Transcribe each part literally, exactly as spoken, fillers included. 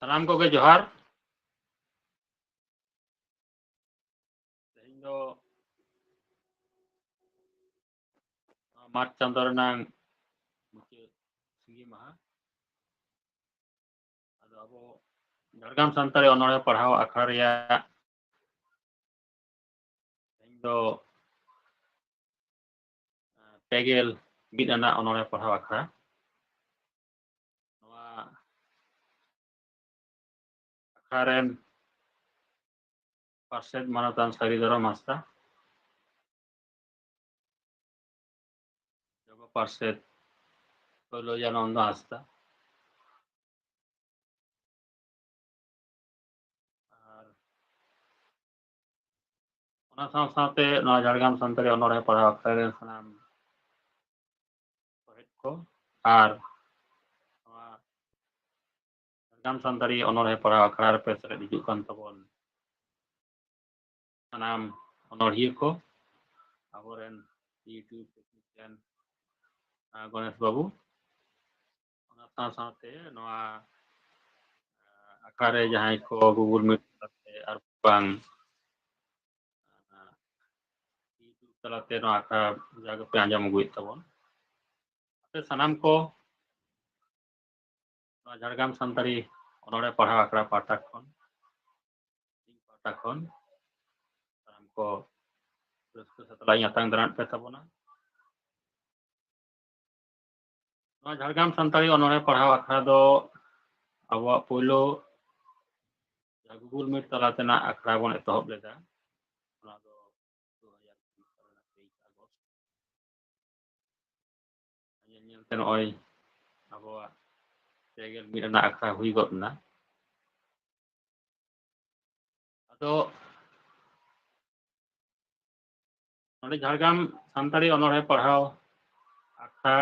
ᱥᱟᱱᱟᱢ ᱠᱚᱜᱮ ᱡᱚᱦᱟᱨ᱾ ᱛᱮᱦᱮᱧ ᱫᱚ ᱢᱟᱨᱪ ᱪᱟᱸᱫᱳ ᱨᱮᱱᱟᱝ ᱢᱩᱪᱟᱹᱫ ᱥᱤᱸᱜᱤ ᱢᱟᱦᱟ᱾ ᱟᱫᱚ ᱟᱵᱚ ᱡᱷᱟᱲᱜᱨᱟᱢ ᱥᱟᱱᱛᱟᱲᱤ ᱚᱱᱚᱬᱦᱮ ᱯᱟᱲᱦᱟᱣ ᱟᱠᱷᱲᱟ ᱨᱮᱭᱟᱜ ᱛᱮᱦᱮᱧ ᱫᱚ ᱯᱮ ᱜᱮᱞ ᱢᱤᱫ ᱟᱱᱟᱜ ᱚᱱᱚᱬᱦᱮ ᱯᱟᱲᱦᱟᱣ ᱟᱠᱷᱲᱟ᱾ ᱱᱚᱣᱟ ᱟᱠᱷᱲᱟ ᱨᱮᱱ ᱯᱟᱨᱥᱮᱛ ᱢᱟᱱᱚᱛᱟᱱ ᱥᱟᱹᱨᱤ ᱫᱷᱚᱨᱚᱢ ᱦᱟᱸᱥᱫᱟ, ᱡᱚᱜᱚ ᱯᱟᱨᱥᱮᱛ ᱯᱷᱩᱞᱳᱡᱟᱱᱚᱱᱫᱚ ᱦᱟᱸᱥᱫᱟ, ᱟᱨ ᱚᱱᱟ ᱥᱟᱶ ᱥᱟᱶᱛᱮ ᱱᱚᱣᱟ ᱡᱷᱟᱲᱜᱨᱟᱢ ᱥᱟᱱᱛᱟᱲᱤ ᱚᱱᱚᱬᱦᱮ ᱯᱟᱲᱦᱟᱣ ᱟᱠᱷᱲᱟ ᱨᱮᱱ ᱥᱟᱱᱟᱢ ᱥᱚᱦᱮᱫ ᱠᱚ ᱟᱨ ᱱᱚᱣᱟ ᱡᱷᱟᱲᱜᱨᱟᱢ ᱥᱟᱱᱛᱟᱲᱤ ᱚᱱᱚᱬᱦᱮ ᱯᱟᱲᱦᱟᱣ ᱟᱠᱷᱲᱟ ᱨᱮᱯᱮ ᱥᱮᱞᱮᱫ ᱦᱤᱡᱩᱜ ᱠᱟᱱ ᱛᱟᱵᱚᱱ ᱥᱟᱱᱟᱢ ᱚᱱᱚᱬᱦᱤᱭᱟᱹ ᱠᱚ, ᱟᱵᱚᱨᱮᱱ YouTube ᱴᱮᱠᱱᱤᱥᱤᱭᱟᱱ, ᱟᱸ, ᱜᱚণᱮᱥ ᱵᱟᱹᱵᱩ, ᱚᱱᱟ ᱥᱟᱶ ᱥᱟᱶᱛᱮ ᱱᱚᱣᱟ, ᱟᱸ, ᱟᱠᱷᱲᱟ ᱨᱮ ᱡᱟᱦᱟᱸᱭ ᱠᱚ Google Meet ᱛᱟᱞᱟᱛᱮ ᱟᱨ ᱵᱟᱝ, ᱟᱸ, YouTube ᱛᱟᱞᱟᱛᱮ ᱱᱚᱣᱟ ᱟᱠᱷᱲᱟ ᱡᱟᱜᱮ ᱯᱮ ᱟᱸᱡᱚᱢ ᱟᱹᱜᱩᱭᱮᱫ ᱛᱟᱵᱚᱱ, ᱟᱯᱮ ᱥᱟᱱᱟᱢ ᱠᱚ ᱱᱚᱣᱟ ᱡᱷᱟᱲᱜᱨᱟᱢ ᱥᱟᱱᱛᱟᱲᱤ ᱚᱱᱚᱬᱦᱮ ᱯᱟᱲᱦᱟᱣ ᱟᱠᱷᱲᱟ ᱯᱟᱦᱴᱟ ᱠᱷᱚᱱ, ᱤᱧ ᱯᱟᱦᱴᱟ ᱠᱷᱚᱱ ᱥᱟᱱᱟᱢ ᱠᱚ ᱨᱟᱹᱥᱠᱟᱹ ᱥᱟᱛᱞᱟᱜ ᱤᱧ ᱟᱛᱟᱝ ᱫᱟᱨᱟᱢ ᱯᱮ ᱛᱟᱵᱚᱱᱟ᱾ ᱱᱚᱣᱟ ᱡᱷᱟᱲᱜᱨᱟᱢ ᱥᱟᱱᱛᱟᱲᱤ ᱚᱱᱚᱬᱦᱮ ᱯᱟᱲᱦᱟᱣ ᱟᱠᱷᱲᱟ ᱫᱚ ᱟᱵᱚᱣᱟᱜ ᱯᱳᱭᱞᱳ ᱡᱟᱦᱟᱸ Google Meet ᱛᱟᱞᱟ ᱛᱮᱱᱟᱜ ᱟᱠᱷᱲᱟ ᱵᱚᱱ ᱮᱛᱚᱦᱚᱵ ᱞᱮᱫᱟ, ᱚᱱᱟ ᱫᱚ ᱫᱩ ᱦᱟᱡᱟᱨ ᱠᱩᱲᱤ ᱥᱟᱞ ᱨᱮᱱᱟᱜ ᱛᱮᱭᱤᱥ ᱟᱜᱚᱥᱴ᱾ ᱧᱮᱞ ᱧᱮᱞ ᱛᱮ ᱱᱚᱜᱼᱚᱭ ᱟᱵᱚᱣᱟᱜ ᱯᱮ ᱜᱮᱞ ᱢᱤᱫ ᱨᱮᱱᱟᱜ ᱟᱠᱷᱲᱟ ᱦᱩᱭ ᱜᱚᱫ ᱮᱱᱟ᱾ ᱟᱫᱚ ᱱᱚᱰᱮ ᱡᱷᱟᱲᱜᱨᱟᱢ ᱥᱟᱱᱛᱟᱲᱤ ᱚᱱᱚᱬᱦᱮ ᱯᱟᱲᱦᱟᱣ ᱟᱠᱷᱲᱟ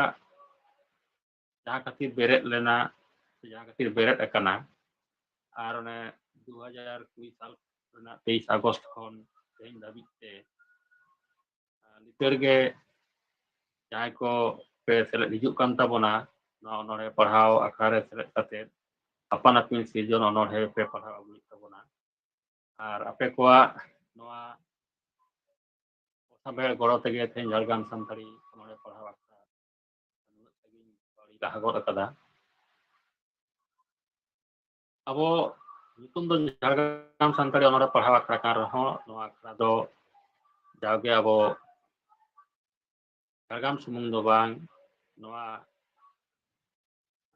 ᱡᱟᱦᱟᱸ ᱠᱷᱟᱹᱛᱤᱨ ᱵᱮᱨᱮᱫ ᱞᱮᱱᱟ, ᱥᱮ ᱡᱟᱦᱟᱸ ᱠᱷᱟᱹᱛᱤᱨ ᱵᱮᱨᱮᱫ ᱟᱠᱟᱱᱟ, ᱟᱨ ᱚᱱᱮ ᱫᱩ ᱦᱟᱡᱟᱨ ᱠᱩᱲᱤ ᱥᱟᱞ ᱨᱮᱱᱟᱜ ᱛᱮᱭᱤᱥ ᱟᱜᱚᱥᱴ ᱠᱷᱚᱱ ᱛᱮᱦᱮᱧ ᱫᱷᱟᱹᱵᱤᱡ ᱛᱮ, ᱟᱨ ᱞᱤᱛᱟᱹᱲ ᱜᱮ ᱡᱟᱦᱟᱸᱭ ᱠᱚ ᱯᱮ ᱥᱮᱞᱮᱫ ᱦᱤᱡᱩᱜ ᱠᱟᱱ ᱛᱟᱵᱚᱱᱟ ᱱᱚᱣᱟ ᱚᱱᱚᱬᱦᱮ ᱯᱟᱲᱦᱟᱣ ᱟᱠᱷᱲᱟ ᱨᱮ ᱥᱮᱞᱮᱫ ᱠᱟᱛᱮ, ᱟᱯᱟᱱ ᱟᱹᱯᱤᱱ ᱥᱤᱨᱡᱚᱱ ᱚᱱᱚᱬᱦᱮ ᱯᱮ ᱯᱟᱲᱦᱟᱣ ᱟᱹᱜᱩᱭᱮᱫ ᱛᱟᱵᱚᱱᱟ᱾ ᱟᱨ ᱟᱯᱮ ᱠᱚᱣᱟᱜ ᱱᱚᱣᱟ ᱚᱥᱟᱢᱵᱷᱮᱲ ᱜᱚᱲᱚ ᱛᱮᱜᱮ ᱛᱮᱦᱮᱧ ᱡᱷᱟᱲᱜᱨᱟᱢ ᱥᱟᱱᱛᱟᱲᱤ ᱚᱱᱚᱬᱦᱮ ᱯᱟᱲᱦᱟᱣ ᱟᱠᱷᱲᱟ ᱱᱩᱱᱟᱹᱜ ᱥᱟᱺᱜᱤᱧ ᱞᱟᱦᱟ ᱜᱚᱫ ᱟᱠᱟᱫᱟ᱾ ᱟᱵᱚ ᱧᱩᱛᱩᱢ ᱫᱚ ᱡᱷᱟᱲᱜᱨᱟᱢ ᱥᱟᱱᱛᱟᱲᱤ ᱚᱱᱚᱬᱦᱮ ᱯᱟᱲᱦᱟᱣ ᱟᱠᱷᱲᱟ ᱠᱟᱱ ᱨᱮᱦᱚᱸ, ᱱᱚᱣᱟ ᱟᱠᱷᱲᱟ ᱫᱚ ᱡᱟᱣᱜᱮ ᱟᱵᱚ ᱡᱷᱟᱲᱜᱨᱟᱢ ᱥᱩᱢᱩᱝ ᱫᱚ ᱵᱟᱝ, ᱱᱚᱣᱟ,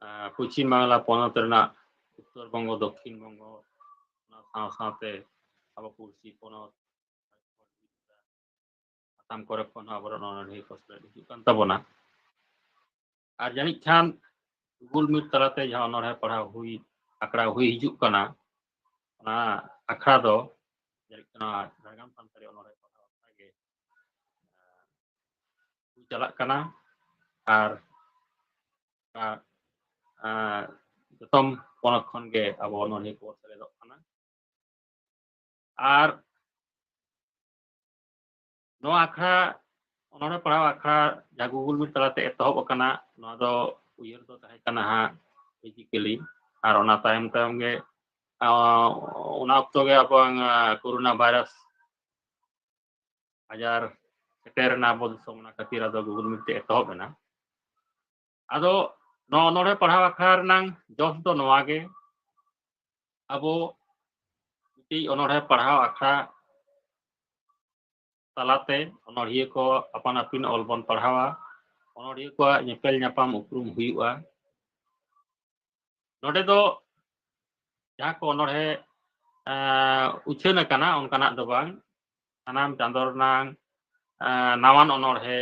ᱟᱸ, ᱯᱚᱪᱷᱤᱢ ᱵᱟᱝᱞᱟ ᱯᱚᱱᱚᱛ ᱨᱮᱱᱟᱜ ᱩᱛᱛᱚᱨ ᱵᱚᱝᱜᱚ, ᱫᱚᱠᱠᱷᱤᱱ ᱵᱚᱝᱜᱚ, ᱚᱱᱟ ᱥᱟᱶ ᱥᱟᱶᱛᱮ ᱟᱵᱚ ᱯᱩᱲᱥᱤ ᱯᱚᱱᱚᱛ ᱟᱥᱟᱢ ᱠᱚᱨᱮ ᱠᱷᱚᱱ ᱦᱚᱸ ᱟᱵᱚᱨᱮᱱ ᱚᱱᱚᱬᱦᱤᱭᱟᱹ ᱠᱚ ᱥᱮᱞᱮᱫ ᱦᱤᱡᱩᱜ ᱠᱟᱱ ᱛᱟᱵᱚᱱᱟ᱾ ᱟᱨ ᱡᱟᱹᱱᱤᱡ ᱠᱷᱟᱱ Google Meet ᱛᱟᱞᱟᱛᱮ ᱡᱟᱦᱟᱸ ᱚᱱᱚᱬᱦᱮ ᱯᱟᱲᱦᱟᱣ ᱦᱩᱭ, ᱟᱠᱷᱲᱟ ᱦᱩᱭ ᱦᱤᱡᱩᱜ ᱠᱟᱱᱟ, ᱚᱱᱟ ᱟᱠᱷᱲᱟ ᱫᱚ ᱡᱟᱹᱱᱤᱡ ᱠᱷᱟᱱ ᱱᱚᱣᱟ ᱡᱷᱟᱲᱜᱨᱟᱢ ᱥᱟᱱᱛᱟᱲᱤ ᱚᱱᱚᱬᱦᱮ ᱯᱟᱲᱦᱟᱣ ᱟᱠᱷᱲᱟ ᱜᱮ, ᱟᱸ, ᱦᱩᱭ ᱪᱟᱞᱟᱜ ᱠᱟᱱᱟ᱾ ᱟᱨ, ᱟᱸ, ᱟᱸ, ᱡᱚᱛᱚᱢ ᱯᱚᱱᱚᱛ ᱠᱷᱚᱱ ᱜᱮ ᱟᱵᱚ ᱚᱱᱚᱬᱦᱤᱭᱟᱹ ᱠᱚ ᱥᱮᱞᱮᱫᱚᱜ ᱠᱟᱱᱟ᱾ ᱟᱨ ᱱᱚᱣᱟ ᱟᱠᱷᱲᱟ, ᱚᱱᱚᱬᱦᱮ ᱯᱟᱲᱦᱟᱣ ᱟᱠᱷᱲᱟ ᱡᱟᱦᱟᱸ Google Meet ᱛᱟᱞᱟᱛᱮ ᱮᱛᱚᱦᱚᱵ ᱟᱠᱟᱱᱟ, ᱱᱚᱣᱟ ᱫᱚ ᱩᱭᱦᱟᱹᱨ ᱫᱚ ᱛᱟᱦᱮᱸ ᱠᱟᱱᱟ ᱦᱟᱸᱜ physically, ᱟᱨ ᱚᱱᱟ ᱛᱟᱭᱚᱢ ᱛᱟᱭᱚᱢ ᱜᱮ, ᱟᱸ, ᱚᱱᱟ ᱚᱠᱛᱚ ᱜᱮ ᱟᱵᱚᱣᱟᱜ, ᱟᱸ, ᱠᱳᱨᱳᱱᱟ ᱵᱷᱟᱭᱨᱟᱥ ᱟᱡᱟᱨ ᱥᱮᱴᱮᱨ ᱮᱱᱟ ᱟᱵᱚ ᱫᱤᱥᱚᱢ, ᱚᱱᱟ ᱠᱷᱟᱹᱛᱤᱨ ᱟᱫᱚ Google Meet ᱛᱮ ᱮᱛᱚᱦᱚᱵ ᱮᱱᱟ᱾ ᱟᱫᱚ ᱱᱚᱣᱟ ᱚᱱᱚᱬᱦᱮ ᱯᱟᱲᱦᱟᱣ ᱟᱠᱷᱲᱟ ᱨᱮᱱᱟᱝ ᱡᱚᱥ ᱫᱚ ᱱᱚᱣᱟ ᱜᱮ, ᱟᱵᱚ ᱢᱤᱫᱴᱤᱡ ᱚᱱᱚᱬᱦᱮ ᱯᱟᱲᱦᱟᱣ ᱟᱠᱷᱲᱟ ᱛᱟᱞᱟᱛᱮ ᱚᱱᱚᱬᱦᱤᱭᱟᱹ ᱠᱚ ᱟᱯᱟᱱ ᱟᱹᱯᱤᱱ ᱚᱞ ᱵᱚᱱ ᱯᱟᱲᱦᱟᱣᱟ, ᱚᱱᱚᱬᱦᱤᱭᱟᱹ ᱠᱚᱣᱟᱜ ᱧᱮᱯᱮᱞ ᱧᱟᱯᱟᱢ ᱩᱯᱨᱩᱢ ᱦᱩᱭᱩᱜᱼᱟ᱾ ᱱᱚᱰᱮ ᱫᱚ ᱡᱟᱦᱟᱸ ᱠᱚ ᱚᱱᱚᱬᱦᱮ, ᱮᱸ, ᱩᱪᱷᱟᱹᱱ ᱟᱠᱟᱱᱟ ᱚᱱᱠᱟᱱᱟᱜ ᱫᱚ ᱵᱟᱝ, ᱥᱟᱱᱟᱢ ᱪᱟᱸᱫᱚ ᱨᱮᱱᱟᱝ, ᱮᱸ, ᱱᱟᱣᱟᱱ ᱚᱱᱚᱬᱦᱮ,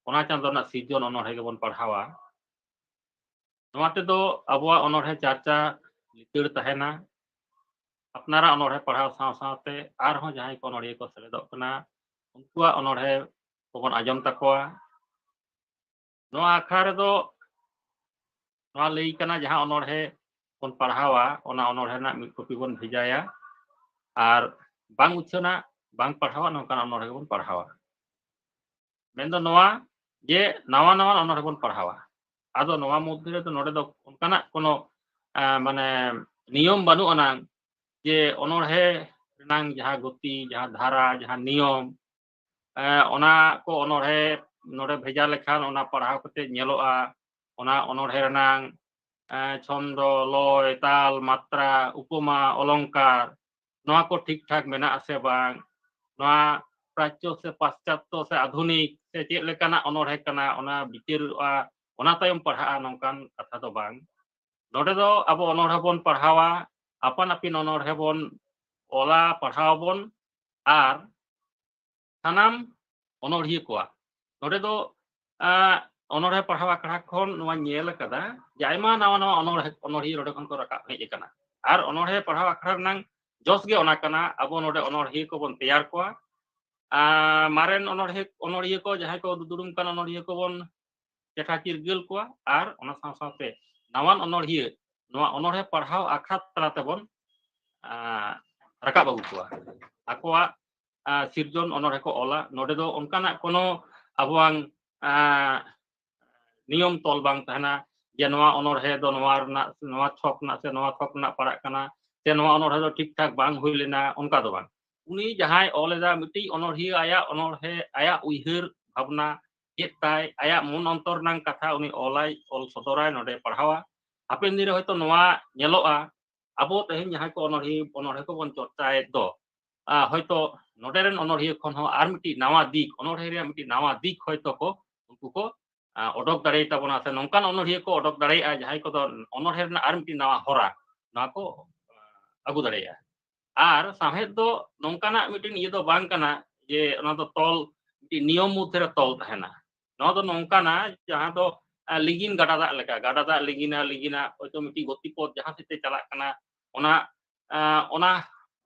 ᱚᱱᱟ ᱪᱟᱸᱫᱚ ᱨᱮᱱᱟᱜ ᱥᱤᱨᱡᱚᱱ ᱚᱱᱚᱬᱦᱮ ᱜᱮᱵᱚᱱ ᱯᱟᱲᱦᱟᱣᱟ᱾ ᱱᱚᱣᱟ ᱛᱮᱫᱚ ᱟᱵᱚᱣᱟᱜ ᱚᱱᱚᱬᱦᱮ ᱪᱟᱨᱪᱟ ᱞᱤᱛᱟᱹᱲ ᱛᱟᱦᱮᱱᱟ᱾ ᱟᱯᱱᱟᱨᱟᱜ ᱚᱱᱚᱬᱦᱮ ᱯᱟᱲᱦᱟᱣ ᱥᱟᱶ ᱥᱟᱶᱛᱮ ᱟᱨᱦᱚᱸ ᱡᱟᱦᱟᱸᱭ ᱠᱚ ᱚᱱᱚᱬᱦᱤᱭᱟᱹ ᱠᱚ ᱥᱮᱞᱮᱫᱚᱜ ᱠᱟᱱᱟ, ᱩᱱᱠᱩᱣᱟᱜ ᱚᱱᱚᱬᱦᱮ ᱠᱚᱵᱚᱱ ᱟᱸᱡᱚᱢ ᱛᱟᱠᱚᱣᱟ᱾ ᱱᱚᱣᱟ ᱟᱠᱷᱲᱟ ᱨᱮᱫᱚ ᱱᱚᱣᱟ ᱞᱟᱹᱭ ᱠᱟᱱᱟ, ᱡᱟᱦᱟᱸ ᱚᱱᱚᱬᱦᱮ ᱵᱚᱱ ᱯᱟᱲᱦᱟᱣᱟ, ᱚᱱᱟ ᱚᱱᱚᱬᱦᱮ ᱨᱮᱱᱟᱜ ᱢᱤᱫ ᱠᱚᱯᱤ ᱵᱚᱱ ᱵᱷᱮᱡᱟᱭᱟ, ᱟᱨ ᱵᱟᱝ ᱩᱪᱷᱟᱹᱱᱟ, ᱵᱟᱝ ᱯᱟᱲᱦᱟᱣᱟ, ᱱᱚᱝᱠᱟᱱ ᱚᱱᱚᱬᱦᱮ ᱜᱮᱵᱚᱱ ᱯᱟᱲᱦᱟᱣᱟ᱾ ᱢᱮᱱᱫᱚ ᱱᱚᱣᱟ ᱡᱮ ᱱᱟᱣᱟ ᱱᱟᱣᱟ ᱚᱱᱚᱬᱦᱮ ᱵᱚᱱ ᱯᱟᱲᱦᱟᱣᱟ᱾ ᱟᱫᱚ ᱱᱚᱣᱟ ᱢᱚᱫᱽᱫᱷᱮ ᱨᱮᱫᱚ ᱱᱚᱰᱮ ᱫᱚ ᱚᱱᱠᱟᱱᱟᱜ ᱠᱳᱱᱳ, ᱮ, ᱢᱟᱱᱮ ᱱᱤᱭᱚᱢ ᱵᱟᱹᱱᱩᱜ ᱟᱱᱟᱝ ᱡᱮ ᱚᱱᱚᱬᱦᱮ ᱨᱮᱱᱟᱝ ᱡᱟᱦᱟᱸ ᱜᱚᱛᱤ, ᱡᱟᱦᱟᱸ ᱫᱷᱟᱨᱟ, ᱡᱟᱦᱟᱸ ᱱᱤᱭᱚᱢ, ᱮ, ᱚᱱᱟ ᱠᱚ ᱚᱱᱚᱬᱦᱮ ᱱᱚᱰᱮ ᱵᱷᱮᱡᱟ ᱞᱮᱠᱷᱟᱱ ᱚᱱᱟ ᱯᱟᱲᱦᱟᱣ ᱠᱟᱛᱮ ᱧᱮᱞᱚᱜᱼᱟ, ᱚᱱᱟ ᱚᱱᱚᱬᱦᱮ ᱨᱮᱱᱟᱝ, ᱮ, ᱪᱷᱚᱱᱫᱚ, ᱞᱚᱭ, ᱛᱟᱞ, ᱢᱟᱛᱨᱟ, ᱩᱯᱚᱢᱟ, ᱚᱞᱚᱝᱠᱟᱨ, ᱱᱚᱣᱟ ᱠᱚ ᱴᱷᱤᱠ ᱴᱷᱟᱠ ᱢᱮᱱᱟᱜᱼᱟ ᱥᱮ ᱵᱟᱝ, ᱱᱚᱣᱟ ᱯᱨᱟᱪᱪᱚ ᱥᱮ ᱯᱟᱥᱪᱟᱛᱛᱚ ᱥᱮ ᱟᱫᱷᱩᱱᱤᱠ ᱥᱮ ᱪᱮᱫ ᱞᱮᱠᱟᱱᱟᱜ ᱚᱱᱚᱬᱦᱮ ᱠᱟᱱᱟ, ᱚᱱᱟ ᱵᱤᱪᱟᱹᱨᱚᱜᱼᱟ, ᱚᱱᱟ ᱛᱟᱭᱚᱢ ᱯᱟᱲᱦᱟᱜᱼᱟ, ᱱᱚᱝᱠᱟᱱ ᱠᱟᱛᱷᱟ ᱫᱚ ᱵᱟᱝ᱾ ᱱᱚᱰᱮ ᱫᱚ ᱟᱵᱚ ᱚᱱᱚᱬᱦᱮ ᱵᱚᱱ ᱯᱟᱲᱦᱟᱣᱟ, ᱟᱯᱟᱱ ᱟᱹᱯᱤᱱ ᱚᱱᱚᱬᱦᱮ ᱵᱚᱱ ᱚᱞᱟ, ᱯᱟᱲᱦᱟᱣ ᱟᱵᱚᱱ, ᱟᱨ ᱥᱟᱱᱟᱢ ᱚᱱᱚᱬᱦᱤᱭᱟᱹ ᱠᱚᱣᱟᱜ ᱱᱚᱰᱮ ᱫᱚ, ᱟ, ᱚᱱᱚᱬᱦᱮ ᱯᱟᱲᱦᱟᱣ ᱟᱠᱷᱲᱟ ᱠᱷᱚᱱ ᱱᱚᱣᱟ ᱧᱮᱞ ᱟᱠᱟᱫᱟ ᱡᱮ ᱟᱭᱢᱟ ᱱᱟᱣᱟ ᱱᱟᱣᱟ ᱚᱱᱚᱬᱦᱮ, ᱚᱱᱚᱬᱦᱤᱭᱟᱹ ᱱᱚᱰᱮ ᱠᱷᱚᱱ ᱠᱚ ᱨᱟᱠᱟᱵ ᱦᱮᱡ ᱟᱠᱟᱱᱟ᱾ ᱟᱨ ᱚᱱᱚᱬᱦᱮ ᱯᱟᱲᱦᱟᱣ ᱟᱠᱷᱲᱟ ᱨᱮᱱᱟᱝ ᱡᱚᱥ ᱜᱮ ᱚᱱᱟ ᱠᱟᱱᱟ, ᱟᱵᱚ ᱱᱚᱰᱮ ᱚᱱᱚᱬᱦᱤᱭᱟᱹ ᱠᱚᱵᱚᱱ ᱛᱮᱭᱟᱨ ᱠᱚᱣᱟ᱾ ᱟ, ᱢᱟᱨᱮᱱ ᱚᱱᱚᱬᱦᱮ, ᱚᱱᱚᱬᱦᱤᱭᱟᱹ ᱠᱚ, ᱡᱟᱦᱟᱸᱭ ᱠᱚ ᱫᱩᱫᱩᱲᱩᱢ ᱠᱟᱱ ᱚᱱᱚᱬᱦᱤᱭᱟᱹ ᱠᱚᱵᱚᱱ ᱪᱮᱴᱷᱟ ᱪᱤᱨᱜᱟᱹᱞ ᱠᱚᱣᱟ, ᱟᱨ ᱚᱱᱟ ᱥᱟᱶ ᱥᱟᱶᱛᱮ ᱱᱟᱣᱟᱱ ᱚᱱᱚᱬᱦᱤᱭᱟᱹ ᱱᱚᱣᱟ ᱚᱱᱚᱬᱦᱮ ᱯᱟᱲᱦᱟᱣ ᱟᱠᱷᱲᱟ ᱛᱟᱞᱟ ᱛᱮᱵᱚᱱ, ᱟ, ᱨᱟᱠᱟᱵ ᱟᱹᱜᱩ ᱠᱚᱣᱟ᱾ ᱟᱠᱚᱣᱟᱜ, ᱟ, ᱥᱤᱨᱡᱚᱱ ᱚᱱᱚᱬᱦᱮ ᱠᱚ ᱚᱞᱟ᱾ ᱱᱚᱰᱮ ᱫᱚ ᱚᱱᱠᱟᱱᱟᱜ ᱠᱳᱱᱳ ᱟᱵᱚᱣᱟᱝ, ᱟ, ᱱᱤᱭᱚᱢ ᱛᱚᱞ ᱵᱟᱝ ᱛᱟᱦᱮᱱᱟ ᱡᱮ ᱱᱚᱣᱟ ᱚᱱᱚᱬᱦᱮ ᱫᱚ ᱱᱚᱣᱟ ᱨᱮᱱᱟᱜ, ᱱᱚᱣᱟ ᱛᱷᱚᱠ ᱨᱮᱱᱟᱜ ᱥᱮ ᱱᱚᱣᱟ ᱛᱷᱚᱠ ᱨᱮᱱᱟᱜ ᱯᱟᱲᱟᱜ ᱠᱟᱱᱟ, ᱥᱮ ᱱᱚᱣᱟ ᱚᱱᱚᱬᱦᱮ ᱫᱚ ᱴᱷᱤᱠ ᱴᱷᱟᱠ ᱵᱟᱝ ᱦᱩᱭ ᱞᱮᱱᱟ, ᱚᱱᱠᱟ ᱫᱚ ᱵᱟᱝ᱾ ᱩᱱᱤ ᱡᱟᱦᱟᱸᱭ ᱚᱞ ᱮᱫᱟ, ᱢᱤᱫᱴᱤᱡ ᱚᱱᱚᱬᱦᱤᱭᱟᱹ ᱟᱭᱟᱜ ᱚᱱᱚᱬᱦᱮ, ᱟᱭᱟᱜ ᱩᱭᱦᱟᱹᱨ ᱵᱷᱟᱵᱽᱱᱟ ᱪᱮᱫ ᱛᱟᱭ, ᱟᱭᱟᱜ ᱢᱚᱱ ᱚᱱᱛᱚᱨ ᱨᱮᱱᱟᱝ ᱠᱟᱛᱷᱟ ᱩᱱᱤ ᱚᱞᱟᱭ, ᱚᱞ ᱥᱚᱫᱚᱨᱟᱭ, ᱱᱚᱰᱮ ᱯᱟᱲᱦᱟᱣᱟ᱾ ᱦᱟᱯᱮᱱ ᱫᱤᱱ ᱨᱮ ᱦᱚᱭᱛᱳ ᱱᱚᱣᱟ ᱧᱮᱞᱚᱜᱼᱟ, ᱟᱵᱚ ᱛᱮᱦᱮᱧ ᱡᱟᱦᱟᱸᱭ ᱠᱚ ᱚᱱᱚᱬᱦᱤᱭᱟᱹ, ᱚᱱᱚᱬᱦᱮ ᱠᱚᱵᱚᱱ ᱪᱚᱨᱪᱟᱭᱮᱫ ᱫᱚ, ᱟ, ᱦᱚᱭᱛᱳ ᱱᱚᱰᱮ ᱨᱮᱱ ᱚᱱᱚᱬᱦᱤᱭᱟᱹ ᱠᱷᱚᱱ ᱦᱚᱸ ᱟᱨ ᱢᱤᱫᱴᱤᱡ ᱱᱟᱣᱟ ᱫᱤᱠ, ᱚᱱᱚᱬᱦᱮ ᱨᱮᱭᱟᱜ ᱢᱤᱫᱴᱤᱡ ᱱᱟᱣᱟ ᱫᱤᱠ ᱦᱚᱭᱛᱳ ᱠᱚ, ᱩᱱᱠᱩ ᱠᱚ, ᱟ, ᱚᱰᱚᱠ ᱫᱟᱲᱮᱭᱟᱛᱟᱵᱚᱱᱟ, ᱥᱮ ᱱᱚᱝᱠᱟᱱ ᱚᱱᱚᱬᱦᱤᱭᱟᱹ ᱠᱚ ᱚᱰᱚᱠ ᱫᱟᱲᱮᱭᱟᱜᱼᱟ, ᱡᱟᱦᱟᱸᱭ ᱠᱚᱫᱚ ᱚᱱᱚᱬᱦᱮ ᱨᱮᱱᱟᱜ ᱟᱨ ᱢᱤᱫᱴᱤᱡ ᱱᱟᱣᱟ ᱦᱚᱨᱟ ᱱᱚᱣᱟ ᱠᱚ, ᱟ, ᱟᱹᱜᱩ ᱫᱟᱲᱮᱭᱟᱜᱼᱟ᱾ ᱟᱨ ᱥᱟᱶᱦᱮᱫ ᱫᱚ ᱱᱚᱝᱠᱟᱱᱟᱜ ᱢᱤᱫᱴᱤᱡ ᱤᱭᱟᱹ ᱫᱚ ᱵᱟᱝ ᱠᱟᱱᱟ ᱡᱮ ᱚᱱᱟ ᱫᱚ ᱛᱚᱞ, ᱢᱤᱫᱴᱤᱡ ᱱᱤᱭᱚᱢ ᱢᱚᱫᱽᱫᱷᱮ ᱨᱮ ᱛᱚᱞ ᱛᱟᱦᱮᱱᱟ᱾ ᱱᱚᱣᱟ ᱫᱚ ᱱᱚᱝᱠᱟᱱᱟ, ᱡᱟᱦᱟᱸ ᱫᱚ, ᱟ, ᱞᱤᱸᱜᱤᱱ ᱜᱟᱰᱟ ᱫᱟᱜ ᱞᱮᱠᱟ, ᱜᱟᱰᱟ ᱫᱟᱜ ᱞᱤᱸᱜᱤᱱᱟ, ᱞᱤᱸᱜᱤᱱᱟ, ᱦᱚᱭᱛᱳ ᱢᱤᱫᱴᱤᱡ ᱜᱚᱛᱤ ᱯᱚᱫ ᱡᱟᱦᱟᱸ ᱥᱮᱫ ᱛᱮ ᱪᱟᱞᱟᱜ ᱠᱟᱱᱟ, ᱚᱱᱟ, ᱟ, ᱚᱱᱟ,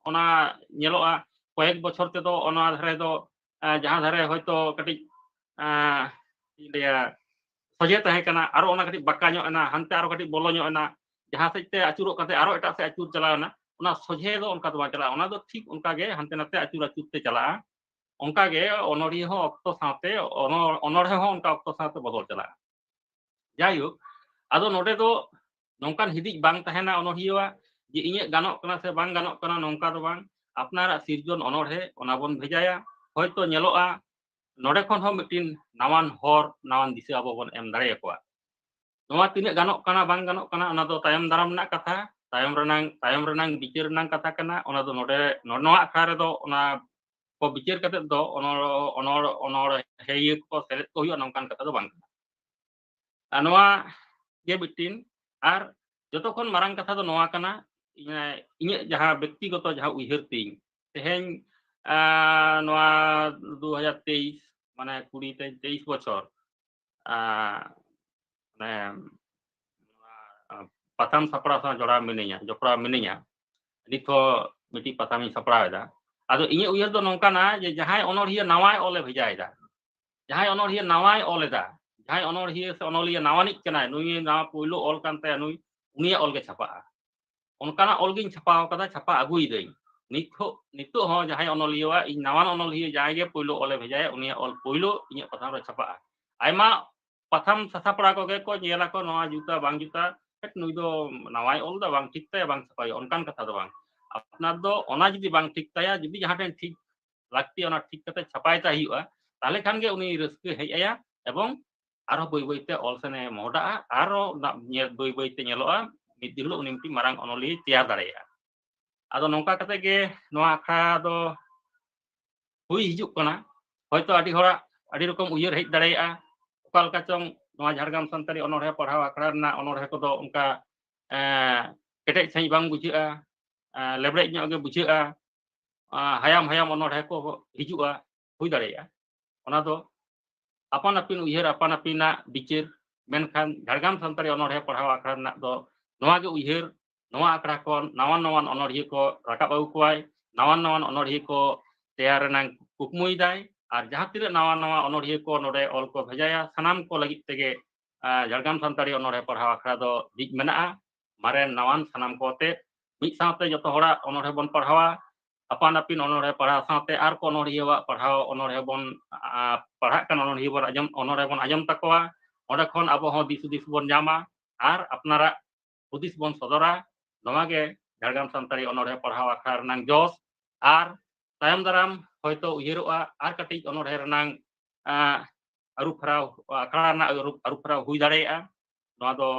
ᱚᱱᱟ ᱧᱮᱞᱚᱜᱼᱟ ᱠᱚᱭᱮᱠ ᱵᱚᱪᱷᱚᱨ ᱛᱮᱫᱚ ᱚᱱᱟ ᱫᱷᱟᱨᱮ ᱫᱚ, ᱟ, ᱡᱟᱦᱟᱸ ᱫᱷᱟᱨᱮ ᱦᱚᱭᱛᱳ ᱠᱟᱹᱴᱤᱡ, ᱟ, ᱪᱮᱫ ᱤᱧ ᱞᱟᱹᱭᱟ, ᱥᱚᱡᱷᱮ ᱛᱟᱦᱮᱸ ᱠᱟᱱᱟ, ᱟᱨᱚ ᱚᱱᱟ ᱠᱟᱹᱴᱤᱡ ᱵᱟᱸᱠᱟ ᱧᱚᱜ ᱮᱱᱟ, ᱦᱟᱱᱛᱮ ᱟᱨᱚ ᱠᱟᱹᱴᱤᱡ ᱵᱚᱞᱚ ᱧᱚᱜ ᱮᱱᱟ, ᱡᱟᱦᱟᱸ ᱥᱮᱫ ᱛᱮ ᱟᱹᱪᱩᱨᱚᱜ ᱠᱟᱛᱮ ᱟᱨᱚ ᱮᱴᱟᱜ ᱥᱮᱫ ᱟᱹᱪᱩᱨ ᱪᱟᱞᱟᱣ ᱮᱱᱟ, ᱚᱱᱟ ᱥᱚᱡᱷᱮ ᱫᱚ ᱚᱱᱠᱟ ᱫᱚ ᱵᱟᱝ ᱪᱟᱞᱟᱜᱼᱟ, ᱚᱱᱟ ᱫᱚ ᱴᱷᱤᱠ ᱚᱱᱠᱟ ᱜᱮ ᱦᱟᱱᱛᱮ ᱱᱟᱛᱮ ᱟᱹᱪᱩᱨ ᱟᱹᱪᱩᱨ ᱛᱮ ᱪᱟᱞᱟᱜᱼᱟ᱾ ᱚᱱᱠᱟ ᱜᱮ ᱚᱱᱚᱬᱦᱤᱭᱟᱹ ᱦᱚᱸ ᱚᱠᱛᱚ ᱥᱟᱶᱛᱮ, ᱚᱱᱚ-, ᱚᱱᱚᱬᱦᱮ ᱦᱚᱸ ᱚᱱᱠᱟ ᱚᱠᱛᱚ ᱥᱟᱶᱛᱮ ᱵᱚᱫᱚᱞ ᱪᱟᱞᱟᱜᱼᱟ᱾ ᱡᱟᱭᱦᱳᱠ, ᱟᱫᱚ ᱱᱚᱰᱮ ᱫᱚ ᱱᱚᱝᱠᱟᱱ ᱦᱤᱫᱤᱡ ᱵᱟᱝ ᱛᱟᱦᱮᱱᱟ ᱚᱱᱚᱲᱦᱤᱭᱟᱹᱣᱟᱜ ᱡᱮ ᱤᱧᱟᱹᱜ ᱜᱟᱱᱚᱜ ᱠᱟᱱᱟ ᱥᱮ ᱵᱟᱝ ᱜᱟᱱᱚᱜ ᱠᱟᱱᱟ, ᱱᱚᱝᱠᱟ ᱫᱚ ᱵᱟᱝ᱾ ᱟᱯᱱᱟᱨᱟᱜ ᱥᱤᱨᱡᱚᱱ ᱚᱱᱚᱲᱦᱮ ᱚᱱᱟ ᱵᱚᱱ ᱵᱷᱮᱡᱟᱭᱟ᱾ ᱦᱚᱭᱛᱚ ᱧᱮᱞᱚᱜᱼᱟ ᱱᱚᱰᱮ ᱠᱷᱚᱱ ᱦᱚᱸ ᱢᱤᱫᱴᱤᱱ ᱱᱟᱣᱟᱱ ᱦᱚᱨ, ᱱᱟᱣᱟᱱ ᱫᱤᱥᱟᱹ ᱟᱵᱚ ᱵᱚᱱ ᱮᱢ ᱫᱟᱲᱮᱭᱟᱠᱚᱣᱟ᱾ ᱱᱚᱣᱟ ᱛᱤᱱᱟᱹᱜ ᱜᱟᱱᱚᱜ ᱠᱟᱱᱟ ᱵᱟᱝ ᱜᱟᱱᱚᱜ ᱠᱟᱱᱟ, ᱚᱱᱟ ᱫᱚ ᱛᱟᱭᱚᱢ ᱫᱟᱨᱟᱢ ᱨᱮᱱᱟᱜ ᱠᱟᱛᱷᱟ, ᱛᱟᱭᱚᱢ ᱨᱮᱱᱟᱝ, ᱛᱟᱭᱚᱢ ᱨᱮᱱᱟᱝ ᱵᱤᱪᱟᱹᱨ ᱨᱮᱱᱟᱝ ᱠᱟᱛᱷᱟ ᱠᱟᱱᱟ᱾ ᱚᱱᱟ ᱫᱚ ᱱᱚᱰᱮ, ᱱᱚ-, ᱱᱚᱣᱟ ᱟᱠᱷᱲᱟ ᱨᱮᱫᱚ ᱚᱱᱟ ᱠᱚ ᱵᱤᱪᱟᱹᱨ ᱠᱟᱛᱮ ᱫᱚ ᱚᱱᱚᱲ-, ᱚᱱᱚᱲ-, ᱚᱱᱚᱲᱦᱮᱭᱟᱹ ᱠᱚ ᱥᱮᱞᱮᱫ ᱠᱚ ᱦᱩᱭᱩᱜᱼᱟ, ᱱᱚᱝᱠᱟᱱ ᱠᱟᱛᱷᱟ ᱫᱚ ᱵᱟᱝ ᱠᱟᱱᱟ᱾ ᱟᱨ ᱱᱚᱣᱟ ᱜᱮ ᱢᱤᱫᱴᱤᱱ, ᱟᱨ ᱡᱚᱛᱚ ᱠᱷᱚᱱ ᱢᱟᱨᱟᱝ ᱠᱟᱛᱷᱟ ᱫᱚ ᱱᱚᱣᱟ ᱠᱟᱱᱟ, ᱤᱧᱟᱹᱜ, ᱤᱧᱟᱹᱜ ᱡᱟᱦᱟᱸ ᱵᱮᱠᱛᱤᱜᱚᱛᱚ ᱡᱟᱦᱟᱸ ᱩᱭᱦᱟᱹᱨ ᱛᱤᱧ, ᱛᱮᱦᱮᱧ, ᱟᱸ, ᱱᱚᱣᱟ ᱫᱩ ᱦᱟᱡᱟᱨ ᱛᱮᱭᱤᱥ, ᱢᱟᱱᱮ ᱠᱩᱲᱤ ᱛᱮ ᱛᱮᱭᱤᱥ ᱵᱚᱪᱷᱚᱨ, ᱟᱸ, ᱢᱟᱱᱮ, ᱱᱚᱣᱟ, ᱟᱸ, ᱯᱟᱛᱷᱟᱢ ᱥᱟᱯᱲᱟᱣ ᱥᱟᱶ ᱡᱚᱲᱟᱣ ᱢᱤᱱᱟᱹᱧᱟ, ᱡᱚᱯᱲᱟᱣ ᱢᱤᱱᱟᱹᱧᱟ᱾ ᱱᱤᱛ ᱦᱚᱸ ᱢᱤᱫᱴᱤᱡ ᱯᱟᱛᱷᱟᱢᱤᱧ ᱥᱟᱯᱲᱟᱣ ᱮᱫᱟ᱾ ᱟᱫᱚ ᱤᱧᱟᱹᱜ ᱩᱭᱦᱟᱹᱨ ᱫᱚ ᱱᱚᱝᱠᱟᱱᱟ ᱡᱮ ᱡᱟᱦᱟᱸᱭ ᱚᱱᱚᱲᱦᱤᱭᱟᱹ ᱱᱟᱣᱟᱭ ᱚᱞᱮ ᱵᱷᱮᱡᱟᱭᱮᱫᱟ, ᱡᱟᱦᱟᱸᱭ ᱚᱱᱚᱲᱦᱤᱭᱟᱹ ᱱᱟᱣᱟᱭ ᱚᱞ ᱮᱫᱟ, ᱡᱟᱦᱟᱸᱭ ᱚᱱᱚᱲᱦᱤᱭᱟᱹ ᱥᱮ ᱚᱱᱚᱞᱤᱭᱟᱹ ᱱᱟᱣᱟᱱᱤᱡ ᱠᱟᱱᱟᱭ, ᱱᱩᱭ ᱱᱟᱣᱟ ᱯᱳᱭᱞᱳ ᱚᱞ ᱠᱟᱱ ᱛᱟᱭᱟ ᱱᱩᱭ, ᱩᱱᱤᱭᱟᱜ ᱚᱞ ᱜᱮ ᱪᱷᱟᱯᱟᱜᱼᱟ᱾ ᱚᱱᱠᱟᱱᱟᱜ ᱚᱞ ᱜᱤᱧ ᱪᱷᱟᱯᱟᱣ ᱠᱟᱫᱟ, ᱪᱷᱟᱯᱟ ᱟᱹᱜᱩᱭᱮᱫᱟᱹᱧ᱾ ᱱᱤᱛᱚᱜ, ᱱᱤᱛᱚᱜ ᱦᱚᱸ ᱡᱟᱦᱟᱸᱭ ᱚᱱᱚᱞᱤᱭᱟᱹᱣᱟᱜ, ᱤᱧ ᱱᱟᱣᱟᱱ ᱚᱱᱚᱞᱤᱭᱟᱹ ᱡᱟᱦᱟᱸᱭ ᱜᱮ ᱯᱳᱭᱞᱳ ᱚᱞᱮ ᱵᱷᱮᱡᱟᱭᱟ, ᱩᱱᱤᱭᱟᱜ ᱚᱞ ᱯᱳᱭᱞᱳ ᱤᱧᱟᱹᱜ ᱯᱟᱛᱷᱟᱢ ᱨᱮ ᱪᱷᱟᱯᱟᱜᱼᱟ᱾ ᱟᱭᱢᱟ ᱯᱟᱛᱷᱟᱢ ᱥᱟᱥᱟᱯᱲᱟᱣ ᱠᱚᱜᱮ ᱠᱚ ᱧᱮᱞᱟᱠᱚ, ᱱᱚᱣᱟ ᱡᱩᱛᱟ ᱵᱟᱝ ᱡᱩᱛᱟ, ᱦᱮᱴ, ᱱᱩᱭ ᱫᱚ ᱱᱟᱣᱟᱭ ᱚᱞ ᱫᱟ, ᱵᱟᱝ ᱴᱷᱤᱠ ᱛᱟᱭᱟ, ᱵᱟᱝ ᱪᱷᱟᱯᱟᱭᱟ, ᱚᱱᱠᱟᱱ ᱠᱟᱛᱷᱟ ᱫᱚ ᱵᱟᱝ᱾ ᱟᱯᱱᱟᱨ ᱫᱚ ᱚᱱᱟ ᱡᱩᱫᱤ ᱵᱟᱝ ᱴᱷᱤᱠ ᱛᱟᱭᱟ, ᱡᱩᱫᱤ ᱡᱟᱦᱟᱸ ᱴᱷᱮᱱ ᱴᱷᱤᱠ ᱞᱟᱹᱠᱛᱤ, ᱚᱱᱟ ᱴᱷᱤᱠ ᱠᱟᱛᱮ ᱪᱷᱟᱯᱟᱭ ᱛᱟᱭ ᱦᱩᱭᱩᱜᱼᱟ, ᱛᱟᱦᱚᱞᱮ ᱠᱷᱟᱱ ᱜᱮ ᱩᱱᱤ ᱨᱟᱹᱥᱠᱟᱹ ᱦᱮᱡ ᱟᱭᱟ ᱮᱵᱚᱝ ᱟᱨᱦᱚᱸ ᱵᱟᱹᱭ ᱵᱟᱹᱭ ᱛᱮ ᱚᱞ ᱥᱮᱱᱮ ᱢᱚᱦᱰᱟᱜᱼᱟ, ᱟᱨᱦᱚᱸ ᱚᱱᱟ ᱧᱮᱞ, ᱵᱟᱹᱭ ᱵᱟᱹᱭ ᱛᱮ ᱧᱮᱞᱚᱜᱼᱟ, ᱢᱤᱫ ᱫᱤᱱ ᱦᱤᱞᱳᱜ ᱩᱱᱤ ᱢᱤᱫᱴᱤᱡ ᱢᱟᱨᱟᱝ ᱚᱱᱚᱞᱤᱭᱟᱹᱭ ᱛᱮᱭᱟᱨ ᱫᱟᱲᱮᱭᱟᱜᱼᱟ᱾ ᱟᱫᱚ ᱱᱚᱝᱠᱟ ᱠᱟᱛᱮ ᱜᱮ ᱱᱚᱣᱟ ᱟᱠᱷᱲᱟ ᱫᱚ ᱦᱩᱭ ᱦᱤᱡᱩᱜ ᱠᱟᱱᱟ᱾ ᱦᱚᱭᱛᱳ ᱟᱹᱰᱤ ᱦᱚᱲᱟᱜ ᱟᱹᱰᱤ ᱨᱚᱠᱚᱢ ᱩᱭᱦᱟᱹᱨ ᱦᱮᱡ ᱫᱟᱲᱮᱭᱟᱜᱼᱟ, ᱚᱠᱟ ᱞᱮᱠᱟ ᱪᱚᱝ ᱱᱚᱣᱟ ᱡᱷᱟᱲᱜᱨᱟᱢ ᱥᱟᱱᱛᱟᱲᱤ ᱚᱱᱚᱬᱦᱮ ᱯᱟᱲᱦᱟᱣ ᱟᱠᱷᱲᱟ ᱨᱮᱱᱟᱜ ᱚᱱᱚᱬᱦᱮ ᱠᱚᱫᱚ ᱚᱱᱠᱟ, ᱮᱸ, ᱠᱮᱴᱮᱡ ᱥᱟᱺᱦᱤᱡ ᱵᱟᱝ ᱵᱩᱡᱷᱟᱹᱜᱼᱟ, ᱮᱸ, ᱞᱮᱵᱲᱮᱡ ᱧᱚᱜ ᱜᱮ ᱵᱩᱡᱷᱟᱹᱜᱼᱟ, ᱟᱸ, ᱦᱟᱭᱟᱢ ᱦᱟᱭᱟᱢ ᱚᱱᱚᱬᱦᱮ ᱠᱚ ᱦᱤᱡᱩᱜᱼᱟ, ᱦᱩᱭ ᱫᱟᱲᱮᱭᱟᱜᱼᱟ᱾ ᱚᱱᱟ ᱫᱚ ᱟᱯᱟᱱ ᱟᱹᱯᱤᱱ ᱩᱭᱦᱟᱹᱨ, ᱟᱯᱟᱱ ᱟᱹᱯᱤᱱᱟᱜ ᱵᱤᱪᱟᱹᱨ᱾ ᱢᱮᱱᱠᱷᱟᱱ ᱡᱷᱟᱲᱜᱨᱟᱢ ᱥᱟᱱᱛᱟᱲᱤ ᱚᱱᱚᱬᱦᱮ ᱯᱟᱲᱦᱟᱣ ᱟᱠᱷᱲᱟ ᱨᱮᱱᱟᱜ ᱫᱚ ᱱᱚᱣᱟ ᱜᱮ ᱩᱭᱦᱟᱹᱨ, ᱱᱚᱣᱟ ᱟᱠᱷᱲᱟ ᱠᱷᱚᱱ ᱱᱟᱣᱟᱱ ᱱᱟᱣᱟᱱ ᱚᱱᱚᱬᱦᱤᱭᱟᱹ ᱠᱚ ᱨᱟᱠᱟᱵ ᱟᱹᱜᱩ ᱠᱚᱣᱟᱭ, ᱱᱟᱣᱟᱱ ᱱᱟᱣᱟᱱ ᱚᱱᱚᱬᱦᱤᱭᱟᱹ ᱠᱚ ᱛᱮᱭᱟᱨ ᱨᱮᱱᱟᱜ ᱠᱩᱠᱢᱩᱭᱮᱫᱟᱭ, ᱟᱨ ᱡᱟᱦᱟᱸ ᱛᱤᱱᱟᱹᱜ ᱱᱟᱣᱟ ᱱᱟᱣᱟ ᱚᱱᱚᱬᱦᱤᱭᱟᱹ ᱠᱚ ᱱᱚᱰᱮ ᱚᱞ ᱠᱚ ᱵᱷᱮᱡᱟᱭᱟ, ᱥᱟᱱᱟᱢ ᱠᱚ ᱞᱟᱹᱜᱤᱫ ᱛᱮᱜᱮ, ᱟᱸ, ᱡᱷᱟᱲᱜᱨᱟᱢ ᱥᱟᱱᱛᱟᱲᱤ ᱚᱱᱚᱬᱦᱮ ᱯᱟᱲᱦᱟᱣ ᱟᱠᱷᱲᱟ ᱫᱚ ᱡᱷᱤᱡ ᱢᱮᱱᱟᱜᱼᱟ᱾ ᱢᱟᱨᱮᱱ ᱱᱟᱣᱟᱱ ᱥᱟᱱᱟᱢ ᱠᱚ ᱟᱛᱮ ᱢᱤᱫ ᱥᱟᱶᱛᱮ ᱡᱚᱛᱚ ᱦᱚᱲᱟᱜ ᱚᱱᱚᱬᱦᱮ ᱵᱚᱱ ᱯᱟᱲᱦᱟᱣᱟ, ᱟᱯᱟᱱ ᱟᱹᱯᱤᱱ ᱚᱱᱚᱬᱦᱮ ᱯᱟᱲᱦᱟᱣ ᱥᱟᱶᱛᱮ ᱟᱨ ᱠᱚ ᱚᱱᱚᱬᱦᱤᱭᱟᱹᱣᱟᱜ ᱯᱟᱲᱦᱟᱣ ᱚᱱᱚᱬᱦᱮ ᱵᱚᱱ, ᱟ, ᱯᱟᱲᱦᱟᱜ ᱠᱟᱱ ᱚᱱᱚᱬᱦᱤᱭᱟᱹ ᱵᱚᱱ ᱟᱸᱡᱚᱢ, ᱚᱱᱚᱬᱦᱮ ᱵᱚᱱ ᱟᱸᱡᱚᱢ ᱛᱟᱠᱚᱣᱟ᱾ ᱚᱸᱰᱮ ᱠᱷᱚᱱ ᱟᱵᱚ ᱦᱚᱸ ᱫᱤᱥ ᱦᱩᱫᱤᱥ ᱵᱚᱱ ᱧᱟᱢᱟ ᱟᱨ ᱟᱯᱱᱟᱨᱟᱜ ᱦᱩᱫᱤᱥ ᱵᱚᱱ ᱥᱚᱫᱚᱨᱟ᱾ ᱱᱚᱣᱟ ᱜᱮ ᱡᱷᱟᱲᱜᱨᱟᱢ ᱥᱟᱱᱛᱟᱲᱤ ᱚᱱᱚᱬᱦᱮ ᱯᱟᱲᱦᱟᱣ ᱟᱠᱷᱲᱟ ᱨᱮᱱᱟᱝ ᱡᱚᱥ᱾ ᱟᱨ ᱛᱟᱭᱚᱢ ᱫᱟᱨᱟᱢ ᱦᱚᱭᱛᱳ ᱩᱭᱦᱟᱹᱨᱚᱜᱼᱟ ᱟᱨ ᱠᱟᱹᱴᱤᱡ ᱚᱱᱚᱬᱦᱮ ᱨᱮᱱᱟᱝ, ᱟᱸ, ᱟᱹᱨᱩ ᱯᱷᱮᱨᱟᱣ, ᱟᱠᱷᱲᱟ ᱨᱮᱱᱟᱜ ᱟᱹᱨᱩ, ᱟᱹᱨᱩ ᱯᱷᱮᱨᱟᱣ ᱦᱩᱭ ᱫᱟᱲᱮᱭᱟᱜᱼᱟ᱾ ᱱᱚᱣᱟ ᱫᱚ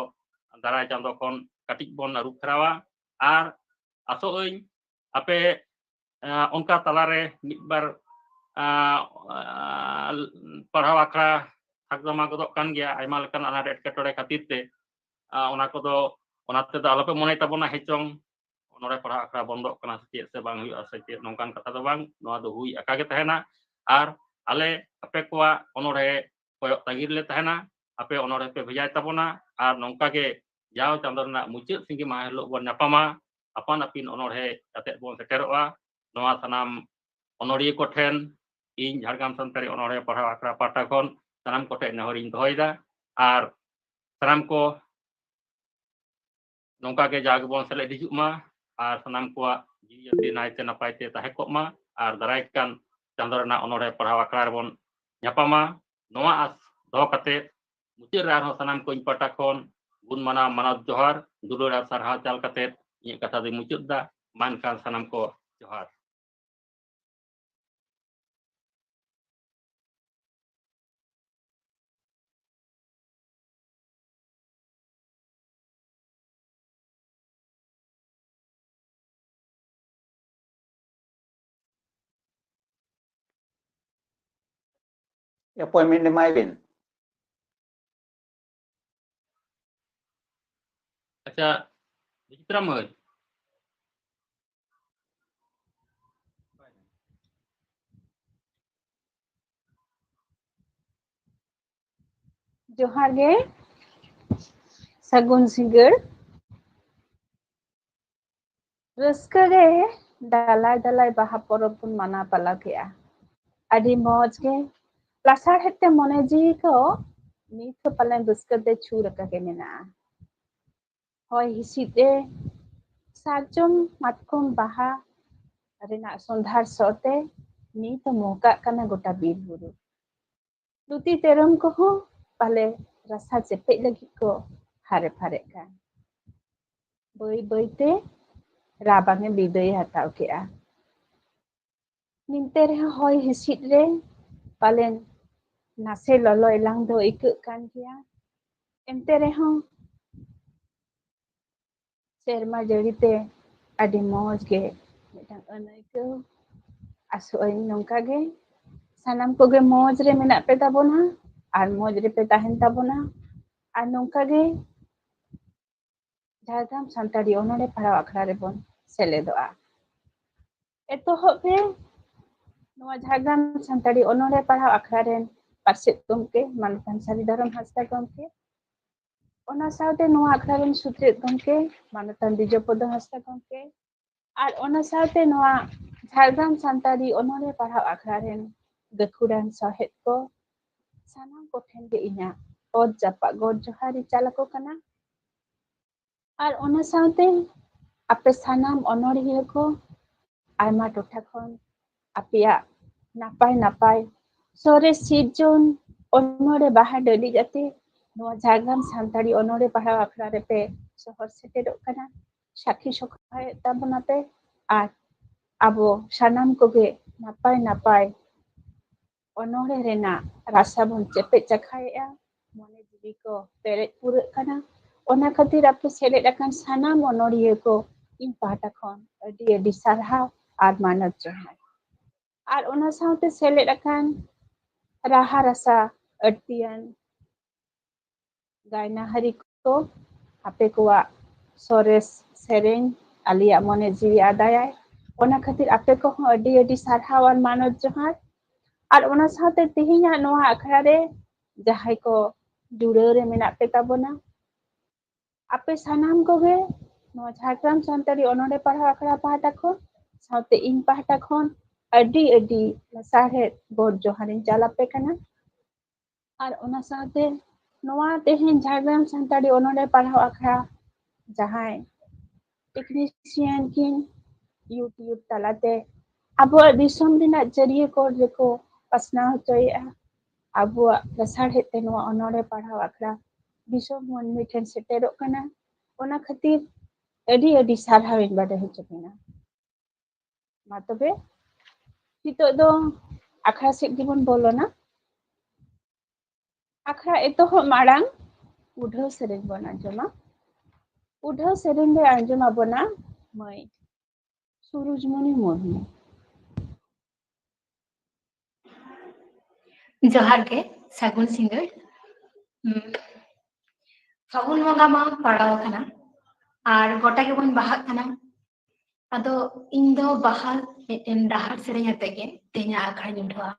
ᱫᱟᱨᱟᱭ ᱪᱟᱸᱫᱚ ᱠᱷᱚᱱ ᱠᱟᱹᱴᱤᱡ ᱵᱚᱱ ᱟᱹᱨᱩ ᱯᱷᱮᱨᱟᱣᱟ᱾ ᱟᱨ ᱟᱥᱚᱜ ᱟᱹᱧ ᱟᱯᱮ, ᱟᱸ, ᱚᱱᱠᱟ ᱛᱟᱞᱟᱨᱮ ᱢᱤᱫ ᱵᱟᱨ, ᱟᱸ, ᱟᱸ, ᱯᱟᱲᱦᱟᱣ ᱟᱠᱷᱲᱟ ᱛᱷᱟᱠ ᱡᱟᱢᱟ ᱜᱚᱫᱚᱜ ᱠᱟᱱ ᱜᱮᱭᱟ ᱟᱭᱢᱟ ᱞᱮᱠᱟᱱ ᱟᱱᱟᱴ ᱮᱴᱠᱮᱴᱚᱬᱮ ᱠᱷᱟᱹᱛᱤᱨ ᱛᱮ᱾ ᱟᱸ, ᱚᱱᱟ ᱠᱚᱫᱚ, ᱚᱱᱟ ᱛᱮᱫᱚ ᱟᱞᱚᱯᱮ ᱢᱚᱱᱮ ᱛᱟᱵᱚᱱᱟ ᱦᱮᱪᱚᱝ ᱚᱱᱚᱬᱦᱮ ᱯᱟᱲᱦᱟᱣ ᱟᱠᱷᱲᱟ ᱵᱚᱱᱫᱚᱜ ᱠᱟᱱᱟ ᱥᱮ ᱪᱮᱫ, ᱥᱮ ᱵᱟᱝ ᱦᱩᱭᱩᱜᱼᱟ ᱥᱮ ᱪᱮᱫ, ᱱᱚᱝᱠᱟᱱ ᱠᱟᱛᱷᱟ ᱫᱚ ᱵᱟᱝ᱾ ᱱᱚᱣᱟ ᱫᱚ ᱦᱩᱭ ᱟᱠᱟ ᱜᱮ ᱛᱟᱦᱮᱱᱟ᱾ ᱟᱨ ᱟᱞᱮ ᱟᱯᱮ ᱠᱚᱣᱟᱜ ᱚᱱᱚᱬᱦᱮ ᱠᱚᱭᱚᱜ ᱛᱟᱺᱜᱤ ᱨᱮᱞᱮ ᱛᱟᱦᱮᱱᱟ᱾ ᱟᱯᱮ ᱚᱱᱚᱬᱦᱮ ᱯᱮ ᱵᱷᱮᱡᱟᱭ ᱛᱟᱵᱚᱱᱟ᱾ ᱟᱨ ᱱᱚᱝᱠᱟ ᱜᱮ ᱡᱟᱣ ᱪᱟᱸᱫᱚ ᱨᱮᱱᱟᱜ ᱢᱩᱪᱟᱹᱫ ᱥᱤᱸᱜᱤ ᱢᱟᱦᱟ ᱦᱤᱞᱳᱜ ᱵᱚᱱ ᱧᱟᱯᱟᱢᱟ, ᱟᱯᱟᱱ ᱟᱹᱯᱤᱱ ᱚᱱᱚᱬᱦᱮ ᱠᱟᱛᱮᱫ ᱵᱚᱱ ᱥᱮᱴᱮᱨᱚᱜᱼᱟ᱾ ᱱᱚᱣᱟ ᱥᱟᱱᱟᱢ ᱚᱱᱚᱲᱤᱭᱟᱹ ᱠᱚᱴᱷᱮᱱ ᱤᱧ ᱡᱷᱟᱲᱜᱨᱟᱢ ᱥᱟᱱᱛᱟᱲᱤ ᱚᱱᱚᱬᱦᱮ ᱯᱟᱲᱦᱟᱣ ᱟᱠᱷᱲᱟ ᱯᱟᱦᱴᱟ ᱠᱷᱚᱱ ᱥᱟᱱᱟᱢ ᱠᱚᱴᱷᱮᱱ ᱱᱮᱦᱚᱨᱤᱧ ᱫᱚᱦᱚᱭᱮᱫᱟ᱾ ᱟᱨ ᱥᱟᱱᱟᱢ ᱠᱚ ᱱᱚᱝᱠᱟ ᱜᱮ ᱡᱟ ᱜᱮᱵᱚᱱ ᱥᱮᱞᱮᱫ ᱦᱤᱡᱩᱜ ᱢᱟ ᱟᱨ ᱥᱟᱱᱟᱢ ᱠᱚᱣᱟᱜ ᱡᱤᱣᱤ ᱡᱟᱹᱛᱤ ᱱᱟᱭᱛᱮ ᱱᱟᱯᱟᱭ ᱛᱮ ᱛᱟᱦᱮᱸ ᱠᱚᱜ ᱢᱟ᱾ ᱟᱨ ᱫᱟᱨᱟᱭ ᱠᱟᱱ ᱪᱟᱸᱫᱚ ᱨᱮᱱᱟᱜ ᱚᱱᱚᱬᱦᱮ ᱯᱟᱲᱦᱟᱣ ᱟᱠᱷᱲᱟ ᱨᱮᱵᱚᱱ ᱧᱟᱯᱟᱢᱟ᱾ ᱱᱚᱣᱟ ᱟᱸᱥ ᱫᱚᱦᱚ ᱠᱟᱛᱮ ᱢᱩᱪᱟᱹᱫ ᱨᱮ ᱟᱨᱦᱚᱸ ᱥᱟᱱᱟᱢ ᱠᱚ ᱤᱧ ᱯᱟᱦᱴᱟ ᱠᱷᱚᱱ ᱜᱩᱱ ᱢᱟᱱᱟᱣ ᱢᱟᱱᱚᱛ ᱡᱚᱦᱟᱨ, ᱫᱩᱞᱟᱹᱲ ᱟᱨ ᱥᱟᱨᱦᱟᱣ ᱪᱟᱞ ᱠᱟᱛᱮ ᱤᱧᱟᱹᱜ ᱠᱟᱛᱷᱟ ᱫᱚᱧ ᱢᱩᱪᱟᱹᱫ ᱮᱫᱟ᱾ ᱢᱟ ᱮᱱᱠᱷᱟᱱ ᱥᱟᱱᱟᱢ ᱠᱚ ᱡᱚᱦᱟᱨ᱾ Appointment ᱮᱢᱟᱭ ᱵᱤᱱ᱾ ᱟᱪᱪᱷᱟ, ᱵᱤᱪᱤᱛᱨᱟ ᱢᱟᱹᱭ᱾ ᱡᱚᱦᱟᱨ ᱜᱮ, ᱥᱟᱹᱜᱩᱱ ᱥᱤᱸᱜᱟᱹᱲ᱾ ᱨᱟᱹᱥᱠᱟᱹ ᱜᱮ ᱫᱟᱞᱟᱭ ᱫᱟᱞᱟᱭ ᱵᱟᱦᱟ ᱯᱚᱨᱚᱵᱽ ᱵᱚᱱ ᱢᱟᱱᱟᱣ ᱯᱟᱞᱟᱣ ᱠᱮᱜᱼᱟ᱾ ᱟᱹᱰᱤ ᱢᱚᱡᱽ ᱜᱮ, ᱞᱟᱥᱟᱲᱦᱮᱫ ᱛᱮ ᱢᱚᱱᱮ ᱡᱤᱣᱤ ᱠᱚ ᱱᱤᱛ ᱦᱚᱸ ᱯᱟᱞᱮᱱ ᱨᱟᱹᱥᱠᱟᱹ ᱛᱮ ᱪᱷᱩᱨ ᱟᱠᱟ ᱜᱮ ᱢᱮᱱᱟᱜᱼᱟ᱾ ᱦᱚᱭ ᱦᱤᱸᱥᱤᱫ ᱮ, ᱥᱟᱨᱡᱚᱢ ᱢᱟᱛᱠᱚᱢ ᱵᱟᱦᱟ ᱨᱮᱱᱟᱜ ᱥᱚᱸᱫᱷᱟᱲ ᱥᱚ ᱛᱮ ᱱᱤᱛ ᱦᱚᱸ ᱢᱚᱦᱠᱟᱜ ᱠᱟᱱᱟ ᱜᱚᱴᱟ ᱵᱤᱨ ᱵᱩᱨᱩ᱾ ᱞᱩᱛᱤ ᱛᱮᱨᱚᱢ ᱠᱚᱦᱚᱸ ᱯᱟᱞᱮ ᱨᱟᱥᱟ ᱪᱮᱯᱮᱡ ᱞᱟᱹᱜᱤᱫ ᱠᱚ ᱦᱟᱨᱮ ᱯᱷᱟᱨᱮᱜ ᱠᱟᱱ᱾ ᱵᱟᱹᱭ ᱵᱟᱹᱭᱛᱮ ᱨᱟᱵᱟᱝ ᱮ ᱵᱤᱫᱟᱹᱭ ᱦᱟᱛᱟᱣ ᱠᱮᱜᱼᱟ᱾ ᱱᱤᱱᱛᱮ ᱨᱮᱦᱚᱸ ᱦᱚᱭ ᱦᱤᱸᱥᱤᱫ ᱨᱮ ᱯᱟᱞᱮᱱ ᱱᱟᱥᱮ ᱞᱚᱞᱚ ᱮᱞᱟᱝ ᱫᱚ ᱟᱹᱭᱠᱟᱹᱜ ᱠᱟᱱ ᱜᱮᱭᱟ᱾ ᱮᱱᱛᱮ ᱨᱮᱦᱚᱸ ᱥᱮᱨᱢᱟ ᱡᱟᱹᱲᱤ ᱛᱮ ᱟᱹᱰᱤ ᱢᱚᱡᱽ ᱜᱮ ᱢᱤᱫᱴᱟᱝ ᱟᱹᱱ ᱟᱹᱭᱠᱟᱹᱣ ᱟᱥᱚᱜ ᱟᱹᱧ ᱱᱚᱝᱠᱟ ᱜᱮ ᱥᱟᱱᱟᱢ ᱠᱚᱜᱮ ᱢᱚᱡᱽ ᱨᱮ ᱢᱮᱱᱟᱜ ᱯᱮ ᱛᱟᱵᱚᱱᱟ ᱟᱨ ᱢᱚᱡᱽ ᱨᱮᱯᱮ ᱛᱟᱦᱮᱱ ᱛᱟᱵᱚᱱᱟ᱾ ᱟᱨ ᱱᱚᱝᱠᱟ ᱜᱮ ᱡᱷᱟᱲᱜᱨᱟᱢ ᱥᱟᱱᱛᱟᱲᱤ ᱚᱱᱚᱬᱦᱮ ᱯᱟᱲᱦᱟᱣ ᱟᱠᱷᱲᱟ ᱨᱮᱵᱚᱱ ᱥᱮᱞᱮᱫᱚᱜᱼᱟ᱾ ᱮᱛᱚᱦᱚᱵ ᱨᱮ ᱱᱚᱣᱟ ᱡᱷᱟᱲᱜᱨᱟᱢ ᱥᱟᱱᱛᱟᱲᱤ ᱚᱱᱚᱬᱦᱮ ᱯᱟᱲᱦᱟᱣ ᱟᱠᱷᱲᱟ ᱨᱮᱱ ᱯᱟᱨᱥᱮᱛ ᱜᱚᱢᱠᱮ ᱢᱟᱱᱚᱛᱟᱱ ᱥᱟᱹᱨᱤ ᱫᱷᱚᱨᱚᱢ ᱦᱟᱸᱥᱫᱟ ᱜᱚᱢᱠᱮ, ᱚᱱᱟ ᱥᱟᱶᱛᱮ ᱱᱚᱣᱟ ᱟᱠᱷᱲᱟ ᱨᱮᱱ ᱥᱩᱛᱨᱮᱫ ᱜᱚᱢᱠᱮ ᱢᱟᱱᱚᱛᱟᱱ ᱵᱤᱡᱚᱯᱚᱫᱚ ᱦᱟᱸᱥᱫᱟ ᱜᱚᱢᱠᱮ, ᱟᱨ ᱚᱱᱟ ᱥᱟᱶᱛᱮ ᱱᱚᱣᱟ ᱡᱷᱟᱲᱜᱨᱟᱢ ᱥᱟᱱᱛᱟᱲᱤ ᱚᱱᱚᱬᱦᱮ ᱯᱟᱲᱦᱟᱣ ᱟᱠᱷᱲᱟ ᱨᱮᱱ ᱜᱟᱹᱠᱷᱩᱲᱟᱱ ᱥᱚᱦᱮᱫ ᱠᱚ, ᱥᱟᱱᱟᱢ ᱠᱚᱴᱷᱮᱱ ᱜᱮ ᱤᱧᱟᱹᱜ ᱚᱛ ᱡᱟᱯᱟᱜ ᱜᱚᱰ ᱡᱚᱦᱟᱨ ᱤᱧ ᱪᱟᱞ ᱟᱠᱚ ᱠᱟᱱᱟ᱾ ᱟᱨ ᱚᱱᱟ ᱥᱟᱶᱛᱮ ᱟᱯᱮ ᱥᱟᱱᱟᱢ ᱚᱱᱚᱬᱦᱤᱭᱟᱹ ᱠᱚ ᱟᱭᱢᱟ ᱴᱚᱴᱷᱟ ᱠᱷᱚᱱ ᱟᱯᱮᱭᱟᱜ ᱱᱟᱯᱟᱭ ᱱᱟᱯᱟᱭ ᱥᱚᱨᱮᱥ ᱥᱤᱨᱡᱚᱱ ᱚᱱᱚᱬᱦᱮ ᱵᱟᱦᱟ ᱰᱟᱹᱞᱤᱡ ᱟᱛᱮ ᱱᱚᱣᱟ ᱡᱷᱟᱲᱜᱨᱟᱢ ᱥᱟᱱᱛᱟᱲᱤ ᱚᱱᱚᱬᱦᱮ ᱯᱟᱲᱦᱟᱣ ᱟᱠᱷᱲᱟ ᱨᱮᱯᱮ ᱥᱚᱦᱚᱨ ᱥᱮᱴᱮᱨᱚᱜ ᱠᱟᱱᱟ, ᱥᱟᱹᱠᱷᱤ ᱥᱚᱠᱷᱟᱭᱮᱫ ᱛᱟᱵᱚᱱᱟᱯᱮ᱾ ᱟᱨ ᱟᱵᱚ ᱥᱟᱱᱟᱢ ᱠᱚᱜᱮ ᱱᱟᱯᱟᱭ ᱱᱟᱯᱟᱭ ᱚᱱᱚᱬᱦᱮ ᱨᱮᱱᱟᱜ ᱨᱟᱥᱟ ᱵᱚᱱ ᱪᱮᱯᱮᱡ ᱪᱟᱠᱷᱟᱭᱮᱫᱼᱟ, ᱢᱚᱱᱮ ᱡᱤᱣᱤ ᱠᱚ ᱯᱮᱨᱮᱡ ᱯᱩᱨᱟᱹᱜ ᱠᱟᱱᱟ᱾ ᱚᱱᱟ ᱠᱷᱟᱹᱛᱤᱨ ᱟᱯᱮ ᱥᱮᱞᱮᱫ ᱟᱠᱟᱱ ᱥᱟᱱᱟᱢ ᱚᱱᱚᱬᱦᱤᱭᱟᱹ ᱠᱚ ᱤᱧ ᱯᱟᱦᱴᱟ ᱠᱷᱚᱱ ᱟᱹᱰᱤ ᱟᱹᱰᱤ ᱥᱟᱨᱦᱟᱣ ᱟᱨ ᱢᱟᱱᱚᱛ ᱡᱚᱦᱟᱨ᱾ ᱟᱨ ᱚᱱᱟ ᱥᱟᱶᱛᱮ ᱥᱮᱞᱮᱫ ᱟᱠᱟᱱ ᱨᱟᱦᱟ ᱨᱟᱥᱟ ᱟᱹᱲᱛᱤᱭᱟᱱ ᱜᱟᱭᱱᱟᱦᱟᱨᱤ ᱠᱚ, ᱟᱯᱮ ᱠᱚᱣᱟᱜ ᱥᱚᱨᱮᱥ ᱥᱮᱨᱮᱧ ᱟᱞᱮᱭᱟᱜ ᱢᱚᱱᱮ ᱡᱤᱣᱤ ᱟᱫᱟᱭᱟᱭ᱾ ᱚᱱᱟ ᱠᱷᱟᱹᱛᱤᱨ ᱟᱯᱮ ᱠᱚᱦᱚᱸ ᱟᱹᱰᱤ ᱟᱹᱰᱤ ᱥᱟᱨᱦᱟᱣ ᱟᱨ ᱢᱟᱱᱚᱛ ᱡᱚᱦᱟᱨ᱾ ᱟᱨ ᱚᱱᱟ ᱥᱟᱶᱛᱮ ᱛᱮᱦᱮᱧᱟᱜ ᱱᱚᱣᱟ ᱟᱠᱷᱲᱟ ᱨᱮ ᱡᱟᱦᱟᱸᱭ ᱠᱚ ᱡᱩᱲᱟᱹᱣ ᱨᱮ ᱢᱮᱱᱟᱜ ᱯᱮ ᱛᱟᱵᱚᱱᱟ, ᱟᱯᱮ ᱥᱟᱱᱟᱢ ᱠᱚᱜᱮ ᱱᱚᱣᱟ ᱡᱷᱟᱲᱜᱨᱟᱢ ᱥᱟᱱᱛᱟᱲᱤ ᱚᱱᱚᱬᱦᱮ ᱯᱟᱲᱦᱟᱣ ᱟᱠᱷᱲᱟ ᱯᱟᱦᱴᱟ ᱠᱷᱚᱱ ᱥᱟᱶᱛᱮ ᱤᱧ ᱯᱟᱦᱴᱟ ᱠᱷᱚᱱ ᱟᱹᱰᱤ ᱟᱹᱰᱤ ᱞᱟᱥᱟᱲᱦᱮᱫ ᱜᱚᱰ ᱡᱚᱦᱟᱨᱤᱧ ᱪᱟᱞ ᱟᱯᱮ ᱠᱟᱱᱟ᱾ ᱟᱨ ᱚᱱᱟ ᱥᱟᱶᱛᱮ ᱱᱚᱣᱟ ᱛᱮᱦᱮᱧ ᱡᱷᱟᱲᱜᱨᱟᱢ ᱥᱟᱱᱛᱟᱲᱤ ᱚᱱᱚᱬᱦᱮ ᱯᱟᱲᱦᱟᱣ ᱟᱠᱷᱲᱟ ᱡᱟᱦᱟᱸᱭ ᱴᱮᱠᱱᱤᱥᱤᱭᱟᱱ ᱠᱤᱱ YouTube ᱛᱟᱞᱟᱛᱮ ᱟᱵᱚᱣᱟᱜ ᱫᱤᱥᱚᱢ ᱨᱮᱱᱟᱜ ᱪᱟᱹᱨᱤᱭᱟᱹ ᱠᱚᱬ ᱨᱮᱠᱚ ᱯᱟᱥᱱᱟᱣ ᱦᱚᱪᱚᱭᱮᱫᱼᱟ᱾ ᱟᱵᱚᱣᱟᱜ ᱞᱟᱥᱟᱲᱦᱮᱫ ᱛᱮ ᱱᱚᱣᱟ ᱚᱱᱚᱬᱦᱮ ᱯᱟᱲᱦᱟᱣ ᱟᱠᱷᱲᱟ ᱫᱤᱥᱚᱢ ᱢᱟᱹᱱᱢᱤ ᱴᱷᱮᱱ ᱥᱮᱴᱮᱨᱚᱜ ᱠᱟᱱᱟ᱾ ᱚᱱᱟ ᱠᱷᱟᱹᱛᱤᱨ ᱟᱹᱰᱤ ᱟᱹᱰᱤ ᱥᱟᱨᱦᱟᱣᱤᱧ ᱵᱟᱰᱟᱭ ᱦᱚᱪᱚ ᱵᱤᱱᱟ᱾ ᱢᱟ ᱛᱚᱵᱮ, ᱱᱤᱛᱚᱜ ᱫᱚ ᱟᱠᱷᱲᱟ ᱥᱮᱫ ᱜᱮᱵᱚᱱ ᱵᱚᱞᱚᱱᱟ᱾ ᱟᱠᱷᱲᱟ ᱮᱛᱚᱦᱚᱵ ᱢᱟᱲᱟᱝ ᱩᱰᱷᱟᱹᱣ ᱥᱮᱨᱮᱧ ᱵᱚᱱ ᱟᱸᱡᱚᱢᱟ᱾ ᱩᱰᱷᱟᱹᱣ ᱥᱮᱨᱮᱧ ᱨᱮ ᱟᱸᱡᱚᱢ ᱟᱵᱚᱱᱟ ᱢᱟᱹᱭ ᱥᱩᱨᱩᱡᱽᱢᱚᱱᱤ ᱢᱩᱨᱢᱩ᱾ ᱡᱚᱦᱟᱨ ᱜᱮ, ᱥᱟᱹᱜᱩᱱ ᱥᱤᱸᱜᱟᱹᱲ᱾ ᱩᱢ, ᱯᱷᱟᱹᱜᱩᱱ ᱵᱚᱸᱜᱟ ᱢᱟ ᱯᱟᱲᱟᱣ ᱟᱠᱟᱱᱟ ᱟᱨ ᱜᱚᱴᱟ ᱜᱮᱵᱚᱱ ᱵᱟᱦᱟᱜ ᱠᱟᱱᱟ᱾ ᱟᱫᱚ ᱤᱧ ᱫᱚ ᱵᱟᱦᱟ ᱢᱤᱫᱴᱮᱱ ᱰᱟᱦᱟᱨ ᱥᱮᱨᱮᱧ ᱟᱛᱮ ᱜᱮ ᱛᱮᱦᱮᱧᱟᱜ ᱟᱠᱷᱲᱟᱧ ᱩᱰᱷᱟᱹᱣᱟ᱾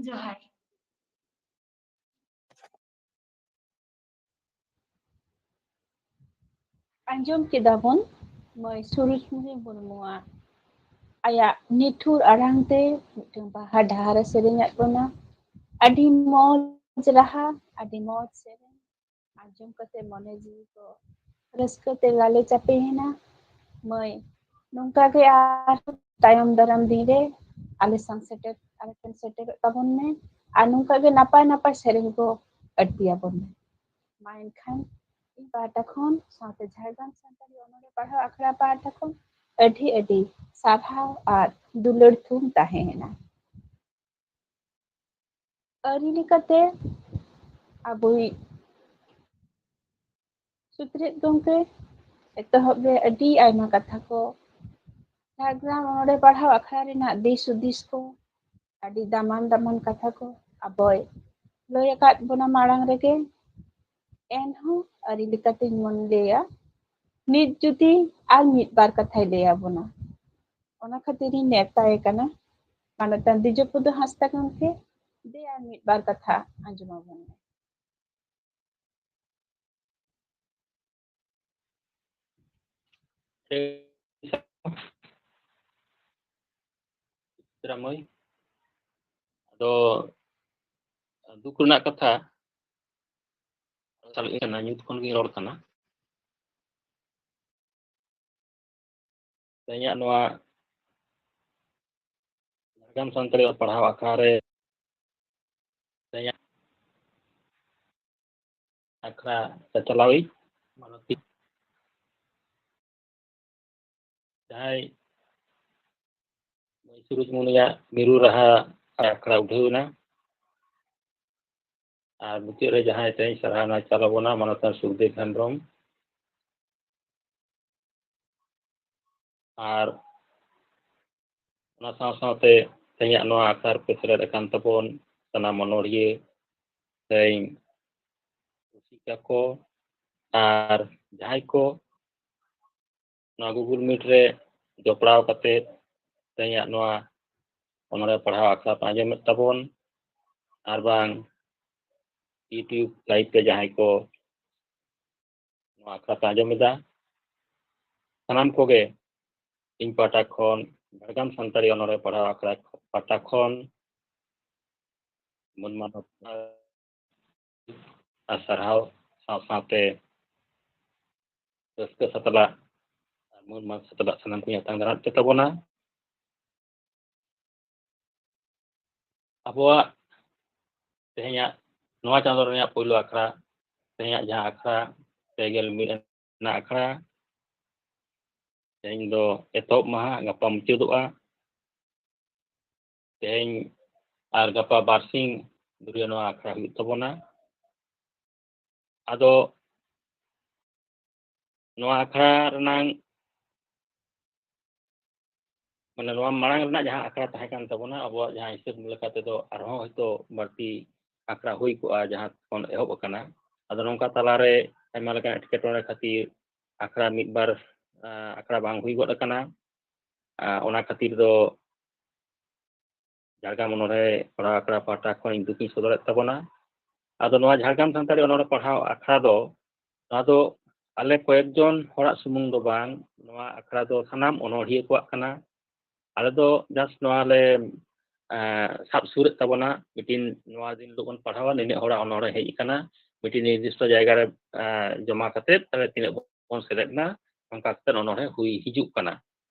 ᱡᱚᱦᱟᱨ᱾ ᱟᱸᱡᱚᱢ ᱠᱮᱫᱟ ᱵᱚᱱ ᱢᱟᱹᱭ ᱥᱩᱨᱩᱡᱽᱢᱩᱱᱤ ᱢᱩᱨᱢᱩᱣᱟᱜ ᱟᱭᱟᱜ ᱱᱤᱴᱷᱩᱨ ᱟᱲᱟᱝ ᱛᱮ ᱢᱤᱫᱴᱟᱝ ᱵᱟᱦᱟ ᱰᱟᱦᱟᱨ ᱮ ᱥᱮᱨᱮᱧᱟᱫ ᱵᱚᱱᱟ᱾ ᱟᱹᱰᱤ ᱢᱚᱡᱽ ᱨᱟᱦᱟ, ᱟᱹᱰᱤ ᱢᱚᱡᱽ ᱥᱮᱨᱮᱧ᱾ ᱟᱸᱡᱚᱢ ᱠᱟᱛᱮ ᱢᱚᱱᱮ ᱡᱤᱣᱤ ᱠᱚ ᱨᱟᱹᱥᱠᱟᱹ ᱛᱮ ᱞᱟᱞᱮ ᱪᱟᱯᱮᱭᱮᱱᱟ᱾ ᱢᱟᱹᱭ, ᱱᱚᱝᱠᱟ ᱜᱮ ᱟᱨ ᱛᱟᱭᱚᱢ ᱫᱟᱨᱟᱢ ᱫᱤᱱ ᱨᱮ ᱟᱞᱮ ᱥᱟᱶ ᱥᱮᱴᱮᱨ, ᱟᱞᱮ ᱴᱷᱮᱱ ᱥᱮᱴᱮᱨᱚᱜ ᱛᱟᱵᱚᱱ ᱢᱮ ᱟᱨ ᱱᱚᱝᱠᱟ ᱜᱮ ᱱᱟᱯᱟᱭ ᱱᱟᱯᱟᱭ ᱥᱮᱨᱮᱧ ᱠᱚ ᱟᱹᱲᱛᱤᱭᱟᱵᱚᱱ ᱢᱮ᱾ ᱢᱟ ᱮᱱᱠᱷᱟᱱ ᱤᱧ ᱯᱟᱦᱴᱟ ᱠᱷᱚᱱ ᱥᱟᱶᱛᱮ ᱡᱷᱟᱲᱜᱨᱟᱢ ᱥᱟᱱᱛᱟᱲᱤ ᱚᱱᱚᱬᱦᱮ ᱯᱟᱲᱦᱟᱣ ᱟᱠᱷᱲᱟ ᱯᱟᱦᱴᱟ ᱠᱷᱚᱱ ᱟᱹᱰᱤ ᱟᱹᱰᱤ ᱥᱟᱨᱦᱟᱣ ᱟᱨ ᱫᱩᱞᱟᱹᱲ ᱛᱷᱩᱢ ᱛᱟᱦᱮᱸᱭᱮᱱᱟ᱾ ᱟᱹᱨᱤ ᱞᱮᱠᱟᱛᱮ ᱟᱵᱚᱭᱤᱡ ᱥᱩᱛᱨᱮᱛ ᱜᱚᱢᱠᱮ ᱮᱛᱚᱦᱚᱵ ᱨᱮ ᱟᱹᱰᱤ ᱟᱭᱢᱟ ᱠᱟᱛᱷᱟ ᱠᱚ ᱡᱷᱟᱲᱜᱨᱟᱢ ᱚᱱᱚᱬᱦᱮ ᱯᱟᱲᱦᱟᱣ ᱟᱠᱷᱲᱟ ᱨᱮᱱᱟᱜ ᱫᱤᱥ ᱦᱩᱫᱤᱥ ᱠᱚ, ᱟᱹᱰᱤ ᱫᱟᱢᱟᱱ ᱫᱟᱢᱟᱱ ᱠᱟᱛᱷᱟ ᱠᱚ ᱟᱵᱚᱭ ᱞᱟᱹᱭ ᱟᱠᱟᱫ ᱵᱚᱱᱟ ᱢᱟᱲᱟᱝ ᱨᱮᱜᱮ᱾ ᱮᱱᱦᱚᱸ ᱟᱹᱨᱤ ᱞᱮᱠᱟᱛᱤᱧ ᱢᱚᱱᱮ ᱞᱟᱹᱭᱟ, ᱱᱤᱛ ᱡᱩᱫᱤ ᱟᱨ ᱢᱤᱫ ᱵᱟᱨ ᱠᱟᱛᱷᱟᱭ ᱞᱟᱹᱭ ᱟᱵᱚᱱᱟ, ᱚᱱᱟ ᱠᱷᱟᱹᱛᱤᱨᱤᱧ ᱱᱮᱣᱛᱟᱭᱮ ᱠᱟᱱᱟ᱾ ᱢᱟᱱᱚᱛᱟᱱ ᱫᱤᱡᱚᱯᱚᱫᱚ ᱦᱟᱸᱥᱫᱟ ᱜᱚᱢᱠᱮ, ᱫᱮ ᱟᱨ ᱢᱤᱫ ᱵᱟᱨ ᱠᱟᱛᱷᱟ ᱟᱸᱡᱚᱢ ᱟᱵᱚᱱ ᱢᱮ᱾ ᱥᱤᱛᱨᱟ ᱢᱟᱹᱭ, ᱟᱫᱚ ᱫᱩᱠ ᱨᱮᱱᱟᱜ ᱠᱟᱛᱷᱟ, ᱥᱟᱞᱟᱜ ᱤᱧ ᱠᱟᱱᱟ, ᱧᱩᱛ ᱠᱷᱚᱱ ᱜᱤᱧ ᱨᱚᱲ ᱠᱟᱱᱟ᱾ ᱛᱮᱦᱮᱧᱟᱜ ᱱᱚᱣᱟ ᱡᱷᱟᱲᱜᱨᱟᱢ ᱥᱟᱱᱛᱟᱲᱤ ᱚᱞ ᱯᱟᱲᱦᱟᱣ ᱟᱠᱷᱲᱟ ᱨᱮ ᱛᱮᱦᱮᱧᱟᱜ ᱟᱠᱷᱲᱟ ᱪᱟᱪᱞᱟᱣᱤᱡ ᱢᱟᱞᱚᱛᱤ ᱡᱟᱦᱟᱸᱭ ᱢᱟᱹᱭ ᱥᱩᱨᱩᱡᱽ ᱢᱩᱱᱤᱭᱟᱜ ᱢᱤᱨᱩ ᱨᱟᱦᱟ ᱟᱠᱷᱲᱟ ᱩᱰᱷᱟᱹᱣ ᱮᱱᱟ᱾ ᱟᱨ ᱢᱩᱪᱟᱹᱫ ᱨᱮ ᱡᱟᱦᱟᱸᱭ ᱛᱮᱦᱮᱧ ᱥᱟᱨᱦᱟᱣᱱᱟᱭ ᱪᱟᱞ ᱟᱵᱚᱱᱟ ᱢᱟᱱᱚᱛᱟᱱ ᱥᱩᱠᱫᱮᱵ ᱦᱮᱢᱵᱨᱚᱢ᱾ ᱟᱨ ᱚᱱᱟ ᱥᱟᱶ ᱥᱟᱶᱛᱮ ᱛᱮᱦᱮᱧᱟᱜ ᱱᱚᱣᱟ ᱟᱠᱷᱲᱟ ᱨᱮᱯᱮ ᱥᱮᱞᱮᱫ ᱟᱠᱟᱱ ᱛᱟᱵᱚᱱ ᱥᱟᱱᱟᱢ ᱚᱱᱚᱲᱦᱤᱭᱟᱹ, ᱥᱮᱨᱮᱧ ᱨᱩᱥᱤᱠᱟ ᱠᱚ ᱟᱨ ᱡᱟᱦᱟᱸᱭ ᱠᱚ ᱱᱚᱣᱟ Google Meet ᱨᱮ ᱡᱚᱯᱲᱟᱣ ᱠᱟᱛᱮ ᱛᱮᱦᱮᱧᱟᱜ ᱱᱚᱣᱟ ᱚᱱᱚᱲᱦᱮ ᱯᱟᱲᱦᱟᱣ ᱟᱠᱷᱲᱟ ᱯᱮ ᱟᱸᱡᱚᱢᱮᱫ ᱛᱟᱵᱚᱱ, ᱟᱨ ᱵᱟᱝ YouTube live ᱛᱮ ᱡᱟᱦᱟᱸᱭ ᱠᱚ ᱱᱚᱣᱟ ᱟᱠᱷᱲᱟ ᱯᱮ ᱟᱸᱡᱚᱢ ᱮᱫᱟ, ᱥᱟᱱᱟᱢ ᱠᱚᱜᱮ ᱤᱧ ᱯᱟᱦᱴᱟ ᱠᱷᱚᱱ, ᱡᱷᱟᱲᱜᱨᱟᱢ ᱥᱟᱱᱛᱟᱲᱤ ᱚᱱᱚᱲᱦᱮ ᱯᱟᱲᱦᱟᱣ ᱟᱠᱷᱲᱟ ᱯᱟᱦᱴᱟ ᱠᱷᱚᱱ ᱢᱟᱹᱱ ᱢᱟᱱᱚᱛ ᱟᱨ ᱥᱟᱨᱦᱟᱣ ᱥᱟᱶ ᱥᱟᱶᱛᱮ ᱨᱟᱹᱥᱠᱟᱹ ᱥᱟᱛᱞᱟᱜ ᱟᱨ ᱢᱟᱹᱱ ᱢᱟᱱᱚᱛ ᱥᱟᱛᱞᱟᱜ ᱥᱟᱱᱟᱢ ᱠᱚᱧ ᱟᱛᱟᱝ ᱫᱟᱨᱟᱢ ᱯᱮ ᱛᱟᱵᱚᱱᱟ᱾ ᱟᱵᱚᱣᱟᱜ ᱛᱮᱦᱮᱧᱟᱜ ᱱᱚᱣᱟ ᱪᱟᱸᱫᱳ ᱨᱮᱱᱟᱜ ᱯᱳᱭᱞᱳ ᱟᱠᱷᱲᱟ, ᱛᱮᱦᱮᱧᱟᱜ ᱡᱟᱦᱟᱸ ᱟᱠᱷᱲᱟ, ᱯᱮ ᱜᱮᱞ ᱢᱤᱫ ᱨᱮᱱᱟᱜ ᱟᱠᱷᱲᱟ, ᱛᱮᱦᱮᱧ ᱫᱚ ᱮᱛᱚᱦᱚᱵ ᱢᱟᱦᱟ, ᱜᱟᱯᱟ ᱢᱩᱪᱟᱹᱫᱚᱜᱼᱟ᱾ ᱛᱮᱦᱮᱧ ᱟᱨ ᱜᱟᱯᱟ ᱵᱟᱨᱥᱤᱧ ᱫᱷᱩᱨᱭᱟᱹ ᱱᱚᱣᱟ ᱟᱠᱷᱲᱟ ᱦᱩᱭᱩᱜ ᱛᱟᱵᱚᱱᱟ᱾ ᱟᱫᱚ ᱱᱚᱣᱟ ᱟᱠᱷᱲᱟ ᱨᱮᱱᱟᱝ, ᱢᱟᱱᱮ ᱱᱚᱣᱟ ᱢᱟᱲᱟᱝ ᱨᱮᱱᱟᱜ ᱡᱟᱦᱟᱸ ᱟᱠᱷᱲᱟ ᱛᱟᱦᱮᱸ ᱠᱟᱱ ᱛᱟᱵᱚᱱᱟ, ᱟᱵᱚᱣᱟᱜ ᱡᱟᱦᱟᱸ ᱦᱤᱥᱟᱹᱵ ᱞᱮᱠᱟ ᱛᱮᱫᱚ ᱟᱨᱦᱚᱸ ᱦᱚᱭᱛᱳ ᱵᱟᱹᱲᱛᱤ ᱟᱠᱷᱲᱟ ᱦᱩᱭ ᱠᱚᱜᱼᱟ, ᱡᱟᱦᱟᱸ ᱠᱷᱚᱱ ᱮᱦᱚᱵ ᱟᱠᱟᱱᱟ᱾ ᱟᱫᱚ ᱱᱚᱝᱠᱟ ᱛᱟᱞᱟᱨᱮ ᱟᱭᱢᱟ ᱞᱮᱠᱟᱱ ᱮᱴᱠᱮᱴᱚᱬᱮ ᱠᱷᱟᱹᱛᱤᱨ ᱟᱠᱷᱲᱟ ᱢᱤᱫ ᱵᱟᱨ, ᱟᱸ, ᱟᱠᱷᱲᱟ ᱵᱟᱝ ᱦᱩᱭ ᱜᱚᱫ ᱟᱠᱟᱱᱟ᱾ ᱟᱸ, ᱚᱱᱟ ᱠᱷᱟᱹᱛᱤᱨ ᱫᱚ ᱡᱷᱟᱲᱜᱨᱟᱢ ᱚᱱᱚᱬᱦᱮ ᱯᱟᱲᱦᱟᱣ ᱟᱠᱷᱲᱟ ᱯᱟᱦᱴᱟ ᱠᱷᱚᱱ ᱤᱧ ᱫᱩᱠ ᱤᱧ ᱥᱚᱫᱚᱨᱮᱫ ᱛᱟᱵᱚᱱᱟ᱾ ᱟᱫᱚ ᱱᱚᱣᱟ ᱡᱷᱟᱲᱜᱨᱟᱢ ᱥᱟᱱᱛᱟᱲᱤ ᱚᱱᱚᱬᱦᱮ ᱯᱟᱲᱦᱟᱣ ᱟᱠᱷᱲᱟ ᱫᱚ, ᱱᱚᱣᱟ ᱫᱚ ᱟᱞᱮ ᱠᱚᱭᱮᱠ ᱡᱚᱱ ᱦᱚᱲᱟᱜ ᱥᱩᱢᱩᱝ ᱫᱚ ᱵᱟᱝ, ᱱᱚᱣᱟ ᱟᱠᱷᱲᱟ ᱫᱚ ᱥᱟᱱᱟᱢ ᱚᱱᱚᱬᱦᱤᱭᱟᱹ ᱠᱚᱣᱟᱜ ᱠᱟᱱᱟ᱾ ᱟᱞᱮ ᱫᱚ just ᱱᱚᱣᱟ ᱞᱮ, ᱮᱸ, ᱥᱟᱵ ᱥᱩᱨᱮᱫ ᱛᱟᱵᱚᱱᱟ, ᱢᱤᱫᱴᱤᱱ ᱱᱚᱣᱟ ᱫᱤᱱ ᱦᱤᱞᱳᱜ ᱵᱚᱱ ᱯᱟᱲᱦᱟᱣᱟ, ᱱᱤᱱᱟᱹᱜ ᱦᱚᱲᱟᱜ ᱚᱱᱚᱬᱦᱮ ᱦᱮᱡ ᱟᱠᱟᱱᱟ, ᱢᱤᱫᱴᱤᱱ ᱱᱤᱨᱫᱤᱥᱴᱚ ᱡᱟᱭᱜᱟ ᱨᱮ, ᱮᱸ, ᱡᱚᱢᱟ ᱠᱟᱛᱮᱫ ᱟᱞᱮ ᱛᱤᱱᱟᱹᱜ ᱵᱚᱱ ᱥᱮᱞᱮᱫ ᱮᱱᱟ, ᱚᱱᱠᱟ ᱠᱟᱛᱮᱫ ᱚᱱᱚᱬᱦᱮ ᱦᱩᱭ ᱦᱤᱡᱩᱜ ᱠᱟᱱᱟ᱾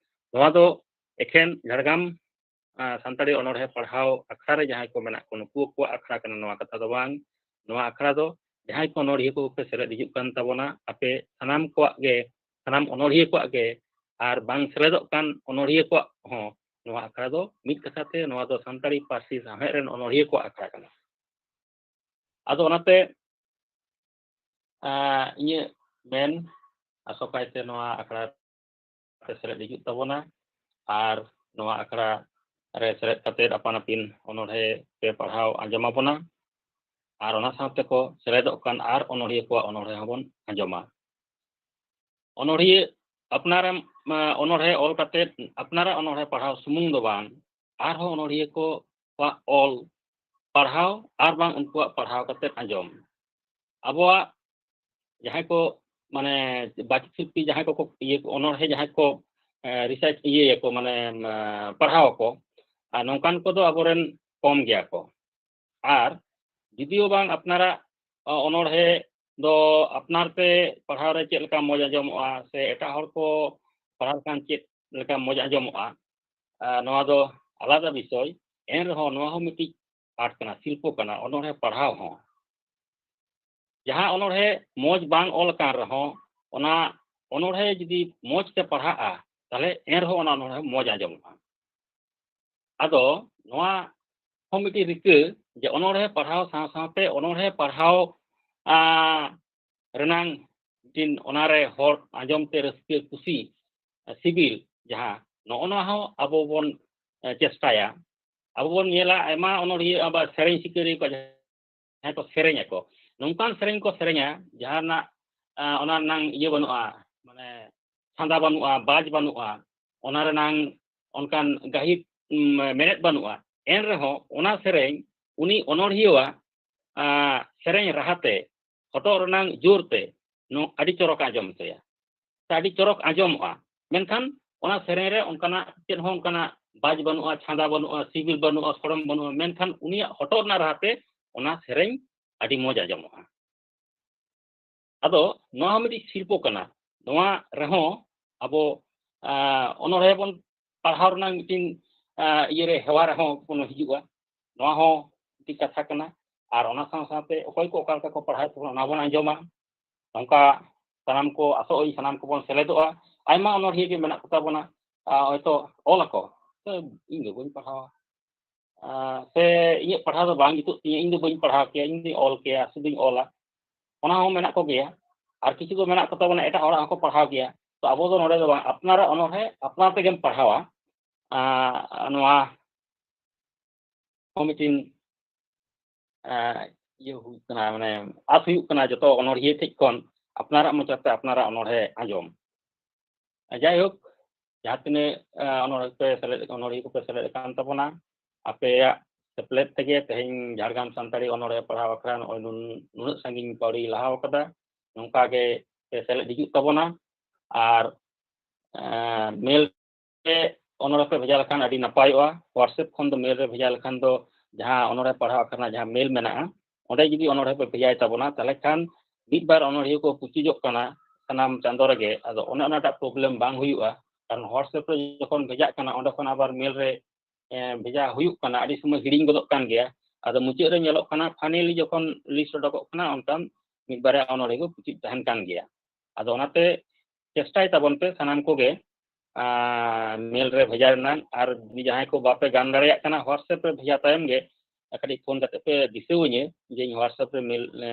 ᱱᱚᱣᱟ ᱫᱚ ᱮᱠᱷᱮᱱ ᱡᱷᱟᱲᱜᱨᱟᱢ, ᱟᱸ, ᱥᱟᱱᱛᱟᱲᱤ ᱚᱱᱚᱬᱦᱮ ᱯᱟᱲᱦᱟᱣ ᱟᱠᱷᱲᱟ ᱨᱮ ᱡᱟᱦᱟᱸᱭ ᱠᱚ ᱢᱮᱱᱟᱜ ᱠᱚ, ᱱᱩᱠᱩ ᱠᱚᱣᱟᱜ ᱟᱠᱷᱲᱟ ᱠᱟᱱᱟ ᱱᱚᱣᱟ ᱠᱟᱛᱷᱟ ᱫᱚ ᱵᱟᱝ᱾ ᱱᱚᱣᱟ ᱟᱠᱷᱲᱟ ᱫᱚ ᱡᱟᱦᱟᱸᱭ ᱠᱚ ᱚᱱᱚᱬᱦᱤᱭᱟᱹ ᱠᱚ ᱯᱮ ᱥᱮᱞᱮᱫ ᱦᱤᱡᱩᱜ ᱠᱟᱱ ᱛᱟᱵᱚᱱᱟ, ᱟᱯᱮ ᱥᱟᱱᱟᱢ ᱠᱚᱣᱟᱜ ᱜᱮ, ᱥᱟᱱᱟᱢ ᱚᱱᱚᱬᱦᱤᱭᱟᱹ ᱠᱚᱣᱟᱜ ᱜᱮ, ᱟᱨ ᱵᱟᱝ ᱥᱮᱞᱮᱫᱚᱜ ᱠᱟᱱ ᱚᱱᱚᱬᱦᱤᱭᱟᱹ ᱠᱚᱣᱟᱜ ᱦᱚᱸ ᱱᱚᱣᱟ ᱟᱠᱷᱲᱟ ᱫᱚ ᱢᱤᱫ ᱠᱟᱛᱷᱟ ᱛᱮ ᱱᱚᱣᱟ ᱫᱚ ᱥᱟᱱᱛᱟᱲᱤ ᱯᱟᱹᱨᱥᱤ ᱥᱟᱶᱦᱮᱫ ᱨᱮᱱ ᱚᱱᱚᱬᱦᱤᱭᱟᱹ ᱠᱚᱣᱟᱜ ᱟᱠᱷᱲᱟ ᱠᱟᱱᱟ᱾ ᱟᱫᱚ ᱚᱱᱟᱛᱮ, ᱟᱸ, ᱤᱧᱟᱹᱜ ᱢᱮᱱ ᱟᱥᱚᱠᱟᱭᱛᱮ ᱱᱚᱣᱟ ᱟᱠᱷᱲᱟ ᱨᱮ ᱥᱮᱞᱮᱫ ᱦᱤᱡᱩᱜ ᱛᱟᱵᱚᱱᱟ ᱟᱨ ᱱᱚᱣᱟ ᱟᱠᱷᱲᱟ ᱨᱮ ᱥᱮᱞᱮᱫ ᱠᱟᱛᱮᱫ ᱟᱯᱟᱱ ᱟᱹᱯᱤᱱ ᱚᱱᱚᱬᱦᱮ ᱯᱮ ᱯᱟᱲᱦᱟᱣ ᱟᱸᱡᱚᱢ ᱟᱵᱚᱱᱟ ᱟᱨ ᱚᱱᱟ ᱥᱟᱶᱛᱮ ᱠᱚ ᱥᱮᱞᱮᱫᱚᱜ ᱠᱟᱱ ᱟᱨ ᱚᱱᱚᱬᱦᱤᱭᱟᱹ ᱠᱚᱣᱟᱜ ᱚᱱᱚᱬᱦᱮ ᱦᱚᱸᱵᱚᱱ ᱟᱸᱡᱚᱢᱟ᱾ ᱚᱱᱚᱬᱦᱤᱭᱟᱹ ᱟᱯᱱᱟᱨᱮᱢ, ᱟᱸ, ᱚᱱᱚᱬᱦᱮ ᱚᱞ ᱠᱟᱛᱮᱫ ᱟᱯᱱᱟᱨᱟᱜ ᱚᱱᱚᱬᱦᱮ ᱯᱟᱲᱦᱟᱣ ᱥᱩᱢᱩᱝ ᱫᱚ ᱵᱟᱝ, ᱟᱨᱦᱚᱸ ᱚᱱᱚᱬᱦᱤᱭᱟᱹ ᱠᱚᱣᱟᱜ ᱚᱞ ᱯᱟᱲᱦᱟᱣ ᱟᱨ ᱵᱟᱝ ᱩᱱᱠᱩᱣᱟᱜ ᱯᱟᱲᱦᱟᱣ ᱠᱟᱛᱮᱫ ᱟᱸᱡᱚᱢ᱾ ᱟᱵᱚᱣᱟᱜ ᱡᱟᱦᱟᱸᱭ ᱠᱚ, ᱢᱟᱱᱮ, ᱵᱟᱪᱚᱠ ᱥᱤᱞᱯᱤ ᱡᱟᱦᱟᱸᱭ ᱠᱚᱠᱚ ᱤᱭᱟᱹ ᱠᱚ, ᱚᱱᱚᱬᱦᱮ ᱡᱟᱦᱟᱸᱭ ᱠᱚ, ᱮ, research ᱤᱭᱟᱹᱭᱟᱠᱚ, ᱢᱟᱱᱮ, ᱮ, ᱯᱟᱲᱦᱟᱣ ᱟᱠᱚ, ᱟᱨ ᱱᱚᱝᱠᱟᱱ ᱠᱚᱫᱚ ᱟᱵᱚᱨᱮᱱ ᱠᱚᱢ ᱜᱮᱭᱟ ᱠᱚ᱾ ᱟᱨ ᱡᱩᱫᱤᱭᱳ ᱵᱟᱝ ᱟᱯᱱᱟᱨᱟᱜ, ᱚ, ᱚᱱᱚᱬᱦᱮ ᱫᱚ ᱟᱯᱱᱟᱨ ᱛᱮ ᱯᱟᱲᱦᱟᱣ ᱨᱮ ᱪᱮᱫ ᱞᱮᱠᱟ ᱢᱚᱡᱽ ᱟᱸᱡᱚᱢᱚᱜᱼᱟ ᱥᱮ ᱮᱴᱟᱜ ᱦᱚᱲ ᱠᱚ ᱯᱟᱲᱦᱟᱣ ᱞᱮᱠᱷᱟᱱ ᱪᱮᱫ ᱞᱮᱠᱟ ᱢᱚᱡᱽ ᱟᱸᱡᱚᱢᱚᱜᱼᱟ, ᱟᱨ ᱱᱚᱣᱟ ᱫᱚ ᱟᱞᱟᱫᱟ ᱵᱤᱥᱚᱭ᱾ ᱮᱱ ᱨᱮᱦᱚᱸ ᱱᱚᱣᱟ ᱦᱚᱸ ᱢᱤᱫᱴᱤᱡ ᱟᱨᱴ ᱠᱟᱱᱟ, ᱥᱤᱞᱯᱚ ᱠᱟᱱᱟ, ᱚᱱᱚᱬᱦᱮ ᱯᱟᱲᱦᱟᱣ ᱦᱚᱸ᱾ ᱡᱟᱦᱟᱸ ᱚᱱᱚᱬᱦᱮ ᱢᱚᱡᱽ ᱵᱟᱝ ᱚᱞ ᱟᱠᱟᱱ ᱨᱮᱦᱚᱸ, ᱚᱱᱟ ᱚᱱᱚᱬᱦᱮ ᱡᱩᱫᱤ ᱢᱚᱡᱽ ᱛᱮ ᱯᱟᱲᱦᱟᱜᱼᱟ, ᱛᱟᱦᱞᱮ ᱮᱱ ᱨᱮᱦᱚᱸ ᱚᱱᱟ ᱚᱱᱚᱬᱦᱮ ᱢᱚᱡᱽ ᱟᱸᱡᱚᱢᱚᱜᱼᱟ᱾ ᱟᱫᱚ ᱱᱚᱣᱟ ᱦᱚᱸ ᱢᱤᱫᱴᱤᱡ ᱨᱤᱠᱟᱹ ᱡᱮ ᱚᱱᱚᱬᱦᱮ ᱯᱟᱲᱦᱟᱣ ᱥᱟᱶ ᱥᱟᱶᱛᱮ ᱚᱱᱚᱬᱦᱮ ᱯᱟᱲᱦᱟᱣ, ᱟᱸ, ᱨᱮᱱᱟᱝ ᱢᱤᱫᱴᱤᱱ ᱚᱱᱟᱨᱮ ᱦᱚᱲ ᱟᱸᱡᱚᱢ ᱛᱮ ᱨᱟᱹᱥᱠᱟᱹ, ᱠᱩᱥᱤ, ᱥᱤᱵᱤᱞ ᱡᱟᱦᱟᱸ, ᱱᱚᱜᱼᱚ ᱱᱚᱣᱟ ᱦᱚᱸ ᱟᱵᱚ ᱵᱚᱱ, ᱮ, ᱪᱮᱥᱴᱟᱭᱟ᱾ ᱟᱵᱚ ᱵᱚᱱ ᱧᱮᱞᱟ ᱟᱭᱢᱟ ᱚᱱᱚᱬᱦᱤᱭᱟᱹ ᱟᱵᱟᱨ ᱥᱮᱨᱮᱧ ᱥᱤᱠᱟᱹᱨᱤᱭᱟᱹ ᱠᱚ ᱡᱟᱦᱟᱸᱭ ᱠᱚ ᱥᱮᱨᱮᱧ ᱟᱠᱚ, ᱱᱚᱝᱠᱟᱱ ᱥᱮᱨᱮᱧ ᱠᱚ ᱥᱮᱨᱮᱧᱟ, ᱡᱟᱦᱟᱸ ᱨᱮᱱᱟᱜ, ᱟᱸ, ᱚᱱᱟ ᱨᱮᱱᱟᱝ ᱤᱭᱟᱹ ᱵᱟᱹᱱᱩᱜᱼᱟ, ᱢᱟᱱᱮ ᱪᱷᱟᱸᱫᱟ ᱵᱟᱹᱱᱩᱜᱼᱟ, ᱵᱟᱡᱽ ᱵᱟᱹᱱᱩᱜᱼᱟ, ᱚᱱᱟ ᱨᱮᱱᱟᱝ ᱚᱱᱠᱟᱱ ᱜᱟᱹᱦᱤᱨ, ᱩᱢ, ᱢᱮᱱᱮᱫ ᱵᱟᱹᱱᱩᱜᱼᱟ᱾ ᱮᱱ ᱨᱮᱦᱚᱸ ᱚᱱᱟ ᱥᱮᱨᱮᱧ ᱩᱱᱤ ᱚᱱᱚᱲᱦᱤᱭᱟᱹᱣᱟᱜ, ᱟᱸ, ᱥᱮᱨᱮᱧ ᱨᱟᱦᱟ ᱛᱮ, ᱦᱚᱴᱚᱜ ᱨᱮᱱᱟᱝ ᱡᱳᱨ ᱛᱮ ᱱᱚ-, ᱟᱹᱰᱤ ᱪᱚᱨᱚᱠ ᱟᱸᱡᱚᱢ ᱛᱟᱭᱟ, ᱥᱮ ᱟᱹᱰᱤ ᱪᱚᱨᱚᱠ ᱟᱸᱡᱚᱢᱚᱜᱼᱟ᱾ ᱢᱮᱱᱠᱷᱟᱱ ᱚᱱᱟ ᱥᱮᱨᱮᱧ ᱨᱮ ᱚᱱᱠᱟᱱᱟᱜ ᱪᱮᱫ ᱦᱚᱸ ᱚᱱᱠᱟᱱᱟᱜ ᱵᱟᱡᱽ ᱵᱟᱹᱱᱩᱜᱼᱟ, ᱪᱷᱟᱸᱫᱟ ᱵᱟᱹᱱᱩᱜᱼᱟ, ᱥᱤᱵᱤᱞ ᱵᱟᱹᱱᱩᱜᱼᱟ, ᱥᱚᱲᱚᱢ ᱵᱟᱹᱱᱩᱜᱼᱟ, ᱢᱮᱱᱠᱷᱟᱱ ᱩᱱᱤᱭᱟᱜ ᱦᱚᱴᱚᱜ ᱨᱮᱱᱟᱜ ᱨᱟᱦᱟ ᱛᱮ ᱚᱱᱟ ᱥᱮᱨᱮᱧ ᱟᱹᱰᱤ ᱢᱚᱡᱽ ᱟᱸᱡᱚᱢᱚᱜᱼᱟ᱾ ᱟᱫᱚ ᱱᱚᱣᱟ ᱦᱚᱸ ᱢᱤᱫᱴᱤᱡ ᱥᱤᱞᱯᱚ ᱠᱟᱱᱟ᱾ ᱱᱚᱣᱟ ᱨᱮᱦᱚᱸ ᱟᱵᱚ, ᱟᱸ, ᱚᱱᱚᱬᱦᱮ ᱵᱚᱱ ᱯᱟᱲᱦᱟᱣ ᱨᱮᱱᱟᱜ ᱢᱤᱫᱴᱤᱱ, ᱟᱸ, ᱤᱭᱟᱹᱨᱮ ᱦᱮᱣᱟ ᱨᱮᱦᱚᱸ ᱠᱳᱱᱳ ᱦᱤᱡᱩᱜᱼᱟ᱾ ᱱᱚᱣᱟ ᱦᱚᱸ ᱢᱤᱫᱴᱤᱡ ᱠᱟᱛᱷᱟ ᱠᱟᱱᱟ᱾ ᱟᱨ ᱚᱱᱟ ᱥᱟᱶ ᱥᱟᱶᱛᱮ ᱚᱠᱚᱭ ᱠᱚ ᱚᱠᱟ ᱞᱮᱠᱟ ᱠᱚ ᱯᱟᱲᱦᱟᱣᱮᱫ ᱛᱟᱵᱚᱱᱟ, ᱚᱱᱟ ᱵᱚᱱ ᱟᱸᱡᱚᱢᱟ᱾ ᱱᱚᱝᱠᱟ ᱥᱟᱱᱟᱢ ᱠᱚ, ᱟᱥᱚᱜ ᱟᱹᱧ ᱥᱟᱱᱟᱢ ᱠᱚᱵᱚᱱ ᱥᱮᱞᱮᱫᱚᱜᱼᱟ᱾ ᱟᱭᱢᱟ ᱚᱱᱚᱬᱦᱤᱭᱟᱹ ᱜᱮ ᱢᱮᱱᱟᱜ ᱠᱚᱛᱟ ᱵᱚᱱᱟ, ᱟᱸ, ᱦᱚᱭᱛᱳ ᱚᱞ ᱟᱠᱚ, ᱛᱚ ᱤᱧ ᱫᱚ ᱵᱟᱹᱧ ᱯᱟᱲᱦᱟᱣᱟ᱾ ᱟᱸ, ᱥᱮ ᱤᱧᱟᱹᱜ ᱯᱟᱲᱦᱟᱣ ᱫᱚ ᱵᱟᱝ ᱡᱩᱛᱩᱜ ᱛᱤᱧᱟᱹ, ᱤᱧ ᱫᱚ ᱵᱟᱹᱧ ᱯᱟᱲᱦᱟᱣ ᱠᱮᱭᱟ, ᱤᱧ ᱫᱚᱧ ᱚᱞ ᱠᱮᱭᱟ, ᱥᱩᱫᱷᱩᱧ ᱚᱞᱟ, ᱚᱱᱟ ᱦᱚᱸ ᱢᱮᱱᱟᱜ ᱠᱚᱜᱮᱭᱟ᱾ ᱟᱨ ᱠᱤᱪᱷᱩ ᱫᱚ ᱢᱮᱱᱟᱜ ᱠᱚᱛᱟ ᱵᱚᱱᱟ ᱮᱴᱟᱜ ᱦᱚᱲᱟᱜ ᱦᱚᱸᱠᱚ ᱯᱟᱲᱦᱟᱣ ᱜᱮᱭᱟ᱾ ᱛᱚ ᱟᱵᱚ ᱫᱚ ᱱᱚᱰᱮ ᱫᱚ ᱵᱟᱝ, ᱟᱯᱱᱟᱨᱟᱜ ᱚᱱᱚᱬᱦᱮ ᱟᱯᱱᱟᱨ ᱛᱮᱜᱮᱢ ᱯᱟᱲᱦᱟᱣᱟ᱾ ᱟᱸ, ᱱᱚᱣᱟ ᱦᱚᱸ ᱢᱤᱫᱴᱤᱱ, ᱟᱸ, ᱤᱭᱟᱹ ᱦᱩᱭᱩᱜ ᱠᱟᱱᱟ, ᱢᱟᱱᱮ ᱟᱥ ᱦᱩᱭᱩᱜ ᱠᱟᱱᱟ ᱡᱚᱛᱚ ᱚᱱᱚᱬᱦᱤᱭᱟᱹ ᱴᱷᱮᱡ ᱠᱷᱚᱱ ᱟᱯᱱᱟᱨᱟᱜ ᱢᱚᱪᱟᱛᱮ ᱟᱯᱱᱟᱨᱟᱜ ᱚᱱᱚᱬᱦᱮ ᱟᱸᱡᱚᱢ᱾ ᱡᱟᱭᱦᱳᱠ, ᱡᱟᱦᱟᱸ ᱛᱤᱱᱟᱹᱜ, ᱟᱸ, ᱚᱱᱚᱬᱦᱮ ᱯᱮ ᱥᱮᱞᱮᱫ, ᱚᱱᱚᱬᱦᱤᱭᱟᱹ ᱠᱚᱯᱮ ᱥᱮᱞᱮᱫ ᱟᱠᱟᱱ ᱛᱟᱵᱚᱱᱟ, ᱟᱯᱮᱭᱟᱜ ᱥᱮᱯᱞᱮᱫ ᱛᱮᱜᱮ ᱛᱮᱦᱮᱧ ᱡᱷᱟᱲᱜᱨᱟᱢ ᱥᱟᱱᱛᱟᱲᱤ ᱚᱱᱚᱬᱦᱮ ᱯᱟᱲᱦᱟᱣ ᱟᱠᱷᱲᱟ ᱱᱚᱜᱼᱚᱭ ᱱᱩᱱ-, ᱱᱩᱱᱟᱹᱜ ᱥᱟᱺᱜᱤᱧ ᱯᱟᱹᱣᱲᱤ ᱞᱟᱦᱟᱣ ᱠᱟᱫᱟ᱾ ᱱᱚᱝᱠᱟ ᱜᱮ ᱯᱮ ᱥᱮᱞᱮᱫ ᱦᱤᱡᱩᱜ ᱛᱟᱵᱚᱱᱟ᱾ ᱟᱨ, ᱟᱸ, ᱢᱮᱞ ᱛᱮ ᱚᱱᱚᱬᱦᱮ ᱯᱮ ᱵᱷᱮᱡᱟ ᱞᱮᱠᱷᱟᱱ ᱟᱹᱰᱤ ᱱᱟᱯᱟᱭᱚᱜᱼᱟ᱾ WhatsApp ᱠᱷᱚᱱ ᱫᱚ ᱢᱮᱞ ᱨᱮ ᱵᱷᱮᱡᱟ ᱞᱮᱠᱷᱟᱱ ᱫᱚ ᱡᱟᱦᱟᱸ ᱚᱱᱚᱬᱦᱮ ᱯᱟᱲᱦᱟᱣ ᱟᱠᱷᱲᱟ ᱨᱮᱱᱟᱜ ᱡᱟᱦᱟᱸ ᱢᱮᱞ ᱢᱮᱱᱟᱜᱼᱟ, ᱚᱸᱰᱮ ᱡᱩᱫᱤ ᱚᱱᱚᱬᱦᱮ ᱯᱮ ᱵᱷᱮᱡᱟᱭ ᱛᱟᱵᱚᱱᱟ, ᱛᱟᱦᱚᱞᱮ ᱠᱷᱟᱱ ᱢᱤᱫ ᱵᱟᱨ ᱚᱱᱚᱬᱦᱤᱭᱟᱹ ᱠᱚ ᱯᱩᱪᱩᱡᱚᱜ ᱠᱟᱱᱟ ᱥᱟᱱᱟᱢ ᱪᱟᱸᱫᱳ ᱨᱮᱜᱮ᱾ ᱟᱫᱚ ᱚᱱᱮ ᱚᱱᱟᱴᱟᱜ problem ᱵᱟᱝ ᱦᱩᱭᱩᱜᱼᱟ, ᱠᱟᱨᱚᱱ WhatsApp ᱨᱮ ᱡᱚᱠᱷᱚᱱ ᱵᱷᱮᱡᱟᱜ ᱠᱟᱱᱟ, ᱚᱸᱰᱮ ᱠᱷᱚᱱ ᱟᱵᱟᱨ ᱢᱮᱞ ᱨᱮ, ᱮ, ᱵᱷᱮᱡᱟ ᱦᱩᱭᱩᱜ ᱠᱟᱱᱟ, ᱟᱹᱰᱤ ᱥᱚᱢᱚᱭ ᱦᱤᱲᱤᱧ ᱜᱚᱫᱚᱜ ᱠᱟᱱ ᱜᱮᱭᱟ᱾ ᱟᱫᱚ ᱢᱩᱪᱟᱹᱫ ᱨᱮ ᱧᱮᱞᱚᱜ ᱠᱟᱱᱟ, finally ᱡᱚᱠᱷᱚᱱ list ᱚᱰᱚᱠᱚᱜ ᱠᱟᱱᱟ, ᱚᱱᱠᱟᱱ ᱢᱤᱫ ᱵᱟᱨᱭᱟ ᱚᱱᱚᱬᱦᱤᱭᱟᱹ ᱠᱚ ᱯᱩᱪᱩᱡ ᱛᱟᱦᱮᱱ ᱠᱟᱱ ᱜᱮᱭᱟ᱾ ᱟᱫᱚ ᱚᱱᱟᱛᱮ ᱪᱮᱥᱴᱟᱭ ᱛᱟᱵᱚᱱ ᱯᱮ ᱥᱟᱱᱟᱢ ᱠᱚᱜᱮ, ᱟᱨ, ᱢᱮᱞ ᱨᱮ ᱵᱷᱮᱡᱟ ᱨᱮᱱᱟᱜ᱾ ᱟᱨ ᱡᱩᱫᱤ ᱡᱟᱦᱟᱸᱭ ᱠᱚ ᱵᱟᱯᱮ ᱜᱟᱱ ᱫᱟᱲᱮᱭᱟᱜ ᱠᱟᱱᱟ, WhatsApp ᱨᱮ ᱵᱷᱮᱡᱟ ᱛᱟᱭᱚᱢ ᱜᱮ ᱠᱟᱹᱴᱤᱡ ᱯᱷᱳᱱ ᱠᱟᱛᱮ ᱯᱮ ᱫᱤᱥᱟᱹᱣᱟᱹᱧᱟᱹ ᱡᱮ ᱤᱧ WhatsApp ᱨᱮ ᱢᱮᱞ, ᱮ,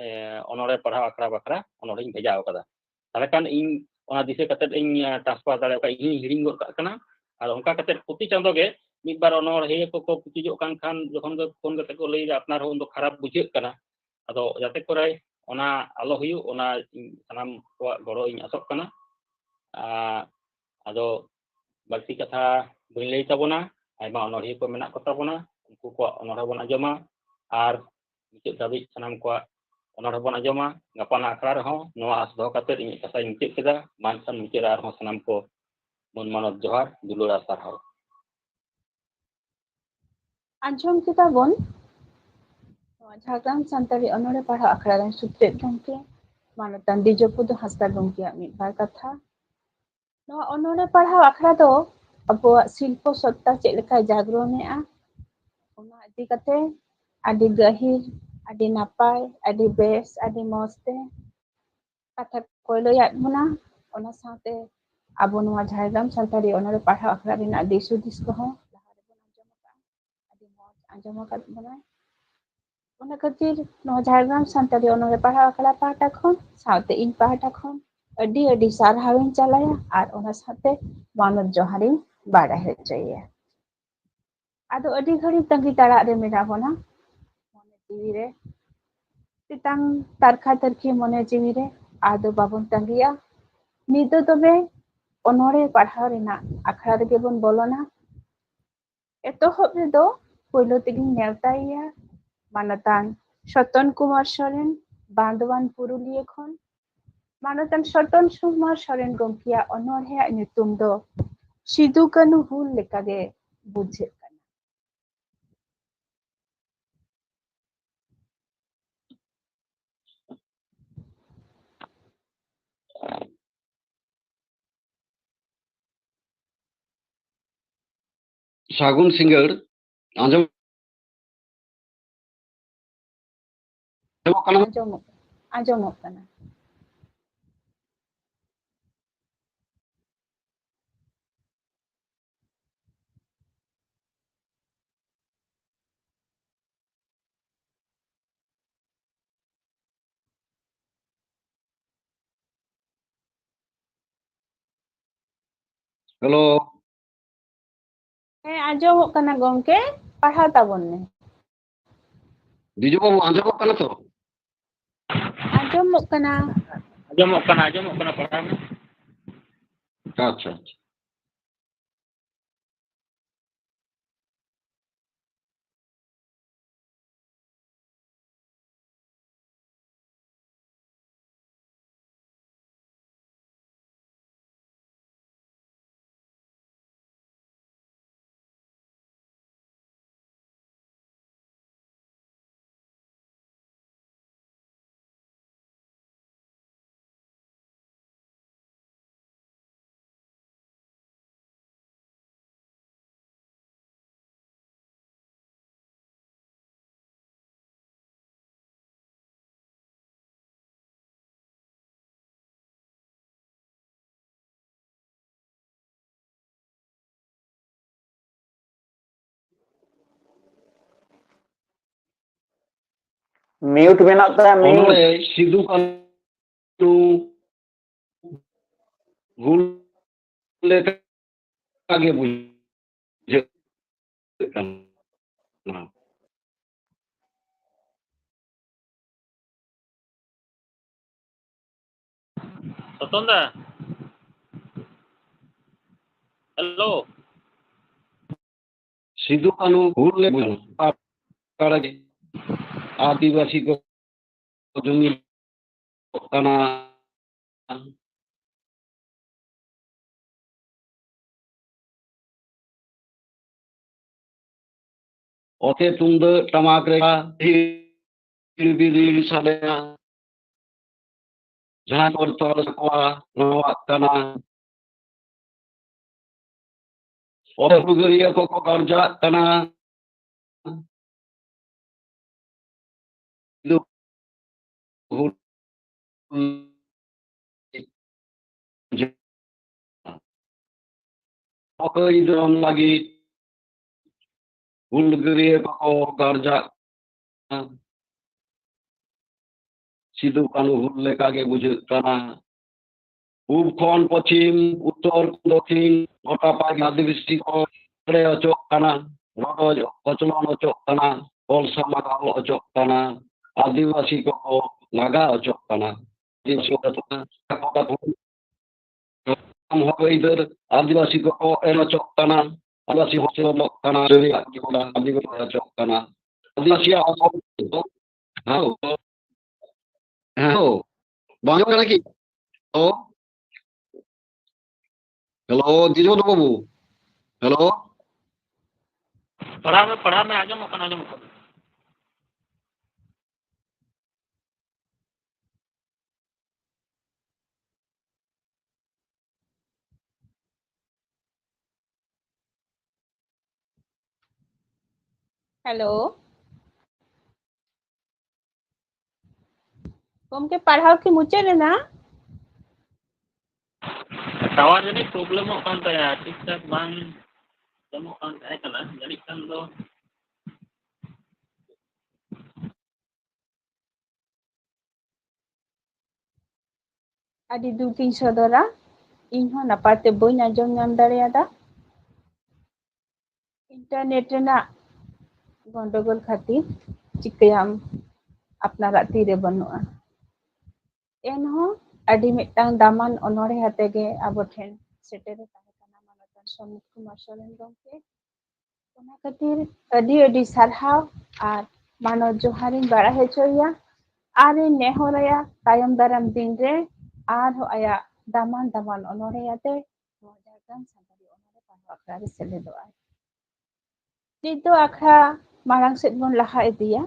ᱮ, ᱚᱱᱚᱬᱦᱮ ᱯᱟᱲᱦᱟᱣ ᱟᱠᱷᱲᱟ ᱵᱟᱠᱷᱨᱟ ᱚᱱᱚᱬᱦᱮᱧ ᱵᱷᱮᱡᱟ ᱟᱠᱟᱫᱟ᱾ ᱛᱟᱦᱚᱞᱮ ᱠᱷᱟᱱ ᱤᱧ ᱚᱱᱟ ᱫᱤᱥᱟᱹ ᱠᱟᱛᱮ ᱤᱧ, ᱮ, transfer ᱫᱟᱲᱮᱭᱟᱜ ᱠᱟᱱᱟ, ᱤᱧ ᱦᱤᱲᱤᱧ ᱜᱚᱫ ᱠᱟᱜ ᱠᱟᱱᱟ᱾ ᱟᱨ ᱚᱱᱠᱟ ᱠᱟᱛᱮ ᱯᱨᱚᱛᱤ ᱪᱟᱸᱫᱳ ᱜᱮ ᱢᱤᱫ ᱵᱟᱨ ᱚᱱᱚᱬᱦᱤᱭᱟᱹ ᱠᱚᱠᱚ ᱯᱩᱪᱩᱡᱚᱜ ᱠᱟᱱ ᱠᱷᱟᱱ ᱡᱚᱠᱷᱚᱱ ᱜᱮ ᱯᱷᱳᱱ ᱠᱟᱛᱮ ᱠᱚ ᱞᱟᱹᱭᱫᱟ, ᱟᱯᱱᱟᱨ ᱦᱚᱸ ᱩᱱᱫᱚ ᱠᱷᱟᱨᱟᱯ ᱵᱩᱡᱷᱟᱹᱜ ᱠᱟᱱᱟ᱾ ᱟᱫᱚ ᱡᱟᱛᱮ ᱠᱚᱨᱮ ᱚᱱᱟ ᱟᱞᱚ ᱦᱩᱭᱩᱜ, ᱚᱱᱟ ᱤᱧ ᱥᱟᱱᱟᱢ ᱠᱚᱣᱟᱜ ᱜᱚᱲᱚ ᱤᱧ ᱟᱥᱚᱜ ᱠᱟᱱᱟ᱾ ᱟᱨ ᱟᱫᱚ ᱵᱟᱹᱲᱛᱤ ᱠᱟᱛᱷᱟ ᱵᱟᱹᱧ ᱞᱟᱹᱭ ᱛᱟᱵᱚᱱᱟ, ᱟᱭᱢᱟ ᱚᱱᱚᱬᱦᱤᱭᱟᱹ ᱠᱚ ᱢᱮᱱᱟᱜ ᱠᱚ ᱛᱟᱵᱚᱱᱟ, ᱩᱱᱠᱩ ᱠᱚᱣᱟᱜ ᱚᱱᱚᱬᱦᱮ ᱵᱚᱱ ᱟᱸᱡᱚᱢᱟ᱾ ᱟᱨ ᱢᱩᱪᱟᱹᱫ ᱫᱷᱟᱹᱵᱤᱡ ᱥᱟᱱᱟᱢ ᱠᱚᱣᱟᱜ ᱚᱱᱚᱬᱦᱮ ᱵᱚᱱ ᱟᱸᱡᱚᱢᱟ᱾ ᱜᱟᱯᱟ ᱱᱟᱜ ᱟᱠᱷᱲᱟ ᱨᱮᱦᱚᱸ ᱱᱚᱣᱟ ᱟᱥ ᱫᱚᱦᱚ ᱠᱟᱛᱮ ᱤᱧᱟᱹᱜ ᱠᱟᱛᱷᱟᱧ ᱢᱩᱪᱟᱹᱫ ᱠᱮᱫᱟ᱾ ᱢᱟ ᱮᱱᱠᱷᱟᱱ ᱢᱩᱪᱟᱹᱫ ᱨᱮ ᱟᱨᱦᱚᱸ ᱥᱟᱱᱟᱢ ᱠᱚ ᱢᱟᱹᱱ ᱢᱟᱱᱚᱛ ᱡᱚᱦᱟᱨ, ᱫᱩᱞᱟᱹᱲ ᱟᱨ ᱥᱟᱨᱦᱟᱣ᱾ ᱟᱸᱡᱚᱢ ᱠᱮᱫᱟ ᱵᱚᱱ ᱱᱚᱣᱟ ᱡᱷᱟᱲᱜᱨᱟᱢ ᱥᱟᱱᱛᱟᱲᱤ ᱚᱱᱚᱬᱦᱮ ᱯᱟᱲᱦᱟᱣ ᱟᱠᱷᱲᱟ ᱨᱮᱱ ᱥᱩᱛᱨᱮᱫ ᱜᱚᱢᱠᱮ ᱢᱟᱱᱚᱛᱟᱱ ᱫᱤᱡᱚᱯᱚᱫᱚ ᱦᱟᱸᱥᱫᱟ ᱜᱚᱢᱠᱮᱭᱟᱜ ᱢᱤᱫ ᱵᱟᱨ ᱠᱟᱛᱷᱟ᱾ ᱱᱚᱣᱟ ᱚᱱᱚᱬᱦᱮ ᱯᱟᱲᱦᱟᱣ ᱟᱠᱷᱲᱟ ᱫᱚ ᱟᱵᱚᱣᱟᱜ ᱥᱤᱞᱯᱚ ᱥᱚᱛᱛᱟ ᱪᱮᱫ ᱞᱮᱠᱟᱭ ᱡᱟᱜᱽᱨᱚᱱᱮᱜᱼᱟ, ᱚᱱᱟ ᱤᱫᱤ ᱠᱟᱛᱮ ᱟᱹᱰᱤ ᱜᱟᱹᱦᱤᱨ, ᱟᱹᱰᱤ ᱱᱟᱯᱟᱭ, ᱟᱹᱰᱤ ᱵᱮᱥ, ᱟᱹᱰᱤ ᱢᱚᱡᱽ ᱛᱮ ᱠᱟᱛᱷᱟ ᱠᱚᱭ ᱞᱟᱹᱭᱟᱫ ᱵᱚᱱᱟ᱾ ᱚᱱᱟ ᱥᱟᱶᱛᱮ ᱟᱵᱚ ᱱᱚᱣᱟ ᱡᱷᱟᱲᱜᱨᱟᱢ ᱥᱟᱱᱛᱟᱲᱤ ᱚᱱᱚᱬᱦᱮ ᱯᱟᱲᱦᱟᱣ ᱟᱠᱷᱲᱟ ᱨᱮᱱᱟᱜ ᱫᱤᱥ ᱦᱩᱫᱤᱥ ᱠᱚᱦᱚᱸ ᱞᱟᱦᱟ ᱨᱮᱵᱚᱱ ᱟᱸᱡᱚᱢ ᱟᱠᱟᱫᱼᱟ, ᱟᱹᱰᱤ ᱢᱚᱡᱽ ᱟᱸᱡᱚᱢ ᱟᱠᱟᱫ ᱵᱚᱱᱟᱭ᱾ ᱚᱱᱟ ᱠᱷᱟᱹᱛᱤᱨ ᱱᱚᱣᱟ ᱡᱷᱟᱲᱜᱨᱟᱢ ᱥᱟᱱᱛᱟᱲᱤ ᱚᱱᱚᱬᱦᱮ ᱯᱟᱲᱦᱟᱣ ᱟᱠᱷᱲᱟ ᱯᱟᱦᱴᱟ ᱠᱷᱚᱱ ᱥᱟᱶᱛᱮ ᱤᱧ ᱯᱟᱦᱴᱟ ᱠᱷᱚᱱ ᱟᱹᱰᱤ ᱟᱹᱰᱤ ᱥᱟᱨᱦᱟᱣ ᱤᱧ ᱪᱟᱞᱟᱭᱟ ᱟᱨ ᱚᱱᱟ ᱥᱟᱶᱛᱮ ᱢᱟᱱᱚᱛ ᱡᱚᱦᱟᱨ ᱤᱧ ᱵᱟᱲᱟᱭ ᱦᱚᱪᱚᱭᱮᱭᱟ᱾ ᱟᱫᱚ ᱟᱹᱰᱤ ᱜᱷᱟᱹᱲᱤᱡ ᱛᱟᱺᱜᱤ ᱛᱟᱲᱟᱜ ᱨᱮ ᱢᱮᱱᱟᱜ ᱵᱚᱱᱟ, ᱢᱚᱱᱮ ᱡᱤᱣᱤ ᱨᱮ ᱛᱮᱛᱟᱝ ᱛᱟᱨᱠᱷᱟ ᱛᱟᱹᱨᱠᱷᱤ ᱢᱚᱱᱮ ᱡᱤᱣᱤ ᱨᱮ᱾ ᱟᱫᱚ ᱵᱟᱵᱚᱱ ᱛᱟᱺᱜᱤᱭᱟ, ᱱᱤᱛ ᱫᱚ ᱛᱚᱵᱮ ᱚᱱᱚᱬᱦᱮ ᱯᱟᱲᱦᱟᱣ ᱨᱮᱱᱟᱜ ᱟᱠᱷᱲᱟ ᱨᱮᱜᱮ ᱵᱚᱱ ᱵᱚᱞᱚᱱᱟ᱾ ᱮᱛᱚᱦᱚᱵ ᱨᱮᱫᱚ ᱯᱳᱭᱞᱳ ᱛᱮᱜᱮᱧ ᱱᱮᱣᱛᱟᱭᱮᱭᱟ ᱢᱟᱱᱚᱛᱟᱱ ᱥᱚᱛᱚᱱ ᱠᱩᱢᱟᱨ ᱥᱚᱨᱮᱱ, ᱵᱟᱸᱫᱣᱟᱱ ᱯᱩᱨᱩᱞᱤᱭᱟᱹ ᱠᱷᱚᱱ᱾ ᱢᱟᱱᱚᱛᱟᱱ ᱥᱚᱛᱚᱱ ᱠᱩᱢᱟᱨ ᱥᱚᱨᱮᱱ ᱜᱚᱢᱠᱮᱭᱟᱜ ᱚᱱᱚᱬᱦᱮᱭᱟᱜ ᱧᱩᱛᱩᱢ ᱫᱚ ᱥᱤᱫᱩ ᱠᱟᱹᱱᱦᱩ ᱦᱩᱞ ᱞᱮᱠᱟᱜᱮ ᱵᱩᱡᱷᱟᱹᱜ ᱠᱟᱱᱟ᱾ ᱥᱟᱹᱜᱩᱱ ᱥᱤᱸᱜᱟᱹᱲ᱾ ᱟᱸᱡᱚᱢ ᱟᱸᱡᱚᱢᱚᱜ ᱠᱟᱱᱟ? ᱟᱸᱡᱚᱢᱚᱜ, ᱟᱸᱡᱚᱢᱚᱜ ᱠᱟᱱᱟ᱾ ᱦᱮᱞᱳ᱾ ᱦᱮᱸ, ᱟᱸᱡᱚᱢᱚᱜ ᱠᱟᱱᱟ ᱜᱚᱢᱠᱮ, ᱯᱟᱲᱦᱟᱣ ᱛᱟᱵᱚᱱ ᱢᱮ᱾ ᱵᱤᱡᱩ ᱵᱟᱹᱵᱩ, ᱟᱸᱡᱚᱢᱚᱜ ᱠᱟᱱᱟ ᱛᱚ? ᱟᱸᱡᱚᱢᱚᱜ ᱠᱟᱱᱟ᱾ ᱟᱸᱡᱚᱢᱚᱜ ᱠᱟᱱᱟ, ᱟᱸᱡᱚᱢᱚᱜ ᱠᱟᱱᱟ, ᱯᱟᱲᱦᱟᱣ ᱢᱮ᱾ ᱟᱪᱪᱷᱟ, ᱟᱪᱪᱷᱟ᱾ Mute ᱢᱮᱱᱟᱜ ᱛᱟᱭᱟ, mute᱾ ᱚᱱᱚᱬᱦᱮ ᱥᱤᱫᱩ ᱠᱟᱹᱱᱦᱩ ᱦᱩᱞ ᱞᱮᱠᱟ ᱜᱮ ᱵᱩᱡᱷᱟᱹᱜ ᱠᱟᱱᱟ᱾ ᱥᱚᱛᱚᱱ ᱫᱟ, hello᱾ ᱥᱤᱫᱩ ᱠᱟᱹᱱᱦᱩ ᱦᱩᱞ ᱞᱮ ᱟᱹᱫᱤᱵᱟᱹᱥᱤ ᱠᱚ ᱡᱩᱢᱤᱫ ᱠᱟᱱᱟ᱾ ᱚᱛᱮ ᱛᱩᱢᱫᱟᱹᱜ ᱴᱟᱢᱟᱠ ᱨᱮ ᱦᱤᱲᱵᱤᱲᱤ ᱥᱟᱰᱮᱭᱟ᱾ ᱡᱟᱦᱟᱸ ᱠᱚ ᱛᱚᱞ ᱠᱚᱣᱟ ᱱᱚᱣᱟᱜ ᱠᱟᱱᱟ᱾ ᱚᱛᱮ ᱦᱩᱞᱜᱟᱹᱨᱤᱭᱟᱹ ᱠᱚᱠᱚ ᱜᱟᱨᱡᱟᱜ ᱠᱟᱱᱟ᱾ ᱚᱠᱚᱭ ᱫᱷᱚᱨᱚᱢ ᱞᱟᱹᱜᱤᱫ ᱦᱩᱞᱜᱟᱹᱨᱤᱭᱟᱹ ᱠᱚᱠᱚ ᱜᱟᱨᱡᱟᱜ ᱠᱟᱱᱟ᱾ ᱥᱤᱫᱩ ᱠᱟᱹᱱᱦᱩ ᱦᱩᱞ ᱞᱮᱠᱟ ᱜᱮ ᱵᱩᱡᱷᱟᱹᱜ ᱠᱟᱱᱟ᱾ ᱯᱩᱵ ᱠᱷᱚᱱ ᱯᱚᱪᱷᱤᱢ, ᱩᱛᱛᱚᱨ ᱠᱷᱚᱱ ᱫᱚᱠᱷᱤᱱ, ᱜᱚᱴᱟ ᱯᱟᱭ ᱟᱹᱫᱤᱵᱟᱹᱥᱤ ᱠᱚ ᱮᱲᱮ ᱦᱚᱪᱚᱜ ᱠᱟᱱᱟ, ᱨᱚᱰᱚᱡ ᱠᱚᱪᱞᱚᱱ ᱦᱚᱪᱚᱜ ᱠᱟᱱᱟ, ᱠᱚᱞᱥᱟ ᱢᱟᱜᱟᱣ ᱦᱚᱪᱚᱜ ᱠᱟᱱᱟ, ᱟᱹᱫᱤᱵᱟᱹᱥᱤ ᱠᱚᱠᱚ ᱞᱟᱜᱟ ᱚᱪᱚᱜ ᱠᱟᱱᱟ᱾ ᱟᱹᱫᱤᱵᱟᱹᱥᱤ ᱠᱚ ᱠᱟᱛᱷᱟ, ᱟᱠᱚ ᱠᱟᱛᱷᱟ, ᱥᱟᱱᱟᱢ ᱦᱚᱲ ᱟᱹᱭᱫᱟᱹᱨ ᱟᱹᱫᱤᱵᱟᱹᱥᱤ ᱠᱚᱠᱚ ᱮᱢ ᱚᱪᱚᱜ ᱠᱟᱱᱟ᱾ ᱟᱹᱫᱤᱵᱟᱹᱥᱤ ᱦᱚᱸ ᱥᱮᱞᱮᱫᱚᱜ ᱠᱟᱱᱟ, ᱡᱟᱹᱨᱤ ᱟᱹᱫᱤᱵᱟᱹᱥᱤ ᱠᱚ ᱮᱢ ᱚᱪᱚᱜ ᱠᱟᱱᱟ᱾ ᱟᱹᱫᱤᱵᱟᱹᱥᱤᱭᱟᱜ ᱦᱚᱸ ᱦᱮᱞᱳ, ᱦᱮᱞᱳ, ᱵᱟᱝ ᱟᱸᱡᱚᱢᱚᱜ ᱠᱟᱱᱟ ᱠᱤ? ᱦᱮᱞᱳ, ᱦᱮᱞᱳ, ᱫᱤᱡᱚ ᱵᱟᱹᱵᱩ, ᱦᱮᱞᱳ᱾ ᱯᱟᱲᱦᱟᱣ ᱢᱮ, ᱯᱟᱲᱦᱟᱣ ᱢᱮ, ᱟᱸᱡᱚᱢᱚᱜ ᱠᱟᱱᱟ, ᱟᱸᱡᱚᱢᱚᱜ ᱠᱟᱱᱟ᱾ ᱦᱮᱞᱳ᱾ ᱜᱚᱢᱠᱮ, ᱯᱟᱲᱦᱟᱣ ᱠᱤ ᱢᱩᱪᱟᱹᱫ ᱮᱱᱟ? ᱴᱟᱣᱟᱨ ᱡᱟᱹᱱᱤᱡ ᱯᱨᱚᱵᱞᱮᱢᱚᱜ ᱠᱟᱱ ᱛᱟᱭᱟ, ᱴᱷᱤᱠ ᱴᱷᱟᱠ ᱵᱟᱝ ᱟᱸᱡᱚᱢᱚᱜ ᱠᱟᱱ ᱛᱟᱦᱮᱸ ᱠᱟᱱᱟ, ᱡᱟᱹᱱᱤᱡ ᱠᱷᱟᱱ ᱫᱚ᱾ ᱟᱹᱰᱤ ᱫᱩᱠᱤᱧ ᱥᱚᱫᱚᱨᱟ, ᱤᱧ ᱦᱚᱸ ᱱᱟᱯᱟᱭ ᱛᱮ ᱵᱟᱹᱧ ᱟᱸᱡᱚᱢ ᱧᱟᱢ ᱫᱟᱲᱮᱭᱟᱫᱟ᱾ ᱤᱱᱴᱟᱨᱱᱮᱴ ᱨᱮᱱᱟᱜ ᱜᱚᱱᱰᱚᱜᱳᱞ ᱠᱷᱟᱹᱛᱤᱨ ᱪᱤᱠᱟᱹᱭᱟᱢ, ᱟᱯᱱᱟᱨᱟᱜ ᱛᱤᱨᱮ ᱵᱟᱹᱱᱩᱜᱼᱟ᱾ ᱮᱱᱦᱚᱸ ᱟᱹᱰᱤ ᱢᱤᱫᱴᱟᱝ ᱫᱟᱢᱟᱱ ᱚᱱᱚᱬᱦᱮ ᱟᱛᱮ ᱜᱮ ᱟᱵᱚ ᱴᱷᱮᱱ ᱥᱮᱴᱮᱨ ᱮ ᱛᱟᱦᱮᱸ ᱠᱟᱱᱟ ᱢᱟᱱᱚᱛᱟᱱ ᱥᱚᱢᱤᱛ ᱠᱩᱢᱟᱨ ᱥᱚᱨᱮᱱ ᱜᱚᱢᱠᱮ᱾ ᱚᱱᱟ ᱠᱷᱟᱹᱛᱤᱨ ᱟᱹᱰᱤ ᱟᱹᱰᱤ ᱥᱟᱨᱦᱟᱣ ᱟᱨ ᱢᱟᱱᱚᱛ ᱡᱚᱦᱟᱨᱤᱧ ᱵᱟᱲᱟᱭ ᱦᱚᱪᱚᱭᱮᱭᱟ᱾ ᱟᱨᱤᱧ ᱱᱮᱦᱚᱨᱟᱭᱟ ᱛᱟᱭᱚᱢ ᱫᱟᱨᱟᱢ ᱫᱤᱱ ᱨᱮ ᱟᱨᱦᱚᱸ ᱟᱭᱟᱜ ᱫᱟᱢᱟᱱ ᱫᱟᱢᱟᱱ ᱚᱱᱚᱬᱦᱮ ᱟᱛᱮ ᱱᱚᱣᱟ ᱡᱷᱟᱲᱜᱨᱟᱢ ᱥᱟᱱᱛᱟᱲᱤ ᱚᱱᱚᱬᱦᱮ ᱯᱟᱲᱦᱟᱣ ᱟᱠᱷᱲᱟ ᱨᱮ ᱥᱮᱞᱮᱫᱚᱜ ᱟᱭ᱾ ᱱᱤᱛ ᱫᱚ ᱟᱠᱷᱲᱟ ᱢᱟᱲᱟᱝ ᱥᱮᱫ ᱵᱚᱱ ᱞᱟᱦᱟ ᱤᱫᱤᱭᱟ᱾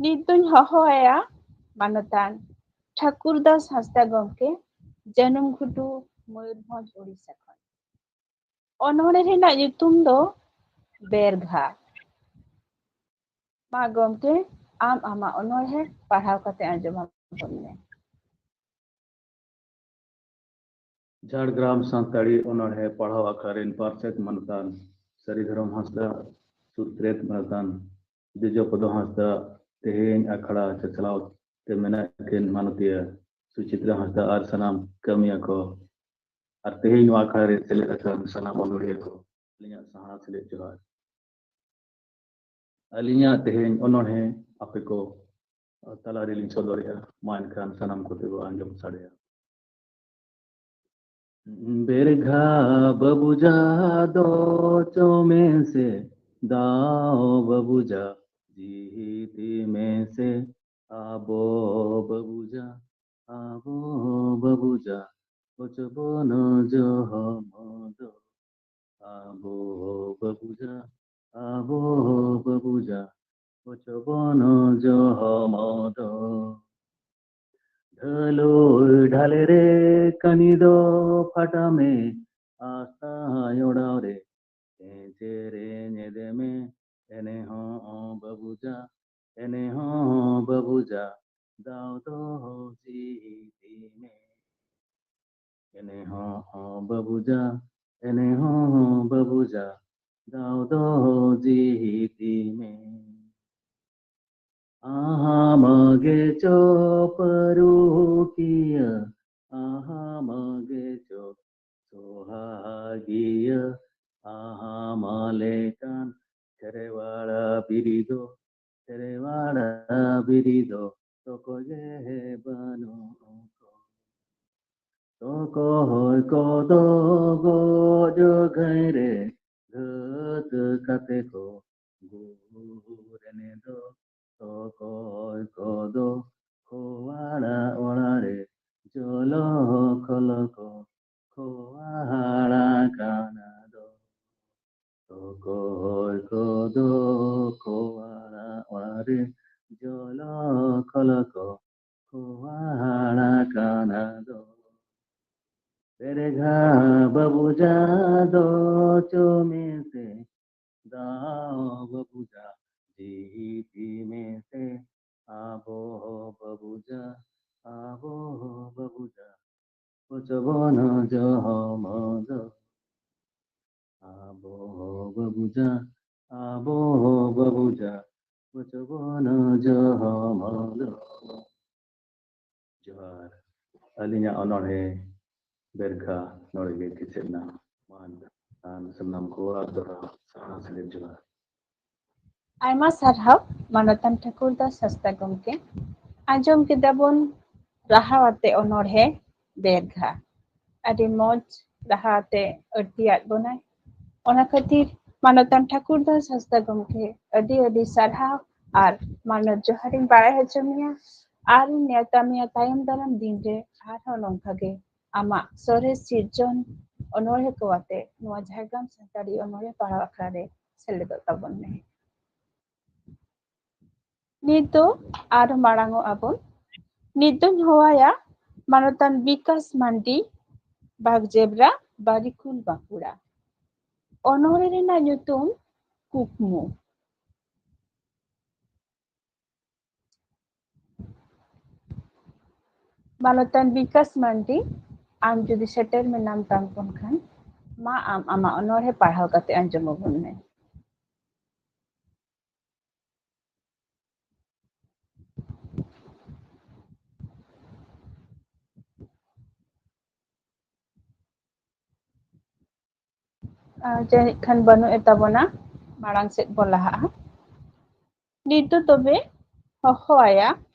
ᱱᱤᱛ ᱫᱚᱧ ᱦᱚᱦᱚ ᱟᱭᱟ ᱢᱟᱱᱚᱛᱟᱱ ᱴᱷᱟᱹᱠᱩᱨ ᱫᱟᱥ ᱦᱟᱸᱥᱫᱟ ᱜᱚᱢᱠᱮ, ᱡᱟᱹᱱᱩᱢ ᱜᱷᱩᱴᱩ, ᱢᱚᱭᱩᱨᱵᱷᱚᱸᱡᱽ, ᱳᱰᱤᱥᱟ ᱠᱷᱚᱱ᱾ ᱚᱱᱚᱬᱦᱮ ᱨᱮᱱᱟᱜ ᱧᱩᱛᱩᱢ ᱫᱚ ᱵᱮᱨᱜᱷᱟ᱾ ᱢᱟ ᱜᱚᱢᱠᱮ, ᱟᱢ ᱟᱢᱟᱜ ᱚᱱᱚᱬᱦᱮ ᱯᱟᱲᱦᱟᱣ ᱠᱟᱛᱮ ᱟᱸᱡᱚᱢ ᱟᱵᱚᱱ ᱢᱮ᱾ ᱡᱷᱟᱲᱜᱨᱟᱢ ᱥᱟᱱᱛᱟᱲᱤ ᱚᱱᱚᱬᱦᱮ ᱯᱟᱲᱦᱟᱣ ᱟᱠᱷᱲᱟ ᱨᱮᱱ ᱯᱟᱨᱥᱮᱛ ᱢᱟᱱᱚᱛᱟᱱ ᱥᱟᱹᱨᱤ ᱫᱷᱚᱨᱚᱢ ᱦᱟᱸᱥᱫᱟ, ᱥᱩᱛᱨᱮᱛ ᱢᱟᱱᱚᱛᱟᱱ ᱡᱚᱡᱚᱯᱚᱫᱚ ᱦᱟᱸᱥᱫᱟ, ᱛᱮᱦᱮᱧ ᱟᱠᱷᱲᱟ ᱪᱟᱪᱞᱟᱣ ᱛᱮ ᱢᱮᱱᱟᱜ ᱠᱤᱱ ᱢᱟᱱᱚᱛᱤᱭᱟᱹ ᱥᱩᱪᱤᱛᱨᱟ ᱦᱟᱸᱥᱫᱟ ᱟᱨ ᱥᱟᱱᱟᱢ ᱠᱟᱹᱢᱤᱭᱟᱹ ᱠᱚ, ᱟᱨ ᱛᱮᱦᱮᱧ ᱱᱚᱣᱟ ᱟᱠᱷᱲᱟ ᱨᱮ ᱥᱮᱞᱮᱫ ᱟᱠᱟᱱ ᱥᱟᱱᱟᱢ ᱚᱱᱚᱲᱦᱤᱭᱟᱹ ᱠᱚ, ᱟᱹᱞᱤᱧᱟᱜ ᱥᱟᱦᱟ ᱥᱮᱞᱮᱫ ᱡᱚᱦᱟᱨ᱾ ᱟᱹᱞᱤᱧᱟᱜ ᱛᱮᱦᱮᱧ ᱚᱱᱚᱬᱦᱮ ᱟᱯᱮ ᱠᱚ ᱛᱟᱞᱟᱨᱮᱞᱤᱧ ᱥᱚᱫᱚᱨᱮᱜᱼᱟ᱾ ᱢᱟ ᱮᱱᱠᱷᱟᱱ ᱥᱟᱱᱟᱢ ᱠᱚᱛᱮ ᱵᱚ ᱟᱸᱡᱚᱢ ᱥᱟᱰᱮᱭᱟ᱾ ᱵᱮᱨᱜᱷᱟ ᱵᱟᱹᱵᱩ ᱡᱟ ᱫᱚ ᱪᱚ ᱢᱮᱥᱮ, ᱫᱟᱣ ᱵᱟᱹᱵᱩ ᱡᱟ ᱡᱤᱦᱤᱛᱤ ᱢᱮᱥᱮ, ᱟᱵᱚ ᱵᱟᱹᱵᱩ ᱡᱟ, ᱟᱵᱚ ᱵᱟᱹᱵᱩ ᱡᱟ, ᱚᱪᱚᱵᱚᱱ ᱡᱚᱦᱚᱢ ᱫᱚ᱾ ᱟᱵᱚ ᱵᱟᱹᱵᱩ ᱡᱟ, ᱟᱵᱚ ᱵᱟᱹᱵᱩ ᱡᱟ, ᱚᱪᱚᱵᱚᱱ ᱡᱚᱦᱚᱢ ᱫᱚ᱾ ᱰᱷᱟᱹᱞᱩᱭ ᱰᱷᱟᱞᱮ ᱨᱮ ᱠᱟᱹᱱᱤ ᱫᱚ ᱯᱷᱟᱴᱟᱢᱮ, ᱟᱥᱛᱟ ᱚᱲᱟᱣ ᱨᱮ ᱮᱸᱪᱮ ᱨᱮ ᱧᱮᱫᱮ ᱢᱮ, ᱮᱱᱮ ᱦᱚᱸ ᱵᱟᱹᱵᱩ ᱡᱟ, ᱮᱱᱮ ᱦᱚᱸ ᱵᱟᱹᱵᱩ ᱡᱟ, ᱫᱟᱣ ᱫᱚ ᱡᱤᱛᱤ ᱢᱮ᱾ ᱮᱱᱮ ᱦᱚᱸ ᱵᱟᱹᱵᱩ ᱡᱟ, ᱮᱱᱮ ᱦᱚᱸ ᱵᱟᱹᱵᱩ ᱡᱟ, ᱫᱟᱣ ᱫᱚ ᱡᱤᱛᱤ ᱢᱮ᱾ ᱟᱦᱟᱢ ᱜᱮ ᱪᱚ ᱯᱟᱹᱨᱩᱠᱤᱭᱟᱹ, ᱟᱦᱟᱢ ᱜᱮ ᱪᱚ ᱥᱚᱦᱟᱜᱤᱭᱟᱹ, ᱟᱦᱟᱢ ᱞᱮᱠᱟᱱ ᱠᱷᱮᱨᱣᱟᱲ ᱵᱤᱨᱤᱫᱚ, ᱠᱷᱮᱨᱣᱟᱲ ᱵᱤᱨᱤᱫᱚ, ᱛᱚᱠᱚ ᱜᱮ ᱵᱟᱹᱱᱩᱜ ᱠᱚ᱾ ᱛᱚᱠᱚᱭ ᱠᱚᱫᱚ ᱜᱚᱡ ᱜᱷᱟᱹᱭ ᱨᱮ ᱜᱷᱟᱹᱛ ᱠᱟᱛᱮ ᱠᱚ ᱜᱩᱨ ᱮᱱᱮ ᱫᱚ, ᱛᱚᱠᱚᱭ ᱠᱚᱫᱚ ᱠᱷᱚᱣᱟᱲᱟ ᱚᱲᱟᱜ ᱨᱮ ᱡᱚᱞᱚ ᱠᱷᱚᱞᱚ ᱠᱚ ᱠᱷᱚᱣᱟᱲᱟ ᱠᱟᱱᱟ ᱫᱚ᱾ ᱛᱚᱠᱚᱭ ᱠᱚᱫᱚ ᱠᱷᱚᱣᱟᱲᱟ ᱚᱲᱟᱜ ᱨᱮ ᱡᱚᱞᱚ ᱠᱷᱚᱞᱚ ᱠᱚ ᱠᱷᱚᱣᱟᱲᱟ ᱠᱟᱱᱟ ᱫᱚ᱾ ᱵᱮᱨᱜᱷᱟ ᱵᱟᱹᱵᱩ ᱡᱟ ᱫᱚ ᱪᱚ ᱢᱮᱥᱮ, ᱫᱟᱣ ᱵᱟᱹᱵᱩ ᱡᱟ ᱡᱤᱛᱤ ᱢᱮᱥᱮ, ᱟᱵᱚ ᱵᱟᱹᱵᱩ ᱡᱟ, ᱟᱵᱚ ᱵᱟᱹᱵᱩ ᱡᱟ, ᱚᱪᱚᱵᱚᱱ ᱡᱚᱦᱚᱢ ᱫᱚ᱾ ᱟᱵᱚ ᱵᱟᱹᱵᱩ ᱡᱟ, ᱟᱵᱚ ᱵᱟᱹᱵᱩ ᱡᱟ, ᱚᱪᱚᱵᱚᱱ ᱡᱚᱦᱚᱢ ᱫᱚ᱾ ᱡᱚᱦᱟᱨ᱾ ᱟᱹᱞᱤᱧᱟᱜ ᱚᱱᱚᱬᱦᱮ ᱵᱮᱨᱜᱷᱟ ᱱᱚᱰᱮ ᱜᱮ ᱠᱮᱪᱮᱫ ᱮᱱᱟ᱾ ᱢᱟ ᱮᱱᱠᱷᱟᱱ ᱥᱟᱱᱟᱢ ᱠᱚ ᱟᱨ ᱫᱚᱦᱲᱟ ᱥᱟᱨᱦᱟᱣ ᱥᱤᱞᱮᱫ ᱡᱚᱦᱟᱨ᱾ ᱟᱭᱢᱟ ᱥᱟᱨᱦᱟᱣ ᱢᱟᱱᱚᱛᱟᱱ ᱴᱷᱟᱹᱠᱩᱨ ᱫᱟᱥ ᱦᱟᱸᱥᱫᱟ ᱜᱚᱢᱠᱮ᱾ ᱟᱸᱡᱚᱢ ᱠᱮᱫᱟ ᱵᱚᱱ ᱨᱟᱦᱟ ᱟᱛᱮ ᱚᱱᱚᱬᱦᱮ ᱵᱮᱨᱜᱷᱟ᱾ ᱟᱹᱰᱤ ᱢᱚᱡᱽ ᱨᱟᱦᱟ ᱟᱛᱮ ᱟᱹᱲᱛᱤᱭᱟᱫ ᱵᱚᱱᱟᱭ᱾ ᱚᱱᱟ ᱠᱷᱟᱹᱛᱤᱨ ᱢᱟᱱᱚᱛᱟᱱ ᱴᱷᱟᱹᱠᱩᱨ ᱫᱟᱥ ᱦᱟᱸᱥᱫᱟ ᱜᱚᱢᱠᱮ ᱟᱹᱰᱤ ᱟᱹᱰᱤ ᱥᱟᱨᱦᱟᱣ ᱟᱨ ᱢᱟᱱᱚᱛ ᱡᱚᱦᱟᱨᱤᱧ ᱵᱟᱲᱟᱭ ᱦᱚᱪᱚ ᱢᱮᱭᱟ᱾ ᱟᱨ ᱱᱮᱣᱛᱟ ᱢᱮᱭᱟ ᱛᱟᱭᱚᱢ ᱫᱟᱨᱟᱢ ᱫᱤᱱ ᱨᱮ ᱟᱨᱦᱚᱸ ᱱᱚᱝᱠᱟ ᱜᱮ ᱟᱢᱟᱜ ᱥᱚᱨᱮᱥ ᱥᱤᱨᱡᱚᱱ ᱚᱱᱚᱬᱦᱮ ᱠᱚ ᱟᱛᱮ ᱱᱚᱣᱟ ᱡᱷᱟᱲᱜᱨᱟᱢ ᱥᱟᱱᱛᱟᱲᱤ ᱚᱱᱚᱬᱦᱮ ᱯᱟᱲᱦᱟᱣ ᱟᱠᱷᱲᱟ ᱨᱮ ᱥᱮᱞᱮᱫᱚᱜ ᱛᱟᱵᱚᱱ ᱢᱮ᱾ ᱱᱤᱛ ᱫᱚ ᱟᱨ ᱢᱟᱲᱟᱝ ᱚᱜ ᱟᱵᱚᱱ᱾ ᱱᱤᱛ ᱫᱚᱧ ᱦᱚᱦᱚᱣᱟᱭᱟ ᱢᱟᱱᱚᱛᱟᱱ ᱵᱤᱠᱟᱥ ᱢᱟᱱᱰᱤ, ᱵᱟᱜᱽᱡᱮᱵᱽᱨᱟ, ᱵᱟᱨᱤᱠᱩᱞ, ᱵᱟᱸᱠᱩᱲᱟ᱾ ᱚᱱᱚᱬᱦᱮ ᱨᱮᱱᱟᱜ ᱧᱩᱛᱩᱢ ᱠᱩᱠᱢᱩ᱾ ᱢᱟᱱᱚᱛᱟᱱ ᱵᱤᱠᱟᱥ ᱢᱟᱱᱰᱤ, ᱟᱢ ᱡᱩᱫᱤ ᱥᱮᱴᱮᱨ ᱢᱮᱱᱟᱢ ᱛᱟᱢ ᱠᱚᱱ ᱠᱷᱟᱱ, ᱢᱟ ᱟᱢ ᱟᱢᱟᱜ ᱚᱱᱚᱬᱦᱮ ᱯᱟᱲᱦᱟᱣ ᱠᱟᱛᱮ ᱟᱸᱡᱚᱢ ᱟᱵᱚᱱ ᱢᱮ᱾ ᱟᱨ ᱡᱟᱹᱱᱤᱡ ᱠᱷᱟᱱ ᱵᱟᱹᱱᱩᱜ ᱮ ᱛᱟᱵᱚᱱᱟ, ᱢᱟᱲᱟᱝ ᱥᱮᱫ ᱵᱚᱱ ᱞᱟᱦᱟᱜᱼᱟ᱾ ᱱᱤᱛ ᱫᱚ ᱛᱚᱵᱮ ᱦᱚᱦᱚ ᱟᱭᱟ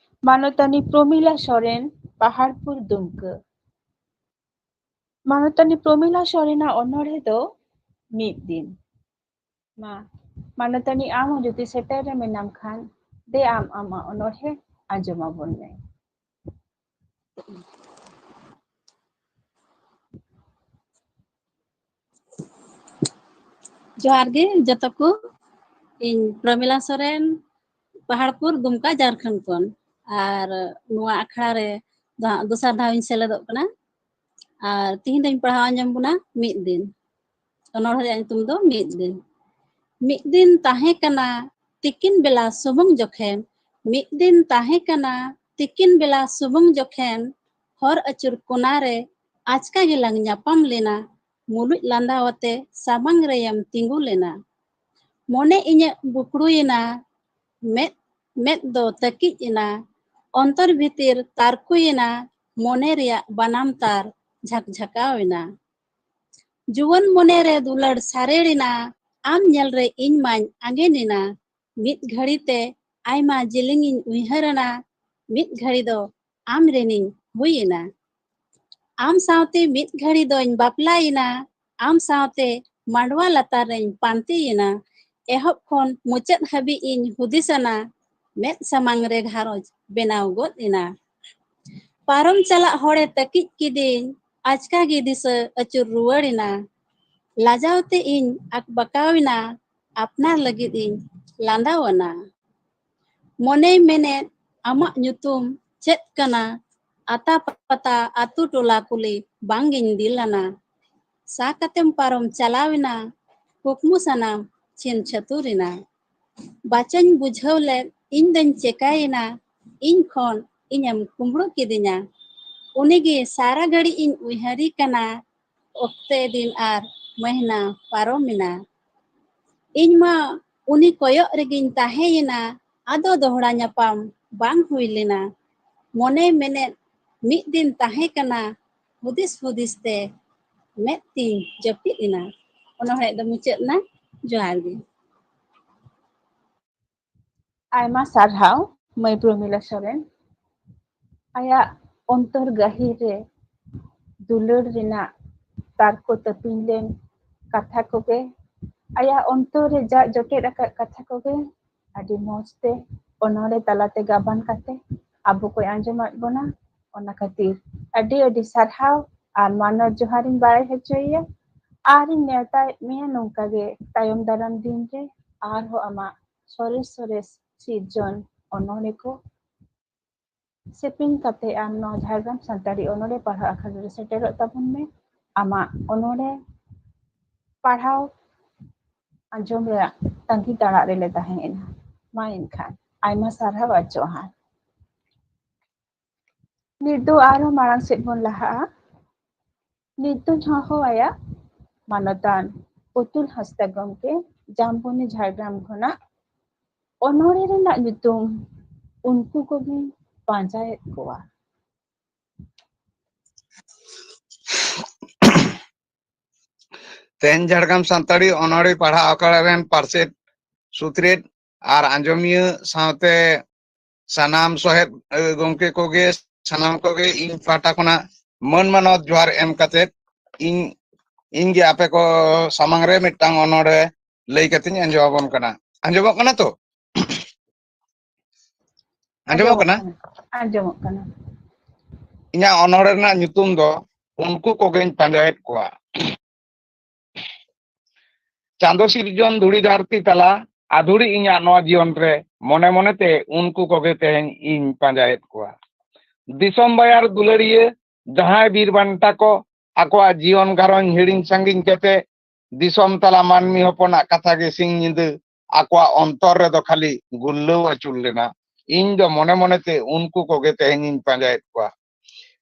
ᱢᱟᱱᱚᱛᱟᱱᱤ ᱯᱨᱚᱢᱤᱞᱟ ᱥᱚᱨᱮᱱ, ᱯᱟᱦᱟᱲᱯᱩᱨ, ᱫᱩᱢᱠᱟᱹ᱾ ᱢᱟᱱᱚᱛᱟᱱᱤ ᱯᱨᱚᱢᱤᱞᱟ ᱥᱚᱨᱮᱱᱟᱜ ᱚᱱᱚᱬᱦᱮ ᱫᱚ ᱢᱤᱫ ᱫᱤᱱ᱾ ᱢᱟ, ᱢᱟᱱᱚᱛᱟᱱᱤ, ᱟᱢ ᱦᱚᱸ ᱡᱩᱫᱤ ᱥᱮᱴᱮᱨ ᱨᱮ ᱢᱮᱱᱟᱢ ᱠᱷᱟᱱ, ᱫᱮ ᱟᱢ ᱟᱢᱟᱜ ᱚᱱᱚᱬᱦᱮ ᱟᱸᱡᱚᱢ ᱟᱵᱚᱱ ᱢᱮ᱾ ᱡᱚᱦᱟᱨ ᱜᱮ ᱡᱚᱛᱚ ᱠᱚ, ᱤᱧ ᱯᱨᱚᱢᱤᱞᱟ ᱥᱚᱨᱮᱱ, ᱯᱟᱦᱟᱲᱯᱩᱨ, ᱫᱩᱢᱠᱟ, ᱡᱷᱟᱲᱠᱷᱚᱸᱰ ᱠᱷᱚᱱ᱾ ᱟᱨ ᱱᱚᱣᱟ ᱟᱠᱷᱲᱟ ᱨᱮ ᱫᱚ ᱦᱟᱸᱜ ᱫᱚᱥᱟᱨ ᱫᱷᱟᱣ ᱤᱧ ᱥᱮᱞᱮᱫᱚᱜ ᱠᱟᱱᱟ᱾ ᱟᱨ ᱛᱤᱦᱤᱧ ᱫᱚᱧ ᱯᱟᱲᱦᱟᱣ ᱟᱸᱡᱚᱢ ᱵᱚᱱᱟ ᱢᱤᱫ ᱫᱤᱱ᱾ ᱚᱱᱚᱬᱦᱮ ᱨᱮᱭᱟᱜ ᱧᱩᱛᱩᱢ ᱫᱚ ᱢᱤᱫ ᱫᱤᱱ᱾ ᱢᱤᱫ ᱫᱤᱱ ᱛᱟᱦᱮᱸ ᱠᱟᱱᱟ, ᱛᱤᱠᱤᱱ ᱵᱮᱞᱟ ᱥᱩᱢᱩᱝ ᱡᱚᱠᱷᱮᱱ, ᱢᱤᱫ ᱫᱤᱱ ᱛᱟᱦᱮᱸ ᱠᱟᱱᱟ, ᱛᱤᱠᱤᱱ ᱵᱮᱞᱟ ᱥᱩᱢᱩᱝ ᱡᱚᱠᱷᱮᱱ, ᱦᱚᱨ ᱟᱹᱪᱩᱨ ᱠᱚᱱᱟ ᱨᱮ ᱟᱪᱠᱟ ᱜᱮᱞᱟᱝ ᱧᱟᱯᱟᱢ ᱞᱮᱱᱟ᱾ ᱢᱩᱞᱩᱡ ᱞᱟᱸᱫᱟ ᱟᱛᱮ ᱥᱟᱢᱟᱝ ᱨᱮᱭᱮᱢ ᱛᱤᱸᱜᱩ ᱞᱮᱱᱟ᱾ ᱢᱚᱱᱮ ᱤᱧᱟᱹᱜ ᱵᱩᱠᱲᱩᱭᱮᱱᱟ, ᱢᱮᱫ, ᱢᱮᱫ ᱫᱚ ᱛᱟᱹᱠᱤᱡ ᱮᱱᱟ, ᱚᱱᱛᱚᱨ ᱵᱷᱤᱛᱤᱨ ᱛᱟᱨᱠᱩᱭᱮᱱᱟ, ᱢᱚᱱᱮ ᱨᱮᱭᱟᱜ ᱵᱟᱱᱟᱢ ᱛᱟᱨ ᱡᱷᱟᱠ ᱡᱷᱟᱠᱟᱣ ᱮᱱᱟ᱾ ᱡᱩᱣᱟᱹᱱ ᱢᱚᱱᱮ ᱨᱮ ᱫᱩᱞᱟᱹᱲ ᱥᱟᱨᱮᱲ ᱮᱱᱟ, ᱟᱢ ᱧᱮᱞ ᱨᱮ ᱤᱧ ᱢᱟᱧ ᱟᱸᱜᱮᱱ ᱮᱱᱟ᱾ ᱢᱤᱫ ᱜᱷᱟᱹᱲᱤ ᱛᱮ ᱟᱭᱢᱟ ᱡᱮᱞᱮᱧᱤᱧ ᱩᱭᱦᱟᱹᱨ ᱟᱱᱟ, ᱢᱤᱫ ᱜᱷᱟᱹᱲᱤ ᱫᱚ ᱟᱢ ᱨᱮᱱᱤᱧ ᱦᱩᱭ ᱮᱱᱟ᱾ ᱟᱢ ᱥᱟᱶᱛᱮ ᱢᱤᱫ ᱜᱷᱟᱹᱲᱤ ᱫᱚᱧ ᱵᱟᱯᱞᱟᱭᱮᱱᱟ, ᱟᱢ ᱥᱟᱶᱛᱮ ᱢᱟᱰᱣᱟ ᱞᱟᱛᱟᱨ ᱨᱮᱧ ᱯᱟᱱᱛᱮᱭᱮᱱᱟ᱾ ᱮᱦᱚᱵ ᱠᱷᱚᱱ ᱢᱩᱪᱟᱹᱫ ᱦᱟᱹᱵᱤᱡ ᱤᱧ ᱦᱩᱫᱤᱥ ᱟᱱᱟ, ᱢᱮᱫ ᱥᱟᱢᱟᱝ ᱨᱮ ᱜᱷᱟᱨᱚᱸᱡᱽ ᱵᱮᱱᱟᱣ ᱜᱚᱫ ᱮᱱᱟ᱾ ᱯᱟᱨᱚᱢ ᱪᱟᱞᱟᱜ ᱦᱚᱲᱮ ᱛᱟᱹᱠᱤᱡ ᱠᱤᱫᱤᱧ, ᱟᱪᱠᱟ ᱜᱮ ᱫᱤᱥᱟᱹ ᱟᱹᱪᱩᱨ ᱨᱩᱣᱟᱹᱲ ᱮᱱᱟ᱾ ᱞᱟᱡᱟᱣ ᱛᱮ ᱤᱧ ᱟᱠᱵᱟᱠᱟᱣ ᱮᱱᱟ, ᱟᱯᱱᱟᱨ ᱞᱟᱹᱜᱤᱫ ᱤᱧ ᱞᱟᱸᱫᱟᱣ ᱟᱱᱟ᱾ ᱢᱚᱱᱮᱭ ᱢᱮᱱᱮᱫ, ᱟᱢᱟᱜ ᱧᱩᱛᱩᱢ ᱪᱮᱫ ᱠᱟᱱᱟ? ᱟᱛᱟ ᱯᱟᱛᱟ ᱟᱛᱩ ᱴᱚᱞᱟ ᱠᱩᱞᱤ ᱵᱟᱝ ᱜᱤᱧ ᱫᱤᱞ ᱟᱱᱟ᱾ ᱥᱟ ᱠᱟᱛᱮᱢ ᱯᱟᱨᱚᱢ ᱪᱟᱞᱟᱣ ᱮᱱᱟ, ᱠᱩᱠᱢᱩ ᱥᱟᱱᱟᱢ ᱪᱷᱤᱱ ᱪᱷᱟᱹᱛᱩᱨ ᱮᱱᱟ᱾ ᱵᱟᱪᱚᱧ ᱵᱩᱡᱷᱟᱹᱣ ᱞᱮᱫ, ᱤᱧ ᱫᱚᱧ ᱪᱮᱠᱟᱭᱮᱱᱟ? ᱤᱧ ᱠᱷᱚᱱ ᱤᱧᱮᱢ ᱠᱩᱢᱵᱽᱲᱩ ᱠᱤᱫᱤᱧᱟ᱾ ᱩᱱᱤᱜᱮ ᱥᱟᱨᱟ ᱜᱷᱟᱹᱲᱤᱡ ᱤᱧ ᱩᱭᱦᱟᱹᱨᱮ ᱠᱟᱱᱟ, ᱚᱠᱛᱮ ᱫᱤᱱ ᱟᱨ ᱢᱟᱹᱦᱱᱟᱹ ᱯᱟᱨᱚᱢᱮᱱᱟ᱾ ᱤᱧ ᱢᱟ ᱩᱱᱤ ᱠᱚᱭᱚᱜ ᱨᱮᱜᱤᱧ ᱛᱟᱦᱮᱸᱭᱮᱱᱟ, ᱟᱫᱚ ᱫᱚᱦᱲᱟ ᱧᱟᱯᱟᱢ ᱵᱟᱝ ᱦᱩᱭ ᱞᱮᱱᱟ᱾ ᱢᱚᱱᱮ ᱢᱮᱱᱮᱫ ᱢᱤᱫ ᱫᱤᱱ ᱛᱟᱦᱮᱸ ᱠᱟᱱᱟ, ᱦᱩᱫᱤᱥ ᱦᱩᱫᱤᱥ ᱛᱮ ᱢᱮᱫ ᱛᱤᱧ ᱡᱟᱹᱯᱤᱫ ᱮᱱᱟ᱾ ᱚᱱᱚᱬᱦᱮ ᱫᱚ ᱢᱩᱪᱟᱹᱫ ᱮᱱᱟ᱾ ᱡᱚᱦᱟᱨ ᱜᱮ᱾ ᱟᱭᱢᱟ ᱥᱟᱨᱦᱟᱣ ᱢᱟᱹᱭ ᱯᱨᱚᱢᱤᱞᱟ ᱥᱚᱨᱮᱱ᱾ ᱟᱭᱟᱜ ᱚᱱᱛᱚᱨ ᱜᱟᱹᱦᱤᱨ ᱨᱮ ᱫᱩᱞᱟᱹᱲ ᱨᱮᱱᱟᱜ ᱛᱟᱨᱠᱚ ᱛᱟᱹᱯᱤᱧ ᱞᱮᱱ ᱠᱟᱛᱷᱟ ᱠᱚᱜᱮ, ᱟᱭᱟᱜ ᱚᱱᱛᱚᱨ ᱨᱮ ᱡᱟᱜ ᱡᱚᱴᱮᱫ ᱟᱠᱟᱫ ᱠᱟᱛᱷᱟ ᱠᱚᱜᱮ ᱟᱹᱰᱤ ᱢᱚᱸᱡᱽ ᱛᱮ ᱚᱱᱚᱬᱦᱮ ᱛᱟᱞᱟᱛᱮ ᱜᱟᱵᱟᱱ ᱠᱟᱛᱮ ᱟᱵᱚ ᱠᱚᱭ ᱟᱸᱡᱚᱢᱟᱫ ᱵᱚᱱᱟ᱾ ᱚᱱᱟ ᱠᱷᱟᱹᱛᱤᱨ ᱟᱹᱰᱤ ᱟᱹᱰᱤ ᱥᱟᱨᱦᱟᱣ ᱟᱨ ᱢᱟᱱᱚᱛ ᱡᱚᱦᱟᱨ ᱤᱧ ᱵᱟᱲᱟᱭ ᱦᱚᱪᱚᱭᱮᱭᱟ᱾ ᱟᱨ ᱤᱧ ᱱᱮᱣᱛᱟᱭᱮᱫ ᱢᱮᱭᱟ ᱱᱚᱝᱠᱟ ᱜᱮ ᱛᱟᱭᱚᱢ ᱫᱟᱨᱟᱢ ᱫᱤᱱ ᱨᱮ ᱟᱨᱦᱚᱸ ᱟᱢᱟᱜ ᱥᱚᱨᱮᱥ ᱥᱚᱨᱮᱥ ᱥᱤᱨᱡᱚᱱ ᱚᱱᱚᱬᱦᱮ ᱠᱚ ᱥᱮᱯᱮᱧ ᱠᱟᱛᱮ ᱟᱢ ᱱᱚᱣᱟ ᱡᱷᱟᱲᱜᱨᱟᱢ ᱥᱟᱱᱛᱟᱲᱤ ᱚᱱᱚᱬᱦᱮ ᱯᱟᱲᱦᱟᱣ ᱟᱠᱷᱲᱟ ᱨᱮ ᱥᱮᱴᱮᱨᱚᱜ ᱛᱟᱵᱚᱱ ᱢᱮ᱾ ᱟᱢᱟᱜ ᱚᱱᱚᱬᱦᱮ ᱯᱟᱲᱦᱟᱣ ᱟᱸᱡᱚᱢ ᱨᱮᱭᱟᱜ ᱛᱟᱺᱜᱤ ᱛᱟᱲᱟᱜ ᱨᱮᱞᱮ ᱛᱟᱦᱮᱸᱭᱮᱱᱟ᱾ ᱢᱟ ᱮᱱᱠᱷᱟᱱ ᱟᱭᱢᱟ ᱥᱟᱨᱦᱟᱣ ᱟᱨ ᱡᱚᱦᱟᱨ᱾ ᱱᱤᱛ ᱫᱚ ᱟᱨᱦᱚᱸ ᱢᱟᱲᱟᱝ ᱥᱮᱫ ᱵᱚᱱ ᱞᱟᱦᱟᱜᱼᱟ᱾ ᱱᱤᱛ ᱫᱚᱧ ᱦᱚᱦᱚ ᱟᱭᱟ ᱢᱟᱱᱚᱛᱟᱱ ᱯᱩᱛᱩᱞ ᱦᱟᱸᱥᱫᱟ ᱜᱚᱢᱠᱮ, ᱡᱟᱢᱵᱚᱱᱤ ᱡᱷᱟᱲᱜᱨᱟᱢ ᱠᱷᱚᱱᱟᱜ᱾ ᱚᱱᱚᱬᱦᱮ ᱨᱮᱱᱟᱜ ᱧᱩᱛᱩᱢ ᱩᱱᱠᱩ ᱠᱚᱜᱮᱧ ᱯᱟᱸᱡᱟᱭᱮᱫ ᱠᱚᱣᱟ᱾ ᱛᱮᱦᱮᱧ ᱡᱷᱟᱲᱜᱨᱟᱢ ᱥᱟᱱᱛᱟᱲᱤ ᱚᱱᱚᱬᱦᱮ ᱯᱟᱲᱦᱟᱣ ᱟᱠᱷᱲᱟ ᱨᱮᱱ ᱯᱟᱨᱥᱮᱛ ᱥᱩᱛᱨᱮᱛ ᱟᱨ ᱟᱸᱡᱚᱢᱤᱭᱟᱹ ᱥᱟᱶᱛᱮ ᱥᱟᱱᱟᱢ ᱥᱚᱦᱮᱫ, ᱮ, ᱜᱚᱢᱠᱮ ᱠᱚᱜᱮ, ᱥᱟᱱᱟᱢ ᱠᱚᱜᱮ ᱤᱧ ᱯᱟᱦᱴᱟ ᱠᱷᱚᱱᱟᱜ ᱢᱟᱹᱱ ᱢᱟᱱᱚᱛ ᱡᱚᱦᱟᱨ ᱮᱢ ᱠᱟᱛᱮ ᱤᱧ, ᱤᱧ ᱜᱮ ᱟᱯᱮ ᱠᱚ ᱥᱟᱢᱟᱝ ᱨᱮ ᱢᱤᱫᱴᱟᱝ ᱚᱱᱚᱬᱦᱮ ᱞᱟᱹᱭ ᱠᱟᱛᱮᱧ ᱟᱸᱡᱚᱢ ᱟᱵᱚᱱ ᱠᱟᱱᱟ᱾ ᱟᱸᱡᱚᱢᱚᱜ ᱠᱟᱱᱟ ᱛᱚ? ᱟᱸᱡᱚᱢᱚᱜ ᱠᱟᱱᱟ? ᱟᱸᱡᱚᱢᱚᱜ ᱠᱟᱱᱟ᱾ ᱤᱧᱟᱹᱜ ᱚᱱᱚᱬᱦᱮ ᱨᱮᱱᱟᱜ ᱧᱩᱛᱩᱢ ᱫᱚ ᱩᱱᱠᱩ ᱠᱚᱜᱮᱧ ᱯᱟᱸᱡᱟᱭᱮᱫ ᱠᱚᱣᱟ᱾ ᱪᱟᱸᱫᱚ ᱥᱤᱨᱡᱚᱱ ᱫᱷᱩᱲᱤ ᱫᱷᱟᱹᱨᱛᱤ ᱛᱟᱞᱟ, ᱟᱫᱷᱩᱲᱤ ᱤᱧᱟᱹᱜ ᱱᱚᱣᱟ ᱡᱤᱭᱚᱱ ᱨᱮ, ᱢᱚᱱᱮ ᱢᱚᱱᱮᱛᱮ ᱩᱱᱠᱩ ᱠᱚᱜᱮ ᱛᱮᱦᱮᱧ ᱤᱧ ᱯᱟᱸᱡᱟᱭᱮᱫ ᱠᱚᱣᱟ᱾ ᱫᱤᱥᱚᱢ ᱵᱟᱭᱟᱨ ᱫᱩᱞᱟᱹᱲᱤᱭᱟᱹ, ᱡᱟᱦᱟᱸᱭ ᱵᱤᱨ ᱵᱟᱱᱴᱟ ᱠᱚ ᱟᱠᱚᱣᱟᱜ ᱡᱤᱭᱚᱱ ᱜᱷᱟᱨᱚᱸᱡᱽ ᱦᱤᱲᱤᱧ ᱥᱟᱺᱜᱤᱧ ᱠᱟᱛᱮ, ᱫᱤᱥᱚᱢ ᱛᱟᱞᱟ ᱢᱟᱹᱱᱢᱤ ᱦᱚᱯᱚᱱᱟᱜ ᱠᱟᱛᱷᱟ ᱜᱮ ᱥᱤᱧ ᱧᱤᱫᱟᱹ ᱟᱠᱚᱣᱟᱜ ᱚᱱᱛᱚᱨ ᱨᱮᱫᱚ ᱠᱷᱟᱹᱞᱤ ᱜᱩᱨᱞᱟᱹᱣ ᱟᱹᱪᱩᱨ ᱞᱮᱱᱟ᱾ ᱤᱧ ᱫᱚ ᱢᱚᱱᱮ ᱢᱚᱱᱮᱛᱮ ᱩᱱᱠᱩ ᱠᱚᱜᱮ ᱛᱮᱦᱮᱧᱤᱧ ᱯᱟᱸᱡᱟᱭᱮᱫ ᱠᱚᱣᱟ᱾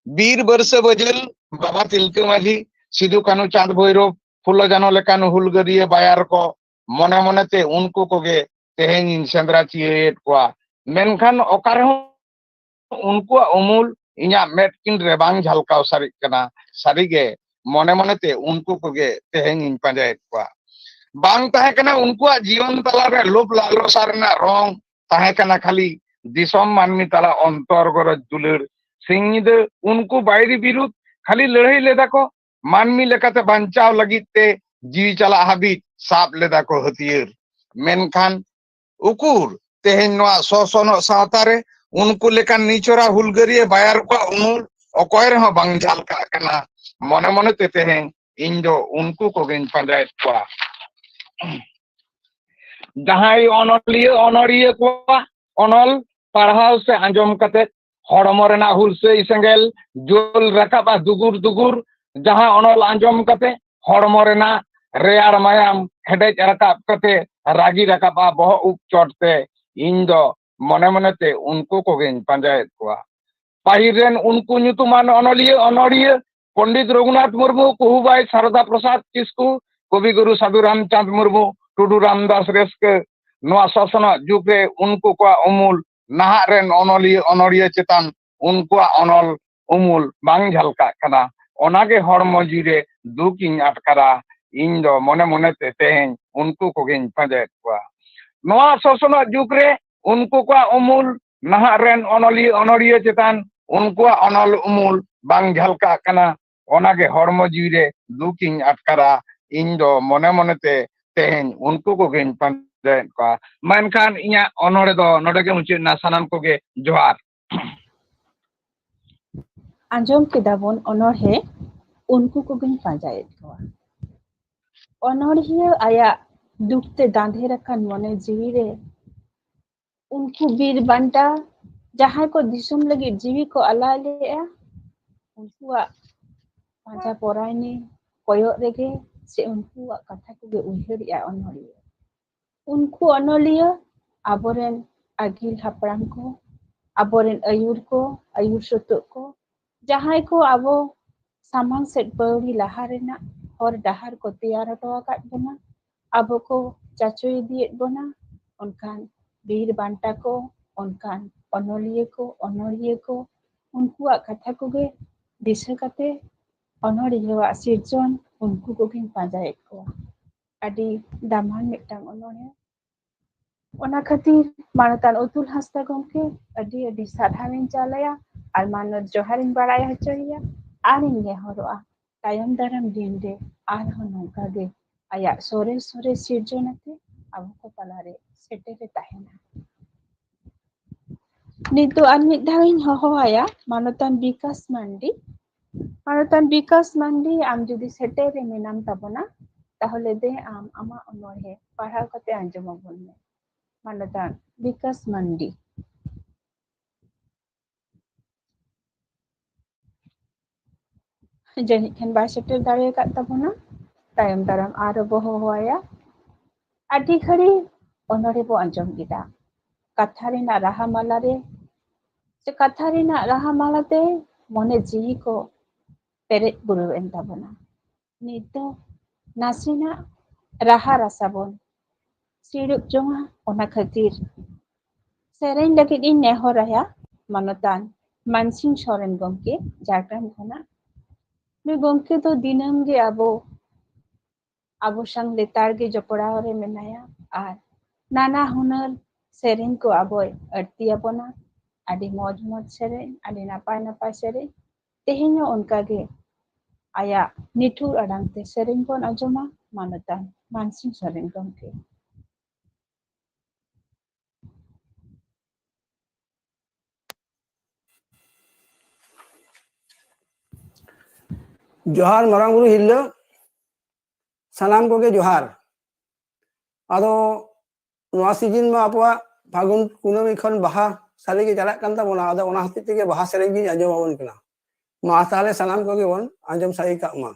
ᱵᱤᱨ ᱵᱟᱹᱨᱥᱟᱹ ᱵᱟᱹᱡᱟᱹᱞ, ᱵᱟᱵᱟ ᱛᱤᱞᱠᱟᱹ ᱢᱟᱹᱡᱷᱤ, ᱥᱤᱫᱩ ᱠᱟᱹᱱᱦᱩ ᱪᱟᱸᱫᱽ ᱵᱷᱳᱭᱨᱳᱵ, ᱯᱷᱩᱞᱳ ᱡᱷᱟᱱᱳ ᱞᱮᱠᱟᱱ ᱦᱩᱞᱜᱟᱹᱨᱤᱭᱟᱹ ᱵᱟᱭᱟᱨ ᱠᱚ, ᱢᱚᱱᱮ ᱢᱚᱱᱮᱛᱮ ᱩᱱᱠᱩ ᱠᱚᱜᱮ ᱛᱮᱦᱮᱧᱤᱧ ᱥᱮᱸᱫᱽᱨᱟ ᱪᱤᱭᱟᱹᱭᱮᱫ ᱠᱚᱣᱟ᱾ ᱢᱮᱱᱠᱷᱟᱱ ᱚᱠᱟ ᱨᱮᱦᱚᱸ ᱩᱱᱠᱩᱣᱟᱜ ᱩᱢᱩᱞ ᱤᱧᱟᱹᱜ ᱢᱮᱫ ᱠᱤᱱ ᱨᱮ ᱵᱟᱝ ᱡᱷᱟᱞᱠᱟᱣ ᱥᱟᱹᱨᱤᱜ ᱠᱟᱱᱟ᱾ ᱥᱟᱹᱨᱤᱜᱮ ᱢᱚᱱᱮ ᱢᱚᱱᱮᱛᱮ ᱩᱱᱠᱩ ᱠᱚᱜᱮ ᱛᱮᱦᱮᱧᱤᱧ ᱯᱟᱸᱡᱟᱭᱮᱫ ᱠᱚᱣᱟ᱾ ᱵᱟᱝ ᱛᱟᱦᱮᱸ ᱠᱟᱱᱟ ᱩᱱᱠᱩᱣᱟᱜ ᱡᱤᱭᱚᱱ ᱛᱟᱞᱟᱨᱮ ᱞᱳᱵᱷ ᱞᱟᱞᱚᱥᱟ ᱨᱮᱱᱟᱜ ᱨᱚᱝ, ᱛᱟᱦᱮᱸ ᱠᱟᱱᱟ ᱠᱷᱟᱹᱞᱤ ᱫᱤᱥᱚᱢ ᱢᱟᱹᱱᱢᱤ ᱛᱟᱞᱟ ᱚᱱᱛᱚᱨ ᱜᱚᱨᱚᱡᱽ ᱫᱩᱞᱟᱹᱲ᱾ ᱥᱤᱧ ᱧᱤᱫᱟᱹ ᱩᱱᱠᱩ ᱵᱟᱹᱭᱨᱤ ᱵᱤᱨᱩᱫᱷ ᱠᱷᱟᱹᱞᱤ ᱞᱟᱹᱲᱦᱟᱹᱭ ᱞᱮᱫᱟ ᱠᱚ᱾ ᱢᱟᱹᱱᱢᱤ ᱞᱮᱠᱟᱛᱮ ᱵᱟᱧᱪᱟᱣ ᱞᱟᱹᱜᱤᱫ ᱛᱮ ᱡᱤᱣᱤ ᱪᱟᱞᱟᱜ ᱦᱟᱹᱵᱤᱡ ᱥᱟᱵ ᱞᱮᱫᱟ ᱠᱚ ᱦᱟᱹᱛᱭᱟᱹᱨ᱾ ᱢᱮᱱᱠᱷᱟᱱ ᱩᱠᱩᱨ ᱛᱮᱦᱮᱧ ᱱᱚᱣᱟ ᱥᱚᱥᱚᱱᱚᱜ ᱥᱟᱶᱛᱟ ᱨᱮ ᱩᱱᱠᱩ ᱞᱮᱠᱟᱱ ᱱᱤᱪᱚᱨᱟ ᱦᱩᱞᱜᱟᱹᱨᱤᱭᱟᱹ ᱵᱟᱭᱟᱨ ᱠᱚᱣᱟᱜ ᱩᱢᱩᱞ ᱚᱠᱚᱭ ᱨᱮᱦᱚᱸ ᱵᱟᱝ ᱡᱷᱟᱞᱠᱟᱜ ᱠᱟᱱᱟ᱾ ᱢᱚᱱᱮ ᱢᱚᱱᱮᱛᱮ ᱛᱮᱦᱮᱧ ᱤᱧ ᱫᱚ ᱩᱱᱠᱩ ᱠᱚᱜᱮᱧ ᱯᱟᱸᱡᱟᱭᱮᱫ ᱠᱚᱣᱟ᱾ ᱡᱟᱦᱟᱸᱭ ᱚᱱᱚᱞᱤᱭᱟᱹ ᱚᱱᱚᱲᱤᱭᱟᱹ ᱠᱚᱣᱟᱜ ᱚᱱᱚᱞ ᱯᱟᱲᱦᱟᱣ ᱥᱮ ᱟᱸᱡᱚᱢ ᱠᱟᱛᱮ ᱦᱚᱲᱢᱚ ᱨᱮᱱᱟᱜ ᱦᱩᱞᱥᱟᱹᱭ ᱥᱮᱸᱜᱮᱞ ᱡᱩᱞ ᱨᱟᱠᱟᱵᱼᱟ ᱫᱩᱜᱩᱨ ᱫᱩᱜᱩᱨ᱾ ᱡᱟᱦᱟᱸ ᱚᱱᱚᱞ ᱟᱸᱡᱚᱢ ᱠᱟᱛᱮ ᱦᱚᱲᱢᱚ ᱨᱮᱱᱟᱜ ᱨᱮᱭᱟᱲ ᱢᱟᱭᱟᱢ ᱦᱮᱰᱮᱡ ᱨᱟᱠᱟᱵ ᱠᱟᱛᱮ ᱨᱟᱹᱜᱤ ᱨᱟᱠᱟᱵᱼᱟ ᱵᱚᱦᱚᱜ ᱩᱵ ᱪᱚᱴ ᱛᱮ, ᱤᱧ ᱫᱚ ᱢᱚᱱᱮ ᱢᱚᱱᱮᱛᱮ ᱩᱱᱠᱩ ᱠᱚᱜᱮᱧ ᱯᱟᱸᱡᱟᱭᱮᱫ ᱠᱚᱣᱟ᱾ ᱯᱟᱹᱦᱤᱞ ᱨᱮᱱ ᱩᱱᱠᱩ ᱧᱩᱛᱩᱢᱟᱱ ᱚᱱᱚᱞᱤᱭᱟᱹ ᱚᱱᱚᱲᱤᱭᱟᱹ ᱯᱚᱱᱰᱤᱛ ᱨᱚᱜᱷᱩᱱᱟᱛᱷ ᱢᱩᱨᱢᱩ, ᱠᱩᱦᱩᱵᱟᱭ ᱥᱟᱨᱚᱫᱟ ᱯᱨᱚᱥᱟᱫᱽ ᱠᱤᱥᱠᱩ, ᱠᱚᱵᱤ ᱜᱩᱨᱩ ᱥᱟᱹᱫᱷᱩ ᱨᱟᱢᱪᱟᱸᱫᱽ ᱢᱩᱨᱢᱩ, ᱴᱩᱰᱩ ᱨᱟᱢᱫᱟᱥ ᱨᱟᱹᱥᱠᱟᱹ, ᱱᱚᱣᱟ ᱥᱚᱥᱱᱚᱜ ᱡᱩᱜᱽ ᱨᱮ ᱩᱱᱠᱩ ᱠᱚᱣᱟᱜ ᱩᱢᱩᱞ ᱱᱟᱦᱟᱜ ᱨᱮᱱ ᱚᱱᱚᱞᱤᱭᱟᱹ ᱚᱱᱚᱲᱤᱭᱟᱹ ᱪᱮᱛᱟᱱ ᱩᱱᱠᱩᱣᱟᱜ ᱚᱱᱚᱞ ᱩᱢᱩᱞ ᱵᱟᱝ ᱡᱷᱟᱞᱠᱟᱜ ᱠᱟᱱᱟ᱾ ᱚᱱᱟᱜᱮ ᱦᱚᱲᱢᱚ ᱡᱤᱣᱤ ᱨᱮ ᱫᱩᱠ ᱤᱧ ᱟᱴᱠᱟᱨᱟ᱾ ᱤᱧ ᱫᱚ ᱢᱚᱱᱮ ᱢᱚᱱᱮᱛᱮ ᱛᱮᱦᱮᱧ ᱩᱱᱠᱩ ᱠᱚᱜᱮᱧ ᱯᱟᱸᱡᱟᱭᱮᱫ ᱠᱚᱣᱟ᱾ ᱱᱚᱣᱟ ᱥᱚᱥᱱᱚᱜ ᱡᱩᱜᱽ ᱨᱮ ᱩᱱᱠᱩ ᱠᱚᱣᱟᱜ ᱩᱢᱩᱞ, ᱱᱟᱦᱟᱜ ᱨᱮᱱ ᱚᱱᱚᱞᱤᱭᱟᱹ ᱚᱱᱚᱲᱦᱤᱭᱟᱹ ᱪᱮᱛᱟᱱ ᱩᱱᱠᱩᱣᱟᱜ ᱚᱱᱚᱞ ᱩᱢᱩᱞ ᱵᱟᱝ ᱡᱷᱟᱞᱠᱟᱜ ᱠᱟᱱᱟ᱾ ᱚᱱᱟᱜᱮ ᱦᱚᱲᱢᱚ ᱡᱤᱣᱤ ᱨᱮ ᱫᱩᱠ ᱤᱧ ᱟᱴᱠᱟᱨᱟ᱾ ᱤᱧ ᱫᱚ ᱢᱚᱱᱮ ᱢᱚᱱᱮᱛᱮ ᱛᱮᱦᱮᱧ ᱩᱱᱠᱩ ᱠᱚᱜᱮᱧ ᱯᱟᱸᱡᱟᱭᱮᱫ ᱠᱚᱣᱟ᱾ ᱢᱮᱱᱠᱷᱟᱱ ᱤᱧᱟᱹᱜ ᱚᱱᱚᱲᱦᱮ ᱫᱚ ᱱᱚᱰᱮ ᱜᱮ ᱢᱩᱪᱟᱹᱫ ᱮᱱᱟ᱾ ᱥᱟᱱᱟᱢ ᱠᱚᱜᱮ ᱡᱚᱦᱟᱨ᱾ ᱟᱸᱡᱚᱢ ᱠᱮᱫᱟ ᱵᱚᱱ ᱚᱱᱚᱲᱦᱮ ᱩᱱᱠᱩ ᱠᱚᱜᱮᱧ ᱯᱟᱸᱡᱟᱭᱮᱫ ᱠᱚᱣᱟ᱾ ᱚᱱᱚᱲᱦᱤᱭᱟᱹ ᱟᱭᱟᱜ ᱫᱩᱠ ᱛᱮ ᱫᱟᱸᱫᱷᱮᱨ ᱟᱠᱟᱱ ᱢᱚᱱᱮ ᱡᱤᱣᱤ ᱨᱮ ᱩᱱᱠᱩ ᱵᱤᱨ ᱵᱟᱱᱴᱟ ᱡᱟᱦᱟᱸᱭ ᱠᱚ ᱫᱤᱥᱚᱢ ᱞᱟᱹᱜᱤᱫ ᱡᱤᱣᱤ ᱠᱚ ᱟᱞᱟᱭ ᱞᱮᱫᱼᱟ, ᱩᱱᱠᱩᱣᱟᱜ ᱯᱟᱸᱡᱟ ᱯᱚᱨᱟᱭᱱᱤ ᱠᱚᱭᱚᱜ ᱨᱮᱜᱮ ᱥᱮ ᱩᱱᱠᱩᱣᱟᱜ ᱠᱟᱛᱷᱟ ᱠᱚᱜᱮ ᱩᱭᱦᱟᱹᱨᱮᱜᱼᱟ ᱚᱱᱚᱲᱦᱤᱭᱟᱹ᱾ ᱩᱱᱠᱩ ᱚᱱᱚᱞᱤᱭᱟᱹ ᱟᱵᱚᱨᱮᱱ ᱟᱹᱜᱤᱞ ᱦᱟᱯᱲᱟᱢ ᱠᱚ, ᱟᱵᱚᱨᱮᱱ ᱟᱹᱭᱩᱨ ᱠᱚ, ᱟᱹᱭᱩᱨ ᱥᱩᱛᱩᱜ ᱠᱚ, ᱡᱟᱦᱟᱸᱭ ᱠᱚ ᱟᱵᱚ ᱥᱟᱢᱟᱝ ᱥᱮᱫ ᱯᱟᱹᱣᱲᱤ ᱞᱟᱦᱟ ᱨᱮᱱᱟᱜ ᱦᱚᱨ ᱰᱟᱦᱟᱨ ᱠᱚ ᱛᱮᱭᱟᱨ ᱦᱚᱴᱚ ᱟᱠᱟᱫ ᱵᱚᱱᱟ, ᱟᱵᱚ ᱠᱚ ᱪᱟᱪᱳ ᱤᱫᱤᱭᱮᱫ ᱵᱚᱱᱟ, ᱚᱱᱠᱟᱱ ᱵᱤᱨ ᱵᱟᱱᱴᱟ ᱠᱚ, ᱚᱱᱠᱟᱱ ᱚᱱᱚᱞᱤᱭᱟᱹ ᱠᱚ, ᱚᱱᱚᱲᱦᱤᱭᱟᱹ ᱠᱚ, ᱩᱱᱠᱩᱣᱟᱜ ᱠᱟᱛᱷᱟ ᱠᱚᱜᱮ ᱫᱤᱥᱟᱹ ᱠᱟᱛᱮ ᱚᱱᱚᱲᱦᱤᱭᱟᱹᱣᱟᱜ ᱥᱤᱨᱡᱚᱱ ᱩᱱᱠᱩ ᱠᱚᱜᱮᱧ ᱯᱟᱸᱡᱟᱭᱮᱫ ᱠᱚᱣᱟ᱾ ᱟᱹᱰᱤ ᱫᱟᱢᱟᱱ ᱢᱤᱫᱴᱟᱝ ᱚᱱᱚᱲᱦᱮ᱾ ᱚᱱᱟ ᱠᱷᱟᱹᱛᱤᱨ ᱢᱟᱱᱚᱛᱟᱱ ᱚᱛᱩᱞ ᱦᱟᱸᱥᱫᱟ ᱜᱚᱢᱠᱮ ᱟᱹᱰᱤ ᱟᱹᱰᱤ ᱥᱟᱨᱦᱟᱣᱤᱧ ᱪᱟᱞᱟᱭᱟ ᱟᱨ ᱢᱟᱱᱚᱛ ᱡᱚᱦᱟᱨᱤᱧ ᱵᱟᱲᱟᱭ ᱦᱚᱪᱚᱭᱮᱭᱟ᱾ ᱟᱨᱤᱧ ᱱᱮᱦᱚᱨᱚᱜᱼᱟ ᱛᱟᱭᱚᱢ ᱫᱟᱨᱟᱢ ᱫᱤᱱ ᱨᱮ ᱟᱨᱦᱚᱸ ᱱᱚᱝᱠᱟ ᱜᱮ ᱟᱭᱟᱜ ᱥᱚᱨᱮᱥ ᱥᱚᱨᱮᱥ ᱥᱤᱨᱡᱚᱱ ᱟᱛᱮ ᱟᱵᱚ ᱠᱚ ᱛᱟᱞᱟᱨᱮ ᱥᱮᱴᱮᱨ ᱮ ᱛᱟᱦᱮᱱᱟ᱾ ᱱᱤᱛᱚᱜ ᱟᱨ ᱢᱤᱫ ᱫᱷᱟᱣ ᱤᱧ ᱦᱚᱦᱚ ᱟᱭᱟ ᱢᱟᱱᱚᱛᱟᱱ ᱵᱤᱠᱟᱥ ᱢᱟᱱᱰᱤ᱾ ᱢᱟᱱᱚᱛᱟᱱ ᱵᱤᱠᱟᱥ ᱢᱟᱱᱰᱤ, ᱟᱢ ᱡᱩᱫᱤ ᱥᱮᱴᱮᱨ ᱨᱮ ᱢᱮᱱᱟᱢ ᱛᱟᱵᱚᱱᱟ, ᱛᱟᱦᱚᱞᱮ ᱫᱮ ᱟᱢ ᱟᱢᱟᱜ ᱚᱱᱚᱬᱦᱮ ᱯᱟᱲᱦᱟᱣ ᱠᱟᱛᱮ ᱟᱸᱡᱚᱢ ᱟᱵᱚᱱ ᱢᱮ᱾ ᱢᱟᱱᱚᱛᱟᱱ ᱵᱤᱠᱟᱥ ᱢᱟᱱᱰᱤ᱾ ᱡᱟᱹᱱᱤᱡ ᱠᱷᱟᱱ ᱵᱟᱭ ᱥᱮᱴᱮᱨ ᱫᱟᱲᱮ ᱟᱠᱟᱫ ᱛᱟᱵᱚᱱᱟ᱾ ᱛᱟᱭᱚᱢ ᱫᱟᱨᱟᱢ ᱟᱨᱚ ᱵᱚ ᱦᱚᱦᱚ ᱟᱭᱟ᱾ ᱟᱹᱰᱤ ᱜᱷᱟᱹᱲᱤ ᱚᱱᱚᱬᱦᱮ ᱵᱚ ᱟᱸᱡᱚᱢ ᱠᱮᱫᱟ᱾ ᱠᱟᱛᱷᱟ ᱨᱮᱱᱟᱜ ᱨᱟᱦᱟ ᱢᱟᱞᱟ ᱨᱮ, ᱥᱮ ᱠᱟᱛᱷᱟ ᱨᱮᱱᱟᱜ ᱨᱟᱦᱟ ᱢᱟᱞᱟ ᱛᱮ ᱢᱚᱱᱮ ᱡᱤᱣᱤ ᱠᱚ ᱯᱮᱨᱮᱡ ᱯᱩᱨᱟᱹᱣ ᱮᱱ ᱛᱟᱵᱚᱱᱟ᱾ ᱱᱤᱛ ᱫᱚ ᱱᱟᱥᱮᱱᱟᱜ ᱨᱟᱦᱟ ᱨᱟᱥᱟ ᱵᱚᱱ ᱥᱤᱲᱩᱵ ᱡᱚᱝᱟ᱾ ᱚᱱᱟ ᱠᱷᱟᱹᱛᱤᱨ ᱥᱮᱨᱮᱧ ᱞᱟᱹᱜᱤᱫ ᱤᱧ ᱱᱮᱦᱚᱨ ᱟᱭᱟ ᱢᱟᱱᱚᱛᱟᱱ ᱢᱟᱱᱥᱤᱝ ᱥᱚᱨᱮᱱ ᱜᱚᱢᱠᱮ, ᱡᱷᱟᱲᱜᱨᱟᱢ ᱠᱷᱚᱱᱟᱜ᱾ ᱱᱩᱭ ᱜᱚᱢᱠᱮ ᱫᱚ ᱫᱤᱱᱟᱹᱢ ᱜᱮ ᱟᱵᱚ, ᱟᱵᱚ ᱥᱟᱝ ᱞᱮᱛᱟᱲ ᱜᱮ ᱡᱚᱯᱲᱟᱣ ᱨᱮ ᱢᱮᱱᱟᱭᱟ ᱟᱨ ᱱᱟᱱᱟ ᱦᱩᱱᱟᱹᱨ ᱥᱮᱨᱮᱧ ᱠᱚ ᱟᱵᱚᱭ ᱟᱹᱲᱛᱤ ᱟᱵᱚᱱᱟ᱾ ᱟᱹᱰᱤ ᱢᱚᱡᱽ ᱢᱚᱡᱽ ᱥᱮᱨᱮᱧ, ᱟᱹᱰᱤ ᱱᱟᱯᱟᱭ ᱱᱟᱯᱟᱭ ᱥᱮᱨᱮᱧ᱾ ᱛᱮᱦᱮᱧ ᱦᱚᱸ ᱚᱱᱠᱟ ᱜᱮ ᱟᱭᱟᱜ ᱱᱤᱴᱷᱩᱨ ᱟᱲᱟᱝ ᱛᱮ ᱥᱮᱨᱮᱧ ᱵᱚᱱ ᱟᱸᱡᱚᱢᱟ ᱢᱟᱱᱚᱛᱟᱱ ᱢᱟᱱᱥᱤᱝ ᱥᱚᱨᱮᱱ ᱜᱚᱢᱠᱮ᱾ ᱡᱚᱦᱟᱨ ᱢᱟᱨᱟᱝ ᱵᱩᱨᱩ ᱦᱤᱨᱞᱟᱹ, ᱥᱟᱱᱟᱢ ᱠᱚᱜᱮ ᱡᱚᱦᱟᱨ᱾ ᱟᱫᱚ ᱱᱚᱣᱟ ᱥᱤᱡᱤᱱ ᱢᱟ ᱟᱵᱚᱣᱟᱜ ᱯᱷᱟᱹᱜᱩᱱ ᱠᱩᱱᱟᱹᱢᱤ ᱠᱷᱚᱱ ᱵᱟᱦᱟ ᱥᱟᱹᱨᱤ ᱜᱮ ᱪᱟᱞᱟᱜ ᱠᱟᱱ ᱛᱟᱵᱚᱱᱟ, ᱟᱫᱚ ᱚᱱᱟ ᱦᱚᱛᱮᱡ ᱛᱮᱜᱮ ᱵᱟᱦᱟ ᱥᱮᱨᱮᱧ ᱜᱤᱧ ᱟᱸᱡᱚᱢ ᱟᱵᱚᱱ ᱠᱟᱱᱟ᱾ ᱢᱟ ᱛᱟᱦᱞᱮ ᱥᱟᱱᱟᱢ ᱠᱚᱜᱮ ᱵᱚᱱ ᱟᱸᱡᱚᱢ ᱥᱟᱹᱨᱤ ᱠᱟᱜ ᱢᱟ᱾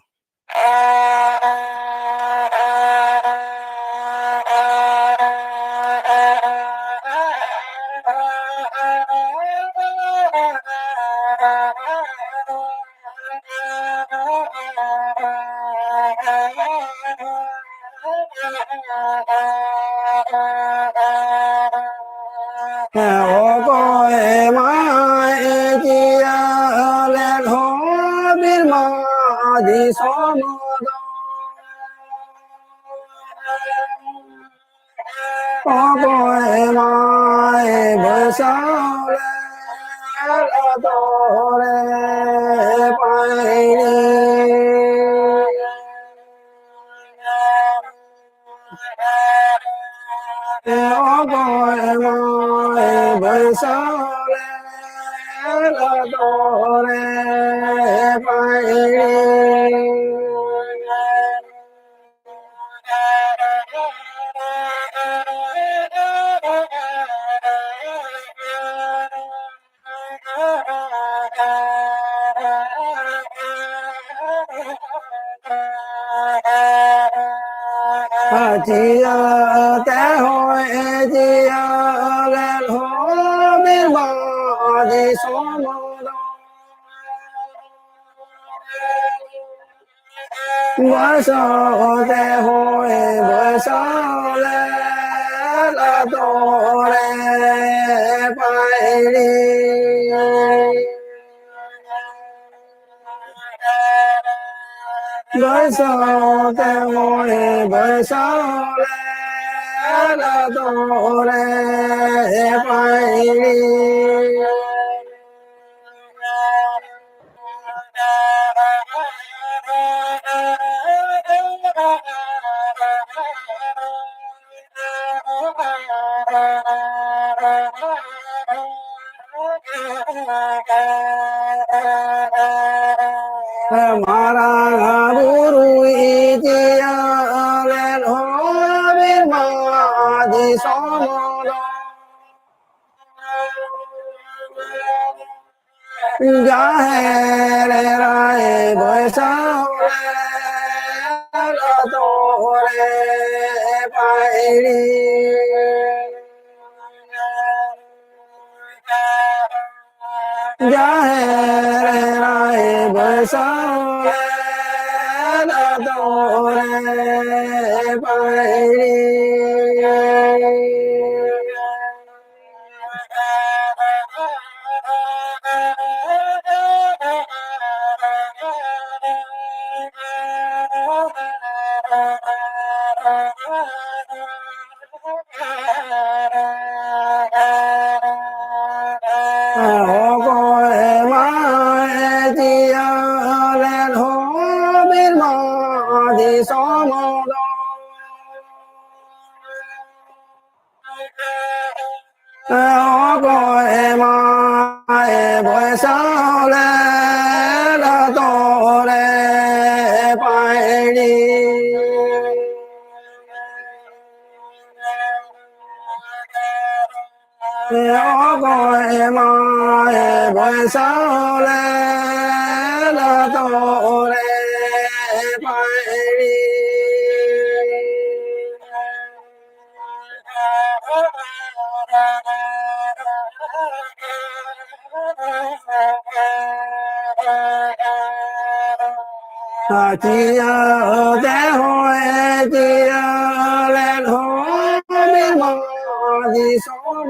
ᱚᱠᱚᱭ ᱢᱟᱭ ᱪᱤᱭᱟᱹ ᱞᱮᱫ ᱦᱚᱸ ᱵᱤᱨᱢᱟ ᱫᱤᱥᱚᱢ ᱫᱚ? ᱚᱠᱚᱭ ᱢᱟᱭ ᱵᱟᱹᱭᱥᱟᱹᱣ ᱞᱮᱫ ᱟᱛᱳ ᱨᱮ ᱯᱟᱹᱭᱲᱤ? ᱚᱠᱚᱭ ᱢᱟᱭ ᱵᱟᱹᱭᱥᱟᱹᱣ ᱞᱮᱫ ᱟᱛᱳ ᱨᱮ ᱯᱟᱹᱭᱲᱤ? ᱪᱤᱭᱟᱹᱛᱮ ᱦᱚᱸᱭ ᱪᱤᱭᱟᱹ ᱞᱮᱱ ᱦᱚᱸ ᱵᱤᱨᱢᱟ ᱫᱤᱥᱚᱢ ᱫᱚ᱾ ᱵᱟᱹᱭᱥᱟᱹᱣ ᱛᱮ ᱦᱚᱸᱭ ᱵᱟᱹᱭᱥᱟᱹᱣ ᱞᱮᱫ ᱟᱛᱳ ᱨᱮ ᱯᱟᱹᱭᱲᱤ᱾ ᱵᱟᱹᱭᱥᱟᱹᱣ ᱛᱮ ᱦᱚᱸᱭ ᱵᱟᱹᱭᱥᱟᱹᱣ ᱞᱮᱫ ᱟᱫᱚ ᱨᱮ ᱯᱟᱹᱭᱲᱤ᱾ ᱢᱟᱨᱟᱝ ᱵᱩᱨᱩ ᱤᱫᱤᱭᱟ ᱞᱮᱱ ᱦᱚᱸ ᱵᱤᱱ ᱢᱟ ᱫᱤᱥᱚᱢ ᱫᱚ᱾ ᱡᱟᱦᱮᱨ ᱮᱨᱟᱭ ᱵᱟᱹᱭᱥᱟᱹᱣ ᱞᱮᱱ ᱟᱛᱳ ᱨᱮ ᱯᱟᱹᱭᱲᱤ᱾ ᱡᱟᱦᱮᱨ ᱮᱨᱟᱭ ᱵᱟᱹᱭᱥᱟᱹᱣ ᱞᱮᱱ ᱟᱛᱳ ᱨᱮ ᱯᱟᱹᱭᱲᱤ᱾ ᱚᱠᱚᱭ ᱮᱢᱟᱭ ᱡᱤᱭᱚᱱ ᱨᱮᱱ ᱦᱚᱸ ᱵᱤᱨ ᱢᱟ ᱫᱤᱥᱚᱢ ᱫᱚ᱾ ᱚᱠᱚᱭ ᱮᱢᱟᱭ ᱵᱚᱭᱥᱟᱣ ᱞᱮᱱ ᱟᱛᱳ ᱨᱮ ᱯᱟᱹᱭᱲᱤ᱾ ᱚᱠᱚᱭ ᱮᱢᱟᱭ ᱵᱚᱭᱥᱟᱣ ᱞᱮᱱ ᱟᱛᱳ ᱨᱮ ᱯᱟᱹᱭᱲᱤ᱾ ᱪᱤᱭᱟᱹ ᱛᱮᱦᱚᱸᱭ ᱪᱤᱭᱟᱹ ᱞᱮᱱ ᱦᱚᱸ ᱵᱤᱨᱢᱟ ᱫᱤᱥᱚᱢ᱾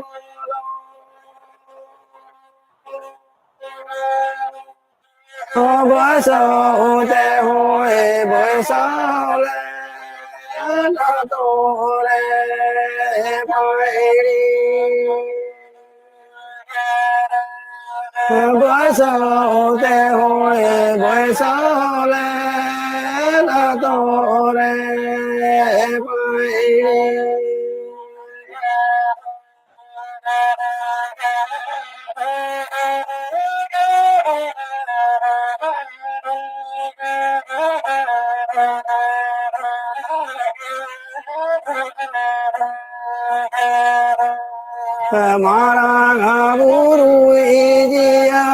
ᱵᱚᱭᱥᱟᱣ ᱛᱮᱦᱚᱸᱭ ᱵᱚᱭᱥᱟᱣ ᱞᱮᱱ ᱟᱛᱳ ᱨᱮ ᱵᱟᱭᱨᱤ᱾ ᱵᱟᱹᱭᱥᱟᱹᱣ ᱛᱮ ᱦᱚᱭ ᱵᱟᱹᱭᱥᱟᱹᱣ ᱞᱮᱱ ᱟᱛᱳ ᱨᱮ ᱵᱟᱭᱨᱤ᱾ ᱢᱟᱨᱟᱝ ᱵᱩᱨᱩᱭ ᱡᱤᱭᱟᱹ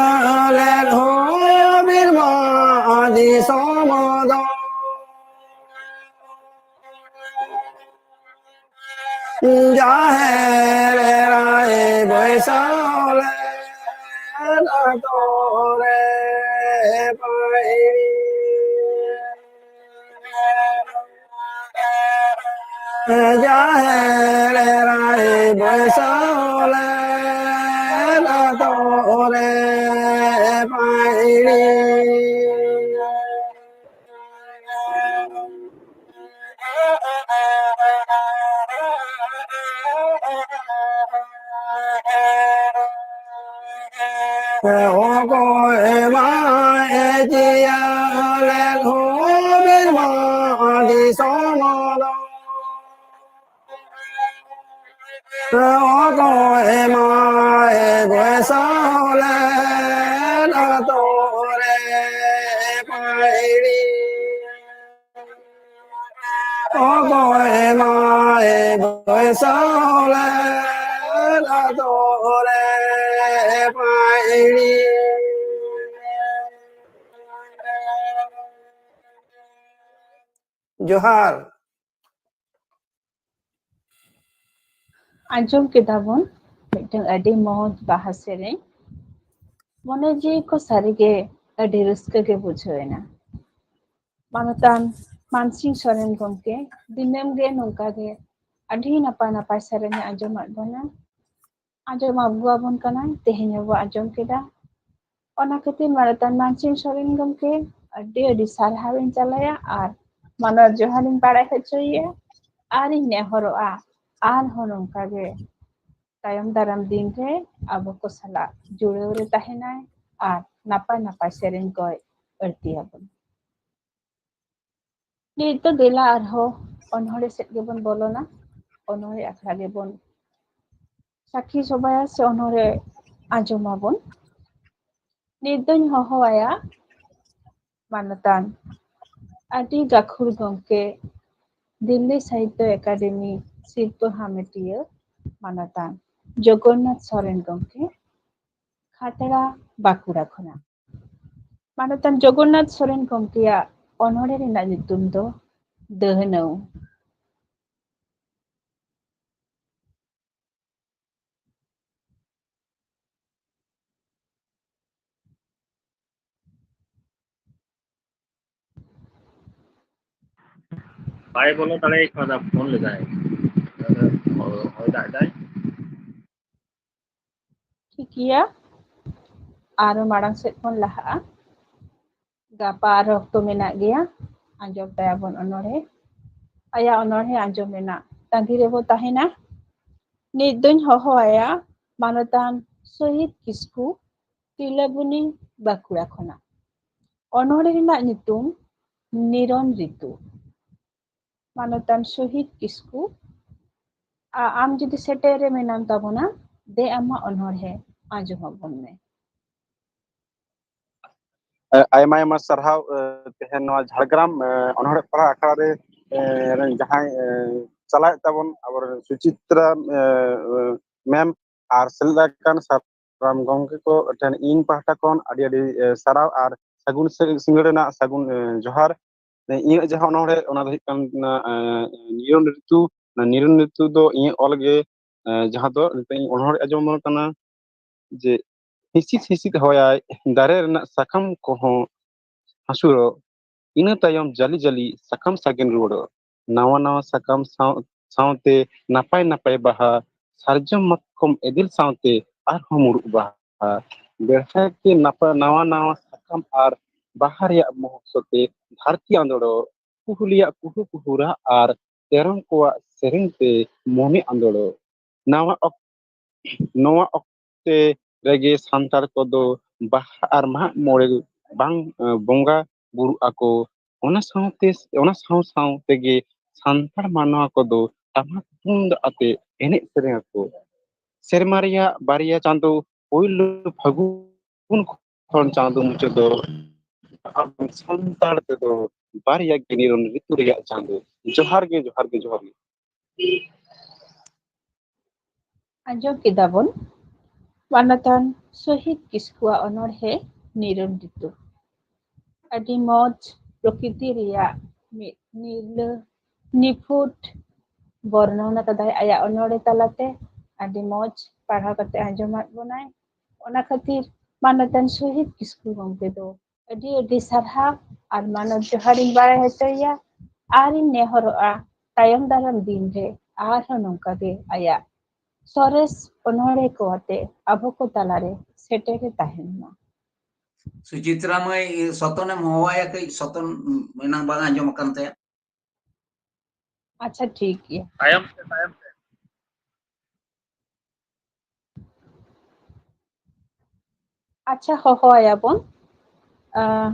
ᱞᱮᱫ ᱦᱚᱸ ᱵᱤᱨ ᱢᱟ ᱫᱤᱥᱚᱢ ᱫᱚ᱾ ᱡᱟᱦᱮᱨ ᱮᱨᱟᱭ ᱵᱟᱹᱭᱥᱟᱹᱣ ᱞᱮᱱ ᱟᱛᱳ ᱨᱮ ᱵᱟᱭᱨᱤ᱾ ᱡᱟᱦᱮᱨ ᱮᱨᱟᱭ ᱵᱟᱹᱭᱥᱟᱹᱣ ᱞᱮᱱ ᱟᱛᱳ ᱨᱮ ᱵᱟᱭᱨᱤ᱾ ᱚᱠᱚᱭ ᱢᱟᱭ ᱡᱤᱭᱟᱹ ᱞᱮᱫ ᱦᱚᱸ ᱵᱤᱨ ᱢᱟ ᱫᱤᱥᱚᱢ ᱫᱚ᱾ ᱚᱠᱚᱭ ᱢᱟᱭ ᱵᱟᱹᱭᱥᱟᱹᱣ ᱞᱮᱫ ᱟᱛᱳ ᱨᱮ ᱵᱟᱭᱨᱤ᱾ ᱚᱠᱚᱭ ᱢᱟᱭ ᱵᱟᱹᱭᱥᱟᱹᱣ ᱞᱮᱫ ᱟᱛᱳ ᱨᱮ ᱵᱟᱭᱨᱤ᱾ ᱡᱚᱦᱟᱨ᱾ ᱟᱸᱡᱚᱢ ᱠᱮᱫᱟ ᱵᱚᱱ ᱢᱤᱫᱴᱟᱝ ᱟᱹᱰᱤ ᱢᱚᱡᱽ ᱵᱟᱦᱟ ᱥᱮᱨᱮᱧ᱾ ᱢᱚᱱᱮ ᱡᱤᱣᱤ ᱠᱚ ᱥᱟᱹᱨᱤᱜᱮ ᱟᱹᱰᱤ ᱨᱟᱹᱥᱠᱟᱹ ᱜᱮ ᱵᱩᱡᱷᱟᱹᱣ ᱮᱱᱟ᱾ ᱢᱟᱱᱚᱛᱟᱱ ᱢᱟᱱᱥᱤᱝ ᱥᱚᱨᱮᱱ ᱜᱚᱢᱠᱮ ᱫᱤᱱᱟᱹᱢ ᱜᱮ ᱱᱚᱝᱠᱟ ᱜᱮ ᱟᱹᱰᱤ ᱱᱟᱯᱟᱭ ᱱᱟᱯᱟᱭ ᱥᱮᱨᱮᱧ ᱮ ᱟᱸᱡᱚᱢᱟᱫ ᱵᱚᱱᱟ᱾ ᱟᱸᱡᱚᱢ ᱟᱹᱜᱩ ᱟᱵᱚᱱ ᱠᱟᱱᱟᱭ, ᱛᱮᱦᱮᱧ ᱦᱚᱸᱵᱚ ᱟᱸᱡᱚᱢ ᱠᱮᱫᱟ᱾ ᱚᱱᱟ ᱠᱷᱟᱹᱛᱤᱨ ᱢᱟᱱᱚᱛᱟᱱ ᱢᱟᱱᱥᱤᱝ ᱥᱚᱨᱮᱱ ᱜᱚᱢᱠᱮ ᱟᱹᱰᱤ ᱟᱹᱰᱤ ᱥᱟᱨᱦᱟᱣ ᱤᱧ ᱪᱟᱞᱟᱭᱟ ᱟᱨ ᱢᱟᱱᱚᱛ ᱡᱚᱦᱟᱨ ᱤᱧ ᱵᱟᱲᱟᱭ ᱦᱚᱪᱚᱭᱮᱭᱟ᱾ ᱟᱨᱤᱧ ᱱᱮᱦᱚᱨᱚᱜᱼᱟ, ᱟᱨᱦᱚᱸ ᱱᱚᱝᱠᱟ ᱜᱮ ᱛᱟᱭᱚᱢ ᱫᱟᱨᱟᱢ ᱫᱤᱱ ᱨᱮ ᱟᱵᱚ ᱠᱚ ᱥᱟᱞᱟᱜ ᱡᱩᱲᱟᱹᱣ ᱨᱮ ᱛᱟᱦᱮᱱᱟᱭ ᱟᱨ ᱱᱟᱯᱟᱭ ᱱᱟᱯᱟᱭ ᱥᱮᱨᱮᱧ ᱠᱚᱭ ᱟᱹᱲᱛᱤᱭᱟᱵᱚᱱ᱾ ᱱᱤᱛ ᱫᱚ ᱫᱮᱞᱟ ᱟᱨᱦᱚᱸ ᱚᱱᱚᱬᱦᱮ ᱥᱮᱫ ᱜᱮᱵᱚᱱ ᱵᱚᱞᱚᱱᱟ, ᱚᱱᱚᱬᱦᱮ ᱟᱠᱷᱲᱟ ᱜᱮᱵᱚᱱ ᱥᱟᱹᱠᱷᱤ ᱥᱚᱵᱷᱟᱭᱟ ᱥᱮ ᱚᱱᱚᱬᱦᱮ ᱟᱸᱡᱚᱢᱟᱵᱚᱱ᱾ ᱱᱤᱛ ᱫᱚᱧ ᱦᱚᱦᱚᱣᱟᱭᱟ ᱢᱟᱱᱚᱛᱟᱱ ᱟᱹᱰᱤ ᱜᱟᱹᱠᱷᱩᱲ ᱜᱚᱢᱠᱮ, ᱫᱤᱞᱞᱤ ᱥᱟᱦᱤᱛᱛᱚ ᱮᱠᱟᱰᱮᱢᱤ ᱥᱤᱨᱯᱟᱹ ᱦᱟᱢᱮᱴᱤᱭᱟᱹ ᱢᱟᱱᱚᱛᱟᱱ ᱡᱚᱜᱚᱱᱱᱟᱛᱷ ᱥᱚᱨᱮᱱ ᱜᱚᱢᱠᱮ, ᱠᱷᱟᱛᱲᱟ, ᱵᱟᱸᱠᱩᱲᱟ ᱠᱷᱚᱱᱟᱜ᱾ ᱢᱟᱱᱚᱛᱟᱱ ᱡᱚᱜᱚᱱᱱᱟᱛᱷ ᱥᱚᱨᱮᱱ ᱜᱚᱢᱠᱮᱭᱟᱜ ᱚᱱᱚᱬᱦᱮ ᱨᱮᱱᱟᱜ ᱧᱩᱛᱩᱢ ᱫᱚ ᱫᱟᱹᱦᱱᱟᱹᱣ᱾ ᱵᱟᱭ ᱵᱚᱞᱚ ᱫᱟᱲᱮᱭᱟᱜ ᱠᱟᱱᱟ, ᱯᱷᱳᱱ ᱞᱮᱫᱟᱭ᱾ ᱦᱚᱭ ᱫᱟᱜ ᱮᱫᱟᱭ᱾ ᱴᱷᱤᱠ ᱜᱮᱭᱟ, ᱟᱨᱚ ᱢᱟᱲᱟᱝ ᱥᱮᱫ ᱵᱚᱱ ᱞᱟᱦᱟᱜᱼᱟ᱾ ᱜᱟᱯᱟ ᱟᱨᱚ ᱚᱠᱛᱚ ᱢᱮᱱᱟᱜ ᱜᱮᱭᱟ, ᱟᱸᱡᱚᱢ ᱛᱟᱭᱟᱵᱚᱱ ᱚᱱᱚᱬᱦᱮ᱾ ᱟᱭᱟᱜ ᱚᱱᱚᱬᱦᱮ ᱟᱸᱡᱚᱢ ᱨᱮᱱᱟᱜ ᱛᱟᱺᱜᱤ ᱨᱮᱵᱚ ᱛᱟᱦᱮᱱᱟ᱾ ᱱᱤᱛ ᱫᱚᱧ ᱦᱚᱦᱚ ᱟᱭᱟ ᱢᱟᱱᱚᱛᱟᱱ ᱥᱚᱦᱤᱫ ᱠᱤᱥᱠᱩ, ᱛᱤᱞᱟᱵᱩᱱᱤ, ᱵᱟᱸᱠᱩᱲᱟ ᱠᱷᱚᱱᱟᱜ᱾ ᱚᱱᱚᱬᱦᱮ ᱨᱮᱱᱟᱜ ᱧᱩᱛᱩᱢ ᱱᱤᱨᱚᱱ ᱨᱤᱛᱩ᱾ ᱢᱟᱱᱚᱛᱟᱱ ᱥᱚᱦᱤᱫ ᱠᱤᱥᱠᱩ, ᱟ-, ᱟᱢ ᱡᱩᱫᱤ ᱥᱮᱴᱮᱨ ᱨᱮ ᱢᱮᱱᱟᱢ ᱛᱟᱵᱚᱱᱟ, ᱫᱮ ᱟᱢᱟᱜ ᱚᱱᱚᱬᱦᱮ ᱟᱸᱡᱚᱢ ᱟᱵᱚᱱ ᱢᱮ᱾ ᱮ, ᱟᱭᱢᱟ ᱟᱭᱢᱟ ᱥᱟᱨᱦᱟᱣ, ᱮ, ᱛᱮᱦᱮᱧ ᱱᱚᱣᱟ ᱡᱷᱟᱲᱜᱨᱟᱢ, ᱮ, ᱚᱱᱚᱬᱦᱮ ᱯᱟᱲᱦᱟᱣ ᱟᱠᱷᱲᱟ ᱨᱮ, ᱮ, ᱨᱮᱱ ᱡᱟᱦᱟᱸᱭ, ᱮ, ᱪᱟᱞᱟᱣᱮᱫ ᱛᱟᱵᱚᱱ ᱟᱵᱚᱨᱮᱱ ᱥᱩᱪᱤᱛᱨᱟ, ᱮ, ᱮ, ᱢᱮᱢ ᱟᱨ ᱥᱮᱞᱮᱫ ᱟᱠᱟᱱ ᱥᱟᱨᱦᱟᱣ ᱥᱟᱱᱟᱢ ᱜᱚᱢᱠᱮ ᱠᱚ ᱴᱷᱮᱱ ᱤᱧ ᱯᱟᱦᱴᱟ ᱠᱷᱚᱱ ᱟᱹᱰᱤ ᱟᱹᱰᱤ, ᱮ, ᱥᱟᱨᱦᱟᱣ ᱟᱨ ᱥᱟᱹᱜᱩᱱ ᱥᱤ-, ᱥᱤᱸᱜᱟᱹᱲ ᱨᱮᱱᱟᱜ ᱥᱟᱹᱜᱩᱱ, ᱮ, ᱡᱚᱦᱟᱨ᱾ ᱮ, ᱤᱧᱟᱹᱜ ᱡᱟᱦᱟᱸ ᱚᱱᱚᱬᱦᱮ, ᱚᱱᱟ ᱫᱚ ᱦᱩᱭᱩᱜ ᱠᱟᱱᱟ, ᱮ, ᱱᱤᱨᱚᱱ ᱨᱤᱛᱩ᱾ ᱚᱱᱟ ᱱᱤᱨᱚᱱ ᱨᱤᱛᱩ ᱫᱚ ᱤᱧᱟᱹᱜ ᱚᱞ ᱜᱮ, ᱮ, ᱡᱟᱦᱟᱸ ᱫᱚ ᱱᱤᱛᱚᱜ ᱤᱧ ᱚᱱᱚᱬᱦᱮ ᱟᱸᱡᱚᱢ ᱟᱵᱚᱱ ᱠᱟᱱᱟ ᱡᱮ, ᱦᱤᱸᱥᱤᱫ ᱦᱤᱸᱥᱤᱫ ᱦᱚᱭᱟᱭ, ᱫᱟᱨᱮ ᱨᱮᱱᱟᱜ ᱥᱟᱠᱟᱢ ᱠᱚᱦᱚᱸ ᱦᱟᱹᱥᱩᱨᱚᱜ, ᱤᱱᱟᱹ ᱛᱟᱭᱚᱢ ᱡᱟᱹᱞᱤ ᱡᱟᱹᱞᱤ ᱥᱟᱠᱟᱢ ᱥᱟᱜᱮᱱ ᱨᱩᱣᱟᱹᱲᱚᱜ᱾ ᱱᱟᱣᱟ ᱱᱟᱣᱟ ᱥᱟᱠᱟᱢ ᱥᱟᱶ, ᱥᱟᱶᱛᱮ ᱱᱟᱯᱟᱭ ᱱᱟᱯᱟᱭ ᱵᱟᱦᱟ, ᱥᱟᱨᱡᱚᱢ ᱢᱟᱛᱠᱚᱢ ᱮᱫᱮᱞ ᱥᱟᱶᱛᱮ ᱟᱨᱦᱚᱸ ᱢᱩᱨᱩᱜ ᱵᱟᱦᱟ᱾ ᱵᱮᱲᱦᱟᱭ ᱛᱮ ᱱᱟᱯᱟ-, ᱱᱟᱣᱟ ᱱᱟᱣᱟ ᱥᱟᱠᱟᱢ ᱟᱨ ᱵᱟᱦᱟ ᱨᱮᱭᱟᱜ ᱢᱚᱦᱚᱠ ᱥᱚᱛᱮ ᱫᱷᱟᱹᱨᱛᱤ ᱟᱸᱫᱳᱲᱚᱜ᱾ ᱠᱩᱦᱩ ᱞᱮᱭᱟᱜ ᱠᱩᱦᱩ ᱠᱩᱦᱩ ᱨᱟᱜ ᱟᱨ ᱛᱮᱨᱚᱝ ᱠᱚᱣᱟᱜ ᱥᱮᱨᱮᱧ ᱛᱮ ᱢᱚᱱᱮ ᱟᱸᱫᱳᱲᱚᱜ᱾ ᱱᱟᱣᱟ ᱚᱠ-, ᱱᱚᱣᱟ ᱚᱠᱛᱮ ᱨᱮᱜᱮ ᱥᱟᱱᱛᱟᱲ ᱠᱚᱫᱚ ᱵᱟᱦᱟ ᱟᱨ ᱢᱟᱜ ᱢᱚᱬᱮ ᱵᱟᱝ, ᱮ, ᱵᱚᱸᱜᱟ ᱵᱩᱨᱩᱜ ᱟᱠᱚ᱾ ᱚᱱᱟ ᱥᱟᱶᱛᱮ, ᱚᱱᱟ ᱥᱟᱶ ᱥᱟᱶ ᱛᱮᱜᱮ ᱥᱟᱱᱛᱟᱲ ᱢᱟᱱᱣᱟ ᱠᱚᱫᱚ ᱴᱟᱢᱟᱠ ᱛᱩᱢᱫᱟᱜ ᱟᱛᱮ ᱮᱱᱮᱡ ᱥᱮᱨᱮᱧ ᱟᱠᱚ᱾ ᱥᱮᱨᱢᱟ ᱨᱮᱭᱟᱜ ᱵᱟᱨᱭᱟ ᱪᱟᱸᱫᱚ, ᱯᱳᱭᱞᱳ ᱯᱷᱟᱹᱜᱩᱱ ᱠᱷᱚᱱ ᱪᱟᱸᱫᱚ ᱢᱩᱪᱟᱹᱫ ᱫᱚ ᱟᱵᱚ ᱥᱟᱱᱛᱟᱲ ᱛᱮᱫᱚ ᱵᱟᱨᱭᱟ ᱜᱮ ᱱᱤᱨᱚᱱ ᱨᱤᱛᱩ ᱨᱮᱭᱟᱜ ᱪᱟᱸᱫᱚ᱾ ᱡᱚᱦᱟᱨ ᱜᱮ, ᱡᱚᱦᱟᱨ ᱜᱮ, ᱡᱚᱦᱟᱨ ᱜᱮ᱾ ᱟᱸᱡᱚᱢ ᱠᱮᱫᱟ ᱵᱚᱱ ᱢᱟᱱᱚᱛᱟᱱ ᱥᱚᱦᱤᱫ ᱠᱤᱥᱠᱩᱣᱟᱜ ᱚᱱᱚᱬᱦᱮ ᱱᱤᱨᱚᱱ ᱨᱤᱛᱩ᱾ ᱟᱹᱰᱤ ᱢᱚᱡᱽ, ᱯᱨᱚᱠᱨᱤᱛᱤ ᱨᱮᱭᱟᱜ ᱢᱤᱫ ᱱᱤᱨᱞᱟᱹ ᱱᱤᱯᱷᱩᱴ ᱵᱚᱨᱱᱚᱱ ᱟᱠᱟᱫᱟᱭ ᱟᱭᱟᱜ ᱚᱱᱚᱬᱦᱮ ᱛᱟᱞᱟᱛᱮ᱾ ᱟᱹᱰᱤ ᱢᱚᱡᱽ, ᱯᱟᱲᱦᱟᱣ ᱠᱟᱛᱮ ᱟᱸᱡᱚᱢᱟᱫ ᱵᱚᱱᱟᱭ᱾ ᱚᱱᱟ ᱠᱷᱟᱹᱛᱤᱨ ᱢᱟᱱᱚᱛᱟᱱ ᱥᱚᱦᱤᱫ ᱠᱤᱥᱠᱩ ᱜᱚᱢᱠᱮ ᱫᱚ ᱟᱹᱰᱤ ᱟᱹᱰᱤ ᱥᱟᱨᱦᱟᱣ ᱟᱨ ᱢᱟᱱᱚᱛ ᱡᱚᱦᱟᱨᱤᱧ ᱵᱟᱲᱟᱭ ᱦᱚᱪᱚᱭᱮᱭᱟ᱾ ᱟᱨᱤᱧ ᱱᱮᱦᱚᱨᱚᱜᱼᱟ ᱛᱟᱭᱚᱢ ᱫᱟᱨᱟᱢ ᱫᱤᱱ ᱨᱮ ᱟᱨᱦᱚᱸ ᱱᱚᱝᱠᱟ ᱜᱮ ᱟᱭᱟᱜ ᱥᱚᱨᱮᱥ ᱚᱱᱚᱬᱦᱮ ᱠᱚ ᱟᱛᱮ ᱟᱵᱚ ᱠᱚ ᱛᱟᱞᱟᱨᱮ ᱥᱮᱴᱮᱨ ᱮ ᱛᱟᱦᱮᱱ ᱢᱟ᱾ ᱥᱩᱪᱤᱛᱨᱟ ᱢᱟᱹᱭ, ᱥᱚᱛᱚᱱᱮᱢ ᱦᱚᱦᱚᱣᱟᱭᱟ ᱠᱟᱹᱡ? ᱥᱚᱛᱚᱱ ᱮᱱᱟᱝ ᱵᱟᱝ ᱟᱸᱡᱚᱢ ᱟᱠᱟᱱ ᱛᱟᱭᱟ᱾ ᱟᱪᱪᱷᱟ, ᱴᱷᱤᱠ ᱜᱮᱭᱟ᱾ ᱛᱟᱭᱚᱢ ᱛᱮ, ᱛᱟᱭᱚᱢ ᱛᱮ᱾ ᱟᱪᱪᱷᱟ, ᱦᱚᱦᱚᱣᱟᱭᱟ ᱵᱚᱱ᱾ ᱟᱸ,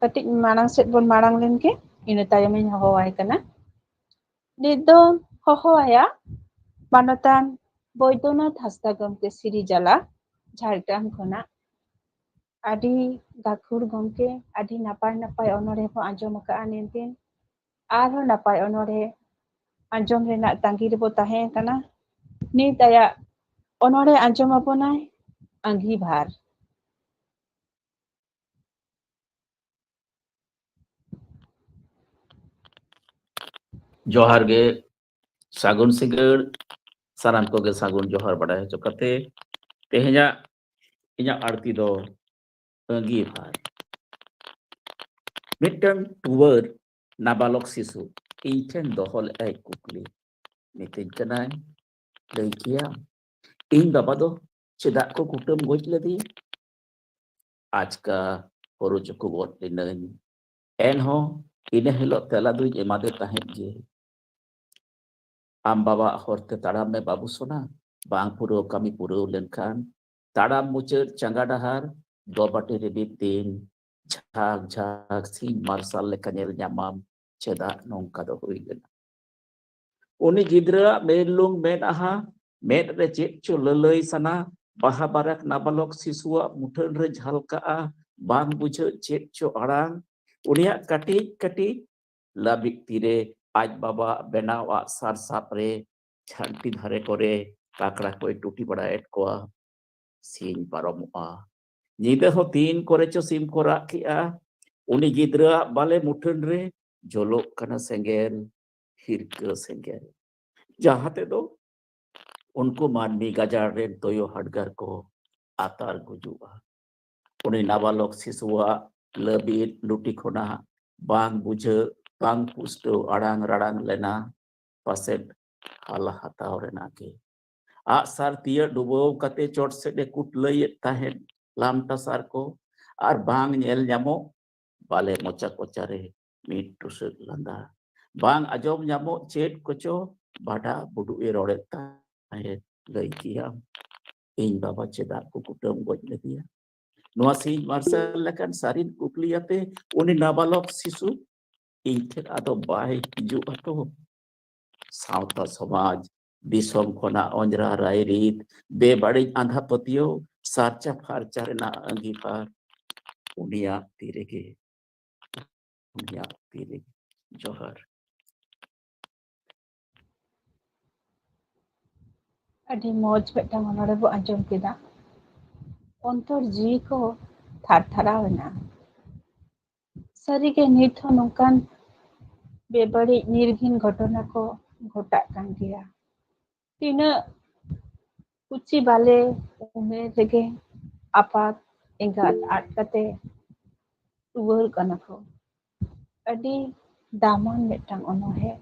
ᱠᱟᱹᱴᱤᱡ ᱢᱟᱲᱟᱝ ᱥᱮᱫ ᱵᱚᱱ ᱢᱟᱲᱟᱝ ᱞᱮᱱ ᱜᱮ, ᱤᱱᱟᱹ ᱛᱟᱭᱚᱢᱤᱧ ᱦᱚᱦᱚᱣᱟᱭ ᱠᱟᱱᱟ᱾ ᱱᱤᱛ ᱫᱚ ᱦᱚᱦᱚᱣᱟᱭᱟ ᱢᱟᱱᱚᱛᱟᱱ ᱵᱳᱭᱫᱚᱱᱟᱛᱷ ᱦᱟᱸᱥᱫᱟ ᱜᱚᱢᱠᱮ, ᱥᱤᱨᱤᱡᱟᱞᱟ, ᱡᱷᱟᱲᱜᱨᱟᱢ ᱠᱷᱚᱱᱟᱜ᱾ ᱟᱹᱰᱤ ᱜᱟᱹᱠᱷᱩᱲ ᱜᱚᱢᱠᱮ, ᱟᱹᱰᱤ ᱱᱟᱯᱟᱭ ᱱᱟᱯᱟᱭ ᱚᱱᱚᱬᱦᱮ ᱵᱚ ᱟᱸᱡᱚᱢ ᱟᱠᱟᱫᱼᱟ ᱢᱮᱱᱛᱮ᱾ ᱟᱨᱦᱚᱸ ᱱᱟᱯᱟᱭ ᱚᱱᱚᱬᱦᱮ ᱟᱸᱡᱚᱢ ᱨᱮᱱᱟᱜ ᱛᱟᱺᱜᱤ ᱨᱮᱵᱚ ᱛᱟᱦᱮᱸ ᱠᱟᱱᱟ᱾ ᱱᱤᱛ ᱟᱭᱟᱜ ᱚᱱᱚᱬᱦᱮ ᱟᱸᱡᱚᱢ ᱟᱵᱚᱱᱟᱭ ᱟᱺᱜᱤᱵᱷᱟᱨ᱾ ᱡᱚᱦᱟᱨ ᱜᱮ, ᱥᱟᱹᱜᱩᱱ ᱥᱤᱸᱜᱟᱹᱲ, ᱥᱟᱱᱟᱢ ᱠᱚᱜᱮ ᱥᱟᱹᱜᱩᱱ ᱡᱚᱦᱟᱨ ᱵᱟᱰᱟᱭ ᱦᱚᱪᱚ ᱠᱟᱛᱮ, ᱛᱮᱦᱮᱧᱟᱜ ᱤᱧᱟᱹᱜ ᱟᱹᱲᱛᱤ ᱫᱚ ᱟᱺᱜᱤᱵᱷᱟᱨ᱾ ᱢᱤᱫᱴᱟᱝ ᱴᱩᱣᱟᱹᱨ ᱱᱟᱵᱟᱞᱚᱠ ᱥᱤᱥᱩ ᱤᱧ ᱴᱷᱮᱱ ᱫᱚᱦᱚ ᱞᱮᱫᱟᱭ ᱠᱩᱠᱞᱤ᱾ ᱢᱤᱛᱟᱹᱧ ᱠᱟᱱᱟᱭ, "ᱞᱟᱹᱭ ᱠᱮᱭᱟᱢ, ᱤᱧ ᱵᱟᱵᱟ ᱫᱚ ᱪᱮᱫᱟᱜ ᱠᱚ ᱠᱩᱴᱟᱹᱢ ᱜᱚᱡ ᱞᱮᱫᱮᱭᱟ?" ᱟᱪᱠᱟ ᱦᱚᱨᱚ ᱪᱚᱠᱚ ᱜᱚᱫ ᱞᱤᱱᱟᱹᱧ᱾ ᱮᱱᱦᱚᱸ ᱤᱱᱟᱹ ᱦᱤᱞᱳᱜ ᱛᱮᱞᱟ ᱫᱚᱧ ᱮᱢᱟᱫᱮ ᱛᱟᱦᱮᱸᱫ ᱡᱮ, ᱟᱢ ᱵᱟᱵᱟᱣᱟᱜ ᱦᱚᱨᱛᱮ ᱛᱟᱲᱟᱢ ᱢᱮ ᱵᱟᱹᱵᱩ ᱥᱚᱱᱟ, ᱵᱟᱝ ᱯᱩᱨᱟᱹᱣ ᱠᱟᱹᱢᱤ ᱯᱩᱨᱟᱹᱣ ᱞᱮᱱᱠᱷᱟᱱ ᱛᱟᱲᱟᱢ ᱢᱩᱪᱟᱹᱫ ᱪᱟᱸᱜᱟ ᱰᱟᱦᱟᱨ ᱫᱚ ᱵᱟᱹᱴᱤ ᱨᱮ ᱵᱤᱫ ᱫᱤᱱ ᱡᱷᱟᱠ ᱡᱷᱟᱠ ᱥᱤᱧ ᱢᱟᱨᱥᱟᱞ ᱞᱮᱠᱟ ᱧᱮᱞ ᱧᱟᱢᱟᱢ᱾ ᱪᱮᱫᱟᱜ ᱱᱚᱝᱠᱟ ᱫᱚ ᱦᱩᱭ ᱞᱮᱱᱟ? ᱩᱱᱤ ᱜᱤᱫᱽᱨᱟᱹᱣᱟᱜ ᱢᱮᱫᱞᱩᱝ ᱢᱮᱫ ᱟᱦᱟ, ᱢᱮᱫ ᱨᱮ ᱪᱮᱫ ᱪᱚ ᱞᱟᱹᱞᱟᱹᱭ ᱥᱟᱱᱟ, ᱵᱟᱦᱟ ᱵᱟᱨᱟᱠ ᱱᱟᱵᱟᱞᱚᱠ ᱥᱤᱥᱩᱣᱟᱜ ᱢᱩᱴᱷᱟᱹᱱ ᱨᱮ ᱡᱷᱟᱞᱠᱟᱜᱼᱟ, ᱵᱟᱝ ᱵᱩᱡᱷᱟᱹᱜ ᱪᱮᱫ ᱪᱚ ᱟᱲᱟᱝ᱾ ᱩᱱᱤᱭᱟᱜ ᱠᱟᱹᱴᱤᱡ ᱠᱟᱹᱴᱤᱡ ᱞᱟᱹᱵᱤᱫ ᱛᱤᱨᱮ ᱟᱡ ᱵᱟᱵᱟᱣᱟᱜ ᱵᱮᱱᱟᱣ ᱟᱜ ᱥᱟᱨ ᱥᱟᱵ ᱨᱮ ᱡᱷᱟᱹᱱᱴᱤ ᱫᱷᱟᱨᱮ ᱠᱚᱨᱮ ᱠᱟᱠᱲᱟ ᱠᱚᱭ ᱴᱩᱴᱤ ᱵᱟᱲᱟᱭᱮᱫ ᱠᱚᱣᱟ᱾ ᱥᱤᱧ ᱯᱟᱨᱚᱢᱚᱜᱼᱟ᱾ ᱧᱤᱫᱟᱹ ᱦᱚᱸ ᱛᱤᱱ ᱠᱚᱨᱮ ᱪᱚ ᱥᱤᱢ ᱠᱚ ᱨᱟᱜ ᱠᱮᱜᱼᱟ᱾ ᱩᱱᱤ ᱜᱤᱫᱽᱨᱟᱹᱣᱟᱜ ᱵᱟᱞᱮ ᱢᱩᱴᱷᱟᱹᱱ ᱨᱮ ᱡᱚᱞᱚᱜ ᱠᱟᱱᱟ ᱥᱮᱸᱜᱮᱞ, ᱦᱤᱨᱠᱟᱹ ᱥᱮᱸᱜᱮᱞ, ᱡᱟᱦᱟᱸ ᱛᱮᱫᱚ ᱩᱱᱠᱩ ᱢᱟᱹᱱᱢᱤ ᱜᱟᱡᱟᱲ ᱨᱮᱱ ᱛᱩᱭᱩ ᱦᱟᱰᱜᱟᱨ ᱠᱚ ᱟᱛᱟᱨ ᱜᱩᱡᱩᱜᱼᱟ᱾ ᱩᱱᱤ ᱱᱟᱵᱟᱞᱚᱠ ᱥᱤᱥᱩᱣᱟᱜ ᱞᱟᱹᱵᱤᱫ ᱞᱩᱴᱤ ᱠᱷᱚᱱᱟᱜ ᱵᱟᱝ ᱵᱩᱡᱷᱟᱹᱜ, ᱵᱟᱝ ᱯᱩᱥᱴᱟᱹᱣ ᱟᱲᱟᱝ ᱨᱟᱲᱟᱝ ᱞᱮᱱᱟ, ᱯᱟᱥᱮᱫ ᱦᱟᱞᱟ ᱦᱟᱛᱟᱣ ᱨᱮᱱᱟᱜ ᱜᱮ᱾ ᱟᱜᱼᱥᱟᱨ ᱛᱤᱭᱟᱹ ᱰᱩᱵᱟᱹᱣ ᱠᱟᱛᱮ ᱪᱚᱴ ᱥᱮᱫ ᱮ ᱠᱩᱴᱞᱟᱹᱭᱮᱫ ᱛᱟᱦᱮᱸᱫ ᱞᱟᱢᱴᱟ ᱥᱟᱨ ᱠᱚ, ᱟᱨ ᱵᱟᱝ ᱧᱮᱞ ᱧᱟᱢᱚᱜ ᱵᱟᱞᱮ ᱢᱚᱪᱟ ᱠᱚᱪᱟᱨᱮ ᱢᱤᱫ ᱴᱩᱥᱟᱹᱫ ᱞᱟᱸᱫᱟ᱾ ᱵᱟᱝ ᱟᱸᱡᱚᱢ ᱧᱟᱢᱚᱜ ᱪᱮᱫ ᱠᱚᱪᱚ ᱵᱟᱰᱟ ᱵᱩᱰᱩᱜ ᱮ ᱨᱚᱲᱮᱫ ᱛᱟᱦᱮᱸᱫ᱾ ᱞᱟᱹᱭ ᱠᱮᱭᱟᱢ, ᱤᱧ ᱵᱟᱵᱟ ᱪᱮᱫᱟᱜ ᱠᱚ ᱠᱩᱴᱟᱹᱢ ᱜᱚᱡ ᱞᱮᱫᱮᱭᱟ? ᱱᱚᱣᱟ ᱥᱤᱧ ᱢᱟᱨᱥᱟᱞ ᱞᱮᱠᱟᱱ ᱥᱟᱹᱨᱤᱱ ᱠᱩᱠᱞᱤ ᱟᱛᱮ ᱩᱱᱤ ᱱᱟᱵᱟᱞᱚᱠ ᱥᱤᱥᱩ ᱤᱧ ᱴᱷᱮᱱ ᱟᱫᱚ ᱵᱟᱭ ᱦᱤᱡᱩᱜ ᱟᱛᱚ᱾ ᱥᱟᱶᱛᱟ ᱥᱚᱢᱟᱡᱽ, ᱫᱤᱥᱚᱢ ᱠᱷᱚᱱᱟᱜ ᱚᱸᱡᱽᱨᱟ ᱨᱟᱭᱨᱤᱛ, ᱵᱮᱵᱟᱹᱲᱤᱡ ᱟᱸᱫᱷᱟ ᱯᱟᱹᱛᱭᱟᱹᱣ ᱥᱟᱨᱪᱟ ᱯᱷᱟᱨᱪᱟ ᱨᱮᱱᱟᱜ ᱟᱸᱜᱤᱵᱷᱟᱨ ᱩᱱᱤᱭᱟᱜ ᱛᱤ ᱨᱮᱜᱮ, ᱩᱱᱤᱭᱟᱜ ᱛᱤ ᱨᱮᱜᱮ᱾ ᱡᱚᱦᱟᱨ᱾ ᱟᱹᱰᱤ ᱢᱚᱡᱽ ᱢᱤᱫᱴᱟᱝ ᱚᱱᱚᱬᱦᱮ ᱵᱚ ᱟᱸᱡᱚᱢ ᱠᱮᱫᱟ᱾ ᱚᱱᱛᱚᱨ ᱡᱤᱣᱤ ᱠᱚ ᱛᱷᱟᱨ ᱛᱷᱟᱨᱟᱣ ᱮᱱᱟ᱾ ᱥᱟᱹᱨᱤᱜᱮ ᱱᱤᱛ ᱦᱚᱸ ᱱᱚᱝᱠᱟᱱ ᱵᱮᱵᱟᱹᱲᱤᱡ ᱱᱤᱨᱜᱷᱤᱱ ᱜᱷᱚᱴᱚᱱᱟ ᱠᱚ ᱜᱷᱚᱴᱟᱜ ᱠᱟᱱ ᱜᱮᱭᱟ᱾ ᱛᱤᱱᱟᱹᱜ ᱠᱩᱪᱤ ᱵᱟᱞᱮ ᱩᱢᱮᱨ ᱨᱮᱜᱮ ᱟᱯᱟᱛ ᱮᱸᱜᱟᱛ ᱟᱫ ᱠᱟᱛᱮ ᱨᱩᱣᱟᱹᱲ ᱠᱟᱱᱟ ᱠᱚ᱾ ᱟᱹᱰᱤ ᱫᱟᱢᱟᱱ ᱢᱤᱫᱴᱟᱝ ᱚᱱᱚᱬᱦᱮ,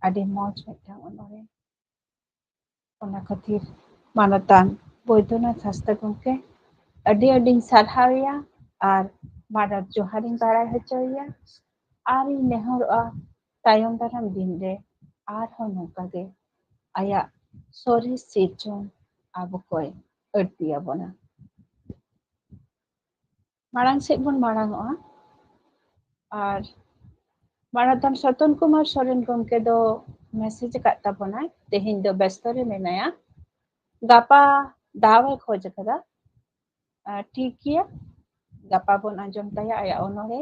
ᱟᱹᱰᱤ ᱢᱚᱡᱽ ᱢᱤᱫᱴᱟᱝ ᱚᱱᱚᱬᱦᱮ᱾ ᱚᱱᱟ ᱠᱷᱟᱹᱛᱤᱨ ᱢᱟᱱᱚᱛᱟᱱ ᱵᱳᱭᱫᱚᱱᱟᱛᱷ ᱦᱟᱸᱥᱫᱟ ᱜᱚᱢᱠᱮ ᱟᱹᱰᱤ ᱟᱹᱰᱤᱧ ᱥᱟᱨᱦᱟᱣᱮᱭᱟ ᱟᱨ ᱢᱟᱱᱚᱛ ᱡᱚᱦᱟᱨᱤᱧ ᱵᱟᱲᱟᱭ ᱦᱚᱪᱚᱭᱮᱭᱟ᱾ ᱟᱨᱤᱧ ᱱᱮᱦᱚᱨᱚᱜᱼᱟ ᱛᱟᱭᱚᱢ ᱫᱟᱨᱟᱢ ᱫᱤᱱ ᱨᱮ ᱟᱨᱦᱚᱸ ᱱᱚᱝᱠᱟ ᱜᱮ ᱟᱭᱟᱜ ᱥᱚᱨᱮᱥ ᱥᱤᱨᱡᱚᱱ ᱟᱵᱚ ᱠᱚᱭ ᱟᱹᱲᱛᱤ ᱟᱵᱚᱱᱟ᱾ ᱢᱟᱲᱟᱝ ᱥᱮᱫ ᱵᱚᱱ ᱢᱟᱲᱟᱝ ᱚᱜᱼᱟ᱾ ᱟᱨ ᱢᱟᱱᱚᱛᱟᱱ ᱥᱚᱛᱚᱱ ᱠᱩᱢᱟᱨ ᱥᱚᱨᱮᱱ ᱜᱚᱢᱠᱮ ᱫᱚ ᱢᱮᱥᱮᱡᱽ ᱟᱠᱟᱫ ᱛᱟᱵᱚᱱᱟᱭ, ᱛᱮᱦᱮᱧ ᱫᱚ ᱵᱮᱥᱛᱚ ᱨᱮ ᱢᱮᱱᱟᱭᱟ, ᱜᱟᱯᱟ ᱫᱟᱣ ᱮ ᱠᱷᱚᱡᱽ ᱟᱠᱟᱫᱟ᱾ ᱟᱨ ᱴᱷᱤᱠ ᱜᱮᱭᱟ, ᱜᱟᱯᱟ ᱵᱚᱱ ᱟᱸᱡᱚᱢ ᱛᱟᱭᱟ ᱟᱭᱟᱜ ᱚᱱᱚᱬᱦᱮ᱾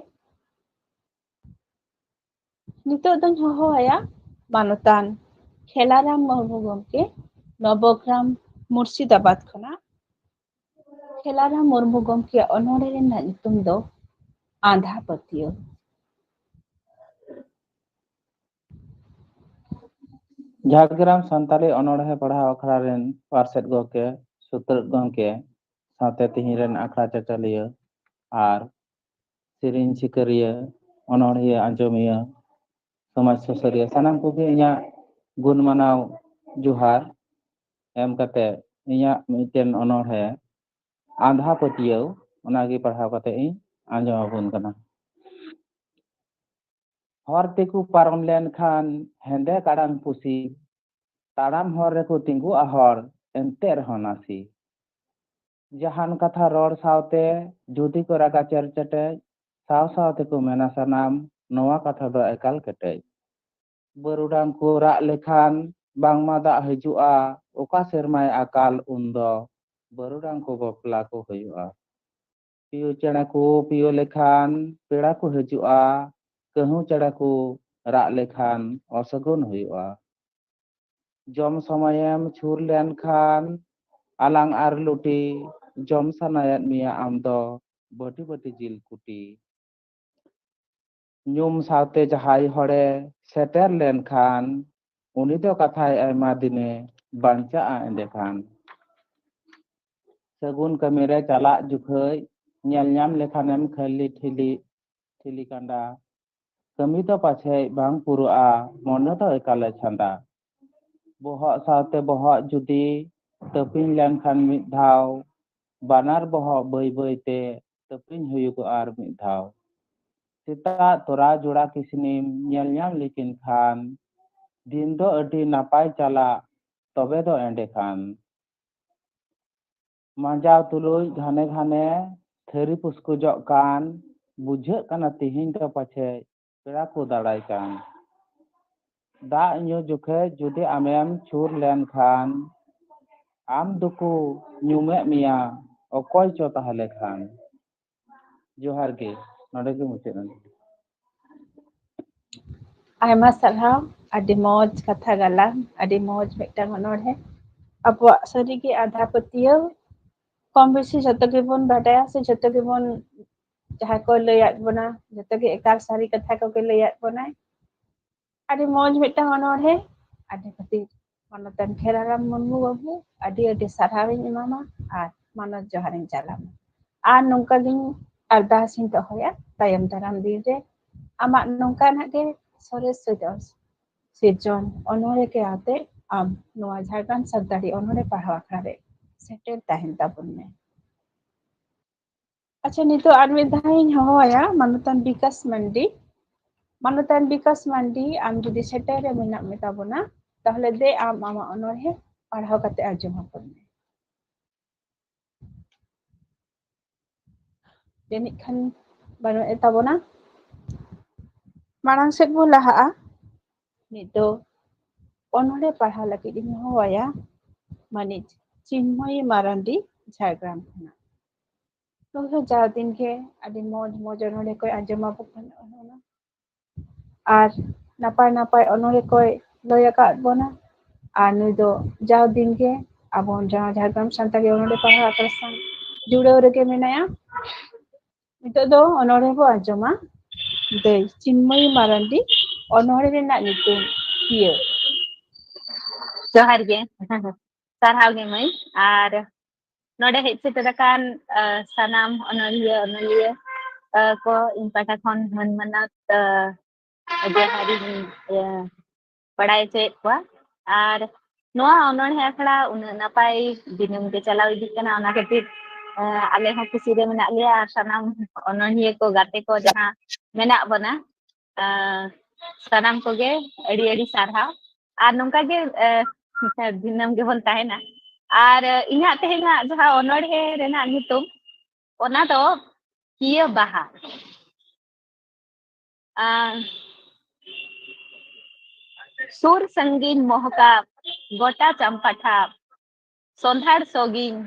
ᱱᱤᱛᱚᱜ ᱫᱚᱧ ᱦᱚᱦᱚ ᱟᱭᱟ ᱢᱟᱱᱚᱛᱟᱱ ᱠᱷᱮᱞᱟᱨᱟᱢ ᱢᱩᱨᱢᱩ ᱜᱚᱢᱠᱮ, ᱱᱚᱵᱚᱜᱨᱟᱢ, ᱢᱩᱨᱥᱤᱫᱟᱵᱟᱫᱽ ᱠᱷᱚᱱᱟᱜ᱾ ᱠᱷᱮᱞᱟᱨᱟᱢ ᱢᱩᱨᱢᱩ ᱜᱚᱢᱠᱮᱭᱟᱜ ᱚᱱᱚᱬᱦᱮ ᱨᱮᱱᱟᱜ ᱧᱩᱛᱩᱢ ᱫᱚ ᱟᱸᱫᱷᱟ ᱯᱟᱹᱛᱭᱟᱹᱣ᱾ ᱡᱷᱟᱲᱜᱨᱟᱢ ᱥᱟᱱᱛᱟᱲᱤ ᱚᱱᱚᱬᱦᱮ ᱯᱟᱲᱦᱟᱣ ᱟᱠᱷᱲᱟ ᱨᱮᱱ ᱯᱟᱨᱥᱮᱛ ᱜᱚᱢᱠᱮ, ᱥᱩᱛᱨᱮᱫ ᱜᱚᱢᱠᱮ, ᱥᱟᱶᱛᱮ ᱛᱤᱦᱤᱧ ᱨᱮᱱ ᱟᱠᱷᱲᱟ ᱪᱟᱪᱞᱟᱣᱤᱭᱟᱹ ᱟᱨ ᱥᱮᱨᱮᱧ ᱥᱤᱠᱟᱹᱨᱤᱭᱟᱹ, ᱚᱱᱚᱬᱦᱤᱭᱟᱹ, ᱟᱸᱡᱚᱢᱤᱭᱟᱹ, ᱥᱚᱢᱟᱡᱽ ᱥᱩᱥᱟᱹᱨᱤᱭᱟᱹ, ᱥᱟᱱᱟᱢ ᱠᱚᱜᱮ ᱤᱧᱟᱹᱜ ᱜᱩᱱ ᱢᱟᱱᱟᱣ ᱡᱚᱦᱟᱨ ᱮᱢ ᱠᱟᱛᱮ ᱤᱧᱟᱹᱜ ᱢᱤᱫᱴᱮᱱ ᱚᱱᱚᱬᱦᱮ ᱟᱸᱫᱷᱟ ᱯᱟᱹᱛᱭᱟᱹᱣ, ᱚᱱᱟᱜᱮ ᱯᱟᱲᱦᱟᱣ ᱠᱟᱛᱮ ᱤᱧ ᱟᱸᱡᱚᱢ ᱟᱵᱚᱱ ᱠᱟᱱᱟ᱾ ᱦᱚᱨ ᱛᱮᱠᱚ ᱯᱟᱨᱚᱢ ᱞᱮᱱᱠᱷᱟᱱ ᱦᱮᱸᱫᱮ ᱠᱟᱲᱟᱝ ᱯᱩᱥᱤ, ᱛᱟᱲᱟᱢ ᱦᱚᱨ ᱨᱮᱠᱚ ᱛᱤᱸᱜᱩᱜᱼᱟ ᱦᱚᱲ ᱮᱱᱛᱮ ᱨᱮᱦᱚᱸ ᱱᱟᱥᱮ᱾ ᱡᱟᱦᱟᱱ ᱠᱟᱛᱷᱟ ᱨᱚᱲ ᱥᱟᱶᱛᱮ ᱡᱩᱫᱤ ᱠᱚ ᱨᱟᱜᱟ ᱪᱮᱨ ᱪᱮᱴᱮᱡ, ᱥᱟᱶ ᱥᱟᱶ ᱛᱮᱠᱚ ᱢᱮᱱᱟ ᱥᱟᱱᱟᱢ, ᱱᱚᱣᱟ ᱠᱟᱛᱷᱟ ᱫᱚ ᱮᱠᱟᱞ ᱠᱮᱴᱮᱡ᱾ ᱵᱟᱹᱨᱩᱰᱟᱝ ᱠᱚ ᱨᱟᱜ ᱞᱮᱠᱷᱟᱱ ᱵᱟᱝᱢᱟ ᱫᱟᱜ ᱦᱤᱡᱩᱜᱼᱟ, ᱚᱠᱟ ᱥᱮᱨᱢᱟᱭ ᱟᱠᱟᱞ ᱩᱱᱫᱚ ᱵᱟᱹᱨᱩᱰᱟᱝ ᱠᱚ ᱵᱟᱯᱞᱟ ᱠᱚ ᱦᱩᱭᱩᱜᱼᱟ᱾ ᱯᱤᱭᱳ ᱪᱮᱬᱮ ᱠᱚ ᱯᱤᱭᱳ ᱞᱮᱠᱷᱟᱱ ᱯᱮᱲᱟ ᱠᱚ ᱦᱤᱡᱩᱜᱼᱟ, ᱠᱟᱹᱦᱩ ᱪᱮᱬᱮ ᱠᱚ ᱨᱟᱜ ᱞᱮᱠᱷᱟᱱ ᱚᱥᱟᱹᱜᱩᱱ ᱦᱩᱭᱩᱜᱼᱟ᱾ ᱡᱚᱢ ᱥᱚᱢᱚᱭᱮᱢ ᱪᱷᱩᱨ ᱞᱮᱱᱠᱷᱟᱱ ᱟᱞᱟᱝ ᱟᱨ ᱞᱩᱴᱤ, ᱡᱚᱢ ᱥᱟᱱᱟᱭᱮᱫ ᱢᱮᱭᱟ ᱟᱢ ᱫᱚ ᱵᱟᱹᱴᱤ ᱵᱟᱹᱴᱤ ᱡᱤᱞ ᱠᱩᱴᱤ᱾ ᱧᱩᱢ ᱥᱟᱶᱛᱮ ᱡᱟᱦᱟᱸᱭ ᱦᱚᱲᱮ ᱥᱮᱴᱮᱨ ᱞᱮᱱᱠᱷᱟᱱ ᱩᱱᱤ ᱫᱚ ᱠᱟᱛᱷᱟᱭ ᱟᱭᱢᱟ ᱫᱤᱱᱮ ᱵᱟᱧᱪᱟᱜᱼᱟ ᱮᱸᱰᱮᱠᱷᱟᱱ᱾ ᱥᱟᱹᱜᱩᱱ ᱠᱟᱹᱢᱤ ᱨᱮ ᱪᱟᱞᱟᱜ ᱡᱚᱠᱷᱮᱡ ᱧᱮᱞ ᱧᱟᱢ ᱞᱮᱠᱷᱟᱱᱮᱢ ᱠᱷᱟᱹᱞᱤ ᱴᱷᱤᱞᱤ, ᱴᱷᱤᱞᱤ ᱠᱟᱸᱰᱟ, ᱠᱟᱹᱢᱤ ᱫᱚ ᱯᱟᱪᱷᱮᱡ ᱵᱟᱝ ᱯᱩᱨᱟᱹᱜᱼᱟ, ᱢᱚᱱᱮ ᱫᱚ ᱮᱠᱟᱞᱮ ᱪᱷᱟᱸᱫᱟ᱾ ᱵᱚᱦᱚᱜ ᱥᱟᱶᱛᱮ ᱵᱚᱦᱚᱜ ᱡᱩᱫᱤ ᱛᱟᱹᱯᱤᱧ ᱞᱮᱱᱠᱷᱟᱱ ᱢᱤᱫ ᱫᱷᱟᱣ, ᱵᱟᱱᱟᱨ ᱵᱚᱦᱚᱜ ᱵᱟᱹᱭ ᱵᱟᱹᱭ ᱛᱮ ᱛᱟᱹᱯᱤᱧ ᱦᱩᱭᱩᱜᱚᱜᱼᱟ ᱟᱨ ᱢᱤᱫ ᱫᱷᱟᱣ᱾ ᱥᱮᱛᱟᱜ ᱛᱚᱨᱟ ᱡᱚᱲᱟ ᱠᱤᱥᱱᱤᱢ ᱧᱮᱞ ᱧᱟᱢ ᱞᱮᱠᱤᱱ ᱠᱷᱟᱱ, ᱫᱤᱱ ᱫᱚ ᱟᱹᱰᱤ ᱱᱟᱯᱟᱭ ᱪᱟᱞᱟᱜ ᱛᱚᱵᱮ ᱫᱚ ᱮᱸᱰᱮᱠᱷᱟᱱ᱾ ᱢᱟᱸᱡᱟᱣ ᱛᱩᱞᱩᱡ ᱜᱷᱟᱱᱮ ᱜᱷᱟᱱᱮ ᱛᱷᱟᱹᱨᱤ ᱯᱩᱥᱠᱩᱡᱚᱜ ᱠᱟᱱ, ᱵᱩᱡᱷᱟᱹᱜ ᱠᱟᱱᱟ ᱛᱤᱦᱤᱧ ᱫᱚ ᱯᱟᱪᱷᱮ ᱯᱮᱲᱟ ᱠᱚ ᱫᱟᱨᱟᱭ ᱠᱟᱱ᱾ ᱫᱟᱜ ᱧᱩ ᱡᱚᱠᱷᱮᱡ ᱡᱩᱫᱤ ᱟᱢᱮᱢ ᱪᱷᱩᱨ ᱞᱮᱱ ᱠᱷᱟᱱ, ᱟᱢ ᱫᱚᱠᱚ ᱧᱩᱢᱮᱫ ᱢᱮᱭᱟ ᱚᱠᱚᱭ ᱪᱚ ᱛᱟᱦᱞᱮ ᱠᱷᱟᱱ᱾ ᱡᱚᱦᱟᱨ ᱜᱮ, ᱱᱚᱰᱮ ᱜᱮ ᱢᱩᱪᱟᱹᱫ ᱮᱱᱟ᱾ ᱟᱭᱢᱟ ᱥᱟᱨᱦᱟᱣ, ᱟᱹᱰᱤ ᱢᱚᱡᱽ ᱠᱟᱛᱷᱟ ᱜᱟᱞᱟᱝ, ᱟᱹᱰᱤ ᱢᱚᱡᱽ ᱢᱤᱫᱴᱟᱝ ᱚᱱᱚᱬᱦᱮ᱾ ᱟᱵᱚᱣᱟᱜ ᱥᱟᱹᱨᱤᱜᱮ ᱟᱸᱫᱷᱟ ᱯᱟᱹᱛᱭᱟᱹᱣ ᱠᱚᱢ ᱵᱮᱥᱤ ᱡᱚᱛᱚ ᱜᱮᱵᱚᱱ ᱵᱟᱰᱟᱭᱟ, ᱥᱮ ᱡᱚᱛᱚ ᱜᱮᱵᱚᱱ, ᱡᱟᱦᱟᱸᱭ ᱠᱚ ᱞᱟᱹᱭᱟᱫ ᱵᱚᱱᱟ, ᱡᱚᱛᱚ ᱜᱮ ᱮᱠᱟᱞ ᱥᱟᱹᱨᱤ ᱠᱟᱛᱷᱟ ᱠᱚᱜᱮ ᱞᱟᱹᱭᱟᱫ ᱵᱚᱱᱟᱭ᱾ ᱟᱹᱰᱤ ᱢᱚᱡᱽ ᱢᱤᱫᱴᱟᱝ ᱚᱱᱚᱬᱦᱮ, ᱟᱹᱰᱤ ᱠᱷᱟᱹᱛᱤᱨ ᱢᱟᱱᱚᱛᱟᱱ ᱠᱷᱮᱨᱟᱨᱟᱢ ᱢᱩᱨᱢᱩ ᱵᱟᱹᱵᱩ, ᱟᱹᱰᱤ ᱟᱹᱰᱤ ᱥᱟᱨᱦᱟᱣᱤᱧ ᱮᱢᱟᱢᱟ ᱟᱨ ᱢᱟᱱᱚᱛ ᱡᱚᱦᱟᱨᱤᱧ ᱪᱟᱞᱟᱢᱟ᱾ ᱟᱨ ᱱᱚᱝᱠᱟ ᱜᱤᱧ ᱟᱨᱫᱟᱥ ᱤᱧ ᱫᱚᱦᱚᱭᱟ, ᱛᱟᱭᱚᱢ ᱫᱟᱨᱟᱢ ᱫᱤᱱ ᱨᱮ ᱟᱢᱟᱜ ᱱᱚᱝᱠᱟᱱᱟᱜ ᱜᱮ ᱥᱚᱨᱮᱥ ᱥᱚᱡᱚᱥ ᱥᱤᱨᱡᱚᱱ ᱚᱱᱚᱬᱦᱮ ᱠᱚ ᱟᱛᱮ ᱟᱢ ᱱᱚᱣᱟ ᱡᱷᱟᱲᱜᱨᱟᱢ ᱥᱟᱱᱛᱟᱲᱤ ᱚᱱᱚᱬᱦᱮ ᱯᱟᱲᱦᱟᱣ ᱟᱠᱷᱲᱟ ᱨᱮ ᱥᱮᱴᱮᱨ ᱛᱟᱦᱮᱱ ᱛᱟᱵᱚᱱ ᱢᱮ᱾ ᱟᱪᱪᱷᱟ, ᱱᱤᱛᱚᱜ ᱟᱨ ᱢᱤᱫ ᱫᱷᱟᱣ ᱤᱧ ᱦᱚᱦᱚᱣᱟᱭᱟ ᱢᱟᱱᱚᱛᱟᱱ ᱵᱤᱠᱟᱥ ᱢᱟᱱᱰᱤ᱾ ᱢᱟᱱᱚᱛᱟᱱ ᱵᱤᱠᱟᱥ ᱢᱟᱱᱰᱤ, ᱟᱢ ᱡᱩᱫᱤ ᱥᱮᱴᱮᱨ ᱨᱮ ᱢᱮᱱᱟᱜ ᱢᱮ ᱛᱟᱵᱚᱱᱟ, ᱛᱟᱦᱚᱞᱮ ᱫᱮ ᱟᱢ ᱟᱢᱟᱜ ᱚᱱᱚᱬᱦᱮ ᱯᱟᱲᱦᱟᱣ ᱠᱟᱛᱮ ᱟᱸᱡᱚᱢ ᱟᱵᱚᱱ ᱢᱮ᱾ ᱡᱟᱹᱱᱤᱡ ᱠᱷᱟᱱ ᱵᱟᱹᱱᱩᱜ ᱮ ᱛᱟᱵᱚᱱᱟ᱾ ᱢᱟᱲᱟᱝ ᱥᱮᱫ ᱵᱚ ᱞᱟᱦᱟᱜᱼᱟ᱾ ᱱᱤᱛ ᱫᱚ ᱚᱱᱚᱬᱦᱮ ᱯᱟᱲᱦᱟᱣ ᱞᱟᱹᱜᱤᱫ ᱤᱧ ᱦᱚᱦᱚᱣᱟᱭᱟ ᱢᱟᱹᱱᱤᱡ ᱪᱤᱱᱢᱚᱭᱤ ᱢᱟᱨᱟᱱᱰᱤ, ᱡᱷᱟᱲᱜᱨᱟᱢ ᱠᱷᱚᱱᱟᱜ᱾ ᱱᱩᱭ ᱦᱚᱸ ᱡᱟᱣ ᱫᱤᱱ ᱜᱮ ᱟᱹᱰᱤ ᱢᱚᱡᱽ ᱢᱚᱡᱽ ᱚᱱᱚᱬᱦᱮ ᱠᱚᱭ ᱟᱸᱡᱚᱢ ᱟᱵᱚ ᱠᱟᱱᱟ᱾ ᱟᱨ ᱱᱟᱯᱟᱭ ᱱᱟᱯᱟᱭ ᱚᱱᱚᱬᱦᱮ ᱠᱚᱭ ᱞᱟᱹᱭ ᱟᱠᱟᱫ ᱵᱚᱱᱟ᱾ ᱟᱨ ᱱᱩᱭ ᱫᱚ ᱡᱟᱣ ᱫᱤᱱ ᱜᱮ ᱟᱵᱚ ᱡᱟᱦᱟᱸ ᱡᱷᱟᱲᱜᱨᱟᱢ ᱥᱟᱱᱛᱟᱲᱤ ᱚᱱᱚᱬᱦᱮ ᱯᱟᱲᱦᱟᱣ ᱟᱠᱷᱲᱟ ᱥᱟᱶ ᱡᱩᱲᱟᱹᱣ ᱨᱮᱜᱮ ᱢᱮᱱᱟᱭᱟ᱾ ᱱᱤᱛᱚᱜ ᱫᱚ ᱚᱱᱚᱬᱦᱮ ᱵᱚ ᱟᱸᱡᱚᱢᱟ ᱫᱟᱹᱭ ᱪᱤᱱᱢᱚᱭᱤ ᱢᱟᱨᱟᱱᱰᱤ, ᱚᱱᱚᱬᱦᱮ ᱨᱮᱱᱟᱜ ᱧᱩᱛᱩᱢ ᱯᱤᱭᱟᱹ᱾ ᱡᱚᱦᱟᱨ ᱜᱮ, ᱥᱟᱨᱦᱟᱣ ᱜᱮ ᱢᱟᱹᱭ᱾ ᱟᱨ ᱱᱚᱰᱮ ᱦᱮᱡ ᱥᱮᱴᱮᱨ ᱟᱠᱟᱱ, ᱟ, ᱥᱟᱱᱟᱢ ᱚᱱᱚᱲᱦᱤᱭᱟᱹ, ᱚᱱᱚᱞᱤᱭᱟᱹ, ᱟ, ᱠᱚ ᱤᱧ ᱯᱟᱦᱴᱟ ᱠᱷᱚᱱ ᱢᱟᱹᱱ ᱢᱟᱱᱚᱛ, ᱟ, ᱡᱚᱦᱟᱨᱤᱧ, ᱟ, ᱵᱟᱲᱟᱭ ᱦᱚᱪᱚᱭᱮᱫ ᱠᱚᱣᱟ᱾ ᱟᱨ ᱱᱚᱣᱟ ᱚᱱᱚᱬᱦᱮ ᱟᱠᱷᱲᱟ ᱩᱱᱟᱹᱜ ᱱᱟᱯᱟᱭ ᱫᱤᱱᱟᱹᱢ ᱜᱮ ᱪᱟᱞᱟᱣ ᱤᱫᱤᱜ ᱠᱟᱱᱟ, ᱚᱱᱟ ᱠᱷᱟᱹᱛᱤᱨ, ᱟ, ᱟᱞᱮ ᱦᱚᱸ ᱠᱩᱥᱤ ᱨᱮ ᱢᱮᱱᱟᱜ ᱞᱮᱭᱟ᱾ ᱟᱨ ᱥᱟᱱᱟᱢ ᱚᱱᱚᱬᱦᱤᱭᱟᱹ ᱠᱚ, ᱜᱟᱛᱮ ᱠᱚ ᱡᱟᱦᱟᱸ ᱢᱮᱱᱟᱜ ᱵᱚᱱᱟ, ᱟ, ᱥᱟᱱᱟᱢ ᱠᱚᱜᱮ ᱟᱹᱰᱤ ᱟᱹᱰᱤ ᱥᱟᱨᱦᱟᱣ᱾ ᱟᱨ ᱱᱚᱝᱠᱟ ᱜᱮ, ᱮ, ᱫᱤᱱᱟᱹᱢ ᱜᱮᱵᱚᱱ ᱛᱟᱦᱮᱱᱟ᱾ ᱟᱨ, ᱮ, ᱤᱧᱟᱹᱜ ᱛᱮᱦᱮᱧᱟᱜ ᱡᱟᱦᱟᱸ ᱚᱱᱚᱬᱦᱮ ᱨᱮᱱᱟᱜ ᱧᱩᱛᱩᱢ, ᱚᱱᱟ ᱫᱚ ᱠᱤᱭᱟᱹ ᱵᱟᱦᱟ᱾ ᱟᱨ ᱥᱩᱨ ᱥᱟᱺᱜᱤᱧ ᱢᱚᱦᱠᱟ ᱜᱚᱴᱟ ᱪᱟᱢᱯᱟ ᱴᱷᱟᱯ, ᱥᱚᱸᱫᱷᱟᱲ ᱥᱚᱜᱤᱧ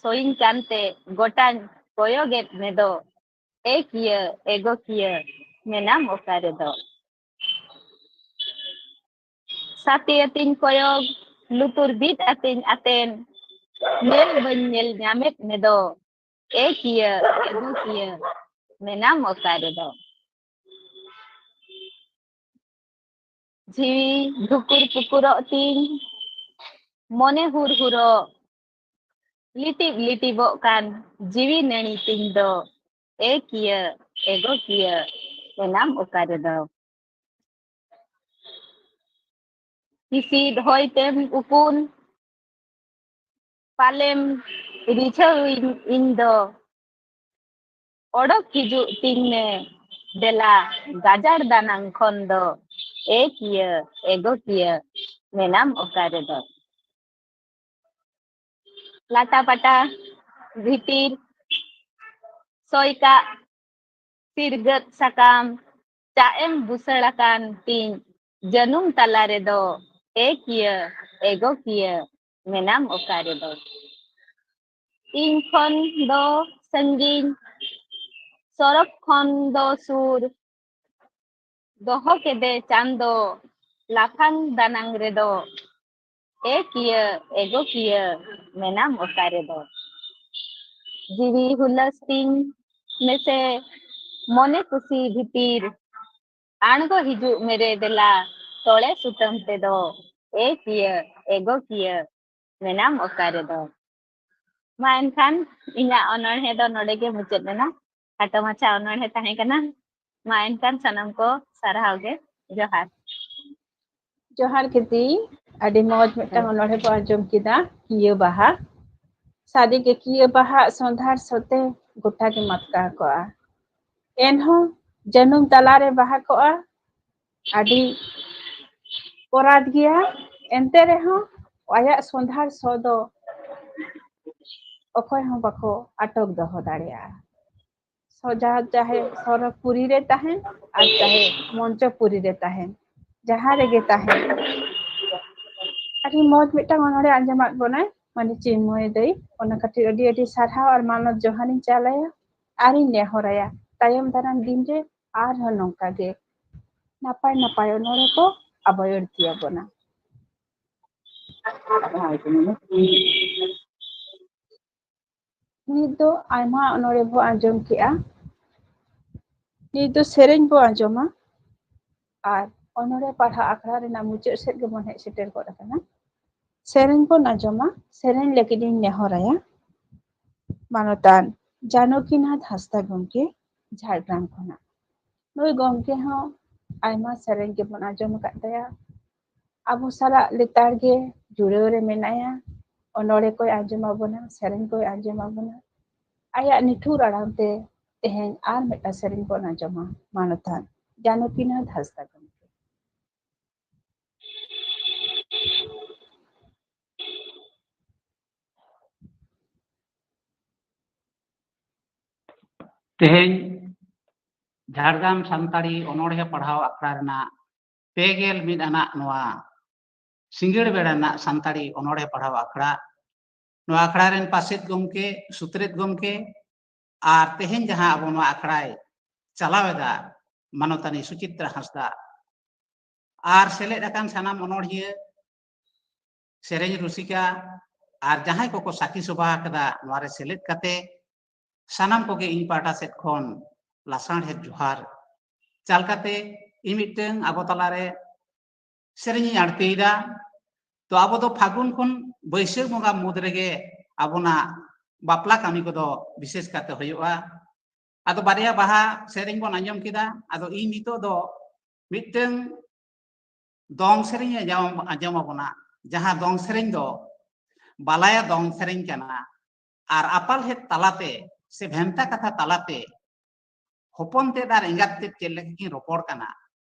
ᱥᱚᱭᱤᱧ ᱠᱟᱱᱛᱮ ᱜᱚᱴᱟᱧ ᱠᱚᱭᱚᱜᱮᱫ ᱢᱮᱫᱚ, ᱮ ᱠᱤᱭᱟᱹ, ᱮ ᱜᱚ ᱠᱤᱭᱟᱹ, ᱢᱮᱱᱟᱢ ᱚᱠᱟ ᱨᱮᱫᱚ? ᱥᱟᱛᱮ ᱟᱹᱛᱤᱧ ᱠᱚᱭᱚᱜ, ᱞᱩᱛᱩᱨ ᱵᱤᱫ ᱟᱹᱛᱤᱧ ᱟᱛᱮᱱ, ᱧᱮᱞ ᱵᱟᱹᱧ ᱧᱮᱞ ᱧᱟᱢᱮᱫ ᱢᱮᱫᱚ, ᱮ ᱠᱤᱭᱟᱹ, ᱮ ᱜᱚ ᱠᱤᱭᱟᱹ, ᱢᱮᱱᱟᱢ ᱚᱠᱟ ᱨᱮᱫᱚ? ᱡᱤᱣᱤ ᱫᱷᱩᱠᱩᱨ ᱯᱩᱠᱩᱨᱚᱜ ᱛᱤᱧ, ᱢᱚᱱᱮ ᱦᱩᱨ ᱦᱩᱨᱚᱜ, ᱞᱤᱴᱤᱵ ᱞᱤᱴᱤᱵᱚᱜ ᱠᱟᱱ ᱡᱤᱣᱤ ᱱᱟᱹᱲᱤ ᱛᱤᱧ ᱫᱚ, ᱮ ᱠᱤᱭᱟᱹ, ᱮ ᱜᱚ ᱠᱤᱭᱟᱹ, ᱢᱮᱱᱟᱢ ᱚᱠᱟ ᱨᱮᱫᱚ? ᱦᱤᱥᱤᱫ ᱦᱚᱭ ᱛᱮᱢ ᱩᱠᱩᱱ, ᱯᱟᱞᱮᱢ ᱨᱤᱡᱷᱟᱹᱣᱤᱧ ᱤᱧ ᱫᱚ, ᱚᱰᱚᱠ ᱦᱤᱡᱩᱜ ᱛᱤᱧ ᱢᱮ ᱫᱮᱞᱟ ᱜᱟᱡᱟᱲ ᱫᱟᱱᱟᱝ ᱠᱷᱚᱱ ᱫᱚ, ᱮ ᱠᱤᱭᱟᱹ, ᱮ ᱜᱚ ᱠᱤᱭᱟᱹ, ᱢᱮᱱᱟᱢ ᱚᱠᱟ ᱨᱮᱫᱚ? ᱞᱟᱴᱟ ᱯᱟᱴᱟ ᱵᱷᱤᱛᱤᱨ ᱥᱚᱭ ᱠᱟᱜ ᱥᱤᱨᱜᱟᱹᱫ ᱥᱟᱠᱟᱢ, ᱪᱟᱜ ᱮᱢ ᱵᱩᱥᱟᱹᱲ ᱟᱠᱟᱱ ᱛᱤᱧ ᱡᱟᱹᱱᱩᱢ ᱛᱟᱞᱟ ᱨᱮᱫᱚ, ᱮ ᱠᱤᱭᱟᱹ, ᱮ ᱜᱚ ᱠᱤᱭᱟᱹ, ᱢᱮᱱᱟᱢ ᱚᱠᱟ ᱨᱮᱫᱚ? ᱤᱧ ᱠᱷᱚᱱ ᱫᱚ ᱥᱟᱺᱜᱤᱧ, ᱥᱚᱨᱚᱜ ᱠᱷᱚᱱ ᱫᱚ ᱥᱩᱨ, ᱫᱚᱦᱚ ᱠᱮᱫᱮ ᱪᱟᱸᱫᱚ ᱞᱟᱯᱷᱟᱝ ᱫᱟᱱᱟᱝ ᱨᱮᱫᱚ, ᱮ ᱠᱤᱭᱟᱹ, ᱮ ᱜᱚ ᱠᱤᱭᱟᱹ, ᱢᱮᱱᱟᱢ ᱚᱠᱟ ᱨᱮᱫᱚ? ᱡᱤᱣᱤ ᱦᱩᱞᱟᱹᱥ ᱛᱤᱧ ᱢᱮᱥᱮ ᱢᱚᱱᱮ ᱠᱩᱥᱤ ᱵᱷᱤᱛᱤᱨ, ᱟᱬᱜᱚ ᱦᱤᱡᱩᱜ ᱢᱮᱨᱮ ᱫᱮᱞᱟ ᱛᱚᱲᱮ ᱥᱩᱛᱟᱹᱢ ᱛᱮᱫᱚ, ᱮ ᱠᱤᱭᱟᱹ, ᱮ ᱜᱚ ᱠᱤᱭᱟᱹ, ᱢᱮᱱᱟᱢ ᱚᱠᱟ ᱨᱮᱫᱚ? ᱢᱟ ᱮᱱᱠᱷᱟᱱ ᱤᱧᱟᱹᱜ ᱚᱱᱚᱬᱦᱮ ᱫᱚ ᱱᱚᱰᱮ ᱜᱮ ᱢᱩᱪᱟᱹᱫ ᱮᱱᱟ᱾ ᱠᱷᱟᱴᱚ ᱢᱟᱪᱷᱟ ᱚᱱᱚᱬᱦᱮ ᱛᱟᱦᱮᱸ ᱠᱟᱱᱟ᱾ ᱢᱟ ᱮᱱᱠᱷᱟᱱ ᱥᱟᱱᱟᱢ ᱠᱚ ᱥᱟᱨᱦᱟᱣ ᱜᱮ, ᱡᱚᱦᱟᱨ᱾ ᱡᱚᱦᱟᱨ ᱠᱷᱮᱛᱤ, ᱟᱹᱰᱤ ᱢᱚᱡᱽ ᱢᱤᱫᱴᱟᱝ ᱦᱮᱸ᱾ ᱚᱱᱚᱬᱦᱮ ᱵᱚ ᱟᱸᱡᱚᱢ ᱠᱮᱫᱟ, ᱠᱤᱭᱟᱹ ᱵᱟᱦᱟ᱾ ᱥᱟᱹᱨᱤᱜᱮ ᱠᱤᱭᱟᱹ ᱵᱟᱦᱟ ᱥᱚᱸᱫᱷᱟᱲ ᱥᱚᱛᱮ ᱜᱚᱴᱟ ᱜᱮ ᱢᱟᱛᱠᱟᱣ ᱠᱚᱜᱼᱟ᱾ ᱮᱱᱦᱚᱸ ᱡᱟᱹᱱᱩᱢ ᱛᱟᱞᱟᱨᱮ ᱵᱟᱦᱟ ᱠᱚᱜᱼᱟ, ᱟᱹᱰᱤ ᱠᱚᱨᱟᱛ ᱜᱮᱭᱟ᱾ ᱮᱱᱛᱮ ᱨᱮᱦᱚᱸ ᱟᱭᱟᱜ ᱥᱚᱸᱫᱷᱟᱲ ᱥᱚ ᱫᱚ ᱚᱠᱚᱭ ᱦᱚᱸ ᱵᱟᱠᱚ ᱟᱴᱚᱠ ᱫᱚᱦᱚ ᱫᱟᱲᱮᱭᱟᱜᱼᱟ᱾ ᱥᱚᱡᱟ ᱪᱟᱦᱮ ᱥᱚᱨᱚᱜᱽᱯᱩᱨᱤ ᱨᱮ ᱛᱟᱦᱮᱱ ᱟᱨ ᱪᱟᱦᱮ ᱢᱚᱧᱪᱚᱯᱩᱨᱤ ᱨᱮ ᱛᱟᱦᱮᱱ, ᱡᱟᱦᱟᱸ ᱨᱮᱜᱮ ᱛᱟᱦᱮᱱ᱾ ᱟᱹᱰᱤ ᱢᱚᱡᱽ ᱢᱤᱫᱴᱟᱝ ᱚᱱᱚᱬᱦᱮ ᱟᱸᱡᱚᱢᱟᱫ ᱵᱚᱱᱟᱭ ᱢᱟᱱᱮ ᱪᱤᱱᱢᱚᱭ ᱫᱟᱹᱭ, ᱚᱱᱟ ᱠᱷᱟᱹᱛᱤᱨ ᱟᱹᱰᱤ ᱟᱹᱰᱤ ᱥᱟᱨᱦᱟᱣ ᱟᱨ ᱢᱟᱱᱚᱛ ᱡᱚᱦᱟᱨᱤᱧ ᱪᱟᱞᱟᱭᱟ᱾ ᱟᱨᱤᱧ ᱱᱮᱦᱚᱨᱟᱭᱟ ᱛᱟᱭᱚᱢ ᱫᱟᱨᱟᱢ ᱫᱤᱱ ᱨᱮ ᱟᱨᱦᱚᱸ ᱱᱚᱝᱠᱟ ᱜᱮ ᱱᱟᱯᱟᱭ ᱱᱟᱯᱟᱭ ᱚᱱᱚᱬᱦᱮ ᱠᱚ ᱟᱵᱟᱭ ᱟᱹᱲᱛᱤ ᱟᱵᱚᱱᱟ᱾ ᱱᱤᱛ ᱫᱚ ᱟᱭᱢᱟ ᱚᱱᱚᱬᱦᱮ ᱵᱚ ᱟᱸᱡᱚᱢ ᱠᱮᱜᱼᱟ᱾ ᱱᱤᱛ ᱫᱚ ᱥᱮᱨᱮᱧ ᱵᱚ ᱟᱸᱡᱚᱢᱟ᱾ ᱟᱨ ᱚᱱᱚᱬᱦᱮ ᱯᱟᱲᱦᱟᱣ ᱟᱠᱷᱲᱟ ᱨᱮᱱᱟᱜ ᱢᱩᱪᱟᱹᱫ ᱥᱮᱫ ᱜᱮᱵᱚᱱ ᱦᱮᱡ ᱥᱮᱴᱮᱨ ᱜᱚᱫ ᱟᱠᱟᱱᱟ᱾ ᱥᱮᱨᱮᱧ ᱵᱚᱱ ᱟᱸᱡᱚᱢᱟ᱾ ᱥᱮᱨᱮᱧ ᱞᱟᱹᱜᱤᱫ ᱤᱧ ᱱᱮᱦᱚᱨᱟᱭᱟ ᱢᱟᱱᱚᱛᱟᱱ ᱡᱟᱱᱚᱠᱤᱱᱟᱛᱷ ᱦᱟᱸᱥᱫᱟ ᱜᱚᱢᱠᱮ, ᱡᱷᱟᱲᱜᱨᱟᱢ ᱠᱷᱚᱱᱟᱜ᱾ ᱱᱩᱭ ᱜᱚᱢᱠᱮ ᱦᱚᱸ ᱟᱭᱢᱟ ᱥᱮᱨᱮᱧ ᱜᱮᱵᱚᱱ ᱟᱸᱡᱚᱢ ᱟᱠᱟᱫ ᱛᱟᱭᱟ᱾ ᱟᱵᱚ ᱥᱟᱞᱟᱜ ᱞᱮᱛᱟᱲ ᱜᱮ ᱡᱩᱲᱟᱹᱣ ᱨᱮ ᱢᱮᱱᱟᱭᱟ᱾ ᱚᱱᱚᱬᱦᱮ ᱠᱚᱭ ᱟᱸᱡᱚᱢ ᱟᱵᱚᱱᱟ, ᱥᱮᱨᱮᱧ ᱠᱚᱭ ᱟᱸᱡᱚᱢ ᱟᱵᱚᱱᱟ᱾ ᱟᱭᱟᱜ ᱱᱤᱴᱷᱩᱨ ᱟᱲᱟᱝ ᱛᱮ ᱛᱮᱦᱮᱧ ᱟᱨ ᱢᱤᱫᱴᱟᱝ ᱥᱮᱨᱮᱧ ᱵᱚᱱ ᱟᱸᱡᱚᱢᱟ ᱢᱟᱱᱚᱛᱟᱱ ᱡᱟᱱᱚᱠᱤᱱᱟᱛᱷ ᱦᱟᱸᱥᱫᱟ ᱜᱚᱢᱠᱮ᱾ ᱛᱮᱦᱮᱧ ᱡᱷᱟᱲᱜᱨᱟᱢ ᱥᱟᱱᱛᱟᱲᱤ ᱚᱱᱚᱬᱦᱮ ᱯᱟᱲᱦᱟᱣ ᱟᱠᱷᱲᱟ ᱨᱮᱱᱟᱜ ᱯᱮ ᱜᱮᱞ ᱢᱤᱫ ᱟᱱᱟᱜ ᱱᱚᱣᱟ ᱥᱤᱸᱜᱟᱹᱲ ᱵᱮᱲᱟ ᱨᱮᱱᱟᱜ ᱥᱟᱱᱛᱟᱲᱤ ᱚᱱᱚᱬᱦᱮ ᱯᱟᱲᱦᱟᱣ ᱟᱠᱷᱲᱟ, ᱱᱚᱣᱟ ᱟᱠᱷᱲᱟ ᱨᱮᱱ ᱯᱟᱪᱮᱫ ᱜᱚᱢᱠᱮ, ᱥᱩᱛᱨᱮᱛ ᱜᱚᱢᱠᱮ, ᱟᱨ ᱛᱮᱦᱮᱧ ᱡᱟᱦᱟᱸ ᱟᱵᱚ ᱱᱚᱣᱟ ᱟᱠᱷᱲᱟᱭ ᱪᱟᱞᱟᱣ ᱮᱫᱟ, ᱢᱟᱱᱚᱛᱟᱱᱤ ᱥᱩᱪᱤᱛᱨᱟ ᱦᱟᱸᱥᱫᱟ, ᱟᱨ ᱥᱮᱞᱮᱫ ᱟᱠᱟᱱ ᱥᱟᱱᱟᱢ ᱚᱱᱚᱬᱦᱤᱭᱟᱹ, ᱥᱮᱨᱮᱧ ᱨᱩᱥᱤᱠᱟ ᱟᱨ ᱡᱟᱦᱟᱸᱭ ᱠᱚᱠᱚ ᱥᱟᱹᱠᱷᱤ ᱥᱚᱵᱷᱟ ᱟᱠᱟᱫᱟ, ᱱᱚᱣᱟ ᱨᱮ ᱥᱮᱞᱮᱫ ᱠᱟᱛᱮ ᱥᱟᱱᱟᱢ ᱠᱚᱜᱮ ᱤᱧ ᱯᱟᱦᱴᱟ ᱥᱮᱫ ᱠᱷᱚᱱ ᱞᱟᱥᱟᱲᱦᱮᱫ ᱡᱚᱦᱟᱨ ᱪᱟᱞ ᱠᱟᱛᱮ ᱤᱧ ᱢᱤᱫᱴᱟᱝ ᱟᱵᱚ ᱛᱟᱞᱟᱨᱮ ᱥᱮᱨᱮᱧ ᱤᱧ ᱟᱬᱛᱤᱭᱮᱫᱟ᱾ ᱛᱚ ᱟᱵᱚ ᱫᱚ ᱯᱷᱟᱹᱜᱩᱱ ᱠᱷᱚᱱ ᱵᱟᱹᱭᱥᱟᱹᱠᱷ ᱵᱚᱸᱜᱟ ᱢᱩᱫᱽ ᱨᱮᱜᱮ ᱟᱵᱚᱱᱟᱜ ᱵᱟᱯᱞᱟ ᱠᱟᱹᱢᱤ ᱠᱚᱫᱚ ᱵᱤᱥᱮᱥ ᱠᱟᱛᱮ ᱦᱩᱭᱩᱜᱼᱟ᱾ ᱟᱫᱚ ᱵᱟᱨᱭᱟ ᱵᱟᱦᱟ ᱥᱮᱨᱮᱧ ᱵᱚᱱ ᱟᱸᱡᱚᱢ ᱠᱮᱫᱟ᱾ ᱟᱫᱚ ᱤᱧ ᱱᱤᱛᱚᱜ ᱫᱚ ᱢᱤᱫᱴᱟᱝ ᱫᱚᱝ ᱥᱮᱨᱮᱧ ᱟᱸᱡᱚᱢ, ᱟᱸᱡᱚᱢ ᱟᱵᱚᱱᱟ, ᱡᱟᱦᱟᱸ ᱫᱚᱝ ᱥᱮᱨᱮᱧ ᱫᱚ ᱵᱟᱞᱟᱭᱟ ᱫᱚᱝ ᱥᱮᱨᱮᱧ ᱠᱟᱱᱟ᱾ ᱟᱨ ᱟᱯᱟᱞᱦᱮᱫ ᱛᱟᱞᱟᱛᱮ ᱥᱮ ᱵᱷᱮᱱᱛᱟ ᱠᱟᱛᱷᱟ ᱛᱟᱞᱟᱛᱮ ᱦᱚᱯᱚᱱ ᱛᱮᱫ ᱟᱨ ᱮᱸᱜᱟᱛ ᱛᱮᱫ ᱪᱮᱫ ᱞᱮᱠᱟ ᱠᱤᱱ ᱨᱚᱯᱚᱲ ᱠᱟᱱᱟ,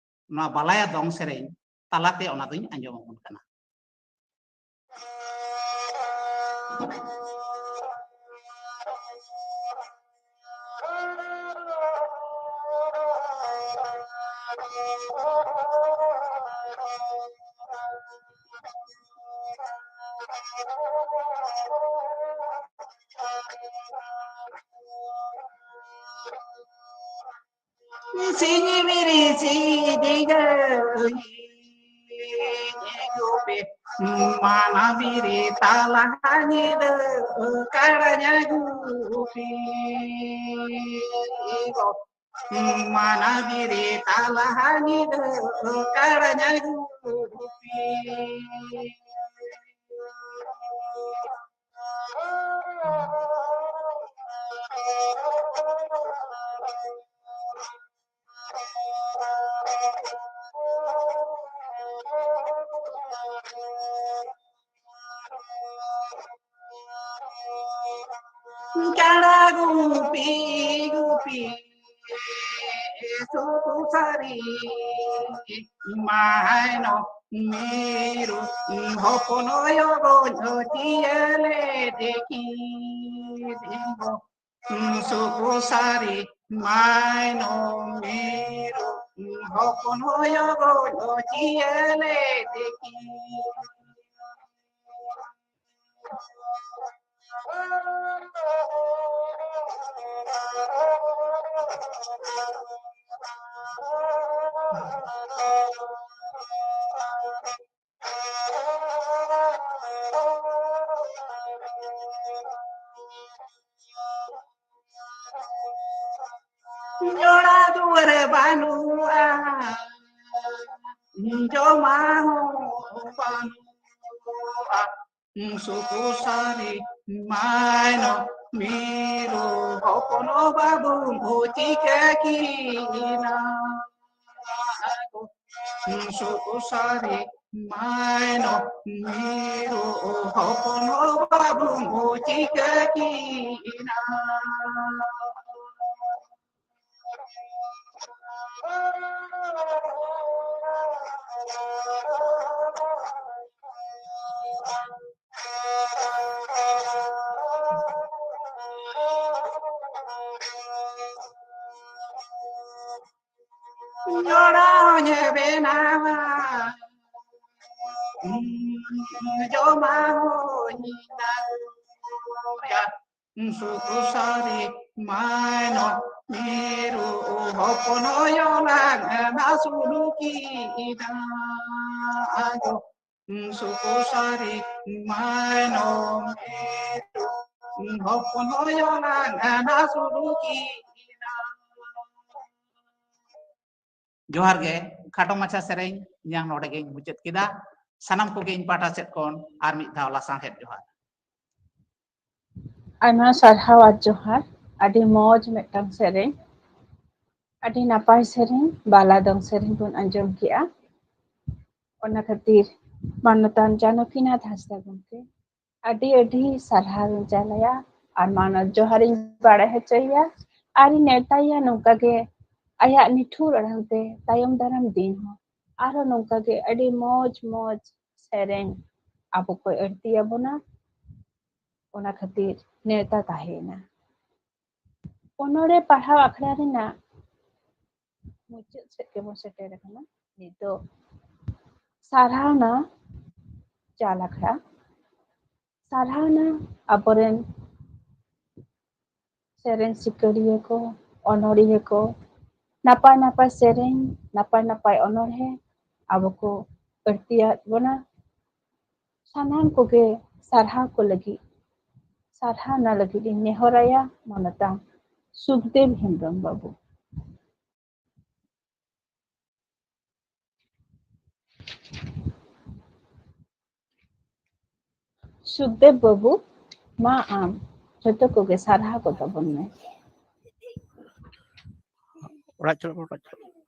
ᱱᱚᱣᱟ ᱵᱟᱞᱟᱭᱟ ᱫᱚᱝ ᱥᱮᱨᱮᱧ ᱛᱟᱞᱟᱛᱮ ᱚᱱᱟ ᱫᱚᱧ ᱟᱸᱡᱚᱢ ᱟᱵᱚᱱ ᱠᱟᱱᱟ᱾ ᱥᱤᱧ ᱵᱮᱨᱮᱫ ᱥᱤᱧ ᱜᱟᱹᱭ ᱜᱩᱯᱤ, ᱢᱟᱱᱟ ᱵᱮᱨᱮᱫ ᱛᱟᱞᱟ ᱧᱤᱫᱟᱹ ᱠᱟᱲᱟᱧ ᱜᱩᱯᱤ ᱜᱚ᱾ ᱢᱟᱱᱟ ᱵᱮᱨᱮᱫ ᱛᱟᱞᱟ ᱧᱤᱫᱟᱹ ᱠᱟᱲᱟᱧ ᱜᱩᱯᱤ᱾ ᱠᱟᱲᱟ ᱜᱩᱯᱤ ᱜᱩᱯᱤ ᱥᱩᱫᱷᱩ ᱥᱟᱹᱨᱤ ᱢᱟᱭᱱᱚ ᱢᱤᱨᱩ ᱦᱚᱯᱚᱱ ᱚᱭᱚ ᱜᱚᱡ ᱪᱤᱭᱟᱹᱞᱮ ᱫᱮᱠᱤ ᱫᱤᱝᱜᱚ᱾ ᱥᱩᱫᱷᱩ ᱥᱟᱹᱨᱤ ᱢᱟᱭᱱᱚ ᱢᱤᱨᱩ ᱦᱚᱯᱚᱱ ᱚᱭᱚ ᱜᱚᱡ ᱪᱤᱭᱟᱹᱞᱮ ᱫᱮᱠᱤ᱾ ᱡᱚᱲᱟ ᱫᱩᱣᱟᱹᱨ ᱵᱟᱹᱱᱩᱜᱼᱟ, ᱡᱚᱢᱟ ᱦᱚᱸ ᱵᱟᱹᱱᱩᱜᱼᱟ᱾ ᱥᱩᱫᱷᱩ ᱥᱟᱹᱨᱤ ᱢᱟᱭᱱᱚ ᱢᱤᱨᱩ ᱦᱚᱯᱚᱱ ᱵᱟᱹᱵᱩ ᱪᱤᱠᱟᱹ ᱠᱤᱱᱟ᱾ ᱥᱩᱫᱷᱩ ᱥᱟᱹᱨᱤ ᱢᱟᱭᱱᱚ ᱢᱤᱨᱩ ᱦᱚᱯᱚᱱ ᱵᱟᱹᱵᱩ ᱪᱤᱠᱟᱹ ᱠᱤᱱᱟ᱾ ᱡᱚᱲᱟᱣ ᱧᱮ ᱵᱮᱱᱟᱣᱟ, ᱡᱚᱢᱟ ᱦᱚᱧ ᱫᱟᱜᱩᱭᱟ᱾ ᱥᱩᱠᱩᱥᱟᱨᱤ ᱢᱟᱭᱱᱚ ᱢᱤᱨᱩ ᱦᱚᱯᱚᱱ ᱦᱚᱭᱚ ᱞᱟᱝ ᱱᱟ ᱥᱩᱞᱩᱠᱤ ᱤᱫᱟ᱾ ᱟᱫᱚ ᱥᱩᱠᱩᱥᱟᱨᱤ ᱢᱟᱭᱱᱚ ᱢᱤᱨᱩ ᱦᱚᱯᱚᱱ ᱦᱚᱭᱚ ᱞᱟᱝ ᱱᱟ ᱥᱩᱞᱩᱠᱤ ᱤᱫᱟ᱾ ᱡᱚᱦᱟᱨ ᱜᱮ᱾ ᱠᱷᱟᱴᱚ ᱢᱟᱪᱷᱟ ᱥᱮᱨᱮᱧ ᱤᱧᱟᱹᱝ ᱱᱚᱰᱮ ᱜᱮᱧ ᱢᱩᱪᱟᱹᱫ ᱠᱮᱫᱟ᱾ ᱥᱟᱱᱟᱢ ᱠᱚᱜᱮ ᱤᱧ ᱯᱟᱦᱴᱟ ᱥᱮᱫ ᱠᱷᱚᱱ ᱟᱨ ᱢᱤᱫ ᱫᱷᱟᱣ ᱞᱟᱥᱟᱲᱦᱮᱫ ᱡᱚᱦᱟᱨ᱾ ᱟᱭᱢᱟ ᱥᱟᱨᱦᱟᱣ ᱟᱨ ᱡᱚᱦᱟᱨ᱾ ᱟᱹᱰᱤ ᱢᱚᱡᱽ ᱢᱤᱫᱴᱟᱝ ᱥᱮᱨᱮᱧ, ᱟᱹᱰᱤ ᱱᱟᱯᱟᱭ ᱥᱮᱨᱮᱧ, ᱵᱟᱞᱟ ᱫᱚᱝ ᱥᱮᱨᱮᱧ ᱵᱚᱱ ᱟᱸᱡᱚᱢ ᱠᱮᱜᱼᱟ᱾ ᱚᱱᱟ ᱠᱷᱟᱹᱛᱤᱨ ᱢᱟᱱᱚᱛᱟᱱ ᱡᱟᱱᱚᱠᱤᱱᱟᱛᱷ ᱦᱟᱸᱥᱫᱟ ᱜᱚᱢᱠᱮ ᱟᱹᱰᱤ ᱟᱹᱰᱤ ᱥᱟᱨᱦᱟᱣ ᱤᱧ ᱪᱟᱞᱟᱭᱟ ᱟᱨ ᱢᱟᱱᱚᱛ ᱡᱚᱦᱟᱨ ᱤᱧ ᱵᱟᱲᱟᱭ ᱦᱚᱪᱚᱭᱮᱭᱟ ᱟᱨ ᱤᱧ ᱱᱮᱣᱛᱟᱭᱮᱭᱟ ᱱᱚᱝᱠᱟ ᱜᱮ ᱟᱭᱟᱜ ᱱᱤᱴᱷᱩᱨ ᱟᱲᱟᱝ ᱛᱮ ᱛᱟᱭᱚᱢ ᱫᱟᱨᱟᱢ ᱫᱤᱱ ᱦᱚᱸ ᱟᱨᱦᱚᱸ ᱱᱚᱝᱠᱟ ᱜᱮ ᱟᱹᱰᱤ ᱢᱚᱡᱽ ᱢᱚᱡᱽ ᱥᱮᱨᱮᱧ ᱟᱵᱚ ᱠᱚᱭ ᱟᱹᱲᱛᱤ ᱟᱵᱚᱱᱟ᱾ ᱚᱱᱟ ᱠᱷᱟᱹᱛᱤᱨ ᱱᱮᱣᱛᱟ ᱛᱟᱦᱮᱸᱭᱮᱱᱟ᱾ ᱚᱱᱚᱬᱦᱮ ᱯᱟᱲᱦᱟᱣ ᱟᱠᱷᱲᱟ ᱨᱮᱱᱟᱜ ᱢᱩᱪᱟᱹᱫ ᱥᱮᱫ ᱜᱮᱵᱚᱱ ᱥᱮᱴᱮᱨ ᱟᱠᱟᱱᱟ᱾ ᱱᱤᱛᱚᱜ ᱥᱟᱨᱦᱟᱣᱱᱟ ᱪᱟᱞ ᱟᱠᱷᱲᱟ, ᱥᱟᱨᱦᱟᱣᱱᱟ ᱟᱵᱚᱨᱮᱱ ᱥᱮᱨᱮᱧ ᱥᱤᱠᱟᱹᱨᱤᱭᱟᱹ ᱠᱚ, ᱚᱱᱚᱬᱦᱤᱭᱟᱹ ᱠᱚ, ᱱᱟᱯᱟᱭ ᱱᱟᱯᱟᱭ ᱥᱮᱨᱮᱧ, ᱱᱟᱯᱟᱭ ᱱᱟᱯᱟᱭ ᱚᱱᱚᱬᱦᱮ ᱟᱵᱚ ᱠᱚ ᱟᱹᱲᱛᱤᱭᱟᱫ ᱵᱚᱱᱟ᱾ ᱥᱟᱱᱟᱢ ᱠᱚᱜᱮ ᱥᱟᱨᱦᱟᱣ ᱠᱚ ᱞᱟᱹᱜᱤᱫ, ᱥᱟᱨᱦᱟᱣᱱᱟ ᱞᱟᱹᱜᱤᱫ ᱤᱧ ᱱᱮᱦᱚᱨᱟᱭᱟ ᱢᱟᱱᱚᱛᱟᱱ ᱥᱩᱠᱫᱮᱵ ᱦᱮᱢᱵᱨᱚᱢ ᱵᱟᱹᱵᱩ᱾ ᱥᱩᱠᱫᱮᱵ ᱵᱟᱹᱵᱩ, ᱢᱟ ᱟᱢ ᱡᱷᱚᱛᱚ ᱠᱚᱜᱮ ᱥᱟᱨᱦᱟᱣ ᱠᱚ ᱛᱟᱵᱚᱱ ᱢᱮ᱾ ᱚᱲᱟᱜ ᱪᱟᱞᱟᱜ ᱢᱮ, ᱚᱲᱟᱜ ᱪᱟᱞᱟᱜ ᱢᱮ᱾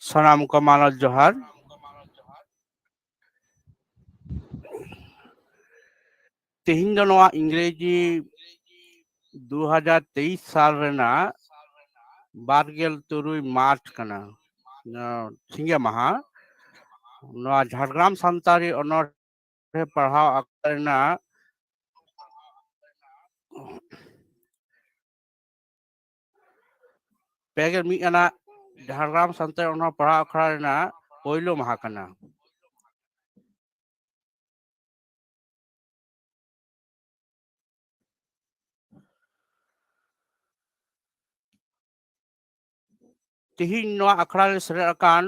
ᱥᱟᱱᱟᱢ ᱠᱚ ᱢᱟᱱᱚᱛ ᱡᱚᱦᱟᱨ᱾ ᱛᱮᱦᱮᱧ ᱫᱚ ᱱᱚᱣᱟ ᱤᱝᱨᱮᱡᱤ ᱫᱩ ᱦᱟᱡᱟᱨ ᱛᱮᱭᱤᱥ ᱥᱟᱞ ᱨᱮᱱᱟᱜ ᱵᱟᱨ ᱜᱮᱞ ᱛᱩᱨᱩᱭ ᱢᱟᱨᱪ ᱠᱟᱱᱟ, ᱱᱚᱣᱟ ᱥᱤᱸᱜᱮ ᱢᱟᱦᱟ᱾ ᱱᱚᱣᱟ ᱡᱷᱟᱲᱜᱨᱟᱢ ᱥᱟᱱᱛᱟᱲᱤ ᱚᱱᱚᱬᱦᱮ ᱯᱟᱲᱦᱟᱣ ᱟᱠᱷᱲᱟ ᱨᱮᱱᱟᱜ ᱯᱮ ᱜᱮᱞ ᱢᱤᱫ ᱟᱱᱟᱜ ᱡᱷᱟᱲᱜᱨᱟᱢ ᱥᱟᱱᱛᱟᱲᱤ ᱚᱱᱚᱬᱦᱮ ᱯᱟᱲᱦᱟᱣ ᱟᱠᱷᱲᱟ ᱨᱮᱱᱟᱜ ᱯᱳᱭᱞᱳ ᱢᱟᱦᱟ ᱠᱟᱱᱟ᱾ ᱛᱮᱦᱮᱧ ᱱᱚᱣᱟ ᱟᱠᱷᱲᱟ ᱨᱮ ᱥᱮᱞᱮᱫ ᱟᱠᱟᱱ,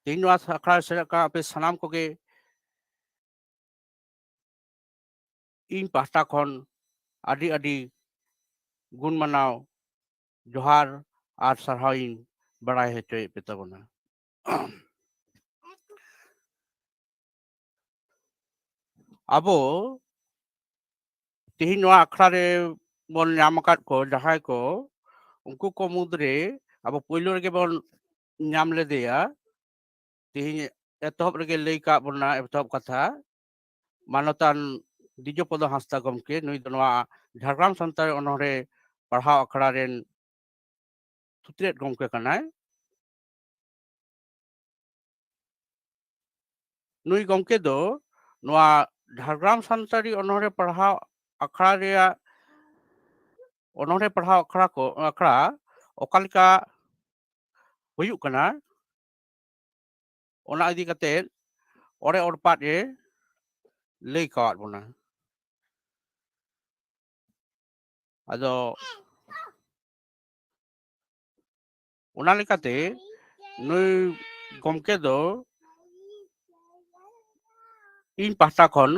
ᱛᱮᱦᱮᱧ ᱱᱚᱣᱟ ᱟᱠᱷᱲᱟ ᱨᱮ ᱥᱮᱞᱮᱫ ᱟᱠᱟᱱ ᱟᱯᱮ ᱥᱟᱱᱟᱢ ᱠᱚᱜᱮ ᱤᱧ ᱯᱟᱦᱴᱟ ᱠᱷᱚᱱ ᱟᱹᱰᱤ ᱟᱹᱰᱤ ᱜᱩᱱ ᱢᱟᱱᱟᱣ ᱡᱚᱦᱟᱨ ᱟᱨ ᱥᱟᱨᱦᱟᱣ ᱤᱧ ᱵᱟᱲᱟᱭ ᱦᱚᱪᱚᱭᱮᱫ ᱯᱮ ᱛᱟᱵᱚᱱᱟ᱾ ᱟᱵᱚ ᱛᱮᱦᱮᱧ ᱱᱚᱣᱟ ᱟᱠᱷᱲᱟ ᱨᱮ ᱵᱚᱱ ᱧᱟᱢ ᱟᱠᱟᱫ ᱠᱚ ᱡᱟᱦᱟᱸᱭ ᱠᱚ, ᱩᱱᱠᱩ ᱠᱚ ᱢᱩᱫᱽᱨᱮ ᱟᱵᱚ ᱯᱳᱭᱞᱳ ᱨᱮᱜᱮ ᱵᱚᱱ ᱧᱟᱢ ᱞᱮᱫᱮᱭᱟ᱾ ᱛᱮᱦᱮᱧ ᱮᱛᱚᱦᱚᱵ ᱨᱮᱜᱮ ᱞᱟᱹᱭ ᱠᱟᱜ ᱵᱚᱱᱟ, ᱮᱛᱚᱦᱚᱵ ᱠᱟᱛᱷᱟ, ᱢᱟᱱᱚᱛᱟᱱ ᱫᱤᱡᱚᱯᱚᱫᱚ ᱦᱟᱸᱥᱫᱟ ᱜᱚᱢᱠᱮ, ᱱᱩᱭ ᱫᱚ ᱱᱚᱣᱟ ᱡᱷᱟᱲᱜᱨᱟᱢ ᱥᱟᱱᱛᱟᱲᱤ ᱚᱱᱚᱬᱦᱮ ᱯᱟᱲᱦᱟᱣ ᱟᱠᱷᱲᱟ ᱨᱮᱱ ᱥᱩᱛᱨᱮᱫ ᱜᱚᱢᱠᱮ ᱠᱟᱱᱟᱭ᱾ ᱱᱩᱭ ᱜᱚᱢᱠᱮ ᱫᱚ ᱱᱚᱣᱟ ᱡᱷᱟᱲᱜᱨᱟᱢ ᱥᱟᱱᱛᱟᱲᱤ ᱚᱱᱚᱬᱦᱮ ᱯᱟᱲᱦᱟᱣ ᱟᱠᱷᱲᱟ ᱨᱮᱭᱟᱜ, ᱚᱱᱚᱬᱦᱮ ᱯᱟᱲᱦᱟᱣ ᱟᱠᱷᱲᱟ ᱠᱚ, ᱟᱠᱷᱲᱟ ᱚᱠᱟ ᱞᱮᱠᱟ ᱦᱩᱭᱩᱜ ᱠᱟᱱᱟ, ᱚᱱᱟ ᱤᱫᱤ ᱠᱟᱛᱮ ᱚᱲᱮ ᱚᱲᱯᱟᱫ ᱮ ᱞᱟᱹᱭ ᱠᱟᱣᱟᱫ ᱵᱚᱱᱟ᱾ ᱟᱫᱚ ᱚᱱᱟ ᱞᱮᱠᱟᱛᱮ ᱱᱩᱭ ᱜᱚᱢᱠᱮ ᱫᱚ ᱤᱧ ᱯᱟᱦᱴᱟ ᱠᱷᱚᱱ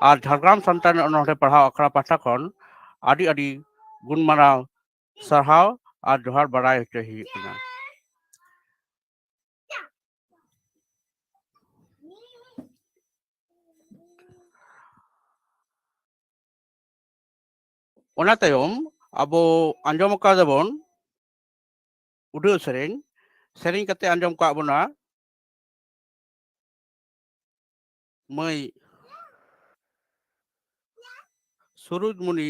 ᱟᱨ ᱡᱷᱟᱲᱜᱨᱟᱢ ᱥᱟᱱᱛᱟᱲᱤ ᱚᱱᱚᱬᱦᱮ ᱯᱟᱲᱦᱟᱣ ᱟᱠᱷᱲᱟ ᱯᱟᱦᱴᱟ ᱠᱷᱚᱱ ᱟᱹᱰᱤ ᱟᱹᱰᱤ ᱜᱩᱱ ᱢᱟᱱᱟᱣ ᱥᱟᱨᱦᱟᱣ ᱟᱨ ᱡᱚᱦᱟᱨ ᱵᱟᱲᱟᱭ ᱦᱚᱪᱚᱭ ᱦᱩᱭᱩᱜ ᱠᱟᱱᱟ᱾ ᱚᱱᱟ ᱛᱟᱭᱚᱢ ᱟᱵᱚ ᱟᱸᱡᱚᱢ ᱟᱠᱟᱫᱟᱵᱚᱱ ᱩᱰᱟᱹᱣ ᱥᱮᱨᱮᱧ, ᱥᱮᱨᱮᱧ ᱠᱟᱛᱮ ᱟᱸᱡᱚᱢ ᱠᱟᱜ ᱵᱚᱱᱟ ᱢᱟᱹᱭ ᱥᱩᱨᱩᱡᱽᱢᱩᱱᱤ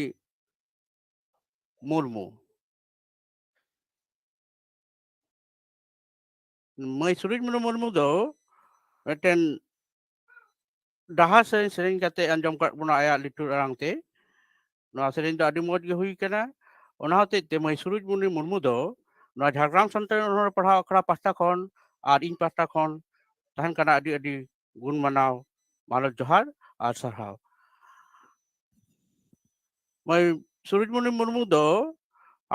ᱢᱩᱨᱢᱩ᱾ ᱢᱟᱹᱭ ᱥᱩᱨᱩᱡᱽ ᱢᱩᱨᱢᱩ ᱫᱚ ᱢᱤᱫᱴᱮᱱ ᱰᱟᱦᱟᱨ ᱥᱮᱨᱮᱧ ᱥᱮᱨᱮᱧ ᱠᱟᱛᱮ ᱟᱸᱡᱚᱢ ᱠᱟᱫ ᱵᱚᱱᱟ ᱟᱭᱟᱜ ᱞᱤᱴᱷᱩᱨ ᱟᱲᱟᱝ ᱛᱮ᱾ ᱱᱚᱣᱟ ᱥᱮᱨᱮᱧ ᱫᱚ ᱟᱹᱰᱤ ᱢᱚᱡᱽ ᱜᱮ ᱦᱩᱭ ᱠᱟᱱᱟ᱾ ᱚᱱᱟ ᱦᱚᱛᱮᱡ ᱛᱮ ᱢᱟᱹᱭ ᱥᱩᱨᱩᱡᱽ ᱢᱩᱨᱢᱩ ᱫᱚ ᱱᱚᱣᱟ ᱡᱷᱟᱲᱜᱨᱟᱢ ᱥᱟᱱᱛᱟᱲᱤ ᱚᱱᱚᱬᱦᱮ ᱯᱟᱲᱦᱟᱣ ᱟᱠᱷᱲᱟ ᱯᱟᱦᱴᱟ ᱠᱷᱚᱱ ᱟᱨ ᱤᱧ ᱯᱟᱦᱴᱟ ᱠᱷᱚᱱ ᱛᱟᱦᱮᱱ ᱠᱟᱱᱟ ᱟᱹᱰᱤ ᱟᱹᱰᱤ ᱜᱩᱱ ᱢᱟᱱᱟᱣ, ᱢᱟᱱᱚᱛ ᱡᱚᱦᱟᱨ ᱟᱨ ᱥᱟᱨᱦᱟᱣ᱾ ᱢᱟᱹᱭ ᱥᱩᱨᱩᱡᱽᱢᱩᱱᱤ ᱢᱩᱨᱢᱩ ᱫᱚ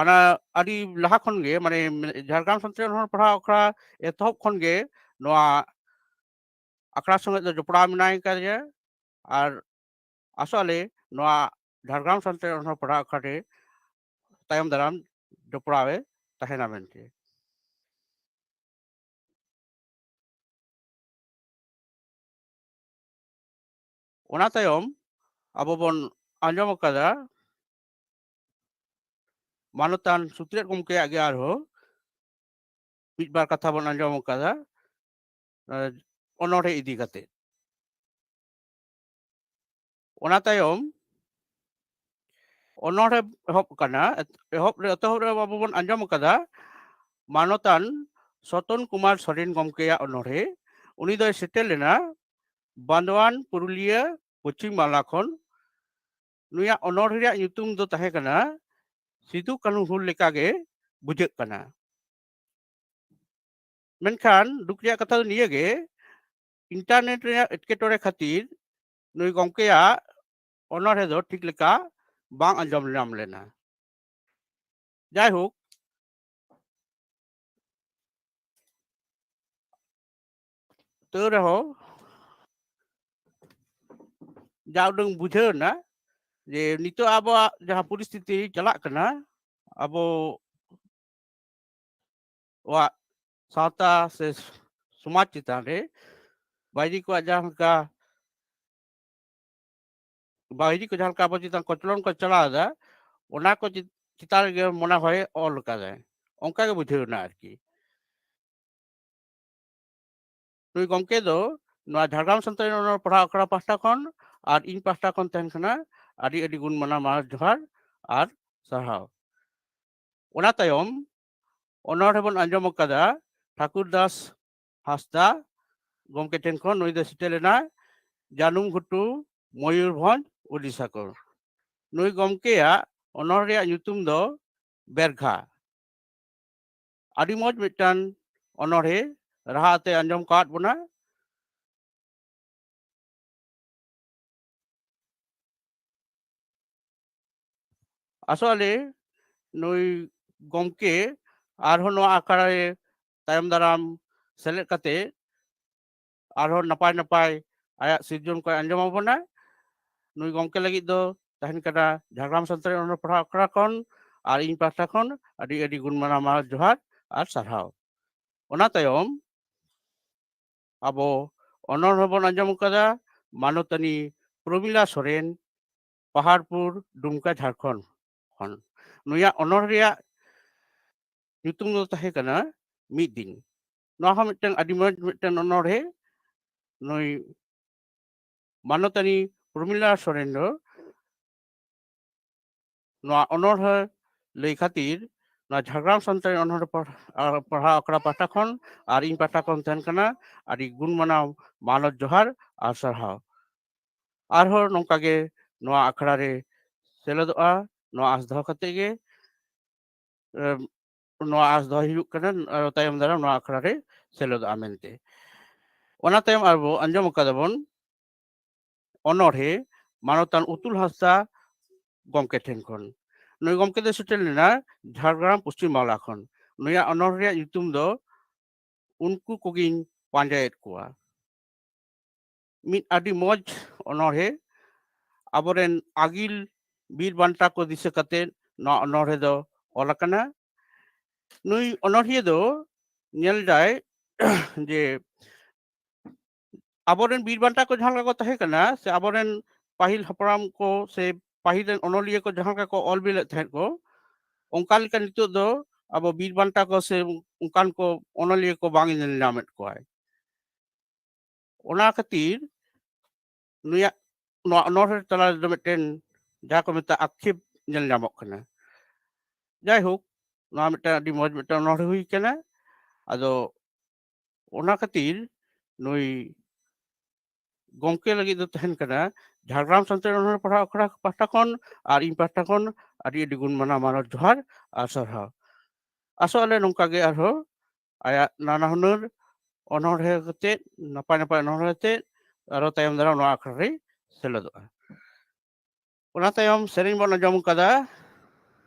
ᱚᱱᱟ ᱟᱹᱰᱤ ᱞᱟᱦᱟ ᱠᱷᱚᱱ ᱜᱮ, ᱢᱟᱱᱮ, ᱡᱷᱟᱲᱜᱨᱟᱢ ᱥᱟᱱᱛᱟᱲᱤ ᱚᱱᱚᱬᱦᱮ ᱯᱟᱲᱦᱟᱣ ᱟᱠᱷᱲᱟ ᱮᱛᱚᱦᱚᱵ ᱠᱷᱚᱱ ᱜᱮ ᱱᱚᱣᱟ ᱟᱠᱷᱲᱟ ᱥᱚᱸᱜᱮ ᱫᱚ ᱡᱚᱯᱲᱟᱣ ᱢᱮᱱᱟᱭ ᱠᱟᱫᱮᱭᱟ᱾ ᱟᱨ ᱟᱥᱚᱜ ᱟᱞᱮ ᱱᱚᱣᱟ ᱡᱷᱟᱲᱜᱨᱟᱢ ᱥᱟᱱᱛᱟᱲᱤ ᱚᱱᱚᱬᱦᱮ ᱯᱟᱲᱦᱟᱣ ᱟᱠᱷᱲᱟ ᱨᱮ ᱛᱟᱭᱚᱢ ᱫᱟᱨᱟᱢ ᱡᱚᱯᱲᱟᱣ ᱮ ᱛᱟᱦᱮᱱᱟ ᱢᱮᱱᱛᱮ᱾ ᱚᱱᱟ ᱛᱟᱭᱚᱢ ᱟᱵᱚ ᱵᱚᱱ ᱟᱸᱡᱚᱢ ᱟᱠᱟᱫᱟ ᱢᱟᱱᱚᱛᱟᱱ ᱥᱩᱛᱨᱮᱛ ᱜᱚᱢᱠᱮᱭᱟᱜ ᱜᱮ ᱟᱨᱦᱚᱸ ᱢᱤᱫ ᱵᱟᱨ ᱠᱟᱛᱷᱟ ᱵᱚᱱ ᱟᱸᱡᱚᱢ ᱟᱠᱟᱫᱟ, ᱮ, ᱚᱱᱚᱬᱦᱮ ᱤᱫᱤ ᱠᱟᱛᱮ᱾ ᱚᱱᱟ ᱛᱟᱭᱚᱢ ᱚᱱᱚᱬᱦᱮ ᱮᱦᱚᱵ ᱠᱟᱱᱟ᱾ ᱮᱛ-, ᱮᱦᱚᱵ ᱨᱮ, ᱮᱛᱚᱦᱚᱵ ᱨᱮ ᱟᱵᱚ ᱵᱚᱱ ᱟᱸᱡᱚᱢ ᱟᱠᱟᱫᱟ ᱢᱟᱱᱚᱛᱟᱱ ᱥᱚᱛᱚᱱ ᱠᱩᱢᱟᱨ ᱥᱚᱨᱮᱱ ᱜᱚᱢᱠᱮᱭᱟᱜ ᱚᱱᱚᱬᱦᱮ᱾ ᱩᱱᱤ ᱫᱚᱭ ᱥᱮᱴᱮᱨ ᱞᱮᱱᱟ ᱵᱟᱸᱫᱣᱟᱱ, ᱯᱩᱨᱩᱞᱤᱭᱟᱹ, ᱯᱚᱪᱷᱤᱢ ᱵᱟᱝᱞᱟ ᱠᱷᱚᱱ᱾ ᱱᱩᱭᱟᱜ ᱚᱱᱚᱬᱦᱮ ᱨᱮᱭᱟᱜ ᱧᱩᱛᱩᱢ ᱫᱚ ᱛᱟᱦᱮᱸ ᱠᱟᱱᱟ ᱥᱤᱫᱩ ᱠᱟᱹᱱᱦᱩ ᱦᱩᱞ ᱞᱮᱠᱟᱜᱮ ᱵᱩᱡᱷᱟᱹᱜ ᱠᱟᱱᱟ᱾ ᱢᱮᱱᱠᱷᱟᱱ ᱫᱩᱠ ᱨᱮᱭᱟᱜ ᱠᱟᱛᱷᱟ ᱫᱚ ᱱᱤᱭᱟᱹ ᱜᱮ, internet ᱨᱮᱭᱟᱜ ᱮᱴᱠᱮᱴᱚᱬᱮ ᱠᱷᱟᱹᱛᱤᱨ ᱱᱩᱭ ᱜᱚᱢᱠᱮᱭᱟᱜ ᱚᱱᱚᱬᱦᱮ ᱫᱚ ᱴᱷᱤᱠ ᱞᱮᱠᱟ ᱵᱟᱝ ᱟᱸᱡᱚᱢ ᱧᱟᱢ ᱞᱮᱱᱟ᱾ ᱡᱟᱭᱦᱳᱠ, ᱛᱟᱹᱣ ᱨᱮᱦᱚᱸ ᱡᱟ ᱩᱰᱟᱹᱝ ᱵᱩᱡᱷᱟᱹᱣ ᱮᱱᱟ ᱡᱮ ᱱᱤᱛᱚᱜ ᱟᱵᱚᱣᱟᱜ ᱡᱟᱦᱟᱸ ᱯᱚᱨᱤᱥᱛᱷᱤᱛᱤ ᱪᱟᱞᱟᱜ ᱠᱟᱱᱟ, ᱟᱵᱚᱣᱟᱜ ᱥᱟᱶᱛᱟ ᱥᱮ ᱥᱚᱢᱟᱡᱽ ᱪᱮᱛᱟᱱ ᱨᱮ ᱵᱟᱭᱨᱤ ᱠᱚᱣᱟᱜ ᱡᱟᱦᱟᱸ ᱞᱮᱠᱟ, ᱵᱟᱭᱨᱤ ᱠᱚ ᱡᱟᱦᱟᱸ ᱞᱮᱠᱟ ᱟᱵᱚ ᱪᱮᱛᱟᱱ ᱠᱚᱪᱞᱚᱱ ᱠᱚ ᱪᱟᱞᱟᱣ ᱮᱫᱟ, ᱚᱱᱟ ᱠᱚ ᱪᱮ-, ᱪᱮᱛᱟᱱ ᱨᱮᱜᱮ ᱢᱚᱱᱮ ᱦᱚᱭ ᱚᱞ ᱠᱟᱫᱟᱭ, ᱚᱱᱠᱟ ᱜᱮ ᱵᱩᱡᱷᱟᱹᱣ ᱮᱱᱟ ᱟᱨᱠᱤ᱾ ᱱᱩᱭ ᱜᱚᱢᱠᱮ ᱫᱚ ᱱᱚᱣᱟ ᱡᱷᱟᱲᱜᱨᱟᱢ ᱥᱟᱱᱛᱟᱲᱤ ᱚᱱᱚᱬᱦᱮ ᱯᱟᱲᱦᱟᱣ ᱟᱠᱷᱲᱟ ᱯᱟᱦᱴᱟ ᱠᱷᱚᱱ ᱟᱨ ᱤᱧ ᱯᱟᱦᱴᱟ ᱠᱷᱚᱱ ᱛᱟᱦᱮᱱ ᱠᱟᱱᱟ ᱟᱹᱰᱤ ᱟᱹᱰᱤ ᱜᱩᱱ ᱢᱟᱱᱟᱣ ᱢᱟᱱᱚᱛ ᱡᱚᱦᱟᱨ ᱟᱨ ᱥᱟᱨᱦᱟᱣ᱾ ᱚᱱᱟ ᱛᱟᱭᱚᱢ ᱚᱱᱚᱬᱦᱮ ᱵᱚᱱ ᱟᱸᱡᱚᱢ ᱟᱠᱟᱫᱟ ᱴᱷᱟᱠᱩᱨ ᱫᱟᱥ ᱦᱟᱸᱥᱫᱟ ᱜᱚᱢᱠᱮ ᱴᱷᱮᱱ ᱠᱷᱚᱱ᱾ ᱱᱩᱭ ᱫᱚ ᱥᱮᱴᱮᱨ ᱞᱮᱱᱟᱭ ᱡᱟᱹᱱᱩᱢ ᱜᱷᱩᱴᱩ, ᱢᱚᱭᱩᱨᱵᱷᱚᱸᱡᱽ, ᱩᱰᱤᱥᱟ ᱠᱷᱚᱱ᱾ ᱱᱩᱭ ᱜᱚᱢᱠᱮᱭᱟᱜ ᱚᱱᱚᱬᱦᱮ ᱨᱮᱭᱟᱜ ᱧᱩᱛᱩᱢ ᱫᱚ ᱵᱮᱨᱜᱷᱟ᱾ ᱟᱹᱰᱤ ᱢᱚᱡᱽ ᱢᱤᱫᱴᱟᱝ ᱚᱱᱚᱬᱦᱮ, ᱨᱟᱦᱟ ᱟᱛᱮ ᱟᱸᱡᱚᱢ ᱠᱟᱫ ᱵᱚᱱᱟ᱾ ᱟᱥᱚᱜ ᱟᱞᱮ ᱱᱩᱭ ᱜᱚᱢᱠᱮ ᱟᱨᱦᱚᱸ ᱱᱚᱣᱟ ᱟᱠᱷᱲᱟ ᱨᱮ ᱛᱟᱭᱚᱢ ᱫᱟᱨᱟᱢ ᱥᱮᱞᱮᱫ ᱠᱟᱛᱮ ᱟᱨᱦᱚᱸ ᱱᱟᱯᱟᱭ ᱱᱟᱯᱟᱭ ᱟᱭᱟᱜ ᱥᱤᱨᱡᱚᱱ ᱠᱚᱭ ᱟᱸᱡᱚᱢ ᱟᱵᱚᱱᱟ᱾ ᱱᱩᱭ ᱜᱚᱢᱠᱮ ᱞᱟᱹᱜᱤᱫ ᱫᱚ ᱛᱟᱦᱮᱱ ᱠᱟᱱᱟ ᱡᱷᱟᱲᱜᱨᱟᱢ ᱥᱟᱱᱛᱟᱲᱤ ᱚᱱᱚᱬᱦᱮ ᱯᱟᱲᱦᱟᱣ ᱟᱠᱷᱲᱟ ᱠᱷᱚᱱ ᱟᱨ ᱤᱧ ᱯᱟᱦᱴᱟ ᱠᱷᱚᱱ ᱟᱹᱰᱤ ᱟᱹᱰᱤ ᱜᱩᱱ ᱢᱟᱱᱟᱣ ᱢᱟᱱᱚᱛ ᱡᱚᱦᱟᱨ ᱟᱨ ᱥᱟᱨᱦᱟᱣ᱾ ᱚᱱᱟ ᱛᱟᱭᱚᱢ ᱟᱵᱚ ᱚᱱᱚᱬᱦᱮ ᱵᱚᱱ ᱟᱸᱡᱚᱢ ᱠᱟᱫᱟ ᱢᱟᱱᱚᱛᱟᱱᱤ ᱯᱨᱚᱢᱤᱞᱟ ᱥᱚᱨᱮᱱ, ᱯᱟᱦᱟᱲᱯᱩᱨ, ᱰᱩᱢᱠᱟ, ᱡᱷᱟᱲᱠᱷᱚᱸᱰ ᱠᱷᱚᱱ᱾ ᱱᱩᱭᱟᱜ ᱚᱱᱚᱬᱦᱮ ᱨᱮᱭᱟᱜ ᱧᱩᱛᱩᱢ ᱫᱚ ᱛᱟᱦᱮᱸ ᱠᱟᱱᱟ ᱢᱤᱫ ᱫᱤᱱ᱾ ᱱᱚᱣᱟ ᱦᱚᱸ ᱢᱤᱫᱴᱟᱝ ᱟᱹᱰᱤ ᱢᱚᱡᱽ ᱢᱤᱫᱴᱟᱝ ᱚᱱᱚᱬᱦᱮ᱾ ᱱᱩᱭ ᱢᱟᱱᱚᱛᱟᱱᱤ ᱯᱨᱚᱢᱤᱞᱟ ᱥᱚᱨᱮᱱ ᱫᱚ ᱱᱚᱣᱟ ᱚᱱᱚᱬᱦᱮ ᱞᱟᱹᱭ ᱠᱷᱟᱹᱛᱤᱨ ᱱᱚᱣᱟ ᱡᱷᱟᱲᱜᱨᱟᱢ ᱥᱟᱱᱛᱟᱲᱤ ᱚᱱᱚᱬᱦᱮ ᱯᱟᱲ-, ᱟᱨ ᱯᱟᱲᱦᱟᱣ ᱟᱠᱷᱲᱟ ᱯᱟᱦᱴᱟ ᱠᱷᱚᱱ ᱟᱨ ᱤᱧ ᱯᱟᱦᱴᱟ ᱠᱷᱚᱱ ᱛᱟᱦᱮᱱ ᱠᱟᱱᱟ ᱟᱹᱰᱤ ᱜᱩᱱ ᱢᱟᱱᱟᱣ ᱢᱟᱱᱚᱛ ᱡᱚᱦᱟᱨ ᱟᱨ ᱥᱟᱨᱦᱟᱣ᱾ ᱟᱨᱦᱚᱸ ᱱᱚᱝᱠᱟ ᱜᱮ ᱱᱚᱣᱟ ᱟᱠᱷᱲᱟ ᱨᱮ ᱥᱮᱞᱮᱫᱚᱜᱼᱟ, ᱱᱚᱣᱟ ᱟᱸᱥ ᱫᱚᱦᱚ ᱠᱟᱛᱮ ᱜᱮ, ᱮᱢ, ᱱᱚᱣᱟ ᱟᱸᱥ ᱫᱚᱦᱚ ᱦᱩᱭᱩᱜ ᱠᱟᱱᱟ, ᱟᱨ ᱛᱟᱭᱚᱢ ᱫᱟᱨᱟᱢ ᱱᱚᱣᱟ ᱟᱠᱷᱲᱟ ᱨᱮ ᱥᱮᱞᱮᱫᱚᱜᱼᱟ ᱢᱮᱱᱛᱮ᱾ ᱚᱱᱟ ᱛᱟᱭᱚᱢ ᱟᱨᱵᱚ ᱟᱸᱡᱚᱢ ᱟᱠᱟᱫᱟ ᱵᱚᱱ ᱚᱱᱚᱬᱦᱮ ᱢᱟᱱᱚᱛᱟᱱ ᱩᱛᱩᱞ ᱦᱟᱸᱥᱫᱟ ᱜᱚᱢᱠᱮ ᱴᱷᱮᱱ ᱠᱷᱚᱱ᱾ ᱱᱩᱭ ᱜᱚᱢᱠᱮ ᱫᱚ ᱥᱮᱴᱮᱨ ᱞᱮᱱᱟ ᱡᱷᱟᱲᱜᱨᱟᱢ ᱯᱚᱥᱪᱤᱢ ᱵᱟᱝᱞᱟ ᱠᱷᱚᱱ᱾ ᱱᱩᱭᱟᱜ ᱚᱱᱚᱬᱦᱮ ᱨᱮᱭᱟᱜ ᱧᱩᱛᱩᱢ ᱫᱚ ᱩᱱᱠᱩ ᱠᱚᱜᱮᱧ ᱯᱟᱸᱡᱟᱭᱮᱫ ᱠᱚᱣᱟ᱾ ᱢᱤᱫ ᱟᱹᱰᱤ ᱢᱚᱡᱽ ᱚᱱᱚᱬᱦᱮ, ᱟᱵᱚᱨᱮᱱ ᱟᱹᱜᱤᱞ ᱵᱤᱨ ᱵᱟᱱᱴᱟ ᱠᱚ ᱫᱤᱥᱟᱹ ᱠᱟᱛᱮ ᱱᱚᱣᱟ ᱚᱱᱚᱬᱦᱮ ᱫᱚ ᱚᱞ ᱟᱠᱟᱱᱟ᱾ ᱱᱩᱭ ᱚᱱᱚᱬᱦᱤᱭᱟᱹ ᱫᱚ ᱧᱮᱞ ᱫᱟᱭ ᱡᱮ ᱟᱵᱚᱨᱮᱱ ᱵᱤᱨ ᱵᱟᱱᱴᱟ ᱠᱚ ᱡᱟᱦᱟᱸ ᱞᱮᱠᱟ ᱠᱚ ᱛᱟᱦᱮᱸ ᱠᱟᱱᱟ, ᱥᱮ ᱟᱵᱚᱨᱮᱱ ᱯᱟᱹᱦᱤᱞ ᱦᱟᱯᱲᱟᱢ ᱠᱚ ᱥᱮ ᱯᱟᱹᱦᱤᱞ ᱨᱮᱱ ᱚᱱᱚᱞᱤᱭᱟᱹ ᱠᱚ ᱡᱟᱦᱟᱸ ᱞᱮᱠᱟ ᱠᱚ ᱚᱞ ᱵᱤᱞᱮᱫ ᱛᱟᱦᱮᱸᱫ ᱠᱚ, ᱚᱱᱠᱟ ᱞᱮᱠᱟ ᱱᱤᱛᱚᱜ ᱫᱚ ᱟᱵᱚ ᱵᱤᱨ ᱵᱟᱱᱴᱟ ᱠᱚ ᱥᱮ ᱚᱱᱠᱟᱱ ᱠᱚ ᱚᱱᱚᱞᱤᱭᱟᱹ ᱠᱚ ᱵᱟᱝ ᱧᱮᱞ ᱧᱟᱢᱮᱫ ᱠᱚᱣᱟᱭ᱾ ᱚᱱᱟ ᱠᱷᱟᱹᱛᱤᱨ ᱱᱩᱭᱟᱜ ᱱᱚᱣᱟ ᱚᱱᱚᱬᱦᱮ ᱛᱟᱞᱟ ᱨᱮᱫᱚ ᱢᱤᱫᱴᱮᱱ ᱡᱟᱦᱟᱸ ᱠᱚ ᱢᱮᱛᱟᱜᱼᱟ ᱟᱠᱷᱮᱯ ᱧᱮᱞ ᱧᱟᱢᱚᱜ ᱠᱟᱱᱟ᱾ ᱡᱟᱭᱦᱳᱠ, ᱱᱚᱣᱟ ᱢᱤᱫᱴᱟᱝ ᱟᱹᱰᱤ ᱢᱚᱡᱽ ᱢᱤᱫᱴᱟᱝ ᱚᱱᱚᱬᱦᱮ ᱦᱩᱭ ᱠᱟᱱᱟ᱾ ᱟᱫᱚ ᱚᱱᱟ ᱠᱷᱟᱹᱛᱤᱨ ᱱᱩᱭ ᱜᱚᱢᱠᱮ ᱞᱟᱹᱜᱤᱫ ᱫᱚ ᱛᱟᱦᱮᱱ ᱠᱟᱱᱟ ᱡᱷᱟᱲᱜᱨᱟᱢ ᱥᱟᱱᱛᱟᱲᱤ ᱚᱱᱚᱬᱦᱮ ᱯᱟᱲᱦᱟᱣ ᱟᱠᱷᱲᱟ ᱯᱟᱦᱴᱟ ᱠᱷᱚᱱ ᱟᱨ ᱤᱧ ᱯᱟᱦᱴᱟ ᱠᱷᱚᱱ ᱟᱹᱰᱤ ᱟᱹᱰᱤ ᱜᱩᱱ ᱢᱟᱱᱟᱣ ᱢᱟᱱᱚᱛ ᱡᱚᱦᱟᱨ ᱟᱨ ᱥᱟᱨᱦᱟᱣ᱾ ᱟᱥᱚᱜ ᱟᱞᱮ ᱱᱚᱝᱠᱟ ᱜᱮ ᱟᱨᱦᱚᱸ ᱟᱭᱟᱜ ᱱᱟᱱᱟ ᱦᱩᱱᱟᱹᱨ ᱚᱱᱚᱬᱦᱮ ᱠᱟᱛᱮ, ᱱᱟᱯᱟᱭ ᱱᱟᱯᱟᱭ ᱚᱱᱚᱬᱦᱮ ᱠᱟᱛᱮ ᱟᱨᱦᱚᱸ ᱛᱟᱭᱚᱢ ᱫᱟᱨᱟᱢ ᱱᱚᱣᱟ ᱟᱠᱷᱲᱟ ᱨᱮ ᱥᱮᱞᱮᱫᱚᱜᱼᱟ᱾ ᱚᱱᱟ ᱛᱟᱭᱚᱢ ᱥᱮᱨᱮᱧ ᱵᱚᱱ ᱟᱸᱡᱚᱢ ᱠᱟᱫᱟ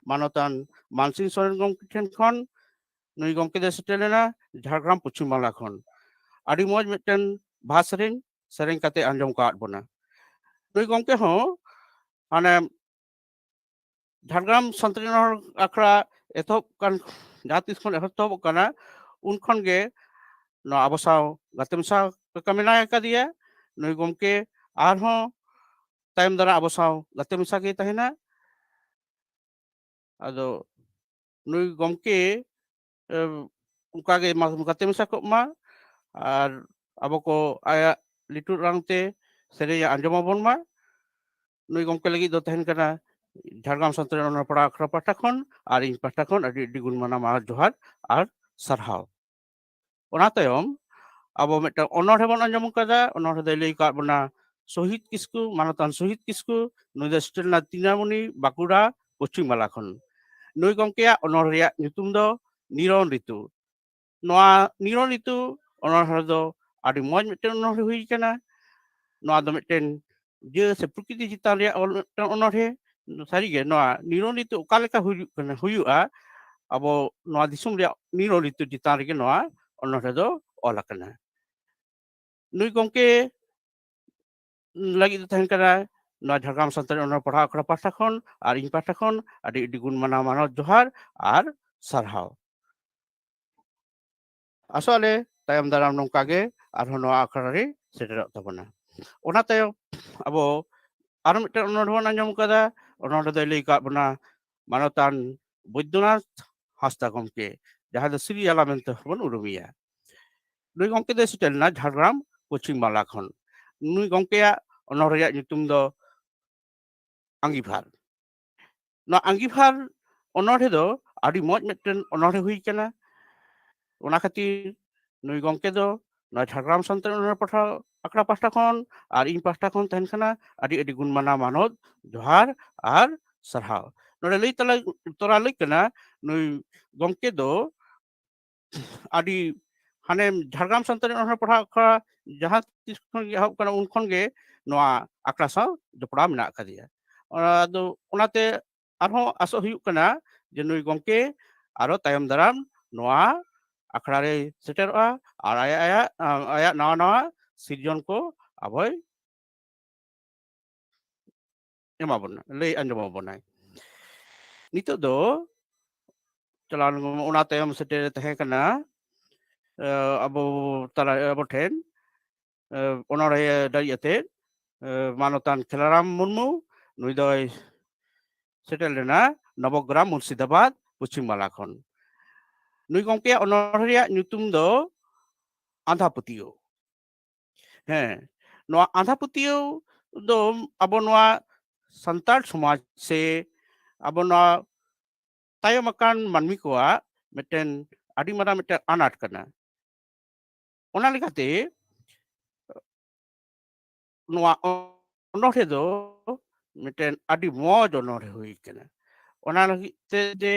ᱢᱟᱱᱚᱛᱟᱱ ᱢᱟᱱᱥᱤᱝ ᱥᱚᱨᱮᱱ ᱜᱚᱢᱠᱮ ᱴᱷᱮᱱ ᱠᱷᱚᱱ᱾ ᱱᱩᱭ ᱜᱚᱢᱠᱮ ᱫᱚᱭ ᱥᱮᱴᱮᱨ ᱞᱮᱱᱟ ᱡᱷᱟᱲᱜᱨᱟᱢ ᱯᱚᱪᱷᱤᱢ ᱵᱟᱝᱞᱟ ᱠᱷᱚᱱ᱾ ᱟᱹᱰᱤ ᱢᱚᱡᱽ ᱢᱤᱫᱴᱮᱱ ᱵᱟᱦᱟ ᱥᱮᱨᱮᱧ ᱥᱮᱨᱮᱧ ᱠᱟᱛᱮ ᱟᱸᱡᱚᱢ ᱠᱟᱣᱟᱫ ᱵᱚᱱᱟ᱾ ᱱᱩᱭ ᱜᱚᱢᱠᱮ ᱦᱚᱸ ᱦᱟᱱᱮ ᱡᱷᱟᱲᱜᱨᱟᱢ ᱥᱟᱱᱛᱟᱲᱤ ᱚᱱᱚᱬᱦᱮ ᱟᱠᱷᱲᱟ ᱮᱛᱚᱦᱚᱵ ᱠᱟᱱ, ᱡᱟᱦᱟᱸ ᱛᱤᱥ ᱠᱷᱚᱱ ᱮᱛᱚᱦᱚᱵᱚᱜ ᱠᱟᱱᱟ, ᱩᱱ ᱠᱷᱚᱱ ᱜᱮ ᱱᱚᱣᱟ ᱟᱵᱚ ᱥᱟᱶ ᱜᱟᱛᱮ ᱢᱮᱥᱟ ᱞᱮᱠᱟ ᱢᱮᱱᱟᱭ ᱟᱠᱟᱫᱮᱭᱟ᱾ ᱱᱩᱭ ᱜᱚᱢᱠᱮ ᱟᱨᱦᱚᱸ ᱛᱟᱭᱚᱢ ᱫᱟᱨᱟᱢ ᱟᱵᱚ ᱥᱟᱶ ᱜᱟᱛᱮ ᱢᱮᱥᱟ ᱜᱮᱭ ᱛᱟᱦᱮᱱᱟ᱾ ᱟᱫᱚ ᱱᱩᱭ ᱜᱚᱢᱠᱮ, ᱮ, ᱚᱱᱠᱟᱜᱮ ᱢᱟ-, ᱜᱟᱛᱮ ᱢᱮᱥᱟ ᱠᱚᱜ ᱢᱟ ᱟᱨ ᱟᱵᱚ ᱠᱚ ᱟᱭᱟᱜ ᱞᱤᱴᱩᱨ ᱟᱲᱟᱝ ᱛᱮ ᱥᱮᱨᱮᱧ ᱟᱸᱡᱚᱢ ᱟᱵᱚᱱ ᱢᱟ᱾ ᱱᱩᱭ ᱜᱚᱢᱠᱮ ᱞᱟᱹᱜᱤᱫ ᱫᱚ ᱛᱟᱦᱮᱱ ᱠᱟᱱᱟ ᱡᱷᱟᱲᱜᱨᱟᱢ ᱥᱟᱱᱛᱟᱲᱤ ᱚᱱᱚᱬᱦᱮ ᱯᱟᱲᱦᱟᱣ ᱟᱠᱷᱲᱟ ᱯᱟᱦᱴᱟ ᱠᱷᱚᱱ ᱟᱨ ᱤᱧ ᱯᱟᱦᱴᱟ ᱠᱷᱚᱱ ᱟᱹᱰᱤ ᱟᱹᱰᱤ ᱜᱩᱱ ᱢᱟᱱᱟᱣ ᱢᱟᱱᱚᱛ ᱡᱚᱦᱟᱨ ᱟᱨ ᱥᱟᱨᱦᱟᱣ᱾ ᱚᱱᱟ ᱛᱟᱭᱚᱢ ᱟᱵᱚ ᱢᱤᱫᱴᱟᱝ ᱚᱱᱚᱬᱦᱮ ᱵᱚᱱ ᱟᱸᱡᱚᱢ ᱠᱟᱫᱟ᱾ ᱚᱱᱚᱬᱦᱮ ᱫᱚᱭ ᱞᱟᱹᱭ ᱟᱠᱟᱫ ᱵᱚᱱᱟ ᱥᱚᱦᱤᱫ ᱠᱤᱥᱠᱩ, ᱢᱟᱱᱚᱛᱟᱱ ᱥᱚᱦᱤᱫ ᱠᱤᱥᱠᱩ᱾ ᱱᱩᱭ ᱫᱚ ᱥᱮᱴᱮᱨ ᱞᱮᱱᱟ ᱛᱤᱱᱟᱢᱩᱱᱤ, ᱵᱟᱸᱠᱩᱲᱟ, ᱯᱚᱪᱷᱤᱢ ᱵᱟᱝᱞᱟ ᱠᱷᱚᱱ᱾ ᱱᱩᱭ ᱜᱚᱢᱠᱮᱭᱟᱜ ᱚᱱᱚᱬᱦᱮ ᱨᱮᱭᱟᱜ ᱧᱩᱛᱩᱢ ᱫᱚ ᱱᱤᱨᱚᱱ ᱨᱤᱛᱩ᱾ ᱱᱚᱣᱟ ᱱᱤᱨᱚᱱ ᱨᱤᱛᱩ ᱚᱱᱚᱬᱦᱮ ᱫᱚ ᱟᱹᱰᱤ ᱢᱚᱡᱽ ᱢᱤᱫᱴᱮᱱ ᱚᱱᱚᱬᱦᱮ ᱦᱩᱭ ᱠᱟᱱᱟ᱾ ᱱᱚᱣᱟ ᱫᱚ ᱢᱤᱫᱴᱮᱱ ᱡᱟᱹ ᱥᱮ ᱯᱨᱚᱠᱨᱤᱛᱤ ᱪᱮᱛᱟᱱ ᱨᱮᱭᱟᱜ ᱚᱱ-, ᱢᱤᱫᱴᱮᱱ ᱚᱱᱚᱬᱦᱮ᱾ ᱥᱟᱹᱨᱤᱜᱮ ᱱᱚᱣᱟ ᱱᱤᱨᱚᱱ ᱨᱤᱛᱩ ᱚᱠᱟ ᱞᱮᱠᱟ ᱦᱩᱭᱩᱜ ᱠᱟᱱᱟ, ᱦᱩᱭᱩᱜᱼᱟ, ᱟᱵᱚ ᱱᱚᱣᱟ ᱫᱤᱥᱚᱢ ᱨᱮᱭᱟᱜ ᱱᱤᱨᱚᱱ ᱨᱤᱛᱩ ᱪᱮᱛᱟᱱ ᱨᱮᱜᱮ ᱱᱚᱣᱟ ᱚᱱᱚᱬᱦᱮ ᱫᱚ ᱚᱞ ᱟᱠᱟᱱᱟ᱾ ᱱᱩᱭ ᱜᱚᱢᱠᱮ ᱞᱟᱹᱜᱤᱫ ᱫᱚ ᱛᱟᱦᱮᱱ ᱠᱟᱱᱟ ᱱᱚᱣᱟ ᱡᱷᱟᱲᱜᱨᱟᱢ ᱥᱟᱱᱛᱟᱲᱤ ᱚᱱᱚᱬᱦᱮ ᱯᱟᱲᱦᱟᱣ ᱟᱠᱷᱲᱟ ᱯᱟᱦᱴᱟ ᱠᱷᱚᱱ ᱟᱨ ᱤᱧ ᱯᱟᱦᱴᱟ ᱠᱷᱚᱱ ᱟᱹᱰᱤ ᱟᱹᱰᱤ ᱜᱩᱱ ᱢᱟᱱᱟᱣ ᱢᱟᱱᱚᱛ ᱡᱚᱦᱟᱨ ᱟᱨ ᱥᱟᱨᱦᱟᱣ᱾ ᱟᱥᱚᱜ ᱟᱞᱮ ᱛᱟᱭᱚᱢ ᱫᱟᱨᱟᱢ ᱱᱚᱝᱠᱟ ᱜᱮ ᱟᱨᱦᱚᱸ ᱱᱚᱣᱟ ᱟᱠᱷᱲᱟ ᱨᱮ ᱥᱮᱴᱮᱨᱚᱜ ᱛᱟᱵᱚᱱᱟ᱾ ᱚᱱᱟ ᱛᱟᱭᱚᱢ ᱟᱵᱚ ᱟᱨᱚ ᱢᱤᱫᱴᱮᱱ ᱚᱱᱚᱬᱦᱮ ᱵᱚᱱ ᱟᱸᱡᱚᱢ ᱠᱟᱫᱟ᱾ ᱚᱱᱚᱬᱦᱮ ᱫᱚᱭ ᱞᱟᱹᱭ ᱠᱟᱜ ᱵᱚᱱᱟ ᱢᱟᱱᱚᱛᱟᱱ ᱵᱳᱭᱫᱚᱱᱟᱛᱷ ᱦᱟᱸᱥᱫᱟ ᱜᱚᱢᱠᱮ, ᱡᱟᱦᱟᱸᱭ ᱫᱚ ᱥᱨᱤ ᱟᱞᱟ ᱢᱮᱱᱛᱮ ᱦᱚᱸᱵᱚᱱ ᱩᱨᱩᱢᱮᱭᱟ᱾ ᱱᱩᱭ ᱜᱚᱢᱠᱮ ᱫᱚᱭ ᱥᱮᱴᱮᱨ ᱞᱮᱱᱟ ᱡᱷᱟᱲᱜᱨᱟᱢ ᱯᱚᱪᱷᱤᱢ ᱵᱟᱝᱞᱟ ᱠᱷᱚᱱ᱾ ᱱᱩᱭ ᱜᱚᱢᱠᱮᱭᱟᱜ ᱚᱱᱚᱬᱦᱮ ᱨᱮᱭᱟᱜ ᱧᱩᱛᱩᱢ ᱫᱚ ᱟᱸᱜᱤᱵᱷᱟᱨ᱾ ᱱᱚᱣᱟ ᱟᱸᱜᱤᱵᱷᱟᱨ ᱚᱱᱚᱬᱦᱮ ᱫᱚ ᱟᱹᱰᱤ ᱢᱚᱡᱽ ᱢᱤᱫᱴᱮᱱ ᱚᱱᱚᱬᱦᱮ ᱦᱩᱭ ᱠᱟᱱᱟ᱾ ᱚᱱᱟ ᱠᱷᱟᱹᱛᱤᱨ ᱱᱩᱭ ᱜᱚᱢᱠᱮ ᱫᱚ ᱱᱚᱣᱟ ᱡᱷᱟᱲᱜᱨᱟᱢ ᱥᱟᱱᱛᱟᱲᱤ ᱚᱱᱚᱬᱦᱮ ᱯᱟᱦᱴᱟ, ᱟᱠᱷᱲᱟ ᱯᱟᱦᱴᱟ ᱠᱷᱚᱱ ᱟᱨ ᱤᱧ ᱯᱟᱦᱴᱟ ᱠᱷᱚᱱ ᱛᱟᱦᱮᱱ ᱠᱟᱱᱟ ᱟᱹᱰᱤ ᱟᱹᱰᱤ ᱜᱩᱱ ᱢᱟᱱᱟᱣ ᱢᱟᱱᱚᱛ ᱡᱚᱦᱟᱨ ᱟᱨ ᱥᱟᱨᱦᱟᱣ᱾ ᱱᱚᱰᱮ ᱞᱟᱹᱭ ᱛᱟᱞᱟ ᱛᱚᱨᱟ ᱞᱟᱹᱭ ᱠᱟᱱᱟ, ᱱᱩᱭ ᱜᱚᱢᱠᱮ ᱫᱚ ᱟᱹᱰᱤ ᱦᱟᱱᱮ ᱡᱷᱟᱲᱜᱨᱟᱢ ᱥᱟᱱᱛᱟᱲᱤ ᱚᱱᱚᱬᱦᱮ ᱯᱟᱲᱦᱟᱣ ᱟᱠᱷᱲᱟ ᱡᱟᱦᱟᱸ ᱛᱤᱥ ᱠᱷᱚᱱ ᱜᱮ ᱮᱦᱚᱵ ᱠᱟᱱᱟ, ᱩᱱ ᱠᱷᱚᱱ ᱜᱮ ᱱᱚᱣᱟ ᱟᱠᱷᱲᱟ ᱥᱟᱶ ᱡᱚᱯᱲᱟᱣ ᱢᱮᱱᱟᱜ ᱟᱠᱟᱫᱮᱭᱟ᱾ ᱟᱫᱚ ᱚᱱᱟᱛᱮ ᱟᱨᱦᱚᱸ ᱟᱥᱚᱜ ᱦᱩᱭᱩᱜ ᱠᱟᱱᱟ ᱡᱮ ᱱᱩᱭ ᱜᱚᱢᱠᱮ ᱟᱨᱚ ᱛᱟᱭᱚᱢ ᱫᱟᱨᱟᱢ ᱱᱚᱣᱟ ᱟᱠᱷᱲᱟ ᱨᱮᱭ ᱥᱮᱴᱮᱨᱚᱜᱼᱟ ᱟᱨ ᱟᱭᱟᱜ, ᱟᱭᱟᱜ, ᱟᱭᱟᱜ ᱱᱟᱣᱟ ᱱᱟᱣᱟ ᱥᱤᱨᱡᱚᱱ ᱠᱚ ᱟᱵᱚᱭ ᱮᱢᱟ ᱵᱚᱱᱟ, ᱞᱟᱹᱭ ᱟᱸᱡᱚᱢ ᱟᱵᱚᱱᱟᱭ᱾ ᱱᱤᱛᱚᱜ ᱫᱚ ᱪᱟᱞᱟᱣ ᱞᱮᱱ, ᱚᱱᱟ ᱛᱟᱭᱚᱢ ᱥᱮᱴᱮᱨ ᱛᱟᱦᱮᱸ ᱠᱟᱱᱟ, ᱮ, ᱟᱵᱚ ᱛᱟᱞᱟ, ᱟᱵᱚ ᱴᱷᱮᱱ, ᱮ, ᱚᱱᱚᱬᱦᱮ ᱰᱟᱹᱨᱤ ᱟᱛᱮ, ᱮ, ᱢᱟᱱᱚᱛᱟᱱ ᱠᱷᱮᱞᱟᱨᱟᱢ ᱢᱩᱨᱢᱩ, ᱱᱩᱭ ᱫᱚᱭ ᱥᱮᱴᱮᱨ ᱞᱮᱱᱟ ᱱᱚᱵᱚᱜᱨᱟᱢ, ᱢᱩᱨᱥᱤᱫᱟᱵᱟᱫᱽ, ᱯᱚᱪᱷᱤᱢ ᱵᱟᱝᱞᱟ ᱠᱷᱚᱱ᱾ ᱱᱩᱭ ᱜᱚᱢᱠᱮᱭᱟᱜ ᱚᱱᱚᱬᱦᱮ ᱨᱮᱭᱟᱜ ᱧᱩᱛᱩᱢ ᱫᱚ ᱟᱸᱫᱷᱟ ᱯᱟᱹᱛᱭᱟᱹᱣ᱾ ᱦᱮᱸ, ᱱᱚᱣᱟ ᱟᱸᱫᱷᱟ ᱯᱟᱹᱛᱭᱟᱹᱣ ᱫᱚ ᱟᱵᱚ ᱱᱚᱣᱟ ᱥᱟᱱᱛᱟᱲ ᱥᱚᱢᱟᱡᱽ ᱥᱮ ᱟᱵᱚ ᱱᱚᱣᱟ ᱛᱟᱭᱚᱢ ᱟᱠᱟᱱ ᱢᱟᱹᱱᱢᱤ ᱠᱚᱣᱟᱜ ᱢᱤᱫᱴᱮᱱ ᱟᱹᱰᱤ ᱢᱟᱨᱟᱝ ᱢᱤᱫᱴᱮᱱ ᱟᱱᱟᱴ ᱠᱟᱱᱟ᱾ ᱚᱱᱟ ᱞᱮᱠᱟᱛᱮ ᱱᱚᱣᱟ ᱚᱱᱚᱬᱦᱮ ᱫᱚ ᱢᱤᱫᱴᱮᱱ ᱟᱹᱰᱤ ᱢᱚᱡᱽ ᱚᱱᱚᱬᱦᱮ ᱦᱩᱭ ᱠᱟᱱᱟ᱾ ᱚᱱᱟ ᱞᱟᱹᱜᱤᱫ ᱛᱮ ᱡᱮ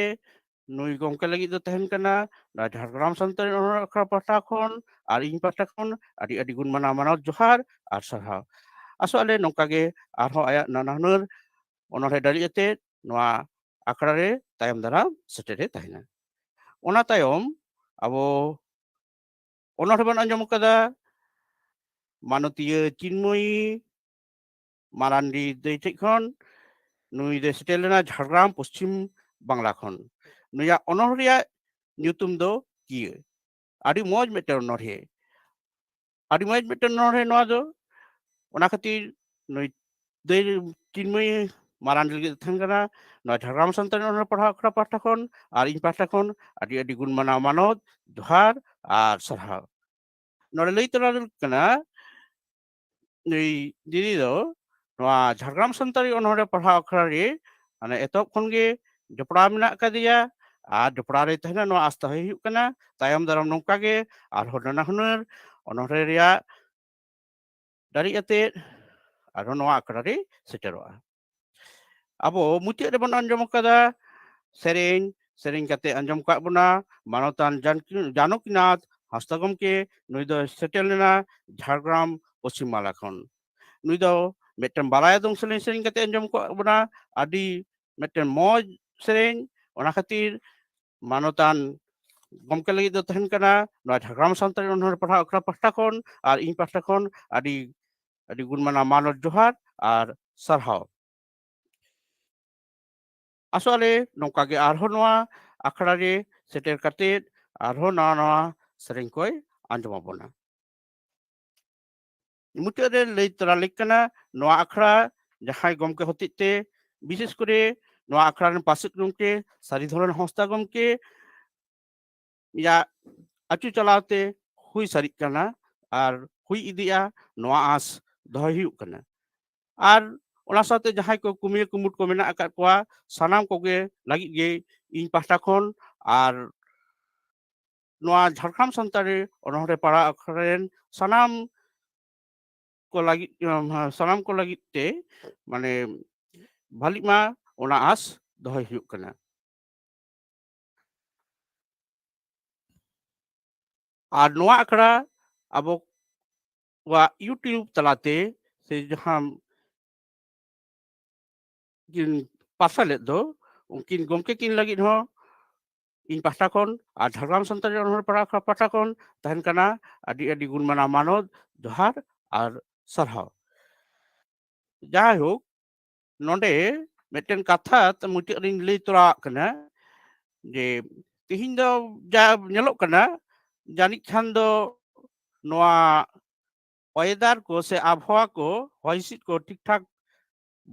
ᱱᱩᱭ ᱜᱚᱢᱠᱮ ᱞᱟᱹᱜᱤᱫ ᱫᱚ ᱛᱟᱦᱮᱱ ᱠᱟᱱᱟ ᱱᱚᱣᱟ ᱡᱷᱟᱲᱜᱨᱟᱢ ᱥᱟᱱᱛᱟᱲᱤ ᱚᱱᱚᱬᱦᱮ ᱟᱠᱷᱲᱟ ᱯᱟᱦᱴᱟ ᱠᱷᱚᱱ ᱟᱨ ᱤᱧ ᱯᱟᱦᱴᱟ ᱠᱷᱚᱱ ᱟᱹᱰᱤ ᱟᱹᱰᱤ ᱜᱩᱱ ᱢᱟᱱᱟᱣ ᱢᱟᱱᱚᱛ ᱡᱚᱦᱟᱨ ᱟᱨ ᱥᱟᱨᱦᱟᱣ᱾ ᱟᱥᱚᱜ ᱟᱞᱮ ᱱᱚᱝᱠᱟ ᱜᱮ ᱟᱨᱦᱚᱸ ᱟᱭᱟᱜ ᱱᱟᱱᱟ ᱦᱩᱱᱟᱹᱨ ᱚᱱᱚᱬᱦᱮ ᱰᱟᱹᱨᱤ ᱟᱛᱮ ᱱᱚᱣᱟ ᱟᱠᱷᱲᱟ ᱨᱮ ᱛᱟᱭᱚᱢ ᱫᱟᱨᱟᱢ ᱥᱮᱴᱮᱨᱮ ᱛᱟᱦᱮᱱᱟ᱾ ᱚᱱᱟ ᱛᱟᱭᱚᱢ ᱟᱵᱚ ᱚᱱᱚᱬᱦᱮ ᱵᱚᱱ ᱟᱸᱡᱚᱢ ᱠᱟᱫᱟ ᱢᱟᱱᱚᱛᱤᱭᱟᱹ ᱪᱤᱱᱢᱚᱭᱤ ᱢᱟᱨᱟᱱᱰᱤ ᱫᱟᱹᱭ ᱴᱷᱮᱡ ᱠᱷᱚᱱ᱾ ᱱᱩᱭ ᱫᱚᱭ ᱥᱮᱴᱮᱨ ᱞᱮᱱᱟ ᱡᱷᱟᱲᱜᱨᱟᱢ, ᱯᱚᱥᱪᱤᱢ ᱵᱟᱝᱞᱟ ᱠᱷᱚᱱ᱾ ᱱᱩᱭᱟᱜ ᱚᱱᱚᱬᱦᱮ ᱨᱮᱭᱟᱜ ᱧᱩᱛᱩᱢ ᱫᱚ ᱠᱤᱭᱟᱹ᱾ ᱟᱹᱰᱤ ᱢᱚᱡᱽ ᱢᱤᱫᱴᱮᱱ ᱚᱱᱚᱬᱦᱮ, ᱟᱹᱰᱤ ᱢᱚᱡᱽ ᱢᱤᱫᱴᱮᱱ ᱚᱱᱚᱬᱦᱮ ᱱᱚᱣᱟ ᱫᱚ᱾ ᱚᱱᱟ ᱠᱷᱟᱹᱛᱤᱨ ᱱᱩᱭ ᱫᱟᱹᱭ ᱪᱤᱱᱢᱚᱭ ᱢᱟᱨᱟᱱᱰᱤ ᱞᱟᱹᱜᱤᱫ ᱛᱟᱦᱮᱱ ᱠᱟᱱᱟ ᱱᱚᱣᱟ ᱡᱷᱟᱲᱜᱨᱟᱢ ᱥᱟᱱᱛᱟᱲᱤ ᱚᱱᱚᱬᱦᱮ ᱯᱟᱲᱦᱟᱣ ᱟᱠᱷᱲᱟ ᱯᱟᱦᱴᱟ ᱠᱷᱚᱱ ᱟᱨ ᱤᱧ ᱯᱟᱦᱴᱟ ᱠᱷᱚᱱ ᱟᱹᱰᱤ ᱟᱹᱰᱤ ᱜᱩᱱ ᱢᱟᱱᱟᱣ ᱢᱟᱱᱚᱛ ᱡᱚᱦᱟᱨ ᱟᱨ ᱥᱟᱨᱦᱟᱣ᱾ ᱱᱚᱰᱮ ᱞᱟᱹᱭ ᱛᱚᱨᱟ ᱦᱩᱭᱩᱜ ᱠᱟᱱᱟ, ᱱᱩᱭ ᱫᱤᱫᱤ ᱫᱚ ᱱᱚᱣᱟ ᱡᱷᱟᱲᱜᱨᱟᱢ ᱥᱟᱱᱛᱟᱲᱤ ᱚᱱᱚᱬᱦᱮ ᱯᱟᱲᱦᱟᱣ ᱟᱠᱷᱲᱟ ᱨᱮ ᱢᱟᱱᱮ ᱮᱛᱚᱦᱚᱵ ᱠᱷᱚᱱ ᱜᱮ ᱡᱚᱯᱲᱟᱣ ᱢᱮᱱᱟᱜ ᱟᱠᱟᱫᱮᱭᱟ᱾ ᱟᱨ ᱡᱚᱯᱲᱟᱣ ᱨᱮ ᱛᱟᱦᱮᱱᱟ, ᱱᱚᱣᱟ ᱟᱥ ᱫᱚᱦᱚᱭ ᱦᱩᱭᱩᱜ ᱠᱟᱱᱟ᱾ ᱛᱟᱭᱚᱢ ᱫᱟᱨᱟᱢ ᱱᱚᱝᱠᱟ ᱜᱮ ᱟᱨᱦᱚᱸ ᱱᱟᱱᱟ ᱦᱩᱱᱟᱹᱨ ᱚᱱᱚᱬᱦᱮ ᱨᱮᱭᱟᱜ ᱫᱟᱲᱮ ᱟᱛᱮᱫ ᱟᱨᱦᱚᱸ ᱱᱚᱣᱟ ᱟᱠᱷᱲᱟ ᱨᱮ ᱥᱮᱴᱮᱨᱚᱜᱼᱟ᱾ ᱟᱵᱚ ᱢᱩᱪᱟᱹᱫ ᱨᱮᱵᱚᱱ ᱟᱸᱡᱚᱢ ᱟᱠᱟᱫᱟ ᱥᱮᱨᱮᱧ, ᱥᱮᱨᱮᱧ ᱠᱟᱛᱮ ᱟᱸᱡᱚᱢ ᱠᱟᱜ ᱵᱚᱱᱟ ᱢᱟᱱᱚᱛᱟᱱ ᱡᱟᱱᱠᱤ-, ᱡᱟᱱᱚᱠᱤᱱᱟᱛᱷ ᱦᱟᱸᱥᱫᱟ ᱜᱚᱢᱠᱮ, ᱱᱩᱭ ᱫᱚᱭ ᱥᱮᱴᱮᱨ ᱞᱮᱱᱟ ᱡᱷᱟᱲᱜᱨᱟᱢ ᱯᱚᱥᱪᱤᱢ ᱢᱟᱞᱟ ᱠᱷᱚᱱ᱾ ᱱᱩᱭ ᱫᱚ ᱢᱤᱫᱴᱮᱱ ᱵᱟᱞᱟᱭᱟ ᱫᱚᱝ ᱥᱮᱨᱮᱧ, ᱥᱮᱨᱮᱧ ᱠᱟᱛᱮ ᱟᱸᱡᱚᱢ ᱠᱟᱜ ᱵᱚᱱᱟ, ᱟᱹᱰᱤ ᱢᱤᱫᱴᱮᱱ ᱢᱚᱡᱽ ᱥᱮᱨᱮᱧ᱾ ᱚᱱᱟ ᱠᱷᱟᱹᱛᱤᱨ ᱢᱟᱱᱚᱛᱟᱱ ᱜᱚᱢᱠᱮ ᱞᱟᱹᱜᱤᱫ ᱫᱚ ᱛᱟᱦᱮᱱ ᱠᱟᱱᱟ ᱱᱚᱣᱟ ᱡᱷᱟᱲᱜᱨᱟᱢ ᱥᱟᱱᱛᱟᱲᱤ ᱚᱱᱚᱬᱦᱮ ᱯᱟᱲᱦᱟᱣ ᱟᱠᱷᱲᱟ ᱯᱟᱦᱴᱟ ᱠᱷᱚᱱ ᱟᱨ ᱤᱧ ᱯᱟᱦᱴᱟ ᱠᱷᱚᱱ ᱟᱹᱰᱤ, ᱟᱹᱰᱤ ᱜᱩᱱᱢᱟᱱᱟᱣ ᱢᱟᱱᱚᱛ ᱡᱚᱦᱟᱨ ᱟᱨ ᱥᱟᱨᱦᱟᱣ᱾ ᱟᱥᱚᱜ ᱟᱞᱮ ᱱᱚᱝᱠᱟ ᱜᱮ ᱟᱨᱦᱚᱸ ᱱᱚᱣᱟ ᱟᱠᱷᱲᱟ ᱨᱮ ᱥᱮᱴᱮᱨ ᱠᱟᱛᱮᱫ ᱟᱨᱦᱚᱸ ᱱᱟᱣᱟ ᱱᱟᱣᱟ ᱥᱮᱨᱮᱧ ᱠᱚᱭ ᱟᱸᱡᱚᱢ ᱟᱵᱚᱱᱟ᱾ ᱢᱩᱪᱟᱹᱫ ᱨᱮ ᱞᱟᱹᱭ ᱛᱚᱨᱟ ᱞᱮᱠ ᱠᱟᱱᱟ, ᱱᱚᱣᱟ ᱟᱠᱷᱲᱟ ᱡᱟᱦᱟᱸᱭ ᱜᱚᱢᱠᱮ ᱦᱚᱛᱮᱡ ᱛᱮ, ᱵᱤᱥᱮᱥ ᱠᱚᱨᱮ ᱱᱚᱣᱟ ᱟᱠᱷᱲᱟ ᱨᱮᱱ ᱯᱟᱥᱮᱫ ᱜᱚᱢᱠᱮ ᱥᱟᱹᱨᱤ ᱫᱷᱚᱨᱚᱱ ᱦᱟᱸᱥᱫᱟ ᱜᱚᱢᱠᱮ ᱭᱟᱜ ᱟᱹᱪᱩ ᱪᱟᱞᱟᱣ ᱛᱮ ᱦᱩᱭ ᱥᱟᱹᱨᱤᱜ ᱠᱟᱱᱟ ᱟᱨ ᱦᱩᱭ ᱤᱫᱤᱜᱼᱟ, ᱱᱚᱣᱟ ᱟᱸᱥ ᱫᱚᱦᱚᱭ ᱦᱩᱭᱩᱜ ᱠᱟᱱᱟ᱾ ᱟᱨ ᱚᱱᱟ ᱥᱟᱶᱛᱮ ᱡᱟᱦᱟᱸᱭ ᱠᱚ ᱠᱩᱢᱤᱭᱟᱹ ᱠᱩᱢᱩᱴ ᱠᱚ ᱢᱮᱱᱟᱜ ᱟᱠᱟᱫ ᱠᱚᱣᱟ, ᱥᱟᱱᱟᱢ ᱠᱚᱜᱮ ᱞᱟᱹᱜᱤᱫ ᱜᱮ ᱤᱧ ᱯᱟᱦᱴᱟ ᱠᱷᱚᱱ ᱟᱨ ᱱᱚᱣᱟ ᱡᱷᱟᱲᱠᱷᱚᱸᱰ ᱥᱟᱱᱛᱟᱲᱤ ᱚᱱᱚᱬᱦᱮ ᱯᱟᱲᱦᱟᱣ ᱟᱠᱷᱲᱟ ᱨᱮᱱ ᱥᱟᱱᱟᱢ ᱠᱚ ᱞᱟᱹᱜᱤᱫ, ᱥᱟᱱᱟᱢ ᱠᱚ ᱞᱟᱹᱜᱤᱫ ᱛᱮ, ᱢᱟᱱᱮ, ᱵᱷᱟᱹᱞᱤᱜ ᱢᱟ, ᱚᱱᱟ ᱟᱸᱥ ᱫᱚᱦᱚᱭ ᱦᱩᱭᱩᱜ ᱠᱟᱱᱟ᱾ ᱟᱨ ᱱᱚᱣᱟ ᱟᱠᱷᱲᱟ ᱟᱵᱚᱣᱟᱜ YouTube ᱛᱟᱞᱟᱛᱮ ᱥᱮ ᱡᱟᱦᱟᱸ ᱠᱤᱱ ᱯᱟᱨᱥᱟᱞᱮᱫ ᱫᱚ, ᱩᱱᱠᱤᱱ ᱜᱚᱢᱠᱮ ᱠᱤᱱ ᱞᱟᱹᱜᱤᱫ ᱦᱚᱸ ᱤᱧ ᱯᱟᱦᱴᱟ ᱠᱷᱚᱱ ᱟᱨ ᱡᱷᱟᱲᱜᱨᱟᱢ ᱥᱟᱱᱛᱟᱲᱤ ᱚᱱᱚᱬᱦᱮ ᱯᱟᱲᱦᱟᱣ ᱟᱠᱷᱲᱟ ᱯᱟᱦᱴᱟ ᱠᱷᱚᱱ ᱛᱟᱦᱮᱱ ᱠᱟᱱᱟ ᱟᱹᱰᱤ ᱟᱹᱰᱤ ᱜᱩᱱ ᱢᱟᱱᱟᱣ ᱢᱟᱱᱚᱛ, ᱡᱚᱦᱟᱨ ᱟᱨ ᱥᱟᱨᱦᱟᱣ᱾ ᱡᱟᱭᱦᱳᱠ, ᱱᱚᱰᱮ ᱢᱤᱫᱴᱮᱱ ᱠᱟᱛᱷᱟ ᱛᱚ ᱢᱩᱪᱟᱹᱫ ᱨᱤᱧ ᱞᱟᱹᱭ ᱛᱚᱨᱟᱣᱟᱜ ᱠᱟᱱᱟ ᱡᱮ ᱛᱮᱦᱮᱧ ᱫᱚ ᱡᱟ ᱧᱮᱞᱚᱜ ᱠᱟᱱᱟ, ᱡᱟᱹᱱᱤᱡ ᱠᱷᱟᱱ ᱫᱚ ᱱᱚᱣᱟ weather ᱠᱚ ᱥᱮ ᱟᱵᱚᱦᱟᱣᱟ ᱠᱚ, ᱦᱚᱭ ᱦᱤᱸᱥᱤᱫ ᱠᱚ ᱴᱷᱤᱠ ᱴᱷᱟᱠ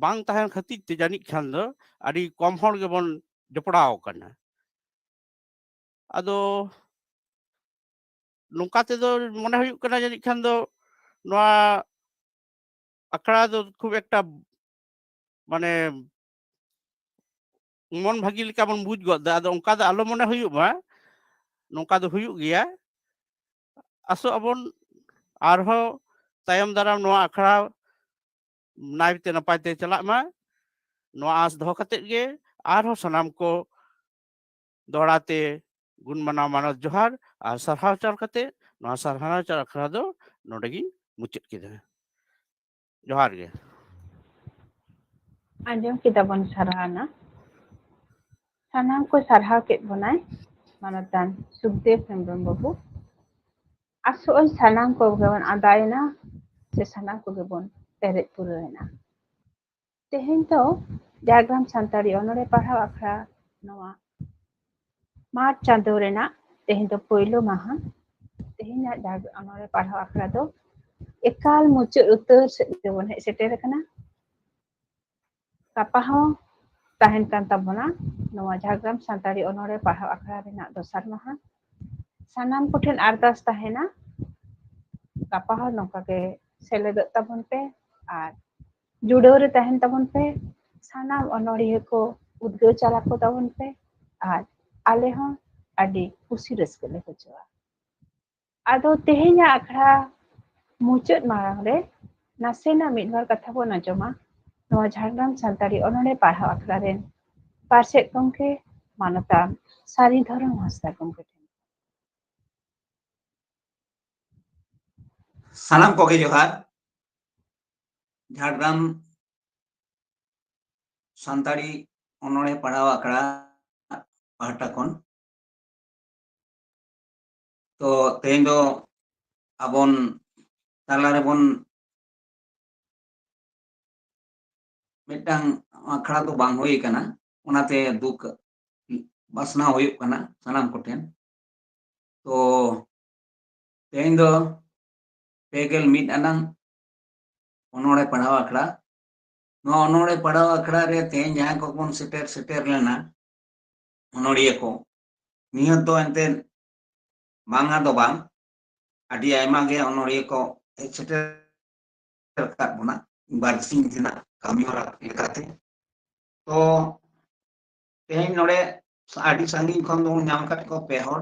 ᱵᱟᱝ ᱛᱟᱦᱮᱱ ᱠᱷᱟᱹᱛᱤᱨ ᱛᱮ ᱡᱟᱹᱱᱤᱡ ᱠᱷᱟᱱ ᱫᱚ ᱟᱹᱰᱤ ᱠᱚᱢ ᱦᱚᱲ ᱜᱮᱵᱚᱱ ᱡᱚᱯᱲᱟᱣ ᱟᱠᱟᱱᱟ᱾ ᱟᱫᱚ ᱱᱚᱝᱠᱟ ᱛᱮᱫᱚ ᱢᱚᱱᱮ ᱦᱩᱭᱩᱜ ᱠᱟᱱᱟ ᱡᱟᱹᱱᱤᱡ ᱠᱷᱟᱱ ᱫᱚ ᱱᱚᱣᱟ ᱟᱠᱷᱲᱟ ᱫᱚ ᱠᱷᱩᱵ ᱮᱠᱴᱟ, ᱢᱟᱱᱮ, ᱢᱚᱱ ᱵᱷᱟᱹᱜᱤ ᱞᱮᱠᱟ ᱵᱚᱱ ᱵᱩᱡᱽ ᱜᱚᱫ ᱫᱟ᱾ ᱟᱫᱚ ᱚᱱᱠᱟ ᱫᱚ ᱟᱞᱚ ᱢᱚᱱᱮ ᱦᱩᱭᱩᱜ ᱢᱟ, ᱱᱚᱝᱠᱟ ᱫᱚ ᱦᱩᱭᱩᱜ ᱜᱮᱭᱟ᱾ ᱟᱥᱚᱜ ᱟᱵᱚᱱ ᱟᱨᱦᱚᱸ ᱛᱟᱭᱚᱢ ᱫᱟᱨᱟᱢ ᱱᱚᱣᱟ ᱟᱠᱷᱲᱟ ᱱᱟᱭᱛᱮ ᱱᱟᱯᱟᱭ ᱛᱮ ᱪᱟᱞᱟᱜ ᱢᱟ, ᱱᱚᱣᱟ ᱟᱸᱥ ᱫᱚᱦᱚ ᱠᱟᱛᱮᱫ ᱜᱮ ᱟᱨᱦᱚᱸ ᱥᱟᱱᱟᱢ ᱠᱚ ᱫᱚᱦᱲᱟ ᱛᱮ ᱜᱩᱱ ᱢᱟᱱᱟᱣ ᱢᱟᱱᱚᱛ ᱡᱚᱦᱟᱨ ᱟᱨ ᱥᱟᱨᱦᱟᱣ ᱪᱟᱞ ᱠᱟᱛᱮ ᱱᱚᱣᱟ ᱥᱟᱨᱦᱟᱣ ᱪᱟᱞ ᱟᱠᱷᱲᱟ ᱫᱚ ᱱᱚᱰᱮ ᱜᱤᱧ ᱢᱩᱪᱟᱹᱫ ᱠᱮᱫᱟ᱾ ᱡᱚᱦᱟᱨ ᱜᱮ᱾ ᱟᱸᱡᱚᱢ ᱠᱮᱫᱟ ᱵᱚᱱ ᱥᱟᱨᱦᱟᱣᱱᱟ᱾ ᱥᱟᱱᱟᱢ ᱠᱚ ᱥᱟᱨᱦᱟᱣ ᱠᱮᱫ ᱵᱚᱱᱟᱭ ᱢᱟᱱᱚᱛᱟᱱ ᱥᱩᱠᱫᱮᱵ ᱦᱮᱢᱵᱨᱚᱢ ᱵᱟᱹᱵᱩ᱾ ᱟᱥᱚᱜ ᱟᱹᱧ ᱥᱟᱱᱟᱢ ᱠᱚᱜᱮ ᱵᱚᱱ ᱟᱸᱫᱟᱭᱮᱱᱟ ᱥᱮ ᱥᱟᱱᱟᱢ ᱠᱚᱜᱮ ᱵᱚᱱ ᱯᱮᱨᱮᱡ ᱯᱩᱨᱟᱹᱣᱮᱱᱟ᱾ ᱛᱮᱦᱮᱧ ᱫᱚ ᱡᱷᱟᱲᱜᱨᱟᱢ ᱥᱟᱱᱛᱟᱲᱤ ᱚᱱᱚᱬᱦᱮ ᱯᱟᱲᱦᱟᱣ ᱟᱠᱷᱲᱟ ᱱᱚᱣᱟ ᱢᱟᱨᱪ ᱪᱟᱸᱫᱳ ᱨᱮᱱᱟᱜ ᱛᱮᱦᱮᱧ ᱫᱚ ᱯᱳᱭᱞᱳ ᱢᱟᱦᱟ᱾ ᱛᱮᱦᱮᱧᱟᱜ ᱡᱷᱟᱲ-, ᱚᱱᱚᱬᱦᱮ ᱯᱟᱲᱦᱟᱣ ᱟᱠᱷᱲᱟ ᱫᱚ ᱮᱠᱟᱞ ᱢᱩᱪᱟᱹᱫ ᱩᱛᱟᱹᱨ ᱥᱮᱫ ᱜᱮᱵᱚᱱ ᱦᱮᱡ ᱥᱮᱴᱮᱨ ᱟᱠᱟᱱᱟ᱾ ᱜᱟᱯᱟ ᱦᱚᱸ ᱛᱟᱦᱮᱱ ᱠᱟᱱ ᱛᱟᱵᱚᱱᱟ ᱱᱚᱣᱟ ᱡᱷᱟᱲᱜᱨᱟᱢ ᱥᱟᱱᱛᱟᱲᱤ ᱚᱱᱚᱬᱦᱮ ᱯᱟᱲᱦᱟᱣ ᱟᱠᱷᱲᱟ ᱨᱮᱱᱟᱜ ᱫᱚᱥᱟᱨ ᱢᱟᱦᱟ᱾ ᱥᱟᱱᱟᱢ ᱠᱚᱴᱷᱮᱱ ᱟᱨᱫᱟᱥ ᱛᱟᱦᱮᱱᱟ, ᱜᱟᱯᱟ ᱦᱚᱸ ᱱᱚᱝᱠᱟ ᱜᱮ ᱥᱮᱞᱮᱫᱚᱜ ᱛᱟᱵᱚᱱ ᱯᱮ ᱟᱨ ᱡᱩᱲᱟᱹᱣ ᱨᱮ ᱛᱟᱦᱮᱱ ᱛᱟᱵᱚᱱ ᱯᱮ᱾ ᱥᱟᱱᱟᱢ ᱚᱱᱚᱬᱦᱤᱭᱟᱹ ᱠᱚ ᱩᱫᱽᱜᱟᱹᱣ ᱪᱟᱞ ᱟᱠᱚ ᱛᱟᱵᱚᱱ ᱯᱮ ᱟᱨ ᱟᱞᱮ ᱦᱚᱸ ᱟᱹᱰᱤ ᱠᱩᱥᱤ ᱨᱟᱹᱥᱠᱟᱹ ᱞᱮ ᱵᱩᱡᱷᱟᱹᱣᱟ᱾ ᱟᱫᱚ ᱛᱮᱦᱮᱧᱟᱜ ᱟᱠᱷᱲᱟ ᱢᱩᱪᱟᱹᱫ ᱢᱟᱲᱟᱝ ᱨᱮ ᱱᱟᱥᱮᱱᱟᱜ ᱢᱤᱫ ᱵᱟᱨ ᱠᱟᱛᱷᱟ ᱵᱚᱱ ᱟᱸᱡᱚᱢᱟ ᱱᱚᱣᱟ ᱡᱷᱟᱲᱜᱨᱟᱢ ᱥᱟᱱᱛᱟᱲᱤ ᱚᱱᱚᱬᱦᱮ ᱯᱟᱲᱦᱟᱣ ᱟᱠᱷᱲᱟ ᱨᱮᱱ ᱯᱟᱨᱥᱮᱫ ᱜᱚᱢᱠᱮ ᱢᱟᱱᱚᱛᱟᱱ ᱥᱟᱹᱨᱤ ᱫᱷᱚᱨᱚᱢ ᱦᱟᱸᱥᱫᱟ ᱜᱚᱢᱠᱮ ᱴᱷᱮᱱ᱾ ᱥᱟᱱᱟᱢ ᱠᱚᱜᱮ ᱡᱚᱦᱟᱨ᱾ ᱡᱷᱟᱲᱜᱨᱟᱢ ᱥᱟᱱᱛᱟᱲᱤ ᱚᱱᱚᱬᱦᱮ ᱯᱟᱲᱦᱟᱣ ᱟᱠᱷᱲᱟ ᱯᱟᱦᱴᱟ ᱠᱷᱚᱱ ᱛᱚ ᱛᱮᱦᱮᱧ ᱫᱚ ᱟᱵᱚᱱ ᱛᱟᱞᱟ ᱨᱮᱵᱚᱱ ᱢᱤᱫᱴᱟᱝ ᱟᱠᱷᱲᱟ ᱫᱚ ᱵᱟᱝ ᱦᱩᱭ ᱟᱠᱟᱱᱟ, ᱚᱱᱟᱛᱮ ᱫᱩᱠ ᱯᱟᱥᱱᱟᱣ ᱦᱩᱭᱩᱜ ᱠᱟᱱᱟ ᱥᱟᱱᱟᱢ ᱠᱚᱴᱷᱮᱱ᱾ ᱛᱚ ᱛᱮᱦᱮᱧ ᱫᱚ ᱯᱮ ᱜᱮᱞ ᱢᱤᱫ ᱟᱱᱟᱝ ᱚᱱᱚᱬᱦᱮ ᱯᱟᱲᱦᱟᱣ ᱟᱠᱷᱲᱟ᱾ ᱱᱚᱣᱟ ᱚᱱᱚᱬᱦᱮ ᱯᱟᱲᱦᱟᱣ ᱟᱠᱷᱲᱟ ᱨᱮ ᱛᱮᱦᱮᱧ ᱡᱟᱦᱟᱸᱭ ᱠᱚᱵᱚᱱ ᱥᱮᱴᱮᱨ ᱥᱮᱴᱮᱨ ᱞᱮᱱᱟ, ᱚᱱᱚᱬᱦᱤᱭᱟᱹ ᱠᱚ, ᱱᱤᱦᱟᱹᱛ ᱫᱚ ᱮᱱᱛᱮᱫ ᱵᱟᱝᱟ ᱫᱚ ᱵᱟᱝ, ᱟᱹᱰᱤ ᱟᱭᱢᱟ ᱜᱮ ᱚᱱᱚᱬᱦᱤᱭᱟᱹ ᱠᱚ ᱦᱮᱡ ᱥᱮᱴᱮᱨ ᱟᱠᱟᱫ ᱵᱚᱱᱟ ᱵᱟᱨᱥᱤᱧ ᱨᱮᱱᱟᱜ ᱠᱟᱹᱢᱤ ᱦᱚᱨᱟ ᱞᱮᱠᱟᱛᱮ᱾ ᱛᱚ ᱛᱮᱦᱮᱧ ᱱᱚᱰᱮ ᱟᱹᱰᱤ ᱥᱟᱺᱜᱤᱧ ᱠᱷᱚᱱ ᱫᱚᱵᱚᱱ ᱧᱟᱢ ᱟᱠᱟᱫ ᱠᱚᱣᱟ ᱯᱮ ᱦᱚᱲ,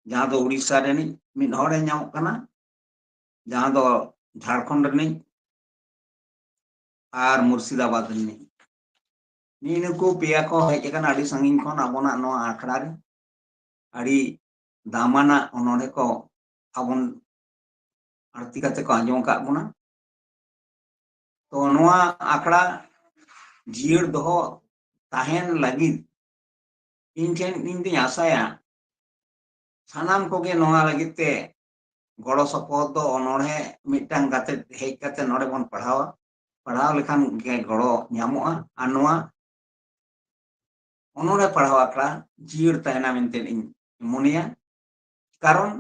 ᱡᱟᱦᱟᱸ ᱫᱚ ᱩᱲᱤᱥᱥᱟ ᱨᱤᱱᱤᱡ ᱢᱤᱫ ᱦᱚᱲᱮ ᱧᱟᱢᱚᱜ ᱠᱟᱱᱟ, ᱡᱟᱦᱟᱸ ᱫᱚ ᱡᱷᱟᱲᱠᱷᱚᱸᱰ ᱨᱤᱱᱤᱡ ᱟᱨ ᱢᱩᱨᱥᱤᱫᱟᱵᱟᱫᱽ ᱨᱤᱱᱤᱡ᱾ ᱱᱤᱭᱟᱹ ᱱᱩᱠᱩ ᱯᱮᱭᱟ ᱠᱚ ᱦᱮᱡ ᱟᱠᱟᱱᱟ ᱟᱹᱰᱤ ᱥᱟᱺᱜᱤᱧ ᱠᱷᱚᱱ ᱟᱵᱚᱱᱟᱜ ᱱᱚᱣᱟ ᱟᱠᱷᱲᱟ ᱨᱮ᱾ ᱟᱹᱰᱤ ᱫᱟᱢᱟᱱᱟᱜ ᱚᱱᱚᱬᱦᱮ ᱠᱚ ᱟᱵᱚᱱ ᱟᱹᱲᱛᱤ ᱠᱟᱛᱮ ᱠᱚ ᱟᱸᱡᱚᱢ ᱟᱠᱟᱫ ᱵᱚᱱᱟ᱾ ᱛᱚ ᱱᱚᱣᱟ ᱟᱠᱷᱲᱟ ᱡᱤᱭᱟᱹᱲ ᱫᱚᱦᱚ ᱛᱟᱦᱮᱱ ᱞᱟᱹᱜᱤᱫ ᱤᱧ ᱴᱷᱮᱱ, ᱤᱧ ᱫᱩᱧ ᱟᱥᱟᱭᱟ ᱥᱟᱱᱟᱢ ᱠᱚᱜᱮ ᱱᱚᱣᱟ ᱞᱟᱹᱜᱤᱫ ᱛᱮ ᱜᱚᱲᱚ ᱥᱚᱯᱚᱦᱚᱫ ᱫᱚ ᱚᱱᱚᱬᱦᱮ ᱢᱤᱫᱴᱟᱝ ᱠᱟᱛᱮ ᱦᱮᱡ ᱠᱟᱛᱮ ᱱᱚᱰᱮ ᱵᱚᱱ ᱯᱟᱲᱦᱟᱣᱟ᱾ ᱯᱟᱲᱦᱟᱣ ᱞᱮᱠᱷᱟᱱ ᱜᱮ ᱜᱚᱲᱚ ᱧᱟᱢᱚᱜᱼᱟ᱾ ᱟᱨ ᱱᱚᱣᱟ ᱚᱱᱚᱬᱦᱮ ᱯᱟᱲᱦᱟᱣ ᱟᱠᱷᱲᱟ ᱡᱤᱭᱟᱹᱲ ᱛᱟᱦᱮᱱᱟ ᱢᱮᱱᱛᱮ ᱤᱧ ᱢᱚᱱᱮᱭᱟ᱾ ᱠᱟᱨᱚᱱ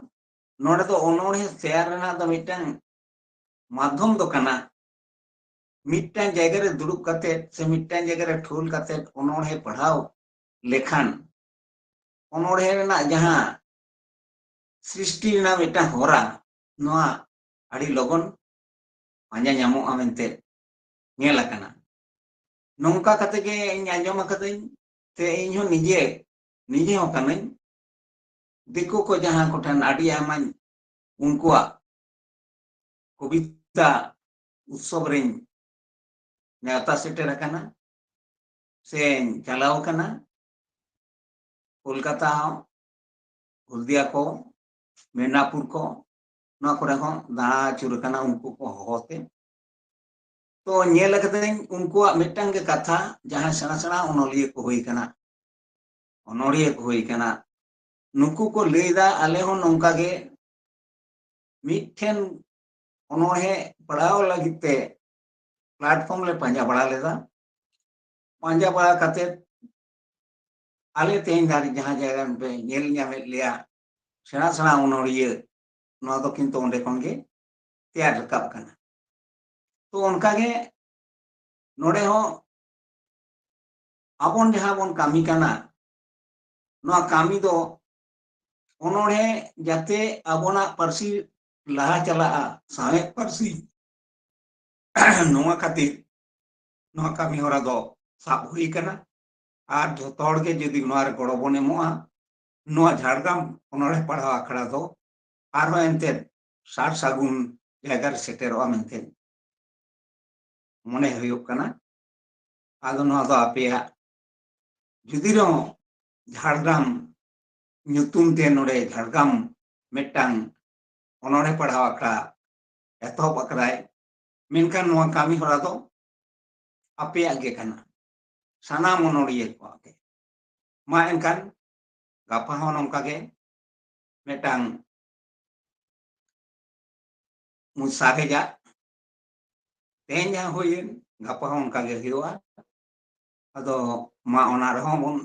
ᱱᱚᱰᱮ ᱫᱚ ᱚᱱᱚᱬᱦᱮ ᱥᱮᱭᱟᱨ ᱨᱮᱱᱟᱜ ᱫᱚ ᱢᱤᱫᱴᱟᱝ ᱢᱟᱫᱽᱫᱷᱚᱢ ᱫᱚ ᱠᱟᱱᱟ᱾ ᱢᱤᱫᱴᱟᱝ ᱡᱟᱭᱜᱟ ᱨᱮ ᱫᱩᱲᱩᱵ ᱠᱟᱛᱮ ᱥᱮ ᱢᱤᱫᱴᱟᱝ ᱡᱟᱭᱜᱟ ᱨᱮ ᱴᱷᱩᱞ ᱠᱟᱛᱮ ᱚᱱᱚᱬᱦᱮ ᱯᱟᱲᱦᱟᱣ ᱞᱮᱠᱷᱟᱱ ᱚᱱᱚᱬᱦᱮ ᱨᱮᱱᱟᱜ ᱡᱟᱦᱟᱸ ᱥᱨᱤᱥᱴᱤ ᱨᱮᱱᱟᱜ ᱢᱤᱫᱴᱟᱝ ᱦᱚᱨᱟ, ᱱᱚᱣᱟ ᱟᱹᱰᱤ ᱞᱚᱜᱚᱱ ᱯᱟᱸᱡᱟ ᱧᱟᱢᱚᱜᱼᱟ ᱢᱮᱱᱛᱮ ᱧᱮᱞ ᱟᱠᱟᱱᱟ᱾ ᱱᱚᱝᱠᱟ ᱠᱟᱛᱮ ᱜᱮ ᱤᱧ ᱟᱸᱡᱚᱢ ᱟᱠᱟᱫᱟᱹᱧ, ᱥᱮ ᱤᱧ ᱦᱚᱸ ᱱᱤᱡᱮ, ᱱᱤᱡᱮ ᱦᱚᱸ ᱠᱟᱹᱱᱟᱹᱧ᱾ ᱫᱤᱠᱩ ᱠᱚ ᱡᱟᱦᱟᱸ ᱠᱚᱴᱷᱮᱱ ᱟᱹᱰᱤ ᱟᱭᱢᱟᱧ ᱩᱱᱠᱩᱣᱟᱜ ᱠᱚᱵᱤᱛᱟ ᱩᱛᱥᱚᱵ ᱨᱮᱧ ᱱᱮᱣᱛᱟ ᱥᱮᱴᱮᱨ ᱟᱠᱟᱱᱟ, ᱥᱮᱧ ᱪᱟᱞᱟᱣ ᱟᱠᱟᱱᱟ᱾ ᱠᱳᱞᱠᱟᱛᱟ ᱦᱚᱸ, ᱦᱚᱞᱫᱤᱭᱟ ᱠᱚ, ᱢᱮᱫᱽᱱᱟᱯᱩᱨ ᱠᱚ, ᱱᱚᱣᱟ ᱠᱚᱨᱮ ᱦᱚᱸ ᱫᱟᱬᱟ ᱟᱹᱪᱩᱨ ᱟᱠᱟᱱᱟ ᱩᱱᱠᱩ ᱠᱚ ᱦᱚᱦᱚ ᱛᱮ᱾ ᱛᱚ ᱧᱮᱞ ᱟᱠᱟᱫᱟᱹᱧ ᱩᱱᱠᱩᱣᱟᱜ ᱢᱤᱫᱴᱟᱝ ᱜᱮ ᱠᱟᱛᱷᱟ, ᱡᱟᱦᱟᱸ ᱥᱮᱬᱟ ᱥᱮᱬᱟ ᱚᱱᱚᱞᱤᱭᱟᱹ ᱠᱚ ᱦᱩᱭ ᱠᱟᱱᱟ, ᱚᱱᱚᱲᱦᱤᱭᱟᱹ ᱠᱚ ᱦᱩᱭ ᱠᱟᱱᱟ, ᱱᱩᱠᱩ ᱠᱚ ᱞᱟᱹᱭᱫᱟ, ᱟᱞᱮ ᱦᱚᱸ ᱱᱚᱝᱠᱟ ᱜᱮ ᱢᱤᱫᱴᱷᱮᱱ ᱚᱱᱚᱬᱦᱮ ᱯᱟᱲᱦᱟᱣ ᱞᱟᱹᱜᱤᱫ ᱛᱮ ᱯᱞᱟᱴᱯᱷᱚᱨᱢ ᱞᱮ ᱯᱟᱸᱡᱟ ᱵᱟᱲᱟ ᱞᱮᱫᱟ᱾ ᱯᱟᱸᱡᱟ ᱵᱟᱲᱟ ᱠᱟᱛᱮ ᱟᱞᱮ ᱛᱮᱦᱮᱧ ᱫᱷᱟᱹᱨᱤᱡ ᱡᱟᱦᱟᱸ ᱡᱟᱭᱜᱟ ᱨᱮᱯᱮ ᱧᱮᱞ ᱧᱟᱢᱮᱫ ᱞᱮᱭᱟ, ᱥᱮᱬᱟ ᱥᱮᱬᱟ ᱚᱱᱚᱲᱦᱤᱭᱟᱹ, ᱱᱚᱣᱟ ᱫᱚ ᱠᱤᱱᱛᱩ ᱚᱸᱰᱮ ᱠᱷᱚᱱ ᱜᱮ ᱛᱮᱭᱟᱨ ᱨᱟᱠᱟᱵ ᱠᱟᱱᱟ᱾ ᱛᱚ ᱚᱱᱠᱟ ᱜᱮ ᱱᱚᱰᱮ ᱦᱚᱸ ᱟᱵᱚᱱ ᱡᱟᱦᱟᱸ ᱵᱚᱱ ᱠᱟᱹᱢᱤ ᱠᱟᱱᱟ, ᱱᱚᱣᱟ ᱠᱟᱹᱢᱤ ᱫᱚ ᱚᱱᱚᱬᱦᱮ ᱡᱟᱛᱮ ᱟᱵᱚᱱᱟᱜ ᱯᱟᱹᱨᱥᱤ ᱞᱟᱦᱟ ᱪᱟᱞᱟᱜᱼᱟ, ᱥᱟᱶᱦᱮᱫ ᱯᱟᱹᱨᱥᱤ, ᱱᱚᱣᱟ ᱠᱷᱟᱹᱛᱤᱨ ᱱᱚᱣᱟ ᱠᱟᱹᱢᱤ ᱦᱚᱨᱟ ᱫᱚ ᱥᱟᱵ ᱦᱩᱭ ᱠᱟᱱᱟ᱾ ᱟᱨ ᱡᱷᱚᱛᱚ ᱦᱚᱲ ᱜᱮ ᱡᱩᱫᱤ ᱱᱚᱣᱟ ᱨᱮ ᱜᱚᱲᱚ ᱵᱚᱱ ᱮᱢᱚᱜᱼᱟ, ᱱᱚᱣᱟ ᱡᱷᱟᱲᱜᱨᱟᱢ ᱚᱱᱚᱬᱦᱮ ᱯᱟᱲᱦᱟᱣ ᱟᱠᱷᱲᱟ ᱫᱚ ᱟᱨᱦᱚᱸ ᱮᱱᱛᱮᱫ ᱥᱟᱨ ᱥᱟᱹᱜᱩᱱ ᱡᱟᱭᱜᱟ ᱨᱮ ᱥᱮᱴᱮᱨᱚᱜᱼᱟ ᱢᱮᱱᱛᱮ ᱢᱚᱱᱮ ᱦᱩᱭᱩᱜ ᱠᱟᱱᱟ᱾ ᱟᱫᱚ ᱱᱚᱣᱟ ᱫᱚ ᱟᱯᱮᱭᱟᱜ ᱡᱩᱫᱤ ᱨᱮᱦᱚᱸ ᱡᱷᱟᱲᱜᱨᱟᱢ ᱧᱩᱛᱩᱢ ᱛᱮ ᱱᱚᱰᱮ ᱡᱷᱟᱲᱜᱨᱟᱢ ᱢᱤᱫᱴᱟᱝ ᱚᱱᱚᱬᱦᱮ ᱯᱟᱲᱦᱟᱣ ᱟᱠᱷᱲᱟ ᱮᱛᱚᱦᱚᱵ ᱟᱠᱟᱫᱟᱭ, ᱢᱮᱱᱠᱷᱟᱱ ᱱᱚᱣᱟ ᱠᱟᱹᱢᱤ ᱦᱚᱨᱟ ᱫᱚ ᱟᱯᱮᱭᱟᱜ ᱜᱮ ᱠᱟᱱᱟ, ᱥᱟᱱᱟᱢ ᱚᱱᱚᱬᱦᱤᱭᱟᱹ ᱠᱚᱣᱟᱜ ᱜᱮ᱾ ᱢᱟ ᱮᱱᱠᱷᱟᱱ ᱜᱟᱯᱟ ᱦᱚᱸ ᱱᱚᱝᱠᱟ ᱜᱮ ᱢᱤᱫᱴᱟᱝ ᱢᱩ-, ᱥᱟᱨᱮᱡᱟᱜ ᱛᱮᱦᱮᱧ ᱡᱟᱦᱟᱸ ᱦᱩᱭᱮᱱ, ᱜᱟᱯᱟ ᱦᱚᱸ ᱚᱱᱠᱟ ᱜᱮ ᱦᱩᱭᱩᱜᱼᱟ᱾ ᱟᱫᱚ ᱢᱟ ᱚᱱᱟ ᱨᱮᱦᱚᱸ ᱵᱚᱱ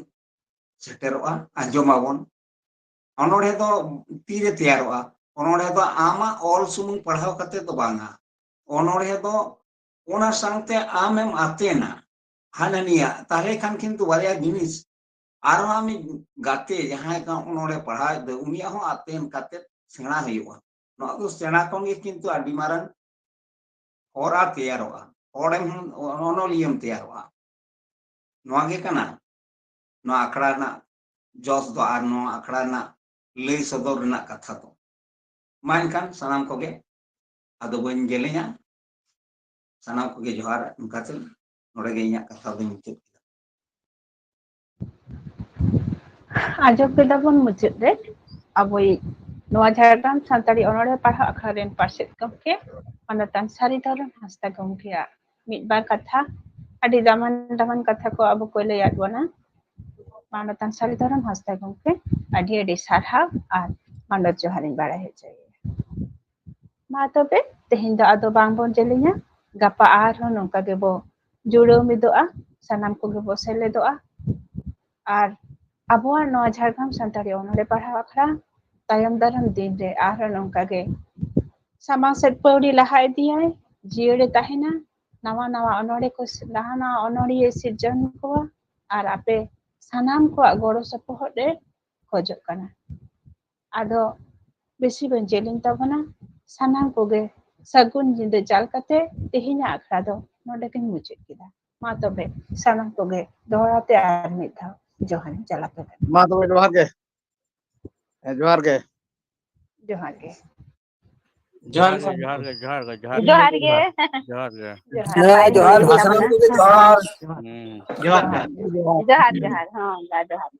ᱥᱮᱴᱮᱨᱚᱜᱼᱟ, ᱟᱸᱡᱚᱢᱟᱵᱚᱱ᱾ ᱚᱱᱚᱬᱦᱮ ᱫᱚ ᱛᱤᱨᱮ ᱛᱮᱭᱟᱨᱚᱜᱼᱟ? ᱚᱱᱚᱬᱦᱮ ᱫᱚ ᱟᱢᱟᱜ ᱚᱞ ᱥᱩᱢᱩᱝ ᱯᱟᱲᱦᱟᱣ ᱠᱟᱛᱮ ᱫᱚ ᱵᱟᱝᱟ᱾ ᱚᱱᱚᱬᱦᱮ ᱫᱚ ᱚᱱᱟ ᱥᱟᱶᱛᱮ ᱟᱢᱮᱢ ᱟᱛᱮᱱᱟ ᱦᱟᱱᱟ ᱱᱤᱭᱟᱹ, ᱛᱟᱦᱞᱮ ᱠᱷᱟᱱ ᱠᱤᱱᱛᱩ ᱵᱟᱨᱭᱟ ᱡᱤᱱᱤᱥ, ᱟᱨᱦᱚᱸ ᱟᱢᱤᱡ ᱜᱟᱛᱮ ᱡᱟᱦᱟᱸᱭ ᱠᱟᱱ ᱚᱱᱚᱬᱦᱮ ᱯᱟᱲᱦᱟᱣᱮᱫ ᱫᱚ, ᱩᱱᱤᱭᱟᱜ ᱦᱚᱸ ᱟᱛᱮᱱ ᱠᱟᱛᱮ ᱥᱮᱬᱟ ᱦᱩᱭᱩᱜᱼᱟ᱾ ᱱᱚᱣᱟ ᱫᱚ ᱥᱮᱬᱟ ᱠᱷᱚᱱ ᱜᱮ ᱠᱤᱱᱛᱩ ᱟᱹᱰᱤ ᱢᱟᱨᱟᱝ ᱦᱚᱨᱟ ᱛᱮᱭᱟᱨᱚᱜᱼᱟ, ᱦᱚᱲᱮᱢ, ᱚᱱᱚᱞᱤᱭᱟᱹᱢ ᱛᱮᱭᱟᱨᱚᱜᱼᱟ᱾ ᱱᱚᱣᱟ ᱜᱮ ᱠᱟᱱᱟ ᱱᱚᱣᱟ ᱟᱠᱷᱲᱟ ᱨᱮᱱᱟᱜ ᱡᱚᱥ ᱫᱚ ᱟᱨ ᱱᱚᱣᱟ ᱟᱠᱷᱲᱟ ᱨᱮᱱᱟᱜ ᱞᱟᱹᱭ ᱥᱚᱫᱚᱨ ᱨᱮᱱᱟᱜ ᱠᱟᱛᱷᱟ ᱫᱚ᱾ ᱢᱟ ᱮᱱᱠᱷᱟᱱ ᱥᱟᱱᱟᱢ ᱠᱚᱜᱮ, ᱟᱫᱚ ᱵᱟᱹᱧ ᱡᱮᱞᱮᱧᱟ, ᱥᱟᱱᱟᱢ ᱠᱚᱜᱮ ᱡᱚᱦᱟᱨ᱾ ᱚᱱᱠᱟᱛᱮ ᱱᱚᱰᱮ ᱜᱮ ᱤᱧᱟᱹᱜ ᱠᱟᱛᱷᱟ ᱫᱚᱧ ᱢᱩᱪᱟᱹᱫ ᱠᱮᱫᱟ᱾ ᱟᱸᱡᱚᱢ ᱠᱮᱫᱟ ᱵᱚᱱ ᱢᱩᱪᱟᱹᱫ ᱨᱮ ᱟᱵᱚᱭᱤᱡ ᱱᱚᱣᱟ ᱡᱷᱟᱲᱜᱨᱟᱢ ᱥᱟᱱᱛᱟᱲᱤ ᱚᱱᱚᱬᱦᱮ ᱯᱟᱲᱦᱟᱣ ᱟᱠᱷᱲᱟ ᱨᱮᱱ ᱯᱟᱨᱥᱮᱛ ᱜᱚᱢᱠᱮ ᱢᱟᱱᱚᱛᱟᱱ ᱥᱟᱹᱨᱤᱫᱷᱚᱨᱚᱢ ᱦᱟᱸᱥᱫᱟ ᱜᱚᱢᱠᱮᱭᱟᱜ ᱢᱤᱫ ᱵᱟᱨ ᱠᱟᱛᱷᱟ, ᱟᱹᱰᱤ ᱫᱟᱢᱟᱱ ᱫᱟᱢᱟᱱ ᱠᱟᱛᱷᱟ ᱠᱚ ᱟᱵᱚ ᱠᱚᱭ ᱞᱟᱹᱭᱟᱫ ᱵᱚᱱᱟ᱾ ᱢᱟᱱᱚᱛᱟᱱ ᱥᱟᱹᱨᱤᱫᱷᱚᱨᱚᱢ ᱦᱟᱸᱥᱫᱟ ᱜᱚᱢᱠᱮ, ᱟᱹᱰᱤ ᱟᱹᱰᱤ ᱥᱟᱨᱦᱟᱣ ᱟᱨ ᱢᱟᱱᱚᱛ ᱡᱚᱦᱟᱨᱤᱧ ᱵᱟᱲᱟᱭ ᱦᱚᱪᱚᱭᱮᱭᱟ᱾ ᱢᱟ ᱛᱚᱵᱮ ᱛᱮᱦᱮᱧ ᱫᱚ ᱟᱫᱚ ᱵᱟᱝ ᱵᱚᱱ ᱡᱮᱞᱮᱧᱟ, ᱜᱟᱯᱟ ᱟᱨᱦᱚᱸ ᱱᱚᱝᱠᱟ ᱜᱮᱵᱚ ᱡᱩᱲᱟᱹᱣ ᱢᱤᱫᱚᱜᱼᱟ, ᱥᱟᱱᱟᱢ ᱠᱚᱜᱮ ᱵᱚ ᱥᱮᱞᱮᱫᱚᱜᱼᱟ᱾ ᱟᱨ ᱟᱵᱚᱣᱟᱜ ᱱᱚᱣᱟ ᱡᱷᱟᱲᱜᱨᱟᱢ ᱥᱟᱱᱛᱟᱲᱤ ᱚᱱᱚᱬᱦᱮ ᱯᱟᱲᱦᱟᱣ ᱟᱠᱷᱲᱟ ᱛᱟᱭᱚᱢ ᱫᱟᱨᱟᱢ ᱫᱤᱱ ᱨᱮ ᱟᱨᱦᱚᱸ ᱱᱚᱝᱠᱟ ᱜᱮ ᱥᱟᱢᱟᱝ ᱥᱮᱫ ᱯᱟᱹᱣᱲᱤ ᱞᱟᱦᱟ ᱤᱫᱤᱭᱟᱭ, ᱡᱤᱭᱟᱹᱲ ᱮ ᱛᱟᱦᱮᱱᱟ, ᱱᱟᱣᱟ ᱱᱟᱣᱟ ᱚᱱᱚᱬᱦᱮ ᱠᱚ, ᱱᱟᱣᱟ ᱱᱟᱣᱟ ᱚᱱᱚᱬᱦᱤᱭᱟᱹ ᱥᱤᱨᱡᱚᱱ ᱠᱚᱣᱟ ᱟᱨ ᱟᱯᱮ ᱥᱟᱱᱟᱢ ᱠᱚᱣᱟᱜ ᱜᱚᱲᱚ ᱥᱚᱯᱚᱦᱚᱫ ᱮ ᱠᱷᱚᱡᱚᱜ ᱠᱟᱱᱟ᱾ ᱟᱫᱚ ᱵᱮᱥᱤ ᱵᱟᱹᱧ ᱡᱮᱞᱮᱧ ᱛᱟᱵᱚᱱᱟ, ᱥᱟᱱᱟᱢ ᱠᱚᱜᱮ ᱥᱟᱹᱜᱩᱱ ᱧᱤᱫᱟᱹ ᱪᱟᱞ ᱠᱟᱛᱮ ᱛᱮᱦᱮᱧᱟᱜ ᱟᱠᱷᱲᱟ ᱫᱚ ᱱᱚᱰᱮ ᱜᱤᱧ ᱢᱩᱪᱟᱹᱫ ᱠᱮᱫᱟ᱾ ᱢᱟ ᱛᱚᱵᱮ ᱥᱟᱱᱟᱢ ᱠᱚᱜᱮ ᱫᱚᱦᱲᱟ ᱛᱮ ᱟᱨ ᱢᱤᱫ ᱫᱷᱟᱣ ᱡᱚᱦᱟᱨ ᱤᱧ ᱪᱟᱞ ᱟᱯᱮ ᱠᱟᱱᱟ᱾ ᱢᱟ ᱛᱚᱵᱮ ᱡᱚᱦᱟᱨ ᱜᱮ᱾ ᱦᱮᱸ, ᱡᱚᱦᱟᱨ ᱜᱮ᱾ ᱡᱚᱦᱟᱨ ᱜᱮ᱾ ᱡᱚᱦᱟᱨ ᱜᱮ, ᱡᱚᱦᱟᱨ ᱜᱮ, ᱡᱚᱦᱟᱨ ᱜᱮ, ᱡᱚᱦᱟᱨ ᱜᱮ, ᱡᱚᱦᱟᱨ ᱜᱮ᱾ ᱡᱚᱦᱟᱨ ᱜᱮ᱾ ᱡᱚᱦᱟᱨ ᱦᱮᱸ, ᱡᱚᱦᱟᱨ ᱜᱮ, ᱥᱟᱱᱟᱢ ᱠᱚᱜᱮ ᱡᱚᱦᱟᱨ᱾ ᱦᱩᱸ᱾ ᱡᱚᱦᱟᱨ ᱜᱮ᱾ ᱡᱚᱦᱟᱨ ᱡᱚᱦᱟᱨ, ᱦᱚᱸ, ᱡᱚᱦᱟᱨ᱾